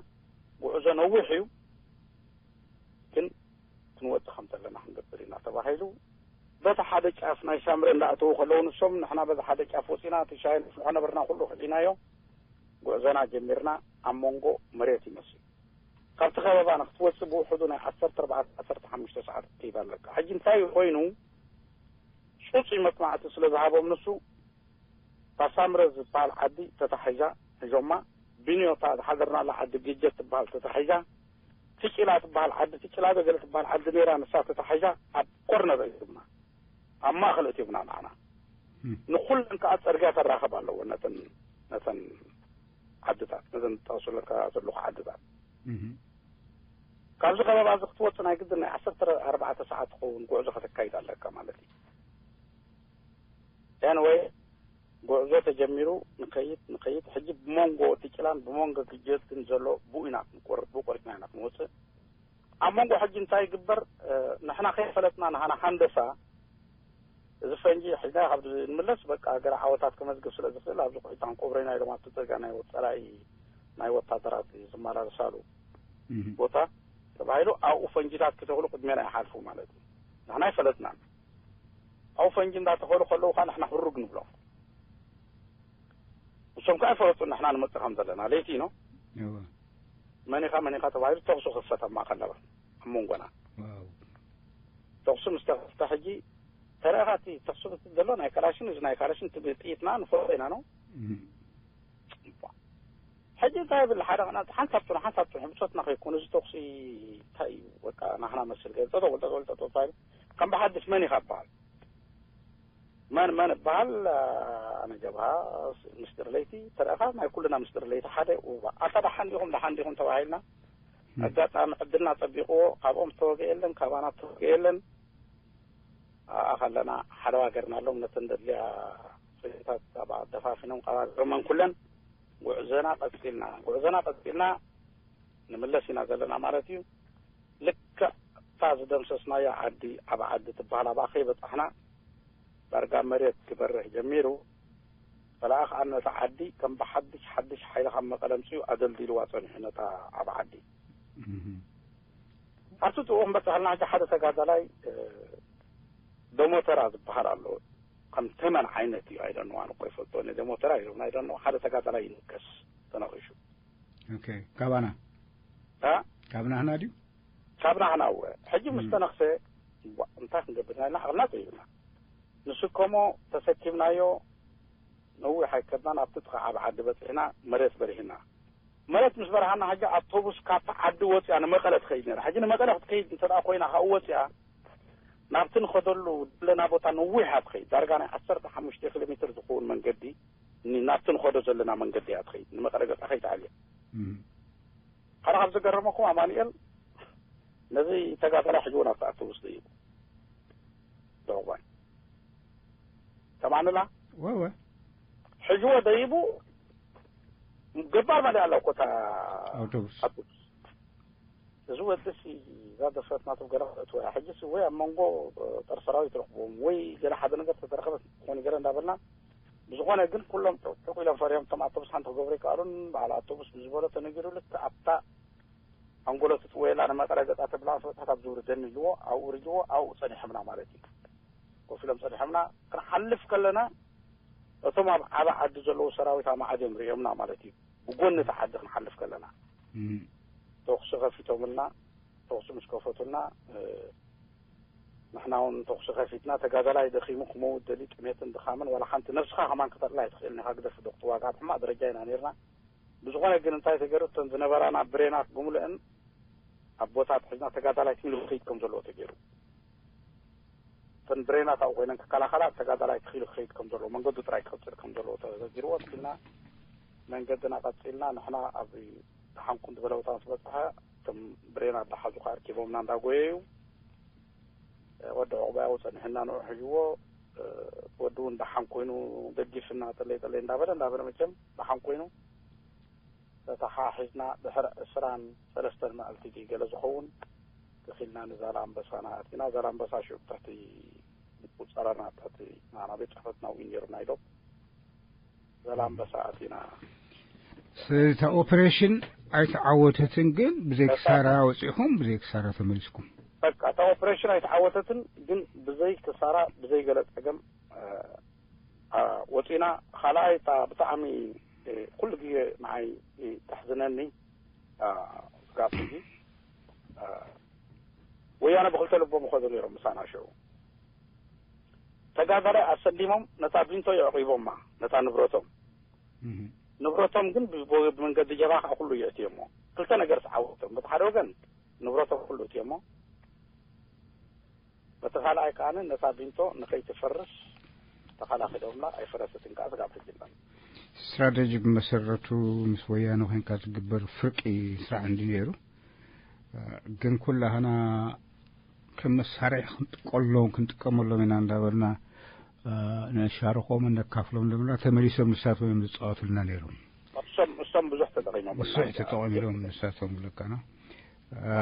ጉዕዞ ነዊሕ እዩ፣ ግን ክንወፅእ ከም ዘለና ክንገብር ኢና ተባሂሉ። በቲ ሓደ ጫፍ ናይ ሳምረ እንዳእተዉ ከለዉ ንሶም ንሕና በዚ ሓደ ጫፍ ወፂና እቲ ሻሂ ንፍልሖ ነበርና ኩሉ ክዒናዮ ጉዕዞና ጀሚርና። ኣብ መንጎ መሬት ይመስል ካብቲ ከበባ ንክትወፅእ ብውሕዱ ናይ ዓሰርተ ኣርባዕተ ዓሰርተ ሓሙሽተ ሰዓት ትከይድ ኣለካ። ሕጂ እንታይ ኮይኑ ፁፁይ መፅናዕቲ ስለ ዝሃቦም ንሱ እታ ሳምረ ዝበሃል ዓዲ ተታሒዛ ሒዞማ። ቢንዮ እታ ዝሓደርናላ ዓዲ ግጀት ትበሃል ተታሒዛ። ትጭላ ትበሃል ዓዲ ትጭላ ዶ ገለ ትበሃል ዓዲ ነይራ ንሳ ተታሒዛ ኣብ ኮርነር ሒዞማ ኣብ ማእኸል እትዮምና ንዓና። ንኩለን ከዓ ፅርግያ ተራኸብ ኣለዎ ነተን ነተን ዓድታት ነተን ጠቅሱለካ ዘለኹ ዓድታት። ካብዚ ከበባ እዚ ክትወፅእ ናይ ግድን ናይ ዓሰርተ ኣርባዕተ ሰዓት ትኸውን ጉዕዞ ከተካይድ ኣለካ ማለት እዩ። ኤንወይ ጉዕዞ ተጀሚሩ ንኸይድ ንኸይድ ሕጂ ብመንጎ ትጭላን ብመንጎ ግጀትን ዘሎ ብኡ ኢና ክንቆርጥ ብቆሪጥና ኢና ክንወፅእ። ኣብ መንጎ ሕጂ እንታይ ይግበር? ንሕና ከይፈለጥና ንሃና ሃንደሳ እዚ ፈንጂ ሒዝና ካብ ንምለስ በቃ ገለ ዓወታት ከመዝግብ ስለ ዝኽእል ኣብዚ ኩሒታ ክንቆብረና ኢሎም ኣብቲ ፅርግያ ናይ ፀላኢ ናይ ወታደራት ዝመላለሳሉ ቦታ ተባሂሉ ኣብኡ ፈንጂታት ክተኽሉ ቅድሜና ይሓልፉ ማለት እዩ። ንሕና ኣይፈለጥናን። ኣብኡ ፈንጂ እንዳተኸሉ ከለዉ ከዓ ንሕና ህሩግ ንብሎም። ንሶም ከዓ ኣይፈለጡን ንሕና ንመፅእ ከም ዘለና ለይቲ ነው። መኒኻ መኒኻ ተባሂሉ ተኽሱ ክፈት ኣብ ማእኸል ነበር ኣብ መንጎና ተኽሱ ምስ ተኸፍተ ሕጂ ተረኻ እቲ ተኽሱ ክትብል ዘሎ ናይ ካላሽን እዚ ናይ ካላሽን ትብል ጥይትና ንፈልጦ ኢና ነው። ሕጂ እንታይ ይብል ሓደ ሓንሳብ ፅኑ ሓንሳብ ፅኑ ብሶትና ከይኮኑ እዚ ተኽሲ እንታይ እዩ በቃ ናህና መስል ገ ጠጠው በል ጠጠው በል ጠጠው በል ከም ብሓድሽ መን ኢኻ በሃል መን መን እበሃል ኣነ ጀብሃ ምስጢር ለይቲ ተረኻ ናይ ኩልና ምስጢር ለይቲ ሓደ ውባ ኣታ ደሓን ዲኹም ደሓን ዲኹም ተባሂልና ኣጋጣሚ ዕድልና ፀቢቕዎ ካብኦም ዝተወገ የለን ካባና ዝተወገ የለን ኣብኣ ከለና ሓለዋ ገርናሎም ነተን ዘድልያ ስእልታት ኣብኣ ደፋፊኖም ቀባቢዖመን ኩለን ጉዕዞና ቀፂልና ጉዕዞና ቀፂልና ንምለስ ኢና ዘለና ማለት እዩ። ልክዕ እታ ዝደምሰስናያ ዓዲ ዓብ ዓዲ ትበሃል ኣብኣ ከይበፃሕና ዳርጋ መሬት ክበርህ ጀሚሩ። ከለኣ ከዓ ነታ ዓዲ ከም ብሓድሽ ሓድሽ ሓይሊ ካብ መቐለ ኣምፅኡ ኣደልዲልዋ ፀኒሑ ነታ ዓብ ዓዲ ኣብቲ ጥቕኡ ክንበፅሐልና ሕጂ ሓደ ተጋዳላይ ደሞተራ ዝበሃል ኣሎ ከም ተመን ዓይነት እዩ ኣይደንዋን እኮ ይፈልጦ ደሞተራ እዩ ኣይደንዋ ሓደ ተጋዳላይ ይንከስ ተነኺሱ ካባና ካብ ናህና ድዩ ካብ ናህና እወ ሕጂ ምስ ተነኽሰ እንታይ ክንገብር ናይ ዓቕልና ዘይብልና ንስከሞ ተሰኪምናዮ ነዊሕ ኣይከድናን ኣብቲ ጥቓ ዓብ ዓዲ በፂሕና መሬት በሪህና መሬት ምስ በረሃና ሕጂ ኣውቶቡስ ካብቲ ዓዲ ወፂኣ ንመቐለ ትኸይድ ነራ ሕጂ ንመቐለ ክትከይድ እንተ ኮይና ካብኡ ወፂኣ ናብቲ ንኸደሉ ዘለና ቦታ ነዊሕ እያ ትኸይድ ዳርጋ ናይ ዓሰርተ ሓሙሽተ ኪሎ ሜትር ዝኸውን መንገዲ ናብቲ ንኸዶ ዘለና መንገዲ እያ ትኸይድ ንመቐለ ገፃ ከይትኣልያ ሓደ ካብ ዝገረመኩም ኣማኑኤል ነዚ ተጋዳላይ ሕጂ እውን ኣብቲ ኣውቶቡስ ደይቡ ደባይ ሰማዕንላ ወወ ሕጅዎ ደይቡ ገባር መሊኣ ኣላ እኮ እታ ኣውቶቡስ ኣውቶቡስ እዚ ወድስ እዛ ደፈት ናቱ ገለ ክእትወ ሕጅስ ወይ ኣብ መንጎ ጦር ሰራዊት ረኽቦም ወይ ገለ ሓደ ነገር ተተረኸበት ክኾኑ ገለ እንዳበልና ብዝኾነ ግን ኩሎም ጥቁ ኢሎም ፈሪሆም እቶም ኣውቶቡስ ሓንቲ ክገብሩ ይከኣሉን በዓል ኣውቶቡስ ብዝበሎ ተነጊሩ ልክ ኣብታ ኣንጎሎ ትጥወየላ ንመቐለ ገፃ ተብላ ፍጥሕት ኣብ ዝውርደኒ ኢልዎ ኣብኡ ርጅዎ ኣብኡ ፀኒሖምና ማለት እዩ ኮፍ ኢሎም ፀኒሖምና ክንሓልፍ ከለና እቶም ኣብ ዓበ ዓዲ ዘለዉ ሰራዊት ኣማዓድ እዮም ሪኦምና ማለት እዩ ብጎኒ እቲ ዓዲ ክንሓልፍ ከለና ተኩሲ ከፊቶምልና ተኩሲ ምስ ከፈቱልና ንሕና እውን ተኩሲ ከፊትና ተጋዳላይ ደኺሙ ክመውት ደሊ ጥሜትን ድኻምን ዋላ ሓንቲ ነብስኻ ከማን ክተጥላ ኣይትኽእልን ኢኻ ግደፍ ዶ ክትዋጋ ኣብ ሕማቕ ደረጃ ኢና ነርና ብዝኾነ ግን እንታይ ተገይሩ እተን ዝነበራና ብሬናት ብምልእን ኣብ ቦታ ኣትሒዝና ተጋዳላይ ትኪሉ ክኸይድ ከም ዘለዎ ተገይሩ። እተን ብሬናት ኣብኡ ኮይነን ክከላኸላ፣ ተጋዳላይ ትኪሉ ክኸይድ ከም ዘለዎ፣ መንገዱ ጥራይ ክቕጽል ከም ዘለዎ ተነጊርዎ፣ ትኪልና መንገድና ቀጺልና፣ ንሕና ኣብ ደሓንኩን ዝበለ ቦታ ምስ በጽሐ፣ እቶም ብሬናት ዝሓዙ ከኣ ኣርኪቦምና እንዳጎየዩ፣ ወዲ ዑቕባይ ኣብኡ ጸኒሑና ንዑ ሒዝዎ፣ ወዲ እውን ደሓን ኮይኑ ደጊፍና፣ ጠለይ ጠለይ እንዳበለ፣ እንዳበለ መቸም ደሓን ኮይኑ፣ ተተሓሒዝና ድሕሪ ዕስራን ሰለስተን መዓልቲ ድዩ ገለ ዝኸውን፣ ትኺልና ንዛላምበሳና ኣቲና። ዛላምበሳ ሽዑ ትሕቲ ምቁጸራና፣ ትሕቲ ናና ቤት ጽሕፈትና እውን ነይሩ ናይ ዶብ። ዛላምበሳ ኣቲና። ስለዚ እታ ኦፕሬሽን ኣይተዓወተትን፣ ግን ብዘይ ክሳራ ወጺኹም፣ ብዘይ ክሳራ ተመሊስኩም። በቃ፣ እታ ኦፕሬሽን ኣይተዓወተትን፣ ግን ብዘይ ክሳራ፣ ብዘይ ገለ ጸገም፣ እ፣ እ፣ ወጺና። ካልኣይ፣ እታ ብጣዕሚ፣ እ፣ ኩሉ ግዜ ንዓይ፣ እ፣ ተሕዝነኒ፣ እ፣ ስጋብ ሕጂ፣ እ፣ ወያነ ብክልተ ልቦም ይኸዱ ነይሮም ምሳና ሽዑ። ተጋዳላይ ኣሰሊሞም ነታ ቢንቶ የዕቂቦማ፣ ነታ ንብረቶም። እህ። ንብረቶም ግን ብ-፣ ብ-፣ ብመንገዲ ጀብሃ ከዓ ኩሉ የእትዮሞ። ክልተ ነገር ተዓወቶም። በቲ ሓደ ወገን ንብረቶም ኩሉ እትዮሞ። በቲ ካልኣይ ከዓ ነታ ቢንቶ ንኸይትፈርስ ተኸላኺሎምላ፣ ኣይፈረሰትን ከዓ ስጋብ ሕጂ ኣላ። ስትራተጂ ብመሰረቱ ምስ ወያነ ኮይንካ ዝግበር ፍርቂ ስራሕ እንዲ ነይሩ። ግን ኩላህና ከም መሳርሒ ክንጥቀሎም፣ ክንጥቀመሎም ኢና እንዳበልና፣ እ፣ ነሻርኾምን ነካፍሎም እንዳበልና ተመሊሶም ንሳቶም እዮም ዝጻወቱልና ነይሮም። እሶም፣ እሶም ብዙሕ ተጠቒሞም ብዙሕ ኢና። ተጠቒሞም ንሳቶም ብለካና። እ፣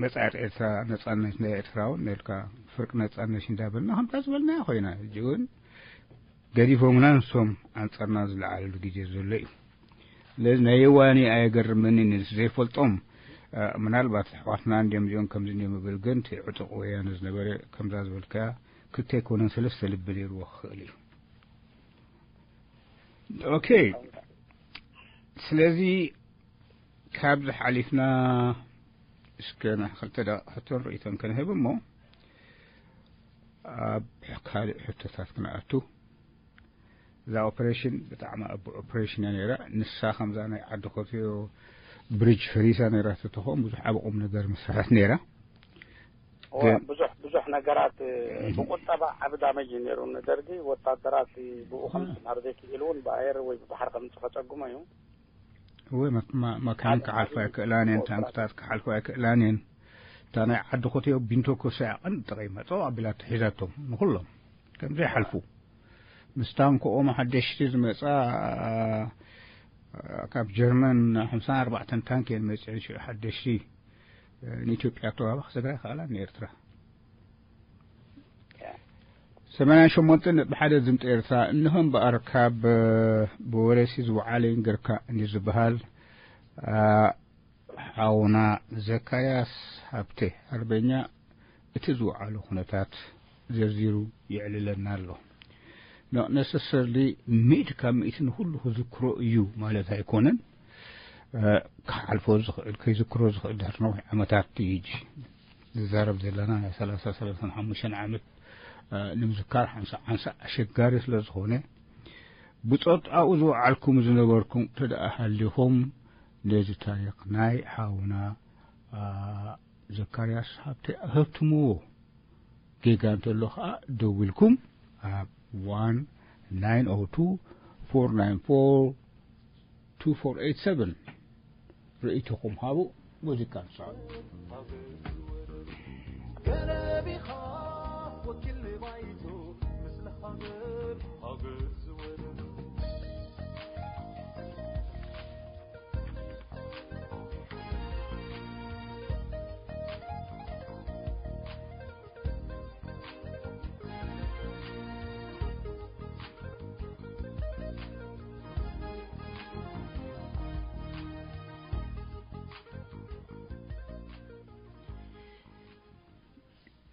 መጻኢ ኤርትራ፣ ነጻነት ናይ ኤርትራ እውን ነልካ ፍርቂ ነጻነት እንዳበልና ከምታ ዝበልናዮ ኮይና። ሕጂ እውን ገዲፎምና ንሶም ኣንጻርና ዝለዓለሉ ግዜ ዘሎ እዩ። ስለዚ ናይ የዋኒ ኣየገርመንን እዩ። ዘይፈልጦም፣ እ፣ ምናልባት ኣሕዋትና እንዲዮም እዚኦም ከምዚ እንዲዮም እብል፣ ግን እቲ ዕጡቕ ወያነ ዝነበረ ከምዛ ዝበልካያ ክልተ ኣይኮነን ሰለስተ ልቢ ነይርዎ ክኽእል እዩ። ኦኬ። ስለዚ ካብዚ ሓሊፍና እስከ ናይ ክልተ ደቂቕ ሕቶን ርእይቶን ክንህብ እሞ ኣብ ካልእ ሕቶታት ክንኣቱ። እዛ ኦፕሬሽን ብጣዕሚ ኣብ ኦፕሬሽን እያ ነይራ። ንሳ ከምዛ ናይ ዓዲ ኮትዮ ብሪጅ ፈሪሳ ነይራ ተተኾን ብዙሕ ዓቢ ቁም ነገር መሰራት ነይራ። እዋ፣ ግን ብዙሕ፣ ብዙሕ ነገራት፣ እ፣ እህ። ብቁጠባ ዓቢ ዳመጅ እዩ ነይሩ ንደርጊ። ወታደራት ብኡ ከም እህ። ዝመሃር ዘይክእል እውን ብኣየር ወይ ብባሕሪ ከም ዝኸጸጉሞ እዩ። እወ፣ መ-፣ መ-፣ መካይን ሓደ ክሓልፋ ዓቢ ኣይክእላን እየን፣ ኦፕሬሽን። ታንክታት ክሓልፋ ኣይክእላን እየን። እታ ናይ ዓዲ ኮትዮ ቢንቶ ኮሳያ ቀንዲ ጠቒማ፣ ጸው ኣቢላ ተሒዛቶም ንኹሎም ከም ዘይሓልፉ። ምስ ታንክኦም ሓደሽቲ ዝመጻ፣ ኣ፣ ካብ ጀርመን ሓምሳን ኣርባዕተን ታንክ እየን መጺአን ሽዑ ሓደሽቲ። ንኢትዮጵያ ተዋባኽ ትግራይ ከኣላ ንኤርትራ። ሰማንያን ሸሞንተን ነጥቢ ሓደ ዝምጠ ኤርትራ። እንሆ እምበኣር ካብ፣ እ፣ ብወረሲ ዝወዓለ ይንገርካ እንዲ ዝበሃል፣ ኣ፣ ሓውና ዘካርያስ ሃብተ፣ ሓርበኛ፣ እቲ ዝወዓሎ ኩነታት ዘርዚሩ የዕልለና ኣሎ። Not necessarily ሚእቲ ካብ ሚእቲ ንኹሉ ክዝክሮ እዩ ማለት ኣይኮነን። እ፣ ክሓልፎ ዝኽእል፣ ከይዝክሮ ዝኽእል ድሕሪ ነዊሕ ዓመታት እዩ። ሕጂ ዝዛረብ ዘለና ናይ ሰላሳ፣ ሰላሳን ሓሙሽተን ዓመት፣ እ፣ ንምዝካር ሓንሳእ ሓንሳእ ኣሸጋሪ ስለ ዝኾነ፣ ብጾታኡ ዝወዓልኩም ዝነበርኩም እንተ ደኣ ሃሊኹም፣ ነዚ ታሪኽ ናይ ሓውና፣ እ፣ ዘካርያስ ሃብተ ኣህብትምዎ። ጌጋ እንተሎ ኸኣ ደዊልኩም ኣብ ዋን ናይን ኦ ቱ ፎር ናይን ፎር ቱ ፎር ኤይት ሰቨን ርእይቶኹም ሃቡ። ሙዚቃ ንስዕብ። ገለቢኻ ወኪል ባይቶ፣ ምስለ ሃገር፣ ሃገር ዝወረ።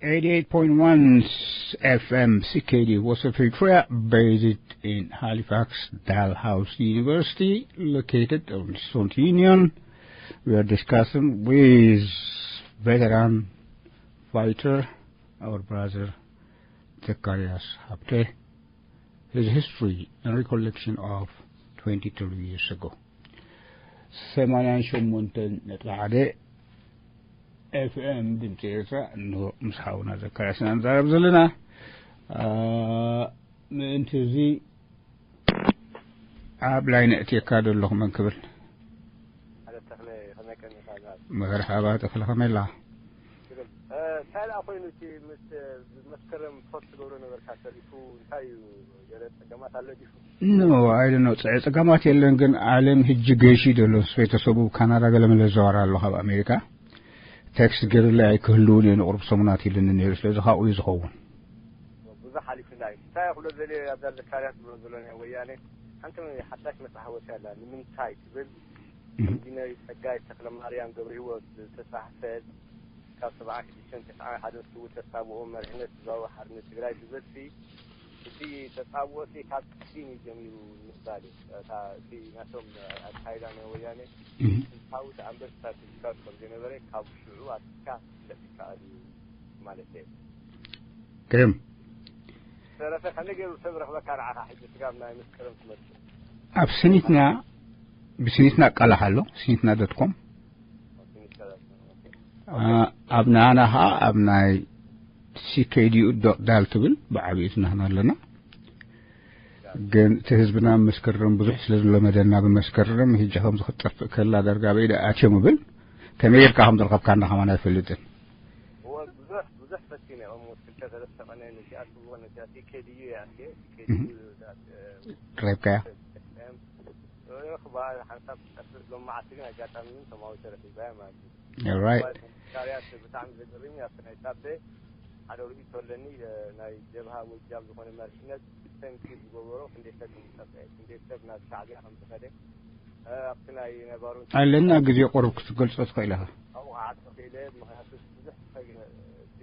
Eighty-eight point one F M C K D Voice of Eritrea, based in Halifax, Dalhousie University, located on Student Union. We are discussing with veteran fighter, our brother Zacharias Habte, his history and recollection of twenty-three years ago. ሰማንያን ሸሞንተን ነጥቢ ሓደ ኤፍኤም ድምፂ ኤርትራ። እንሆ ምስ ሓውና ዘካርያስ ኢና ንዛረብ ዘለና። ምእንቲ እዚ ኣብ ላይን እትየካ ደለኹ መን ክብል? መርሓባ ተኽለ፣ ከመይ ኣላ? እንታይ ደኣ ኮይኑ እቲ ምስ መስከረም ፖስት ትገብሮ ነበርካ ተሪፉ እንታይ እዩ? ገለ ጸገማት ኣሎ ድዩ? ኖ፣ ኣይ ዶንት ኖ። ጸ- ጸገማት የለን፣ ግን ዓለም ህጂ ገይሹ እዩ ዘሎ። ምስ ቤተሰቡ ካናዳ ገለ መለ ዝዘዋር ኣሎ ካብ ኣሜሪካ። ቴክስት ገይሩለይ ኣይክህልውን እየ ንቕሩብ ሰሙናት ኢሉኒ ነይሩ። ስለዚ ካብኡ እዩ ዝኸውን። ብዙሕ ሓሊፉና እዩ። እንታይ ክብሎ ደልየ ኣብዛ ዘካርያስ ዝብሎ ዘሎ ናይ ወያነ ሓንቲ ሓዳሽ መጽሓፍ ወጽያ ኣላ ንምንታይ ትብል ኢንጂነር ጸጋይ ተኽለማርያም ገብረህይወት ዝተጻሕፈት ካብ ሰብዓ ሽዱሽተን ተስዓን ሓደን ስዉእ ተጻብኦ መሪሕነት ህዝባዊ ሓርነት ትግራይ ብብዝሒ እቲ ተጻብኦሲ ካብ ቀዲም እዩ ጀሚሩ ንምባል እዩ። እታ እቲ ናቶም ኣካይዳ ናይ ወያነ ስልታዊ ተኣንበስታ ትዝካር ከም ዝነበረ ካብ ሽዑ ኣትካ ክፍለጥ ይከኣል እዩ ማለት እዩ። ግርም ሰረተ ከመይ ገይሩ ሰብ ረኽበካ ንዓኻ ሕጂ ስጋብ ናይ መስከረም ትመጽእ ኣብ ስኒትና ብስኒትና ኣቃላሕ ኣሎ። ስኒትና ዶት ኮም ኣብ ናና ኸዓ ኣብ ናይ ሲኬዲኡ ዶት ዳል ትብል ብዓብዩ ትናህና ኣለና። ግን እቲ ህዝብና መስከረም ብዙሕ ስለ ዝለመደና ብመስከረም ሂጂ ከምዚ ክትጠፍእ ከላ ዳርጋ በኢደ ኣትዮም እብል። ከመይ ጌርካ ከም ዝረኸብካና ከማን ኣይፈልጥን። እወ ብዙሕ ብዙሕ ፈቲነ እሞ ክልተ ሰለስተ ቀነ ነዚኣ ትብልዎ ነዚኣ ሲኬዲዩ እያ እንዴ ሲኬዲዩ ረብካያ ክበሃል ሓንሳብ ትጠፍእ ሎም መዓልቲ ግን ኣጋጣሚ እውን ተማዊተ ረኺባያ ማለት እዩ። Alright. ካርያስ ብጣዕሚ ዘገርም እዩ። ኣብቲ ናይ ሳቤ ሓደ ርእይቶ ኣለኒ። ናይ ጀብሃ ወጃብ ዝኾነ መሪሕነት ሰንኪ ዝገበሮ ክንደይ ሰብ ከም ዝጠፍአ ክንደይ ሰብ ናብ ሻዕቢያ ከም ዝኸደ ኣብቲ ናይ ነባሩ ኣለና ግዜ ቁሩብ ክትገልጾ ትኽእል ኢኻ። ኣብኡ ክዓርፍ ክኢለ ምኽንያቱ ብዙሕ ሰብ እቲ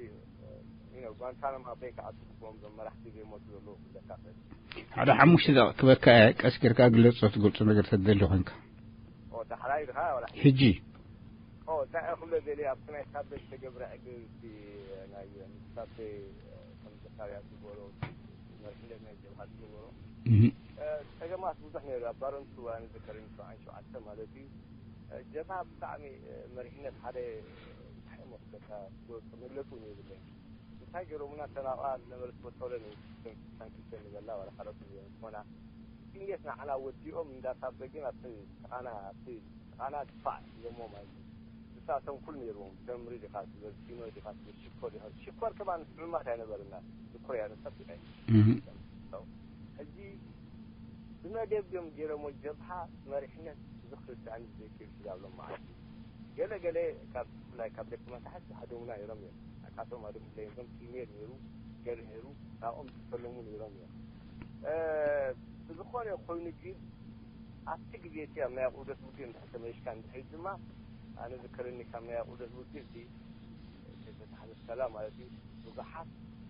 ጓንታናማ ቤይ ክኣቱ ክቦም ዞም መራሕቲ ዘይሞቱ ዘለዉ ክብለካ ክእል። ሓደ ሓሙሽተ ደቂቕ ክበካ እየ። ቀስ ጌርካ ግለጾ ትገልጾ ነገር ተደሊ ኮንካ። ኦ ዳሕራይ ድኻ ዋላ ሕጂ? ሕጂ። ኦ እንታይ እየ ክብሎ ደልየ ኣብቲ ናይ ሳቤ ዝተገብረ ዕግርግርቲ ናይ ሳቤ ከም ዘካርያ ዝገበሮ መሪሕነት ናይ ጀብሃ ዝገበሮ እህ ጸገማት ብዙሕ ነይሩ ኣብ ባረንቱ ኣነ ዘከረኒ ሰብዓን ሸውዓተ ማለት እዩ። ጀብሃ ብጣዕሚ መሪሕነት ሓደ እንታይ እሞ ክብለካ መግለፂ እውን የብለይን። እንታይ ገይሮምና ተናቋ ዝነበረ ዝፈተውለን ሳንክልተ ንበላ ዋላ ካልኦት ንበላ ዝኾና እንዴት ንዓና ወዲኦም እንዳሳበግን ኣብቲ ጥቓና ኣብቲ ጥቓና ድፋዕ ኢሎሞ ማለት እዩ። ንሳ ተንኩል ነይርዎም። ተምሪ ዲኻ ትብል፣ ፊኖ ዲኻ ትብል፣ ሽኮር ዲኻ ትብል። ሽኮር ከማን ሕሙማት ኣይነበርና። ሽኮር እያ ነሳ ፊና እዩ። እህ ሕጂ ብመደብ ድዮም ገይሮሞ ጀብሃ መሪሕነት ብዙሕ ክርዳእኒ ዘይክእል ስጋብ ሎም መዓልቲ ገለ ገለ ካብ ብፍላይ ካብ ደቂ መታሕት ዝሃደሙና ነይሮም እዮም። ኣካቶም ኣደም ብለይንቶም ፕሪሜር ነይሩ ገለ ነይሩ ናብኦም ዝሰለሙ ነይሮም እዮም። ብዝኾነ ኮይኑ ግን ኣብቲ ግዜ እቲ ኣብ ናይ ኣቑደት ውግእ እንድሕር ተመሊሽካ እንድሕር ድማ ኣነ ዝከረኒ ካብ ናይ ኣቑደት ውግእ እቲ ተተሓለፍ ሰላም ማለት እዩ ብዙሓት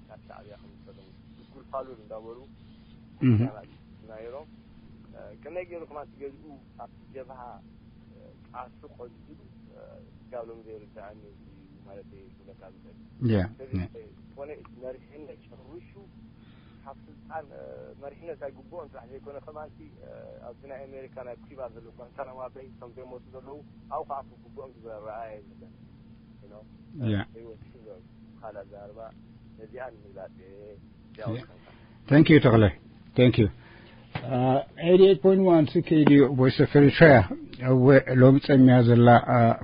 ናብ ሻዕብያ ከም ዝሰለሙ ዝጉልፋሉ እንዳበሉ ናይሮም ከመይ ገይሩ ከማን ትገዝኡ ኣብቲ ጀብሃ ቃልሲ ቀፂሉ ስጋብ ሎም ዘይርድኣኒ ማለት እዩ ክብለካ ዝኽእል። ስለዚ ዝኾነ መሪሕነት ጨሪሹ ካብ ስልጣን መሪሕነት ኣይግብኦን ጥራሕ ዘይኮነ ከማንቲ ኣብዚ ናይ ኣሜሪካ ናይ ኩባ ዘሎ ጓንታናማ በይ ከም ዘይመፁ ዘለዉ ኣብኡ ከዓ ክግብኦም ዝበለ ረኣየ የለን። ህይወት ካልእ ኣዘራርባ ነዚኣ ንምግላፅ እየ። Thank you ተኽለ። Thank you. ኤይትናይን ፖይንት ዋን ሲኬዲዩ ቮይስ ኦፍ ኤሪትሪያ። እወ ሎሚ ጸሚያ ዘላ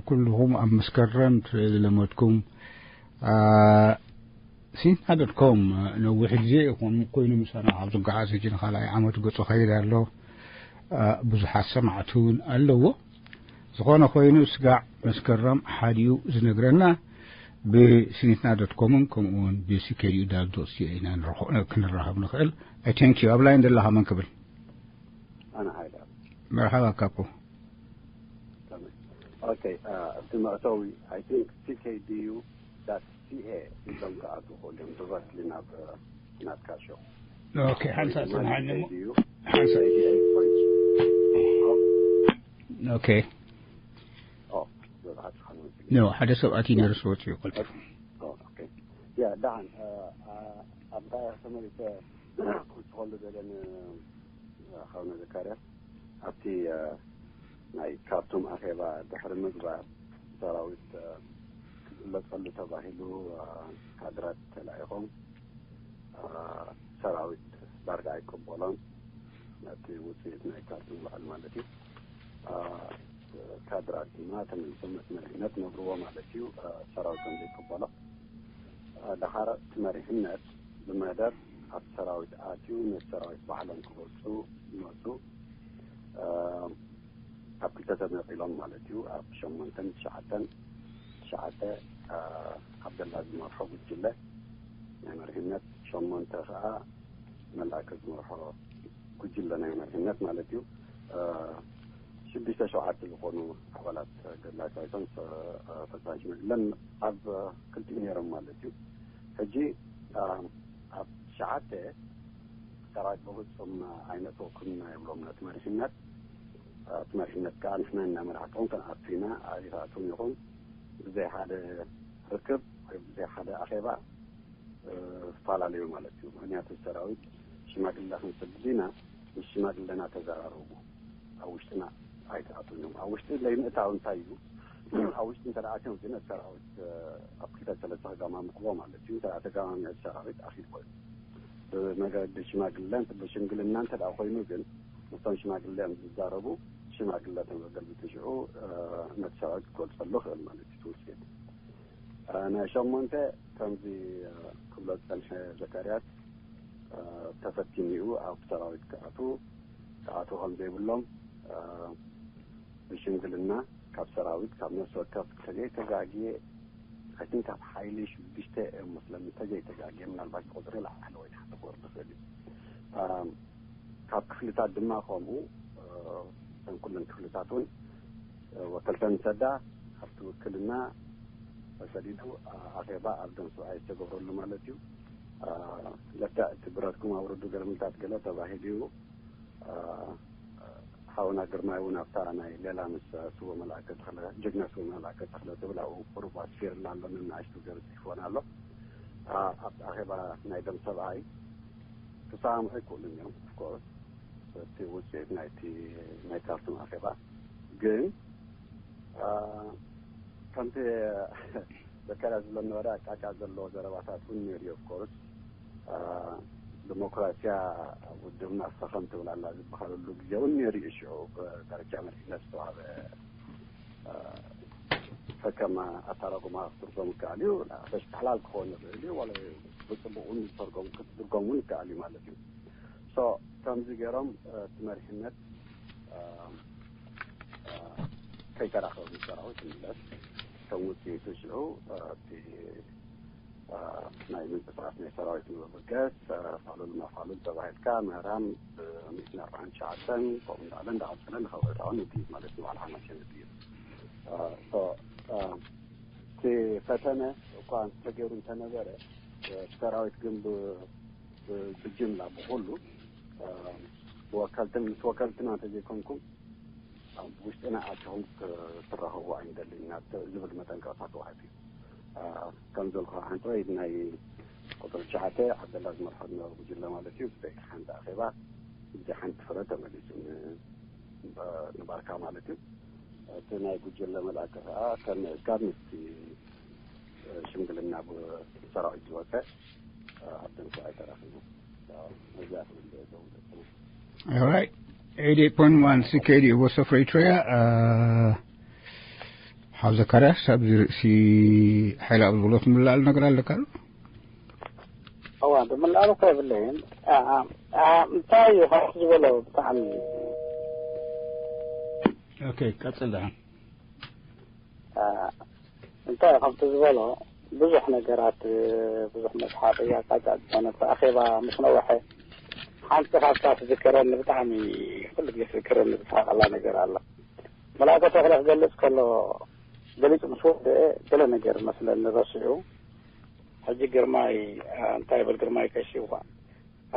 ኩልኹም ኣብ መስከረም ስለ ዝለመድኩም ሲንትና ዶት ኮም ነዊሕ ግዜ ይኹን ኮይኑ ምሳና ካብ ዝጓዓዝ ሕጂ ንኻልኣይ ዓመት ገጹ ኸይድ ኣሎ። ብዙሓት ሰማዕቲ እውን ኣለዎ። ዝኾነ ኮይኑ ስጋዕ መስከረም ሓዲኡ ዝነግረና ብሲኒትና ዶት ኮምን ከምኡ እውን ብሲኬዲኡ ዳል ዶት ሲኤ ኢና ክንራኸብ ንኽእል። I thank you። ኣብ ላይን ዘለኻ መን ክብል? ኣነ ሓይዳ መርሓባ ካኩ። ኦኬ እቲ መእተዊ I think ሲኬዲዩ ዳት ሲኤ ኢሎም ክኣትዉ ክእሉ እዮም። ዲረክትሊ ናብ ናትካ ሾው። ኦኬ ሓንሳብ ጽንሓኒ እሞ ሓንሳብ ኦኬ ኖ ሓደ ሰብ ኣትዩ ነይሩ ዝወፅኡ ቀልጢፉ። ያ ደሓን ኣብታ ተመሊሰ ክውስኸሉ ደለ ንሓውና ዘካርያስ ኣብቲ ናይ ካርቱም ኣኼባ ድሕሪ ምግባር ሰራዊት ክፍለጠሉ ተባሂሉ፣ አ፣ ካድራት ተላኢኾም፣ አ፣ ሰራዊት ዳርጋ ኣይቀበሎን። ነቲ ውፅኢት ናይ ካርቱም በዓል ማለት እዩ። አ፣ ካድራት ድማ ተመልሶም ነቲ መሪሕነት ነግርዎ ማለት እዩ። አ፣ ሰራዊት ከም ዘይቀበሎ። አ፣ ደሓር እቲ መሪሕነት ብመደብ ኣብ ሰራዊት ኣትዩ ነቲ ሰራዊት ባዕሎም ክገልጹ ይመጹ። አ፣ ኣብ ክልተ ተመቒሎም ማለት እዩ። ኣብ ሸሞንተን ትሽዓተን፣ ትሽዓተ፣ አ፣ ዓብደላ ዝመርሖ ጉጅለ ናይ መሪሕነት፣ ሸሞንተ ከኣ መልኣከ ዝመርሖ ጉጅለ ናይ መሪሕነት ማለት እዩ። አ፣ ሽዱሽተ ሸውዓተ ዝኾኑ ኣባላት ገድላዊ ሰራዊቶም ፈ-፣ ፈሳሽ መግለን ኣብ ክልቲኡ ነይሮም ማለት እዩ። ሕጂ፣ አ፣ ኣብ ትሽዓተ ሰራዊት ብፍጹም ኣይነእትወኩም ኢና ይብሎም ነቲ መሪሕነት። እቲ መሪሕነት ከኣ ንሕና እናመራሕኩም ክንኣቱ ኢና፣ ኣይትኣትዉን ኢኹም። ብዘይ ሓደ ርክብ ወይ ብዘይ ሓደ ኣኼባ፣ እ፣ ዝተፈላለዩ ማለት እዩ። ምኽንያቱ ሰራዊት ሽማግለ ክንሰድድ ኢና፣ ምስ ሽማግለና ተዘራረቡ፣ ኣብ ውሽጥና ኣይትኣትዉን እዮም። ኣብ ውሽጢ ዘይምእታው እንታይ እዩ? ኣብ ውሽጢ እንተ ደኣ ኣትዮም ግን እቲ ሰራዊት፣ እ፣ ኣብ ክልተ ሰለስተ ክገማምቕዎ ማለት እዩ። እንተ ደኣ ተገማሚዑ ሰራዊት ኣኺል ኮይኑ ብመገዲ ሽማግለን ብሽምግልና እንተ ደኣ ኮይኑ ግን ምስቶም ሽማግለ እዮም ዝዛረቡ። ሽማግለ ተገልቢጡ ሽዑ፣ እ፣ ነቲ ሰራዊት ክገልጸሉ ይኽእል ማለት እዩ። እቲ ውፅኢት፣ እ፣ ናይ ሸሞንተ ከምዚ፣ እ፣ ክብሎ ዝጸንሐ ዘካርያስ፣ እ፣ ተፈቲኑ እዩ ኣብ ሰራዊት ክኣትዉ፣ ክኣትዉ ከም ዘይብሎም፣ እ፣ ብሽምግልና ካብ ሰራዊት ካብ ነፍሲ ወከፍ ተዘይተጋግየ፣ I think ካብ ሓይሊ ሽዱሽተ እዮም መስለኒ፣ ተዘይተጋግየ፣ ምናልባት ቁፅሪ ላዕሊ ወይ ታሕቲ ክወርድ ይኽእል እዩ። ኣም፣ ካብ ክፍልታት ድማ ከምኡ፣ እ፣ እተን ኩለን ክፍልታት እውን፣ እ፣ ወከልተን ሰዳ ኣብቲ ውክልና ተሰዲዱ፣ ኣ-፣ ኣኼባ ኣብ ደም ሰብኣይ ዝተገብረሉ ማለት እዩ። ኣ፣ ለክዕ እቲ ብረትኩም ኣውርዱ ገለምልታት ገለ ተባሂሉ እዩ። አ፣ ሓውና ግርማይ እውን ኣብታ ናይ ሌላ ምስ ስዎ መልኣከ ተኽለ፣ ጅግና ስዎ መልኣከ ተኽለ ትብል ኣብኡ ቁሩብ ኣስፊርና ኣሎ፣ ንናእሽቱ ገለ ጽሒፍወን ኣሎ። አ፣ ኣብቲ ኣኼባ ናይ ደም ሰብኣይ ክሰማምዑ ኣይክእሉን እዮም፣ of course፣ እቲ ውጽኢት ናይቲ ናይ ካርቱም ኣኼባ። ግን፣ አ፣ ከምቲ ዘካርያስ ዝብሎ ነበረ፣ ኣቃጫ ዘለዎ ዘረባታት እውን ነይሩ እዩ፣ of course። አ፣ ዲሞክራሲያ ውድብና ፈኸም ትብል ኣላ ዝበሃለሉ ግዜ እውን ነይሩ እዩ። ሽዑ ብደረጃ መሪሕነት ዝተዋህበ፣ አ፣ ፈከማ ኣተራጉማ ክትርጎም ይከኣል እዩ። ፈሽካሕላል ክኸውን ይኽእል እዩ፣ ዋላ ብጽቡቕ እውን ዝተርጎም፣ ክትርጎም እውን ይከኣል እዩ ማለት እዩ። So፣ ከምዚ ገይሮም፣ አ፣ እቲ መሪሕነት፣ አ፣ አ፣ ከይተራኸቡ ሰራዊት ይምለስ። ከም ውጽኢቱ ሽዑ፣ አ፣ እቲ አ፣ ናይ ምንቅስቃስ ናይ ሰራዊት ንምብገስ፣ አ፣ ፋሉል ማፋሉል ተባሂልካ ምህራም ብሚእትን ኣርባዓን ትሽዓተን ከምኡ እንዳለ እንዳቐጸለ ንኸውዕል እውን ንጥይት ማለት ንባዕልኻ ማሸን ንጥይት። አ፣ ሶ፣ አ፣ እቲ ፈተነ እኳ ተገይሩ እንተነበረ፣ አ፣ ሰራዊት ግን ብ-፣ ብ-፣ ብጅምላ ብኹሉ፣ አ፣ ብወከልትን ምስ ወከልትና እንተዘይኮንኩም ኣብ ውሽጥና ኣትኹም ክትራኸቡ ኣይንደልን ኢና ዝብል መጠንቀቕታ ተዋሂቡ እዩ። አ፣ ከም ዘልኩ ሓንቲ ናይ ቁፅሪ ትሽዓተ ዓብደላ ዝመርሖ ዝነበረ ጉጅለ ማለት እዩ። ብዘይ ሓንቲ ኣኼባ፣ ብዘይ ሓንቲ ፍረ ተመሊሱ ን-፣ ንባርካ ማለት እዩ። እቲ ናይ ጉጅለ መልኣከ ከዓ ከም ምእካብ ምስቲ ሽምግልና ብሰራዊት ዝወፀ ኣብ ደንኩ ኣይተረኽቡ። እዚኣ ትብል ዘውለትና። All right. Eighty-eight point one C K D U Voice of Eritrea. Uh, ሓው ዘካርያስ፣ ኣብዚ ርእሲ ሓይል ኣብ ዝበሎ ትምላእ ነገር ኣለካ ዶ? እዋ፣ ብምልኣሉ እኮ የብለይን። አ፣ አ፣ አ፣ እንታይ እዩ ካብቲ ዝበሎ ብጣዕሚ ኦኬ፣ ቀጽል ደሓን። አ፣ እንታይ እዩ ካብቲ ዝበሎ ብዙሕ ነገራት፣ ብዙሕ መጽሓፍ እያ ቃጫ ዝኾነ። እቲ ኣኼባ ምስ ነወሐ ሓንቲ ካብታ ትዝከረኒ፣ ብጣዕሚ ኩሉ ግዜ ትዝከረኒ፣ ዝስሓቐላ ነገር ኣላ። መልኣከ ተኽለ ክገልጽ ከሎ፣ ገሊጹ ምስ ወደአ ገለ ነገር መስለኒ ረሲዑ። ሕጂ ግርማይ፣ አ፣ እንታይ ይብል ግርማይ ቀሺ እኳ፣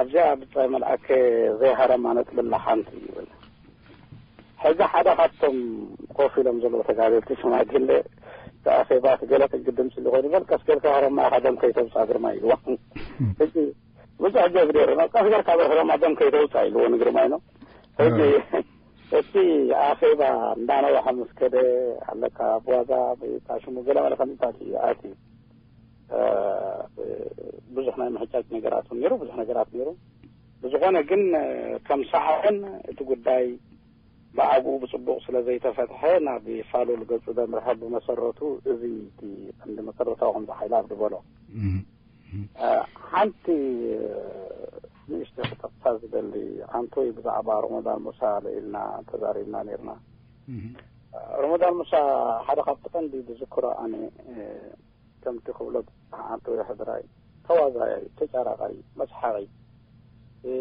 ኣብዚኣ ብጻይ መልኣከ ዘይሃረማ ነጥቢ ኣላ ሓንቲ ይብል። ሕዚ ሓደ ካብቶም ኮፍ ኢሎም ዘለዉ ተጋደልቲ ሽማግለ፣ እቲ ኣኼባ እቲ ገለ ቅንቂ ድምጺ ዝኾኑ፣ በል ቀስ ጌርካ ሃረማ ኢኻ ደም ከይተውጽኣ ግርማይ ኢልዎ። ሕጂ ብዙሕ ጀብድ የለን። ቀስ ጌርካ በል ሃረማ ደም ከይተውጽኣ ኢልዎ ንግርማይ ነው። ሕጂ እቲ ኣኼባ እንዳነውሐ ምስ ከደ፣ ኣለካ፣ ብዋዛ፣ ብታሽሙ፣ ገለ መለ ከምዚታት እዩ ኣትዩ። እ፣ ብዙሕ ናይ ምሕጫጭ ነገራት እውን ነይሩ፣ ብዙሕ ነገራት ነይሩ። ብዝኾነ ግን፣ እ፣ ከም ሳዕርን እቲ ጉዳይ ብኣግኡ ብጽቡቕ ስለ ዘይተፈትሐ፣ ናብ ፋሉል ገጹ ዘምርሐ። ብመሰረቱ እዚ እቲ ቀንዲ መሰረታዊ ከምዚ ሓይሊ ኣብ ዝበሎ። እም፣ እም። እ፣ ሓንቲ፣ እ፣ ንእሽተይ ክጠቕሳ ዝደሊ፣ ኣንቶይ፣ ብዛዕባ ሮመዳን ሙሳ ኢልና ተዛሪብና ነይርና። እም። እ፣ ሮመዳን ሙሳ ሓደ ካብቲ ቀንዲ ዝዝክሮ ኣነ፣ እ፣ ከምቲ ክብሎ፣ ኣንቶይ ሕድራይ፣ ተዋዛያይ፣ ተጫራቃይ፣ መስሓቂ፣ እ፣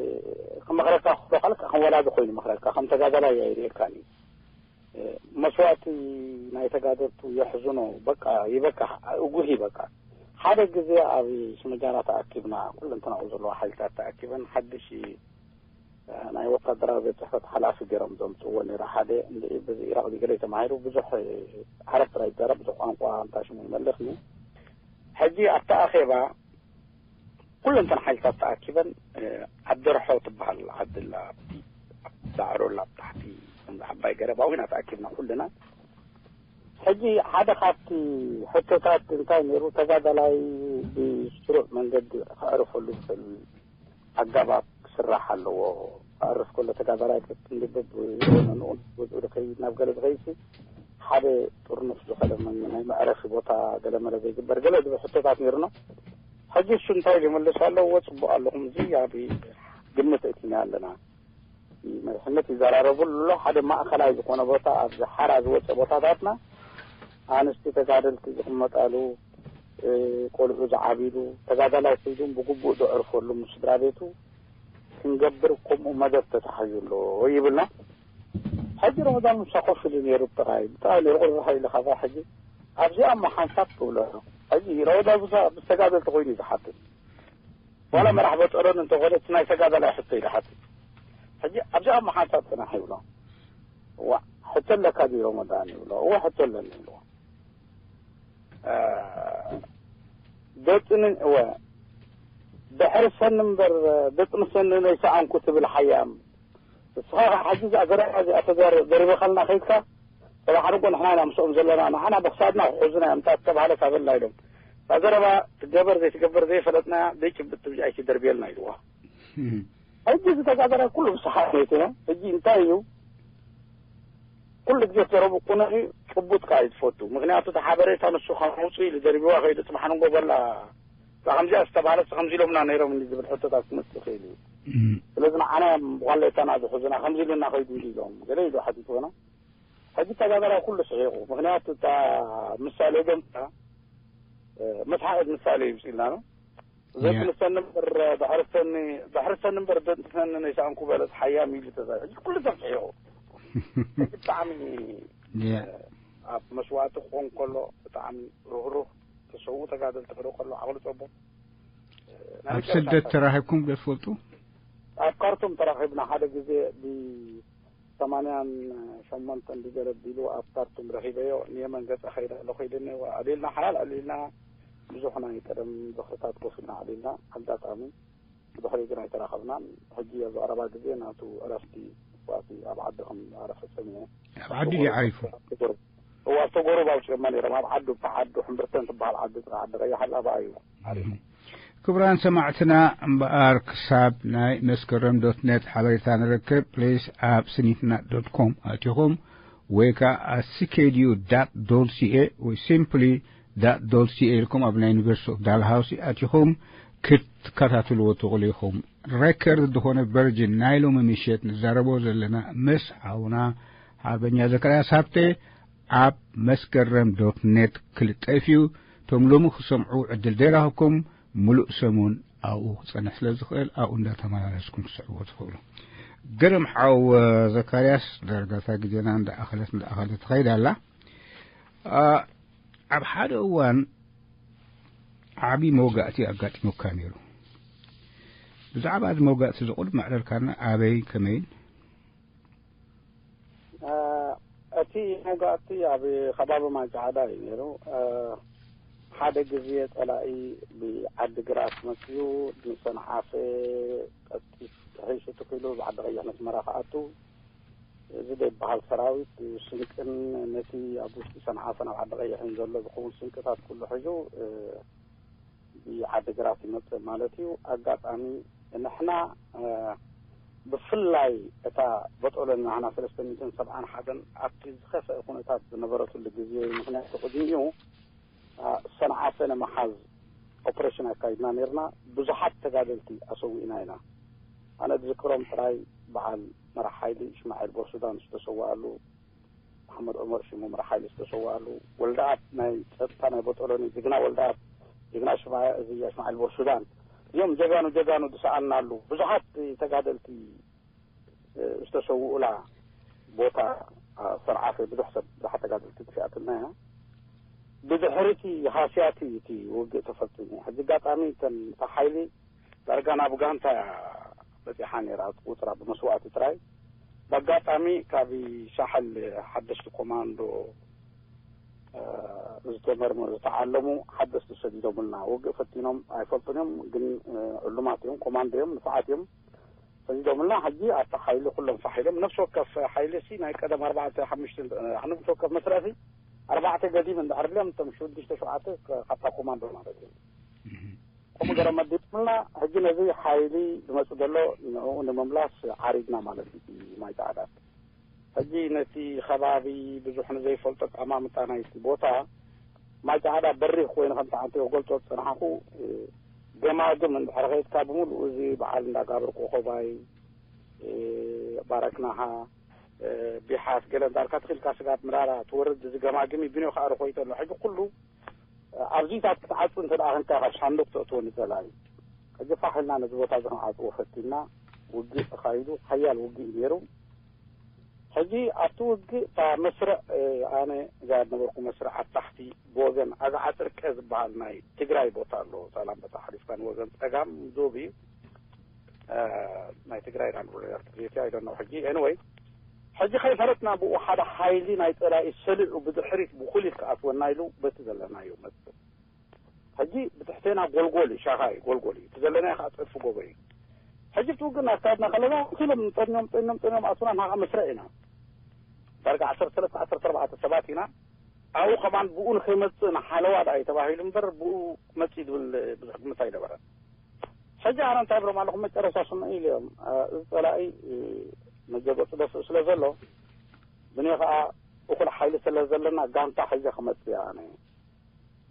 ክመኽረካ ክብሎ ከልካ ከም ወላዲ ኮይኑ ይመኽረካ፣ ከም ተጋዳላይ ኣይርእየካን እዩ። እ፣ መስዋእቲ ናይ ተጋደልቱ የሕዝኖ፣ በቃ ይበካ፣ እጉህ ይበካ። ሓደ ግዜ ኣብ ሽመጃራ ተኣኪብና፣ ኩለንትናኡ ዘለዎ ሓይልታት ተኣኪበን ሓድሽ፣ እ፣ ናይ ወታደራዊ ቤት ጽሕፈት ሓላፊ ገይሮም ዘምጽእዎ ነይሩ። ሓደ እንድዒ ብዚ ኢራቕ ድዩ ገለ ተማሂሩ፣ ብዙሕ፣ እ፣ ዓረብ ጥራይ ይዛረብ፣ ብዙሕ ቋንቋ እንታይ ሽሙ ይመልኽኒ። ሕጂ ኣብቲ ኣኼባ ኩለንተን ሓይልታት ተኣኪበን፣ እ፣ ዓዲ ርሖ ትበሃል ዓዲ ኣላ፣ ኣብቲ ዳዕሮ ኣላ፣ ኣብ ታሕቲ፣ ከምዚ ዓባይ ገረብ፣ ኣብኡ ኢና ተኣኪብና ኩልና። ሕጂ ሓደ ካብቲ ሕቶታት እንታይ ነይሩ፣ ተጋዳላይ ብስሩዕ መንገዲ ከዕርፈሉ ዝኽእል ኣገባብ ክስራሕ ኣለዎ። ክዕርፍ ከሎ ተጋዳላይ ክትንድብብ ወይ ንኡ ብዝኡ ዝኸይድ፣ ናብ ገለ ዝኸይድሲ፣ ሓደ ጥርኑፍ ዝኾነ መን-፣ ናይ መዕረፊ ቦታ ገለ መለ ዘይግበር፣ ገለ ዝብል ሕቶታት ነይሩና። ሕጂ እሱ እንታይ ዝምልስ ኣለዎ፣ ጽቡቕ ኣለኹም፣ እዚ ኣብ ግምት እቲና ኣለና። መሪሕነት ይዘራረቡ ኣሎ። ሓደ ማእከላይ ዝኾነ ቦታ፣ ኣብዚ ሓራ ዝወፀ ቦታታትና ኣንስቲ ተጋደልቲ ዝቕመጣሉ፣ እ፣ ቆልዑ ዝዓብሉ፣ ተጋዳላይ ኮይኖም ብግቡእ ዘዕርፈሉ ምስ ስድራ ቤቱ ክንገብር፣ ከምኡ መደብ ተታሒዙ ኣሎ ይብልና። ሕጂ ረመዳን ሙሳ ኮፍ ኢሉ ነይሩ፣ ብጥራይ፣ ብጥራይ ነይሩ፣ ቁርባሕ ኢሉ ካባ። ሕጂ ኣብዚኣ እሞ ሓንሳብ ክብሎ፣ ሕጂ ረመዳን ሙሳ ምስ ተጋደልቲ ኮይኑ እዩ ዝሓትት። ዋላ መራሕ በጠረን እንተኾነ፣ እቲ ናይ ተጋዳላይ ሕቶ እዩ ዝሓትት። ሕጂ ኣብዚኣ እሞ ሓንሳብ ጽናሕ ይብሎ። እዋ፣ ሕቶ ኣለካ ድዩ ረመዳን ይብሎ። እዋ፣ ሕቶ ኣለኒ ይብሎ። እ፣ ደጽኒ፣ እወ፣ ድሕሪ ሰኒ እምበር፣ ደጽሚ ሰኒ ነይሰኣንኩ ትብል ሓያም። ንስኻ ኸዓ ሕጂ እዛ ዘረባ እዚኣ ተዘር-፣ ዘሪበኻልና ከይድካ፣ ጽባሕ ንግሆ ንሕና ኢና ምስኦም ዘለና፣ ንዓና ብኽሳድና ክሕዙና እዮም፣ እንታይ ዝተባህለ ካበልና ኢሎም። እታ ዘረባ ትገበር ዘይትገበር ዘይፈለጥናያ፣ ዘይጭብጥ ትብጂ ኣይትደርብየልና ኢልዋ። እም። ሕጂ እዚ ተጋዳላይ ኩሉ ብሰሓት መይቱ። ሕጂ እንታይ እዩ? ኩሉ ግዜ ዘረቡ ቁኑዕ እዩ፣ ጭቡጥ ከኣ እዩ ዝፈቱ። ምኽንያቱ እቲ ሓበሬታ ንሱ ካብ መውፅኡ ኢሉ ደርቢዋ ከይዱ፣ ጽባሕ ንጎ በላ፣ እዛ ከምዚኣ ዝተባህለት፣ ከምዚ ኢሎምና ነይሮም እንዲ ዝብል ሕቶታት ክመጽእ ይኽእል እዩ። እም። ስለዚ ንዓና እዮም ብኳሌታና ዝሕዙና፣ ከምዚ ኢሉና ከይዱ እንዲ ኢሎም፣ ገለ ኢሉ ሓቲትዎና። ሕጂ ተጋዳላይ ኩሉ ስሒቑ። ምኽንያቱ እታ ምሳሌ ገምታ፣ እ፣ መስሓቒት ምሳሌ እዩ፣ ይብስ ኢልና ነው። ያ። ዘትንሰኒ እምበር፣ ድሕርሰኒ፣ ድሕርሰኒ እምበር፣ ዘትንሰኒ ነይሰኣንኩ በለስ ሓያም ኢሉ ተዛሪቡ። ሕጂ ኩሉ ሰብ ስሒቑ። ሕጂ ብጣዕሚ፣ ያ። ኣብ መስዋእቲ ክኾን ከሎ ብጣዕሚ ርህሩህ፣ ተሰውኡ ተጋደልቲ ክርኢ ከሎ ዓቕሊ ጸቦ። ናይ ኣብ መጨረሻ ስደት እንታይ? ተራኺብኩም ዶ ትፈልጡ? ኣብ ካርቱም ተራኺብና ሓደ ግዜ ብ ሰማንያን ሸሞንተን ድዩ ገለ ቢሉ ኣብ ካርቱም ረኺበዮ፣ ንየመን ገጸ ኸይደ ኣለኹ ኢሉኒ። ኣዕሊልና፣ ሓላል ኣዕሊልና፣ ብዙሕ ናይ ቀደም ዝኽርታት ኮፍ ኢልና ኣዕሊልና። ኣጋጣሚ ብድሕሪኡ ግን ኣይተራኸብናን። ሕጂ ኣብ ዝቐረባ ግዜ ናቱ ዕረፍቲ፣ ዋቲ ኣብ ዓዲ ከም ዝዓረፈ ሰሚዐ። ኣብ ዓዲ ድዩ ዓሪፉ? እዎ፣ ኣብቲ ጎረብ ኣውፂኦማ ነይሮም። ኣብ ዓዱ፣ ብታ ዓዱ ሕምብርተን ትበሃል ዓዲ፣ ጥቃ ዓዲ ቀይሕ ኣላ፣ ብኣዩ ዓሪፉ። ክቡራን ሰማዕትና፣ እምበኣር ክሳብ ናይ መስከረም ዶት ኔት ሓበሬታ ንረክብ፣ ፕሊስ ኣብ ስኒትና ዶት ኮም ኣቲኹም ወይ ከዓ ኣብ ሲ ኬ ዲ ዩ ዳት ዶል ሲ ኤ ወይ ሲምፕሊ ዳት ዶል ሲ ኤ ኢልኩም ኣብ ናይ ዩኒቨርሲቲ ኦፍ ዳልሃውሲ ኣቲኹም ክትከታተልዎ ትኽእሉ ኢኹም። ሬከርድ ዝኾነ ቨርጅን ናይ ሎሚ ምሸት ንዛረቦ ዘለና ምስ ሓውና ሓርበኛ ዘካርያስ ሃብተ ኣብ መስከረም ዶት ኔት ክልጠፍ እዩ። እቶም ሎሚ ክሰምዑ ዕድል ዘይረኸብኩም፣ ምሉእ ሰሙን ኣብኡ ክጸንሕ ስለ ዝኽእል፣ ኣብኡ እንዳተመላለስኩም ክትስዕብዎ ትኽእሉ። ግርም ሓው ዘካርያስ፣ ዳርጋ እታ ግዜና እንዳኣኸለት፣ እንዳኣኸለት ትኸይድ ኣላ። ኣ፣ ኣብ ሓደ እዋን ዓቢ መውጋእቲ ኣጋጢሙካ ነይሩ። ብዛዕባ እዚ መውጋእቲ እዚ ቁሩብ መዕለልካና፣ ኣበይ፣ ከመይን? እ፣ እቲ መውጋእቲ ኣብ ከባቢ ማይጨዓዳ እዩ ነይሩ። እ፣ ሓደ ግዜ ጸላኢ ብዓዲ ግራት መጽዩ፣ ንሰንዓፈ ቀልጢፍ ጥሒሱ ትኺሉ፣ ብዓዲ ቀይሕ ነስመራ ክኣቱ፣ እዚ ዘይበሃል ሰራዊት ስንቅን ነቲ ኣብ ውሽጢ ሰንዓፈን ኣብ ዓዲ ቀይሕን ዘሎ ዝኸውን ስንቅታት ኩሉ ሒዙ ብዓዲ ግራት ይመፅእ ማለት እዩ። ኣጋጣሚ ንሕና ብፍላይ እታ በጦለን ንሕና ሰለስተ ሚእትን ሰብዓን ሓደን ኣብቲ ዝኸፍአ ኩነታት ዝነበረትሉ ግዜ ምክንያቱ ቅድሚኡ ሰንዓፈ ንምሓዝ ኦፕሬሽን ኣካይድና ነርና። ብዙሓት ተጋደልቲ ኣሰዊእና ኢና። ኣነ ዝዝክሮም ጥራይ በዓል መራሕ ሓይሊ ሽማዒል ቦርሱዳን ዝተሰዋኣሉ፣ መሓመድ ዑመር ሽሙ መራሕ ሓይሊ ዝተሰዋኣሉ፣ ወልደኣብ ናይ ጸጥታ ናይ ቦጦሎኒ ጅግና ወልደኣብ፣ ጅግና ሽማዒል ቦርሱዳን፣ እዚኦም ጀጋኑ ጀጋኑ ዝሰኣናሉ ብዙሓት ተጋደልቲ ዝተሰውኡላ ቦታ ሰንዓፈ ብዙሕ ሰብ ብዙሓት ተጋደልቲ ጥፊኣትና እያ። ብድሕሪ እቲ ሃስያ እቲ ውግእ ተፈፂሙ። ሕዚ ኣጋጣሚ እተን እታ ሓይሊ ዳርጋ ናብ ጋንታ እያ በፂሓ ነይራ፣ ቁፅራ ብመስዋእቲ ጥራይ። ብኣጋጣሚ ካብ ሻሕል ሓደሽቲ ኮማንዶ ዝተመርመሩ ዝተዓለሙ ሓደስቲ ሰዲዶምልና። ውግእ ፈቲኖም ኣይፈልጡን እዮም፣ ግን ዕሉማት እዮም፣ ኮማንዶ እዮም፣ ንፉዓት እዮም። ፈዚዶምልና ሕጂ ኣብቲ ሓይሊ ኩሎም ፋሕ ኢሎም ነፍሲ ወከፍ ሓይሊ ሲ ናይ ቀደም ኣርባዕተ ሓሙሽተ ነፍሲ ወከፍ መስርዕሲ ኣርባዕተ ገዲም እንድሕር ድልዮም እቶም ሽዱሽተ ሸውዓተ ካብታ ኮማንዶ ማለት እዩ። ከምኡ ገይሮም መዲቦምልና። ሕጂ ነዚ ሓይሊ ዝመፁ ዘሎ ንኡ ንምምላስ ዓሪድና ማለት እዩ። ማይ ፃዕዳ ሕጂ ነቲ ከባቢ ብዙሕ ንዘይፈልጦ ኣቀማምጣ ናይቲ ቦታ ማይ ፃዕዳ በሪኽ ኮይኑ ከምቲ ዓንተ ክገልፆ ዝፀናሕኩ ገማግም እንድሕር ከይድካ ብምሉኡ እዚ በዓል እንዳጋብር ኮኸባይ ባረክናሃ ቢሓት ገለ እንዳልካ ትኽልካ ስጋብ ምራራ ትወርድ እዚ ገማግም እዩ። ብንዮ ከዓ ርኾይቶ ኣሎ ሕጂ ኩሉ ኣብዚታት ክትዓፁ እንተ ደኣ ክንካ ካብ ሳንዱቅ ተእትዎ ንፀላኢ ሕጂ ፋሕ ኢልና ነዚ ቦታ እዚ ክንዓፅዎ ፈቲና ውግእ ተኻይዱ ሓያል ውግእ እዩ ነይሩ። ሕጂ ኣብቲ ውግእ እታ መስርዕ ኣነ እዛ ነበርኩ መስርዕ ኣብ ታሕቲ ብወገን ኣግዓ ጥርቀ ዝበሃል ናይ ትግራይ ቦታ ኣሎ። ዛላምበሳ ሓሊፍካ ንወገን ፀጋም ዶብ እዩ። ናይ ትግራይ ና ንብሎ ትግሬት ኣይደነው ሕጂ ኤንወይ ሕጂ ከይፈለጥና ብኡ ሓደ ሓይሊ ናይ ፀላኢ ሰሊዑ ብድሕሪት ብኩሊት ክኣትወና ኢሉ በቲ ዘለናዮ መፅእ ሕጂ ብትሕቴና ጎልጎል እዩ፣ ሻኻ እዩ፣ ጎልጎል እዩ። እቲ ዘለና ከዓ ፀድፊ ጎቦ እዩ። ሕጂ እቲ ውግእ እናካየድና ከለና ክሎም ጠንዮም ጠንዮም ጠንዮም ኣቱና ናኻ መስርዕ ኢና። ዳርጋ ዓሰርተ ሰለስተ ዓሰርተ ኣርባዕተ ሰባት ኢና። ኣብኡ ከማን ብኡ ንኸይመፅእ ንሓለዋ ደኣ እዩ ተባሂሉ እምበር ብኡ መፅእ ዝብል ብዙሕ ግምት ኣይነበረን። ሕጂ ኣነ እንታይ ብሎም ኣለኹ መጨረሻ ስምዑ ኢሉ እዮም። እዚ ፀላኢ መጀገፁ ደፍእ ስለ ዘሎ ብኔ ከዓ እኹል ሓይሊ ስለ ዘለና ጋንታ ሕጂ ክመፅእ እያ ኣነ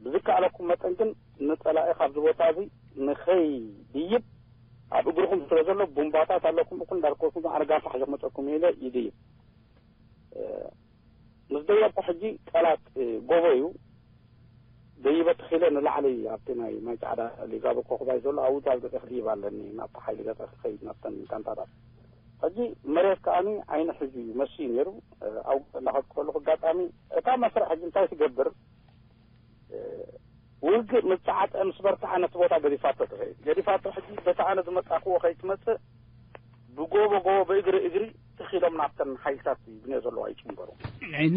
ብዝከኣለኩም መጠን ግን ንፀላኢ ካብዚ ቦታ እዚ ንኸይድይብ ኣብ እግርኹም ስለ ዘሎ ቡምባታት ኣለኩም እኩል እንዳርከብኩም ኣነ ጋንታ ሕዚ ክመፀኩም ኢለ ይድይብ። ምስ ደየብኩ ሕጂ ጠላት ጎቦ እዩ። ደይበ ተኺለ ንላዕሊ ኣብቲ ናይ ማይ ፃዕዳ ሊጋበ ኮኽባይ ዘሎ ኣብኡ ኣብ ገፀ ክድይብ ኣለኒ ናብቲ ሓይሊ ገፀ ክኸይድ ናብተን ጋንታታት። ሕጂ መሬት ከዓኒ ዓይኒ ሕጂ እዩ መሲ ነይሩ። ኣብ እንዳኸድኩ ከለኩ ኣጋጣሚ እታ መስርዕ ሕጂ እንታይ ትገብር ውግእ ምስ ጸዓጠ ምስ በርትዓ ነቲ ቦታ ገዲፋቶ ትኸይድ። ገዲፋቶ ሕጂ በቲ ኣነ ዝመጻእክዎ ከይትመጽእ ብጎቦ ጎቦ ብእግሪ እግሪ ትኺሎም ናብተን ሓይልታት ይብንዮ ዘለዋ ይጭንበሩ። ናይ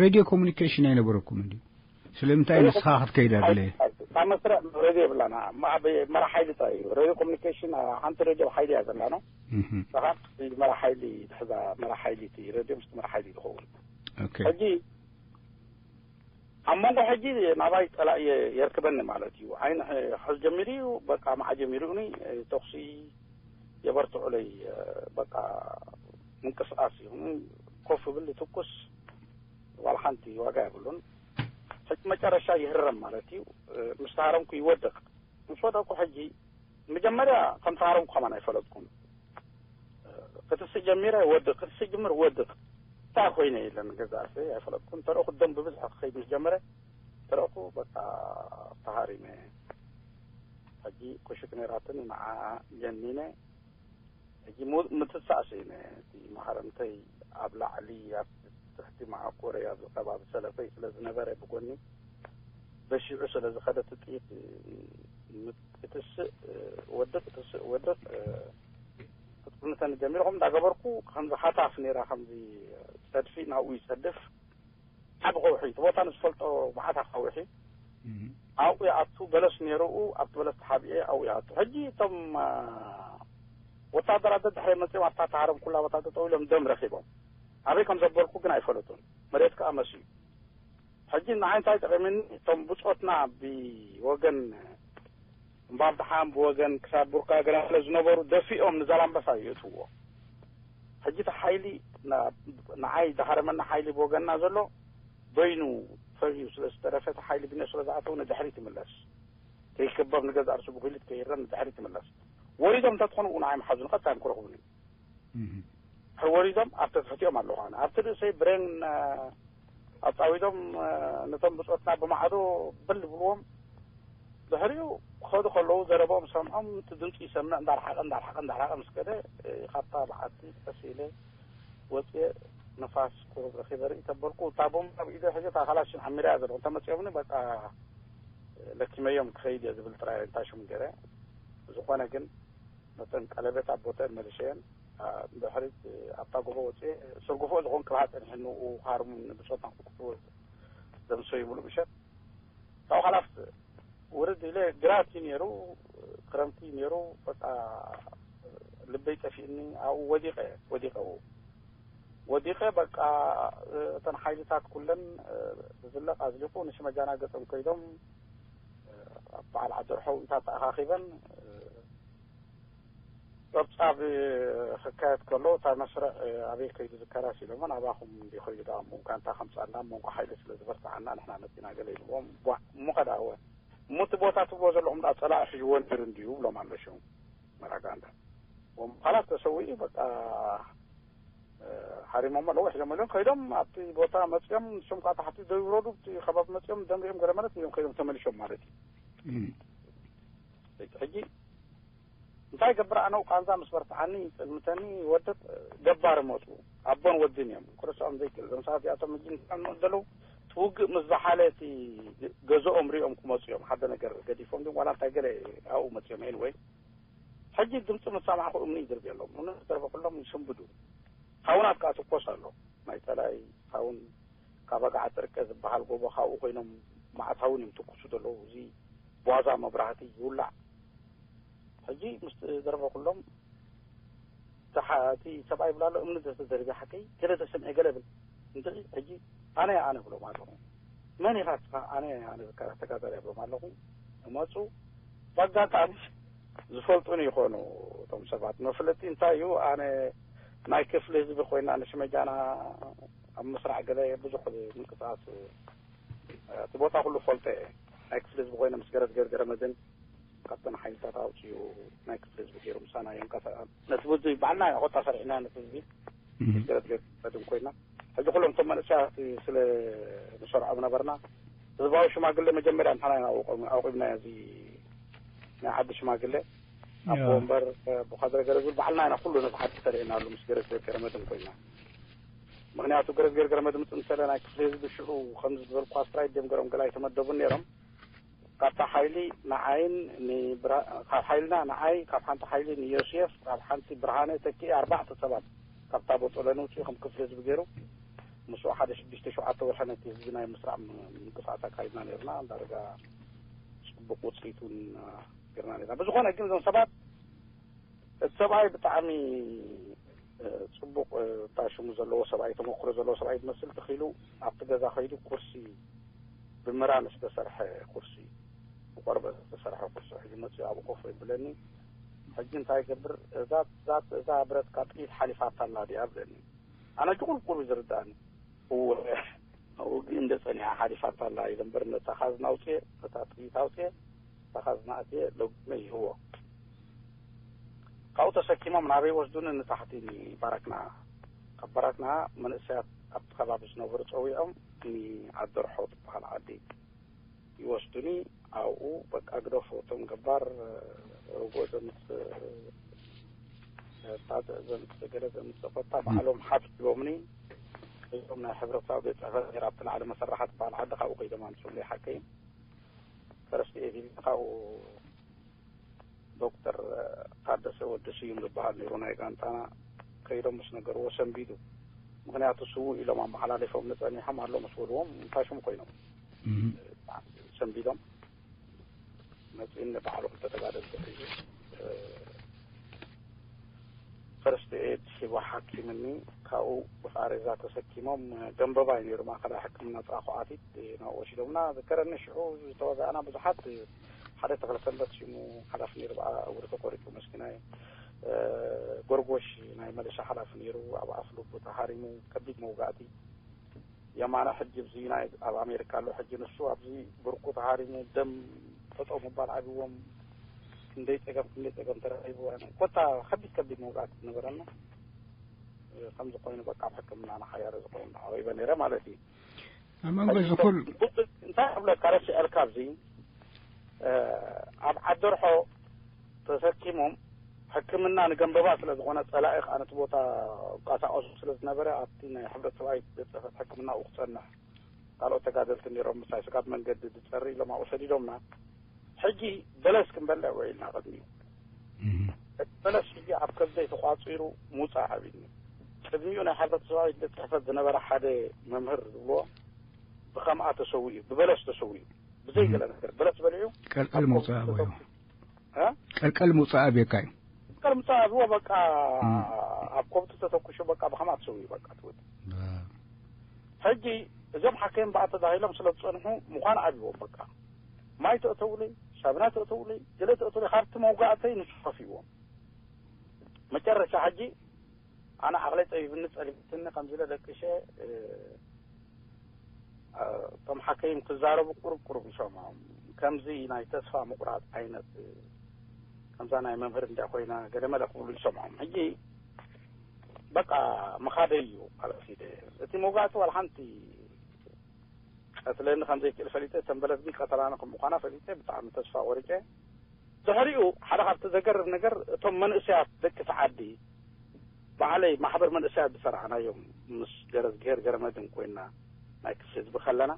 ሬድዮ ኮሙኒኬሽን ኣይነበረኩም እንዲ? ስለምንታይ ንስኻ ክትከይድ ኣድለየ? ኣብ መስርዕ ሬድዮ የብላና። ኣብ መራ ሓይሊ ጥራይ እዩ። ሬድዮ ኮሙኒኬሽን ሓንቲ ሬድዮ ሓይሊ እያ ዘላና። እኻ መራ ሓይሊ ትሕዛ መራ ሓይሊ እቲ ሬድዮ ምስ መራ ሓይሊ ዝኸውን። ኦኬ። ሕጂ ኣብ መንጎ ሕጂ ናባይ ጸላኢ የርክበኒ ማለት እዩ። ዓይኒ ሕዝ ጀሚሩ እዩ፣ በቃ መዓ ጀሚሩኒ ተኩሲ የበርትዑለይ፣ በቃ ምንቅስቃስ እዩ። ኮፍ ብል ትኩስ ዋላ ሓንቲ ዋጋ የብሉን። ሕጂ መጨረሻ ይህረም ማለት እዩ። ምስ ተሃረምኩ ይወድቕ። ምስ ወደቅኩ ሕጂ መጀመርያ ከም ተሃረምኩ ከማን ኣይፈለጥኩን። ክትስእ ጀሚረ ወድቕ፣ ክትስእ ጅምር ወድቕ። እንታይ ኮይነ የለን ገዛ ኣርሰይ ኣይፈለጥኩን። ተረእኩ ደም ብብዝሒ ክኸይድ ምስ ጀመረ ተረእኩ በቃ ተሃሪመ። ሕጂ ኩሽክ ነይራትኒ ንዓ ጀኒነ። ሕጂ ሙ- ምትሳእ ስኢነ። እቲ መሃረምተይ ኣብ ላዕሊ ኣብ ትሕቲ መዓኮረይ ኣብዚ ከባቢ ሰለፈይ ስለ ዝነበረ ብጎኒ በሺዑ ስለ ዝኸደ እቲ ጥይት ክትስእ ወድቕ ትስእ ወድቕ ክትጥምተኒ ጀሚሩ። ከምኡ እንዳገበርኩ ከምዚ ሃታፍ ነይራ፣ ከምዚ ሰድፊ ናብኡ ይሰድፍ። ዓቢ ከውሒ፣ እቲ ቦታ ንዝፈልጦ መዓት ኣኻውሒ ኣብኡ ይኣቱ። በለስ ነይሩኡ፣ ኣብቲ በለስ ተሓቢኤ ኣብኡ ይኣቱ። ሕጂ እቶም ወታደራት ደድሕረ መፅኦም ኣብታ ተሃረም ኩላ ቦታ ጠጠው ኢሎም ደም ረኺቦም። ኣበይ ከም ዘበልኩ ግን ኣይፈለጡን። መሬት ከኣ መስዩ። ሕጂ ንዓይ እንታይ ጠቒምኒ? እቶም ብጾትና ብወገን እምባብድሓን ብወገን ክሳድ ቡርካ ገለ ዝነበሩ ደፊኦም ንዛላምበሳ ይእትዎ። ሕጂ እቲ ሓይሊ ንዓይ ዝሃረመና ሓይሊ ብወገንና ዘሎ በይኑ ፈርዩ ስለ ዝተረፈ፣ እቲ ሓይሊ ብነ ስለ ዝኣተው ንድሕሪት ይምለስ። ከይከበብ ንገዛእ ርእሱ ብጉሊት ከይረም ንድሕሪት ይምለስ። ወሪዶም እንተትኾኑ ንዓይ ምሓዙ ንቐጻይ ምክረኽቡኒ። ሕወሪዶም ኣብ ተትሕቲኦም ኣለኹ ኣነ ኣብቲ ርእሰይ ብሬን ኣጻዊዶም ነቶም ብጾትና ብማዕዶ በል ዝብልዎም። ድሕሪኡ ክኸዱ ከለዉ ዘረቦም ሰምዖም፣ እቲ ድምፂ ይሰምዕ እንዳርሓቐ እንዳርሓቐ እንዳርሓቐ ምስ ከደ፣ ካብታ በዓቲ ቀስ ኢለ ወፅየ። ንፋስ ቁሩብ ረኺበ ርኢ ተበልኩ። እታ ቦምባ ኣብ ኢደ ሕጂ እታ ካላሽን ዓሚረያ ዘለኹ እንተመፅኦምኒ በቃ ለኪመዮም ክኸይድ እየ ዝብል ጥራይ እንታይ ሽም ገይረ። ዝኾነ ግን ነተን ቀለቤት ኣብ ቦተን መሊሸየን። ድሕሪት ኣብታ ጎቦ ወፅየ ስርጉፎ ዝኾን ቅብሃ ፀኒሕኒ። ክሃርሙ ንብፆታ ክጥፍኡ ደምሰዩ ሙሉእ ምሸት። ካብኡ ካላስ ውርድ ኢለ ግራት እዩ ነይሩ፣ ክረምቲ እዩ ነይሩ። በቃ ልበይ ጠፊእኒ። ኣብኡ ወዲቐ ወዲቐ ኣብኡ ወዲቐ በቃ እተን ሓይልታት ኩለን ብዝለቕ ኣዝሊቑ ንሽመጃና ገጾም ከይዶም ኣብ በዓል ዓደርሖ ውኢታት ተኣኻኺበን ጸብጻብ ክካየድ ከሎ እታ መስርዕ ኣበይ ከይዱ ዝከራስ ኢሎሞ ናባኹም እንዲ ከይዱ ደኣ እሞ ጋንታ ከምጻና እሞ እንኳ ሓይሊ ስለ ዝበርትዓና ንሕና መጺና ገለ ኢልዎም። ቧዕ እሞ ከዳ እወ እሞ እቲ ቦታ ትብሎ ዘለኹም ደኣ ጸላኢ ሒዝዎ ነይሩ እንድዩ ብሎም ኣሎ ሽሙ መራጋንዳ። እሞ በኋላ ተሰዊኡ በቃ ሃሪሞሞ ኣለዉ ሒዞም ኢሎም ከይዶም ኣብቲ ቦታ መጺኦም ንሶም ከዓ ታሕቲ ደው ይውረዱ እቲ ከባቢ መጺኦም ደም ሪኦም ገለ ማለት እዮም ከይዶም ተመሊሾም ማለት እዩ። ሕጂ እንታይ ገብር ኣነው ቃንዛ ምስ በርትዓኒ ይጥልምተኒ ወደብ ገባር መፁ ኣቦን ወድን እዮም። ክርስኦም ዘይክእል እዞም ሰባት እዚኣቶም ሕጂ እንታይ ምንኡ ዘለዉ እቲ ውግእ ምስ ዝሓለ እቲ ገዝኦም ሪኦም ክመፁ እዮም። ሓደ ነገር ገዲፎም ግን ዋላ እንታይ ገለ ኣብኡ መፅኦም። ኤንወይ ሕጂ ድምፂ ምስ ሰማዕኹ እምኒ ይድርብየሎም እምኒ ዝተርበ ኩሎም ይሽምብዱ። ታውናት ከዓ ትኮስ ኣሎ ናይ ፀላይ ታውን ካብ ኣጋዓ ጥርቀ ዝበሃል ጎቦ ካብኡ ኮይኖም መዓታውን እዮም ትኩሱ ዘለዉ። እዚ ቧዛ መብራህቲ ይውላዕ። ሕጂ ምስ ደረበ ኩሎም እቲ ሰብኣይ ይብላ ኣሎ እምኒ ዘተደርቢ ሓቀይ ገለ ተሰምዐ ገለ ብል እንት ሕጂ ኣነ ኣነ ብሎም ኣለኹ። መን ኢኻ ስኻ ኣነ ኣነ ዝከራ ተጋዳሪ ብሎም ኣለኹ። እመፁ በኣጋጣሚ ዝፈልጡን ይኾኑ እቶም ሰባት። መፍለጢ እንታይ እዩ? ኣነ ናይ ክፍሊ ህዝቢ ኮይና ንሽመጃና ኣብ ምስራዕ ገለ ብዙሕ ምንቅስቃስ እቲ ቦታ ኩሉ ፈልጦ እየ። ናይ ክፍሊ ህዝቢ ኮይነ ምስ ገረዝገር ገረመድን ካብተን ሓይልታት ኣውፅኡ ናይ ክፍሊ ህዝቢ ገይሩ ምሳና እዮም። ነቲ ህዝቢ ባዕልና ኢና ቆጣ ሰሪሕና ነቲ ህዝቢ ምስ ገረዝገር ገረመድን ኮይና ሕጂ ኩሎም እቶም መንእሰያት ስለ ንሰርዖም ነበርና ህዝባዊ ሽማግሌ መጀመርያ ንሕና ኢና ኣውቆም- ኣውቂብና እዚ ናይ ዓዲ ሽማግሌ ኣቦ ወንበር ብካድረ ገረዝብል ባዕልና ኢና ኩሉ ነዚ ዓዲ ሰሪዕናሉ ምስ ገረዝገር ገረመድን ኮይና። ምክንያቱ ገረዝገር ገረመድን ምፅእ እንተለ ናይ ክፍሊ ህዝቢ ሽዑ ከምዚ ዝበልኩ ኣስትራይት ድዮም ገሮም ገላ ኣይተመደቡን ነይሮም። ካብታ ሓይሊ ንዓይን ንብራ- ካብ ሓይልና ንዓይ ካብ ሓንቲ ሓይሊ ንዮሴፍ ካብ ሓንቲ ብርሃነ ተኪኤ ኣርባዕተ ሰባት ካብታ ቦጦለኒ ውፅኡ ከም ክፍሊ ህዝቢ ገይሩ ምስኡ ሓደ ሽዱሽተ ሸውዓተ ወርሒ ነቲ ህዝቢ ናይ ምስራዕ ም- ምንቅስቃስ ኣካይድና ነርና። ዳርጋ ፅቡቅ ውፅኢት እውን ገርና ነርና። ብዝኾነ ግን እዞም ሰባት እቲ ሰብኣይ ብጣዕሚ ፅቡቅ እንታይ ሽሙ ዘለዎ ሰብኣይ ተመክሮ ዘለዎ ሰብኣይ ዝመስል ተኺሉ ኣብቲ ገዛ ከይዱ ኩርሲ ብምራን ዝተሰርሐ ኩርሲ ብቆርበት ዝተሰርሐ ኩርሲ ሒዙ መፅኡ ኣብኡ ኮፍ ይብለኒ። ሕጂ እንታይ ይገብር እዛ እዛ እዛ ብረትካ ጥይት ሓሊፋታ ኣላ ድያ ብለኒ። ኣነ ጅቁልቁል ዝርዳእኒ እወ ውግእ እንደ ጸኒሓ ሓሊፋታ ኣላ ኢለ እምበር ነታ ካዝና ኣውፅኤ ነታ ጥይት ኣውፅኤ እታ ካዝና ኣትየ ለጉመ ይህቦ። ካብኡ ተሰኪሞም ናበይ ወስዱኒ ንታሕቲ ንባራክና ካብ ባራክና መንእሰያት ኣብቲ ከባቢ ዝነበሩ ፀዊዖም ንዓደርሖ ትበሃል ዓዲ ይወስዱኒ ኣብኡ በቃ ግደፎ እቶም ገባር ርጎ ዘምፅእ ታፅዕ ዘምፅእ ገለ ዘምፅእ ኮታ ባዕሎም ሓፍ ሂቦምኒ እዞም ናይ ሕብረተሰብ ቤት ፅሕፈት ነይራ ኣብቲ ላዕሊ መሰራሓት በዓል ዓዲ ካብኡ ከይዶም ኣምፅኡለይ ሓቀይ ፈረስቲ ኤቲቪ ካብኡ ዶክተር ታደሰ ወዲ ስዩም ዝበሃል ነይሩ ናይ ጋንታና ከይዶም ምስ ነገርዎ ሰንቢዱ ምክንያቱ ስዉ ኢሎም ኣመሓላሊፎም ንፀኒሖም ኣሎ ምስ በልዎም እንታይ ሽሙ ኮይኖም ሰንቢዶም መፅእኒ ባዕሉ ክልተ ተጋደልቲ ሒዙ ፈርስት ኤድ ሂቦ ሓኪምኒ። ካብኡ ብቃሬዛ ተሰኪሞም፣ ገንበባይ ነይሩ ማእከላይ ሕክምና ፃዕኩ ኣቲት ናብኡ ወሲዶምና። ዝከረኒ ሽዑ ዝተወጋእና ብዙሓት ሓደ ተክለ ሰንበት ሽሙ ሓላፊ ነይሩ፣ ብኣ እግሩ ተቆሪጡ መስኪናይ። ጎርጎሽ ናይ መለሻ ሓላፊ ነይሩ፣ ኣብ ኣፍ ልቡ ተሃሪሙ፣ ከቢድ መውጋእቲ። የማነ ሕጂ ኣብዚ ናይ ኣብ ኣሜሪካ ኣሎ። ሕጂ ንሱ ኣብዚ ብርቁ ተሃሪሙ፣ ደም ጠጠው ምባል ዓብዎም። ክንደይ ፀገም ክንደይ ፀገም ተረኺቡ። ኮታ ከቢድ ከቢድ መውጋእቲ ዝነበረና። ከምዚ ኮይኑ በቃ ኣብ ሕክምና ንሓያረ ዝኸውን ዓቂበ ነይረ ማለት እዩ። ኣብ መንጎ እዚ ኩሉ እንታይ ክብለካ ረሲዐልካ ኣብዚ ኣብ ዓደርሖ ተሰኪሞም ሕክምና ንገንበባ ስለ ዝኾነ ፀላኢ ከዓ ነቲ ቦታ እንቀሳቀሱ ስለ ዝነበረ ኣብቲ ናይ ሕብረት ሰብኣዊ ቤት ፅሕፈት ሕክምና ክፀንሕ ካልኦት ተጋደልቲ ነይሮም ምሳይ ስጋብ መንገዲ ዝፀሪ ኢሎም ኣብኡ ሰዲዶምና። ሕጂ በለስ ክንበልዕ ውዒልና ቅድሚኡ። እቲ በለስ ሕጂ ኣብ ከብደይ ተቋፂሩ ምውፃእ ዓብዩኒ። ቅድሚኡ ናይ ሕብረት ሰብኣዊ ቤት ፅሕፈት ዝነበረ ሓደ መምህር ዝብልዎ ብከምኣ ተሰዊኡ፣ ብበለስ ተሰዊኡ። ብዘይ ገለ ነገር በለስ በሊዑ ቀልቀል ምውፃእ ኣበዮ እ? ቀልቀል ምውፃእ ኣበየካ እዩ ቀልቀል ምውፃእ ኣብዎ በቃ ኣብ ከብቱ ተተኩሹ በቃ ብከምኣ ተሰዊኡ በቃ ትውት። ሕጂ እዞም ሓኪም በኣ ተዳሂሎም ስለ ዝፀንሑ ምዃን ዓብዎም በቃ ማይ ተእተውለይ፣ ሳብና ተእተውለይ፣ ገለ ተእተውለይ። ካብቲ መውጋእተይ ንሱ ከፊዎም። መጨረሻ ሕጂ ኣነ ዓቕለይ ጠቢብኒ ጸሊምትኒ ከምዚ ኢለ ደቂሸ። እቶም ሓከይም ክዛረቡ ቁሩብ ቁሩብ ይሰምዖም። ከምዚ ናይ ተስፋ ምቑራጽ ዓይነት፣ ከምዛ ናይ መምህር እንድያ ኮይና ገለ መለ ክብሉ ይሰምዖም። ሕጂ በቃ ምኻደይ እዩ ማለት እዩ። እቲ መውጋእቲ ዋላ ሓንቲ ቀትለኒ ከም ዘይክእል ፈሊጠ፣ እተን በለስ ግን ቀተላኒ ከም ምዃና ፈሊጠ ብጣዕሚ ተስፋ ቆሪጸ። ድሕሪኡ ሓደ ካብቲ ዘገርም ነገር እቶም መንእሰያት ደቂ እቲ ዓዲ ባዕለይ ማሕበር መንእሰያት ዝሰራሕናዮም ምስ ገረዝግሄር ገረመድን ኮይና ናይ ክፍሊ ህዝቢ ከለና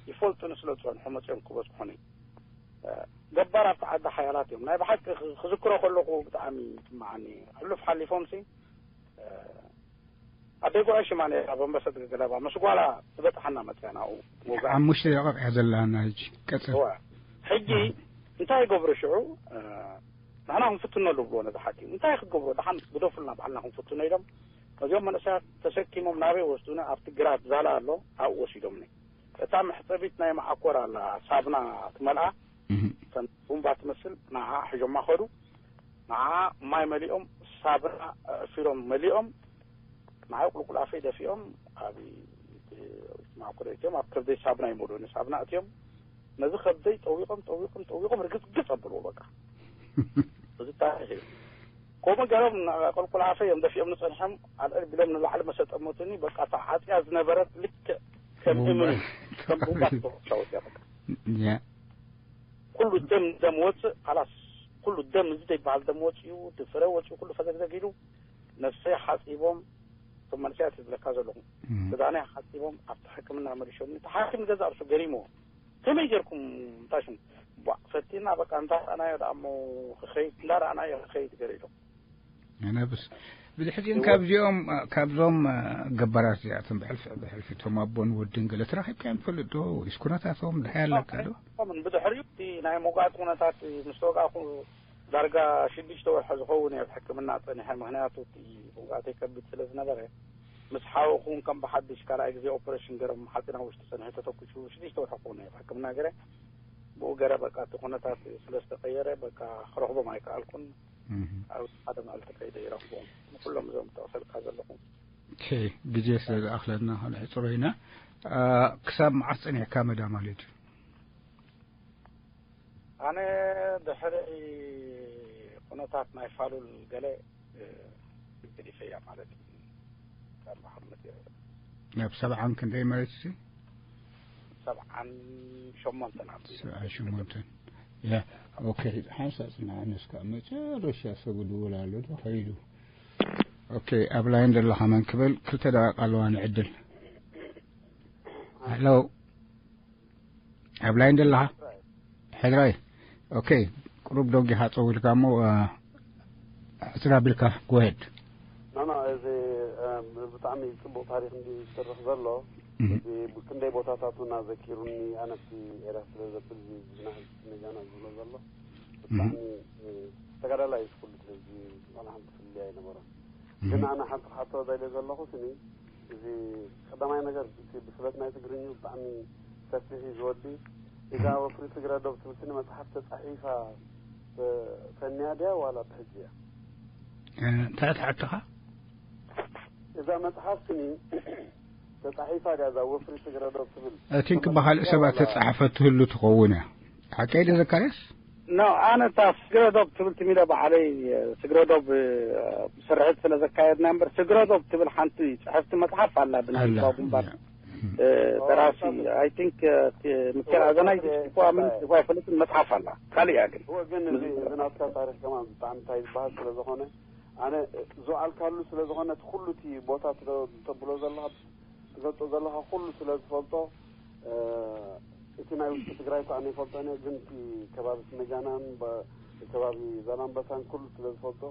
ይፈልጡኒ ስለ ዝጸንሑ መጺኦም ክበጽሑኒ። ገባር ኣብቲ ዓዲ ሓያላት እዮም። ናይ ብሓቂ ክዝክሮ ከለኹ ብጣዕሚ ይጥምዓኒ። ሕሉፍ ሓሊፎምሲ ኣደይ ጉዕሽ ማነ ኣብ ኣንበሰት ገገለባ ምስ ጓላ ዝበፅሓና መፅያ ናብኡ። ሓሙሽተ ደቂቕ እያ ዘለና ሕጂ ቀፅል። ሕጂ እንታይ ይገብሩ ሽዑ ንሕና ክንፍትነሉ ብሎ ነዚ ሓኪም እንታይ ክትገብሮ ደሓን ግደፉልና ባዕልና ክንፍትኖ ኢሎም ነዚኦም መንእሰያት ተሰኪሞም ናበይ ወስዱና ኣብቲ ግራት ዛላ ኣሎ ኣብኡ ወሲዶምኒ። እታ መሕፀቢት ናይ መዓኮር ኣላ ሳብና ትመልኣ ከም ቡምባ ትመስል ንዓ ሒዞማ ከዱ። ንዓ ማይ መሊኦም ሳብና እፊሮም መሊኦም ንዓይ ቁልቁል ኣፈይ ደፊኦም ኣብ ማእከል እትዮም ኣብ ከብደይ ሳብና ይመልኡኒ ሳብና እትዮም ነዚ ከብደይ ጠዊቆም ጠዊቆም ጠዊቆም ርግፅግፅ ኣብልዎ በቃ እዚ ታሪክ እዩ። ከምኡ ገይሮም ቁልቁል ኣፈይ እዮም ደፊኦም ንፀንሖም ኣልዕል ቢሎም ንላዕሊ መሰጠመቱኒ በቃ እታ ዓፅያ ዝነበረት ልክዕ ከም እምኒ ከም ቡምባ ተሻወፅያ በቃ ኩሉ ደም ደም ወፅእ ካላስ ኩሉ ደም እዚ ዘይበሃል ደም ወፅኡ ድፍረ ወፅኡ ኩሉ ፈዘግዘግ ኢሉ ነፍሰይ ሓፂቦም እቶም መንእሰያት ዝብለካ ዘለኹ ክዳነይ ሓፂቦም ኣብቲ ሕክምና መሊሾምኒ እቲ ሓኪም ገዛ እርሱ ገሪምዎ ከመይ ጌርኩም እንታይ ሽም ቧዕ ፈቲና በቃ እንዳረኣናዮ ደኣ እሞ ክኸይድ እንዳረኣናዮ ክኸይድ ገር ኢሎም ነብስ ብድሕሪን ካብዚኦም ካብዞም ገባራት እዚኣቶም ብሕልፊ ብሕልፊ እቶም ኣቦን ወድን ገለ ተራኺብካዮም ትፈልጥ ዶ ወይስ ኩነታቶም ድሓይ ኣለካ ዶ ብድሕሪኡ እቲ ናይ ምውጋእቲ ኩነታት ምስ ተወጋእኩ ዳርጋ ሽዱሽተ ወርሒ ዝኸውን እየ ኣብ ሕክምና ፀኒሐ ምክንያቱ እቲ ምውጋእተይ ከቢድ ስለ ዝነበረ ምስ ሓወኹ እውን ከም ብሓድሽ ካልኣይ ግዜ ኦፐሬሽን ገይሮም ሓፂን ኣብ ውሽጢ ፀኒሐ ተተኩሱ ሽዱሽተ ወርሒ ክኸውን እየ ኣብ ሕክምና ገይረ ብኡ ገይረ በቃ እቲ ኩነታት ስለ ዝተቀየረ በቃ ክረኽቦም ኣይከኣልኩን ኣብ ሓደ መዓልቲ ከይደ ይረኽቦም ንኩሎም እዞም ጠቕሰልካ ዘለኹ ግዜ ስለ ዝኣኽለና ክንሕፅሮ ኢና ክሳብ መዓስ ፀኒሕካ መዳ ማለት እዩ ኣነ ድሕሪ ኩነታት ናይ ፋሉል ገለ ገዲፈያ ማለት እዩ ካብ መሓመድ ናብ ሰብዓን ክንደይ ማለት እዩ ሰብዓን ሸሞንተን ኣብ ሰብዓን ሸሞንተን ያ ኦኬ ሓንሳእ ፅናዕኒ እስካብ መጨረሻ ሰብ ድውል ኣሎ ዶ ከይዱ ኦኬ ኣብ ላይን ዘለኻ መን ክብል ክልተ ደቂቃ ኣለዋ ንዕድል ሄሎ ኣብ ላይን ዘለኻ ሕድራይ ኦኬ ቁሩብ ደጊኻ ፀው ኢልካ እሞ ሕፅር ኣቢልካ ጎሄድ ናና እዚ ብጣዕሚ ፅቡቅ ታሪክ እንዲ ዝስርሕ ዘሎ እዚ ክንደይ ቦታታቱ እናዘኪሩኒ ኣነቲ ኤርያ ስለ ዘብል ዝናህል ነጃና ዝብሎ ዘሎ ብጣዕሚ ተጋዳላይ እዩ ኩሉ ህዝቢ ዋላ ሓንቲ ፍልልይ ኣይነበሮን ግን ኣነ ሓንቲ ክሓቶ ደልየ ዘለኹ ስኒ፣ እዚ ቀዳማይ ነገር እቲ ብስለት ናይ ትግርኙ ብጣዕሚ ሰፊሕ እዩ ዝወዲ። እዛ ወፍሪ ትግረ ዶብ ትብል ስኒ መጽሓፍ ተጻሒፋ፣ እ፣ ተንያ ድያ ዋላ ብሕጂ እያ? እንታይ ትሓትኻ? እዛ መጽሓፍ ስኒ ተጻሒፋ ድያ እዛ ወፍሪ ትግረ ዶብ ትብል? እቲን ክበሃል ሰባት ተጻሕፈት ትህሉ ትኸውን እያ። ሓቀይ ዶ ዘካርያስ? ኖ፣ ኣነ እታ ስግረ ዶብ ትብል ትሚለ ባዕለይ፣ ስግረ ዶብ፣ እ፣ ስርሕት ስለ ዘካየድና እምበር፣ ስግረ ዶብ ትብል ሓንቲ ጽሕፍቲ መጽሓፍ ኣላ፣ ኣላ። ብንባ ጉንባር፣ እ፣ ደራሲ፣ I think፣ እ፣ እቲ ሚካኤል ኣዘናይ ጽሒፍዋ ምን ጽሒፍዋ ኣይፈልጥን፣ መጽሓፍ ኣላ። ካልእ እያ ግን። እወ፣ ግን እዚ፣ እዚ ናትካ ታሪኽ ከማን ብጣዕሚ እንታይ ዝበሃል ስለ ዝኾነ፣ ኣነ ዝውዓልካሉ ስለ ዝኾነ፣ እቲ ኩሉ እቲ ቦታ ትደ-፣ ተብሎ ዘለኻ፣ ትገልጾ ዘለኻ ኩሉ ስለ ዝፈልጦ፣ እ፣ እቲ ናይ ውሽጢ ትግራይ እኳ ኣነ ይፈልጦ እየ፣ ግን እቲ ከባቢ ስመጃናን በ-፣ ከባቢ ዛላምበሳን ኩሉ ስለ ዝፈልጦ፣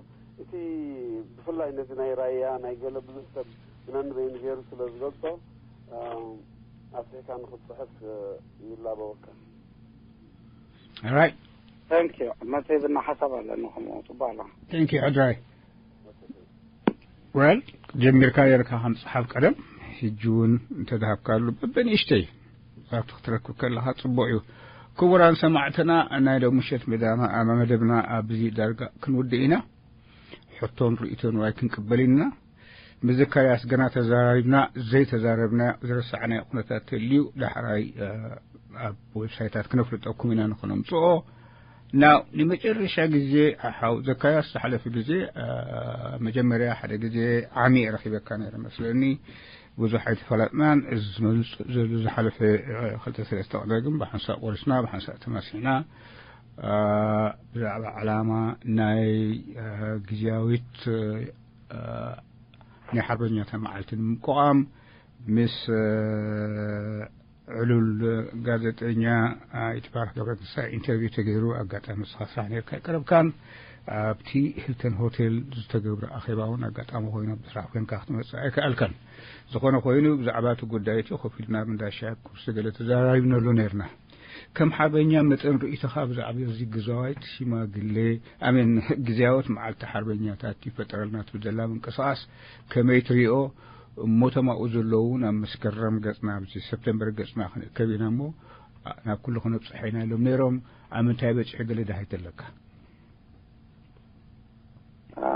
እቲ ብፍላይ ነዚ ናይ ራያ ናይ ገለ ብዙሕ ሰብ ብነንበይኑ ገይሩ ስለ ዝገልጾ፣ እ፣ ኣስሒካ ንኽትጽሕፍ፣ እ፣ ይላበወካ። All right. Thank you. መተይ ብና ሓሳብ ኣለኒ ከምኡ ጽቡቅ ኣሎ። Thank you ሕድራይ። Well፣ ጀሚርካ ነርካ ከም ጸሓፍ ቀደም፣ ሕጂ እውን እንተዝሃብካሉ በበንእሽተይ ኣብቲ ክትረክብ ከለኻ ጽቡቅ እዩ። ክቡራን ሰማዕትና፣ ናይ ሎሚ ምሸት መዳና-፣ መደብና ኣብዚ ዳርጋ ክንውድእ ኢና። ሕቶን ርእይቶን ዋይ ክንቅበል ኢና። ምስ ዘካርያስ ገና ተዘራሪብና ዘይተዛረብና ዝረሳዕናዮ ኩነታት ተልዩ ዳሕራይ፣ እ፣ ኣብ ዌብሳይታት ክነፍልጠኩም ኢና ንኽነምጽኦ። ናው ንመጨረሻ ግዜ ሓው ዘካርያስ ዝሓለፈ ግዜ፣ እ፣ መጀመርያ ሓደ ግዜ ዓሚ እየ ረኺበካ ነይረ መስለኒ። ብዙሕ ኣይተፈለጥናን። እዚ ዝመጽእ ዘሎ ዝሓለፈ፣ እ፣ ክልተ ሰለስተ ቅነ ግን ብሓንሳእ ቆሪስና፣ ብሓንሳእ ተማሲሕና፣ እ፣ ብዛዕባ ዕላማ ናይ፣ እ፣ ግዝያዊት፣ እ፣ ናይ ሓርበኛታት መዓልቲ ንምቁቓም ምስ፣ እ፣ ዕሉል ጋዜጠኛ፣ እ፣ ይትባረክ ገብረትንሳኤ ኢንተርቪው ተገይሩ፣ ኣጋጣሚ ንስኻ ስራሕ ነርካ ኣይቀረብካን። ኣብቲ ሂልተን ሆቴል ዝተገብረ ኣኼባ እውን ኣጋጣሚ ኮይኑ ኣብ ስራሕ ኮንካ ክትመጽእ ኣይከኣልካን። ዝኾነ ኮይኑ ብዛዕባ እቲ ጉዳይ እቲ ኮፍ ኢልና ኣብ እንዳ ሻሂ ኣብ ቁርሲ ገለ ተዘራሪብነሉ ነርና። ከም ሓርበኛ መጠን ርእይቶኻ ብዛዕባ እዚ ግዛዋይት ሽማግሌ፣ ኣሜን፣ ግዝያዎት መዓልቲ ሓርበኛታት ይፈጠረልና ትብል ዘላ ምንቅስቓስ ከመይ ትሪኦ? እሞ ተማኡ ዘለዉ ናብ መስከረም ገጽና፣ ኣብዚ ሰፕተምበር ገጽና ክንእከብ ኢና እሞ፣ ኣ-፣ ናብ ኩሉ ክነብጽሖ ኢና ኢሎም ነይሮም። ኣብ ምንታይ በጺሑ ገለ ዳሃይ ተለካ? አ፣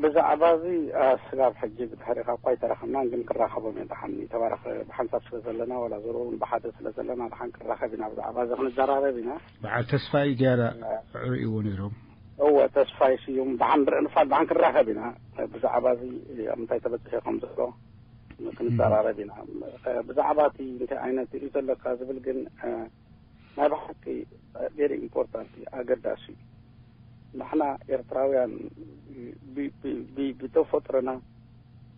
ብዛዕባ እዚ፣ አ፣ ስጋብ ሕጂ ብድሕሪኻ እኳ ኣይተራኸብናን፣ ግን ክራኸቦም እየ ደሓን። ተባረኽ፣ ብሓንሳብ ስለ ዘለና፣ ዋላ ዞሮ እውን ብሓደ ስለ ዘለና፣ ደሓን ክራኸብ ኢና፣ ብዛዕባ እዚ ክንዘራረብ ኢና። በዓል ተስፋይ ዝያዳ ርእይዎ ነይሮም። እወ፣ ተስፋይ ስዩም፣ ደሓን ርእ ንፋል፣ ደሓን ክራኸብ ኢና። ብዛዕባ እዚ፣ ኣብ ምንታይ ተበጺሑ ከም ዘሎ ክንዘራረብ ኢና። ብዛዕባ እቲ እንታይ ዓይነት ርእዩ ዘለካ ዝብል ግን፣ እ፣ ናይ ብሓቂ ቬሪ ኢምፖርታንት እዩ፣ ኣገዳሲ እዩ። ንሕና ኤርትራውያን ብ-፣ ብ-፣ ብ-፣ ብተፈጥሮና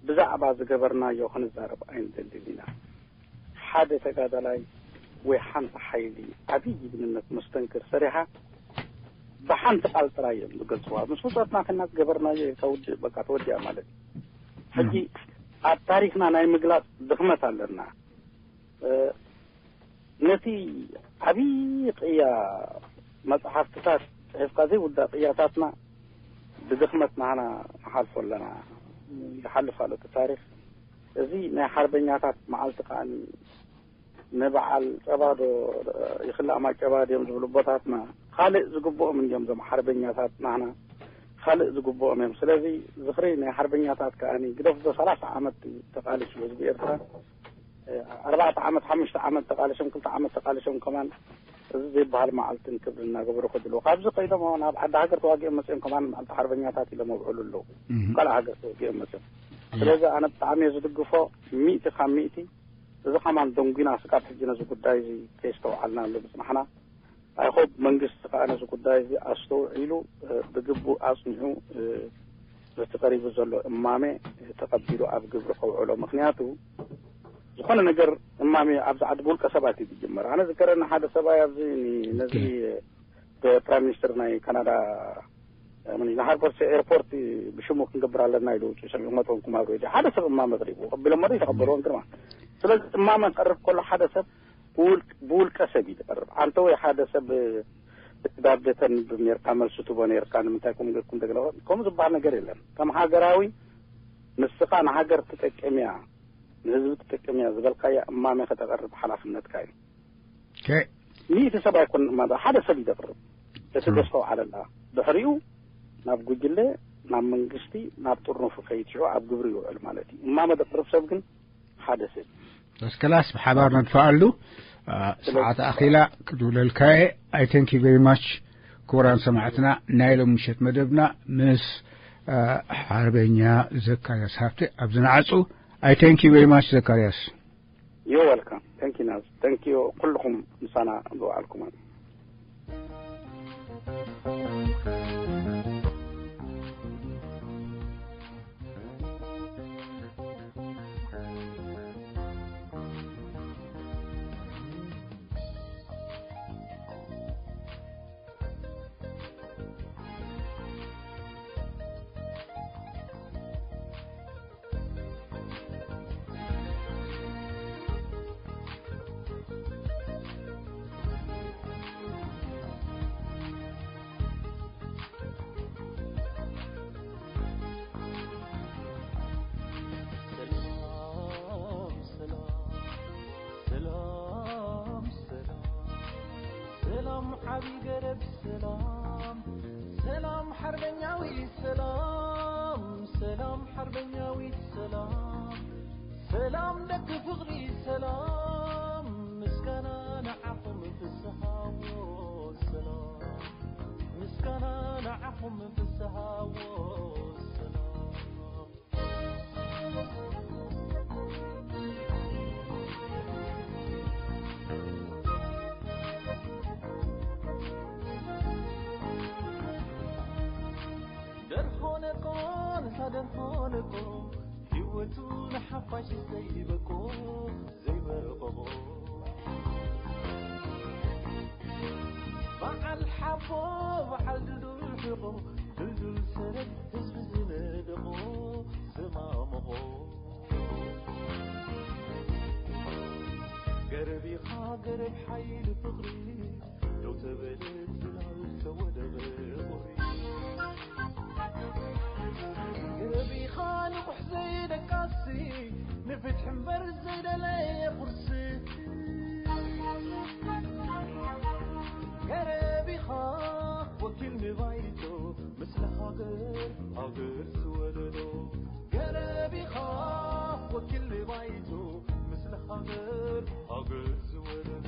ብዛዕባ ዝገበርናዮ ክንዛረብ ኣይንደልን ኢና። ሓደ ተጋዳላይ ወይ ሓንቲ ሓይሊ ዓብዪ ጅግንነት መስተንክር ሰሪሓ ብሓንቲ ቃል ጥራይ እዮም ዝገልጽዋ። ምስ ብጾትና ከና ዝገበርናዮ ተውድእ፣ በቃ ተወዲኣ ማለት እዩ። ሕጂ ኣብ ታሪኽና ናይ ምግላጽ ድኽመት ኣለና። እ፣ ነቲ ዓብዪ ቅያ መጽሓፍትታት ጽሒፍካ ዘይውዳእ ቅያታትና ብድኽመት ናህና ንሓልፎ ኣለና። ይሓልፍ ኣሎ እቲ ታሪኽ። እዚ ናይ ሓርበኛታት መዓልቲ ከኣ ንበዓል ጸባዶ ይኽላእ ማጨባ ድዮም ዝብሉ ኣቦታትና ካልእ ዝግብኦም እንድዮም። እዞም ሓርበኛታት ናህና ካልእ ዝግብኦም እዮም። ስለዚ ዝኽሪ ናይ ሓርበኛታት ከኣ ግደፍ፣ ዶ ሰላሳ ዓመት ተቃሊሱ ህዝቢ ኤርትራ። ኣርባዕተ ዓመት፣ ሓሙሽተ ዓመት ተቃሊሶም፣ ክልተ ዓመት ተቃሊሶም ከማን እዚ ዘይበሃል መዓልትን ክብሪ እናገበሩ ከድልዎ። ካብዚ ከይዶም ናብ ዓዲ ሃገር ተዋጊኦም መጺኦም ከማን መዓልቲ ሓርበኛታት ኢሎም ኣብዕሉ ኣለዉ። እህ። ካልእ ሃገር ተዋጊኦም መጺኦም። እያ። ስለዚ ኣነ ብጣዕሚ እየ ዝድግፎ፣ ሚእቲ ካብ ሚእቲ። እዚ ከማን ደንጒና ስጋብ ሕጂ ነዚ ጉዳይ እዚ ከየስተውዓልናሉ ዝጽናሕና። ኣይሆፕ መንግስቲ ከኣ ነዚ ጉዳይ እዚ ኣስተውዒሉ፣ እ፣ ብግቡእ ኣጽኒዑ፣ እ፣ ነቲ ቀሪቡ ዘሎ እማመ ተቐቢሉ ኣብ ግብሪ ከውዕሎ። ምኽንያቱ፣ ዝኾነ ነገር እማመ ኣብዚ ዓዲ ብውልቀ ሰባት እዩ ዝጅመር። ኣነ ዝከረኒ ሓደ ሰብኣይ ኣብዚ ኒ-፣ ነዚ ኦኬ። ብፕራይም ሚኒስትር ናይ ካናዳ፣ እ፣ ምን እዩ፣ ንሃርበርስ ኤርፖርት ብሽሙ ክንገብር ኣለና ኢሉ ውፅኡ ሰሚዑ መጠንኩም ኣብ ሬድዮ። ሓደ ሰብ እማመ ኣቕሪቡ፣ ቀቢሎሞ ዶ ይተቐበልዎ ግርማ። ስለዚ እማመ ክቐርብ ከሎ ሓደ ሰብ ብውልቅ-፣ ብውልቀ ሰብ እዩ ዝቐርብ። ኣንተ ወይ ሓደ ሰብ ዳብ ደተን ብሜርካ መልሱ ትቦ ነርካ፣ ንምንታይ ከምኡ ጌርኩም ተገለ-፣ ከምኡ ዝበሃል ነገር የለን። ከም ሃገራዊ ንስኻ ንሃገር ትጠቅም እያ፣ ንህዝቢ ትጠቅም እያ ዝበልካያ እማመ ከተቕርብ ሓላፍነትካ እዩ። ሚእቲ ሰብ ኣይኮን እማመ፣ ሓደ ሰብ እዩ ዘቕርብ። እቲ ዘስተውዓለላ ድሕሪኡ ናብ ጉጅለ፣ ናብ መንግስቲ፣ ናብ ጥርኑፉ ከይትሽዑ ኣብ ግብሪ ይውዕል ማለት እዩ። እማመ ዘቕርብ ሰብ ግን ሓደ ሰብ። እስከላስ ብሓባር ነድፍኣሉ። ሰዓት ኣኺላ ክድውለልካየ። I thank you very much። ክቡራን ሰማዕትና፣ ናይ ሎም ምሸት መደብና ምስ ሓርበኛ ዘካርያስ ሃብተ ኣብ ዝነዓጹ። I thank you very much ዘካርያስ። You're welcome. Thank you ናዝ። Thank you ኩልኹም ምሳና ዝወዓልኩም። ሰላም ሰላም ሰላም ሰላም ዓቢ ገረብ ሰላም ሰላም ሓርበኛዊ ሰላም ሰላም ሓርበኛዊ ሰላም ሰላም ደቂ ፍቕሪ ሰላም ምስጋና ንዓኹም ፍስሃዎ ሰላም ምስጋና ንዓኹም ፍስሃዎ ሰላም ደርሆነቆ ንሳ ደርሆነቆ ህይወቱ ንሓፋሽ ዘይበቆ ዘይበቆ በዓል ሓቦ በዓል ድልዱል ሕቆ ድልዱል ሰረት ህዝቢ ዝነደቆ ዝማመቖ ገረብ ኢኻ ገረብ ሓይሊ ፍቕሪ ደው ተበለ ዝላል ተወደበ ቁሪ ገረብ ኢኻ ንቑሕ ዘይደቃሲ ንፍትሒ እምበር ዘይደለየ ቁርሲ ገረብ ኢኻ ወኪል ንባይቶ ምስለ ሃገር ሃገር ዝወለዶ ገረብ ኢኻ ወኪል ንባይቶ ምስለ ሃገር ሃገር ዝወለዶ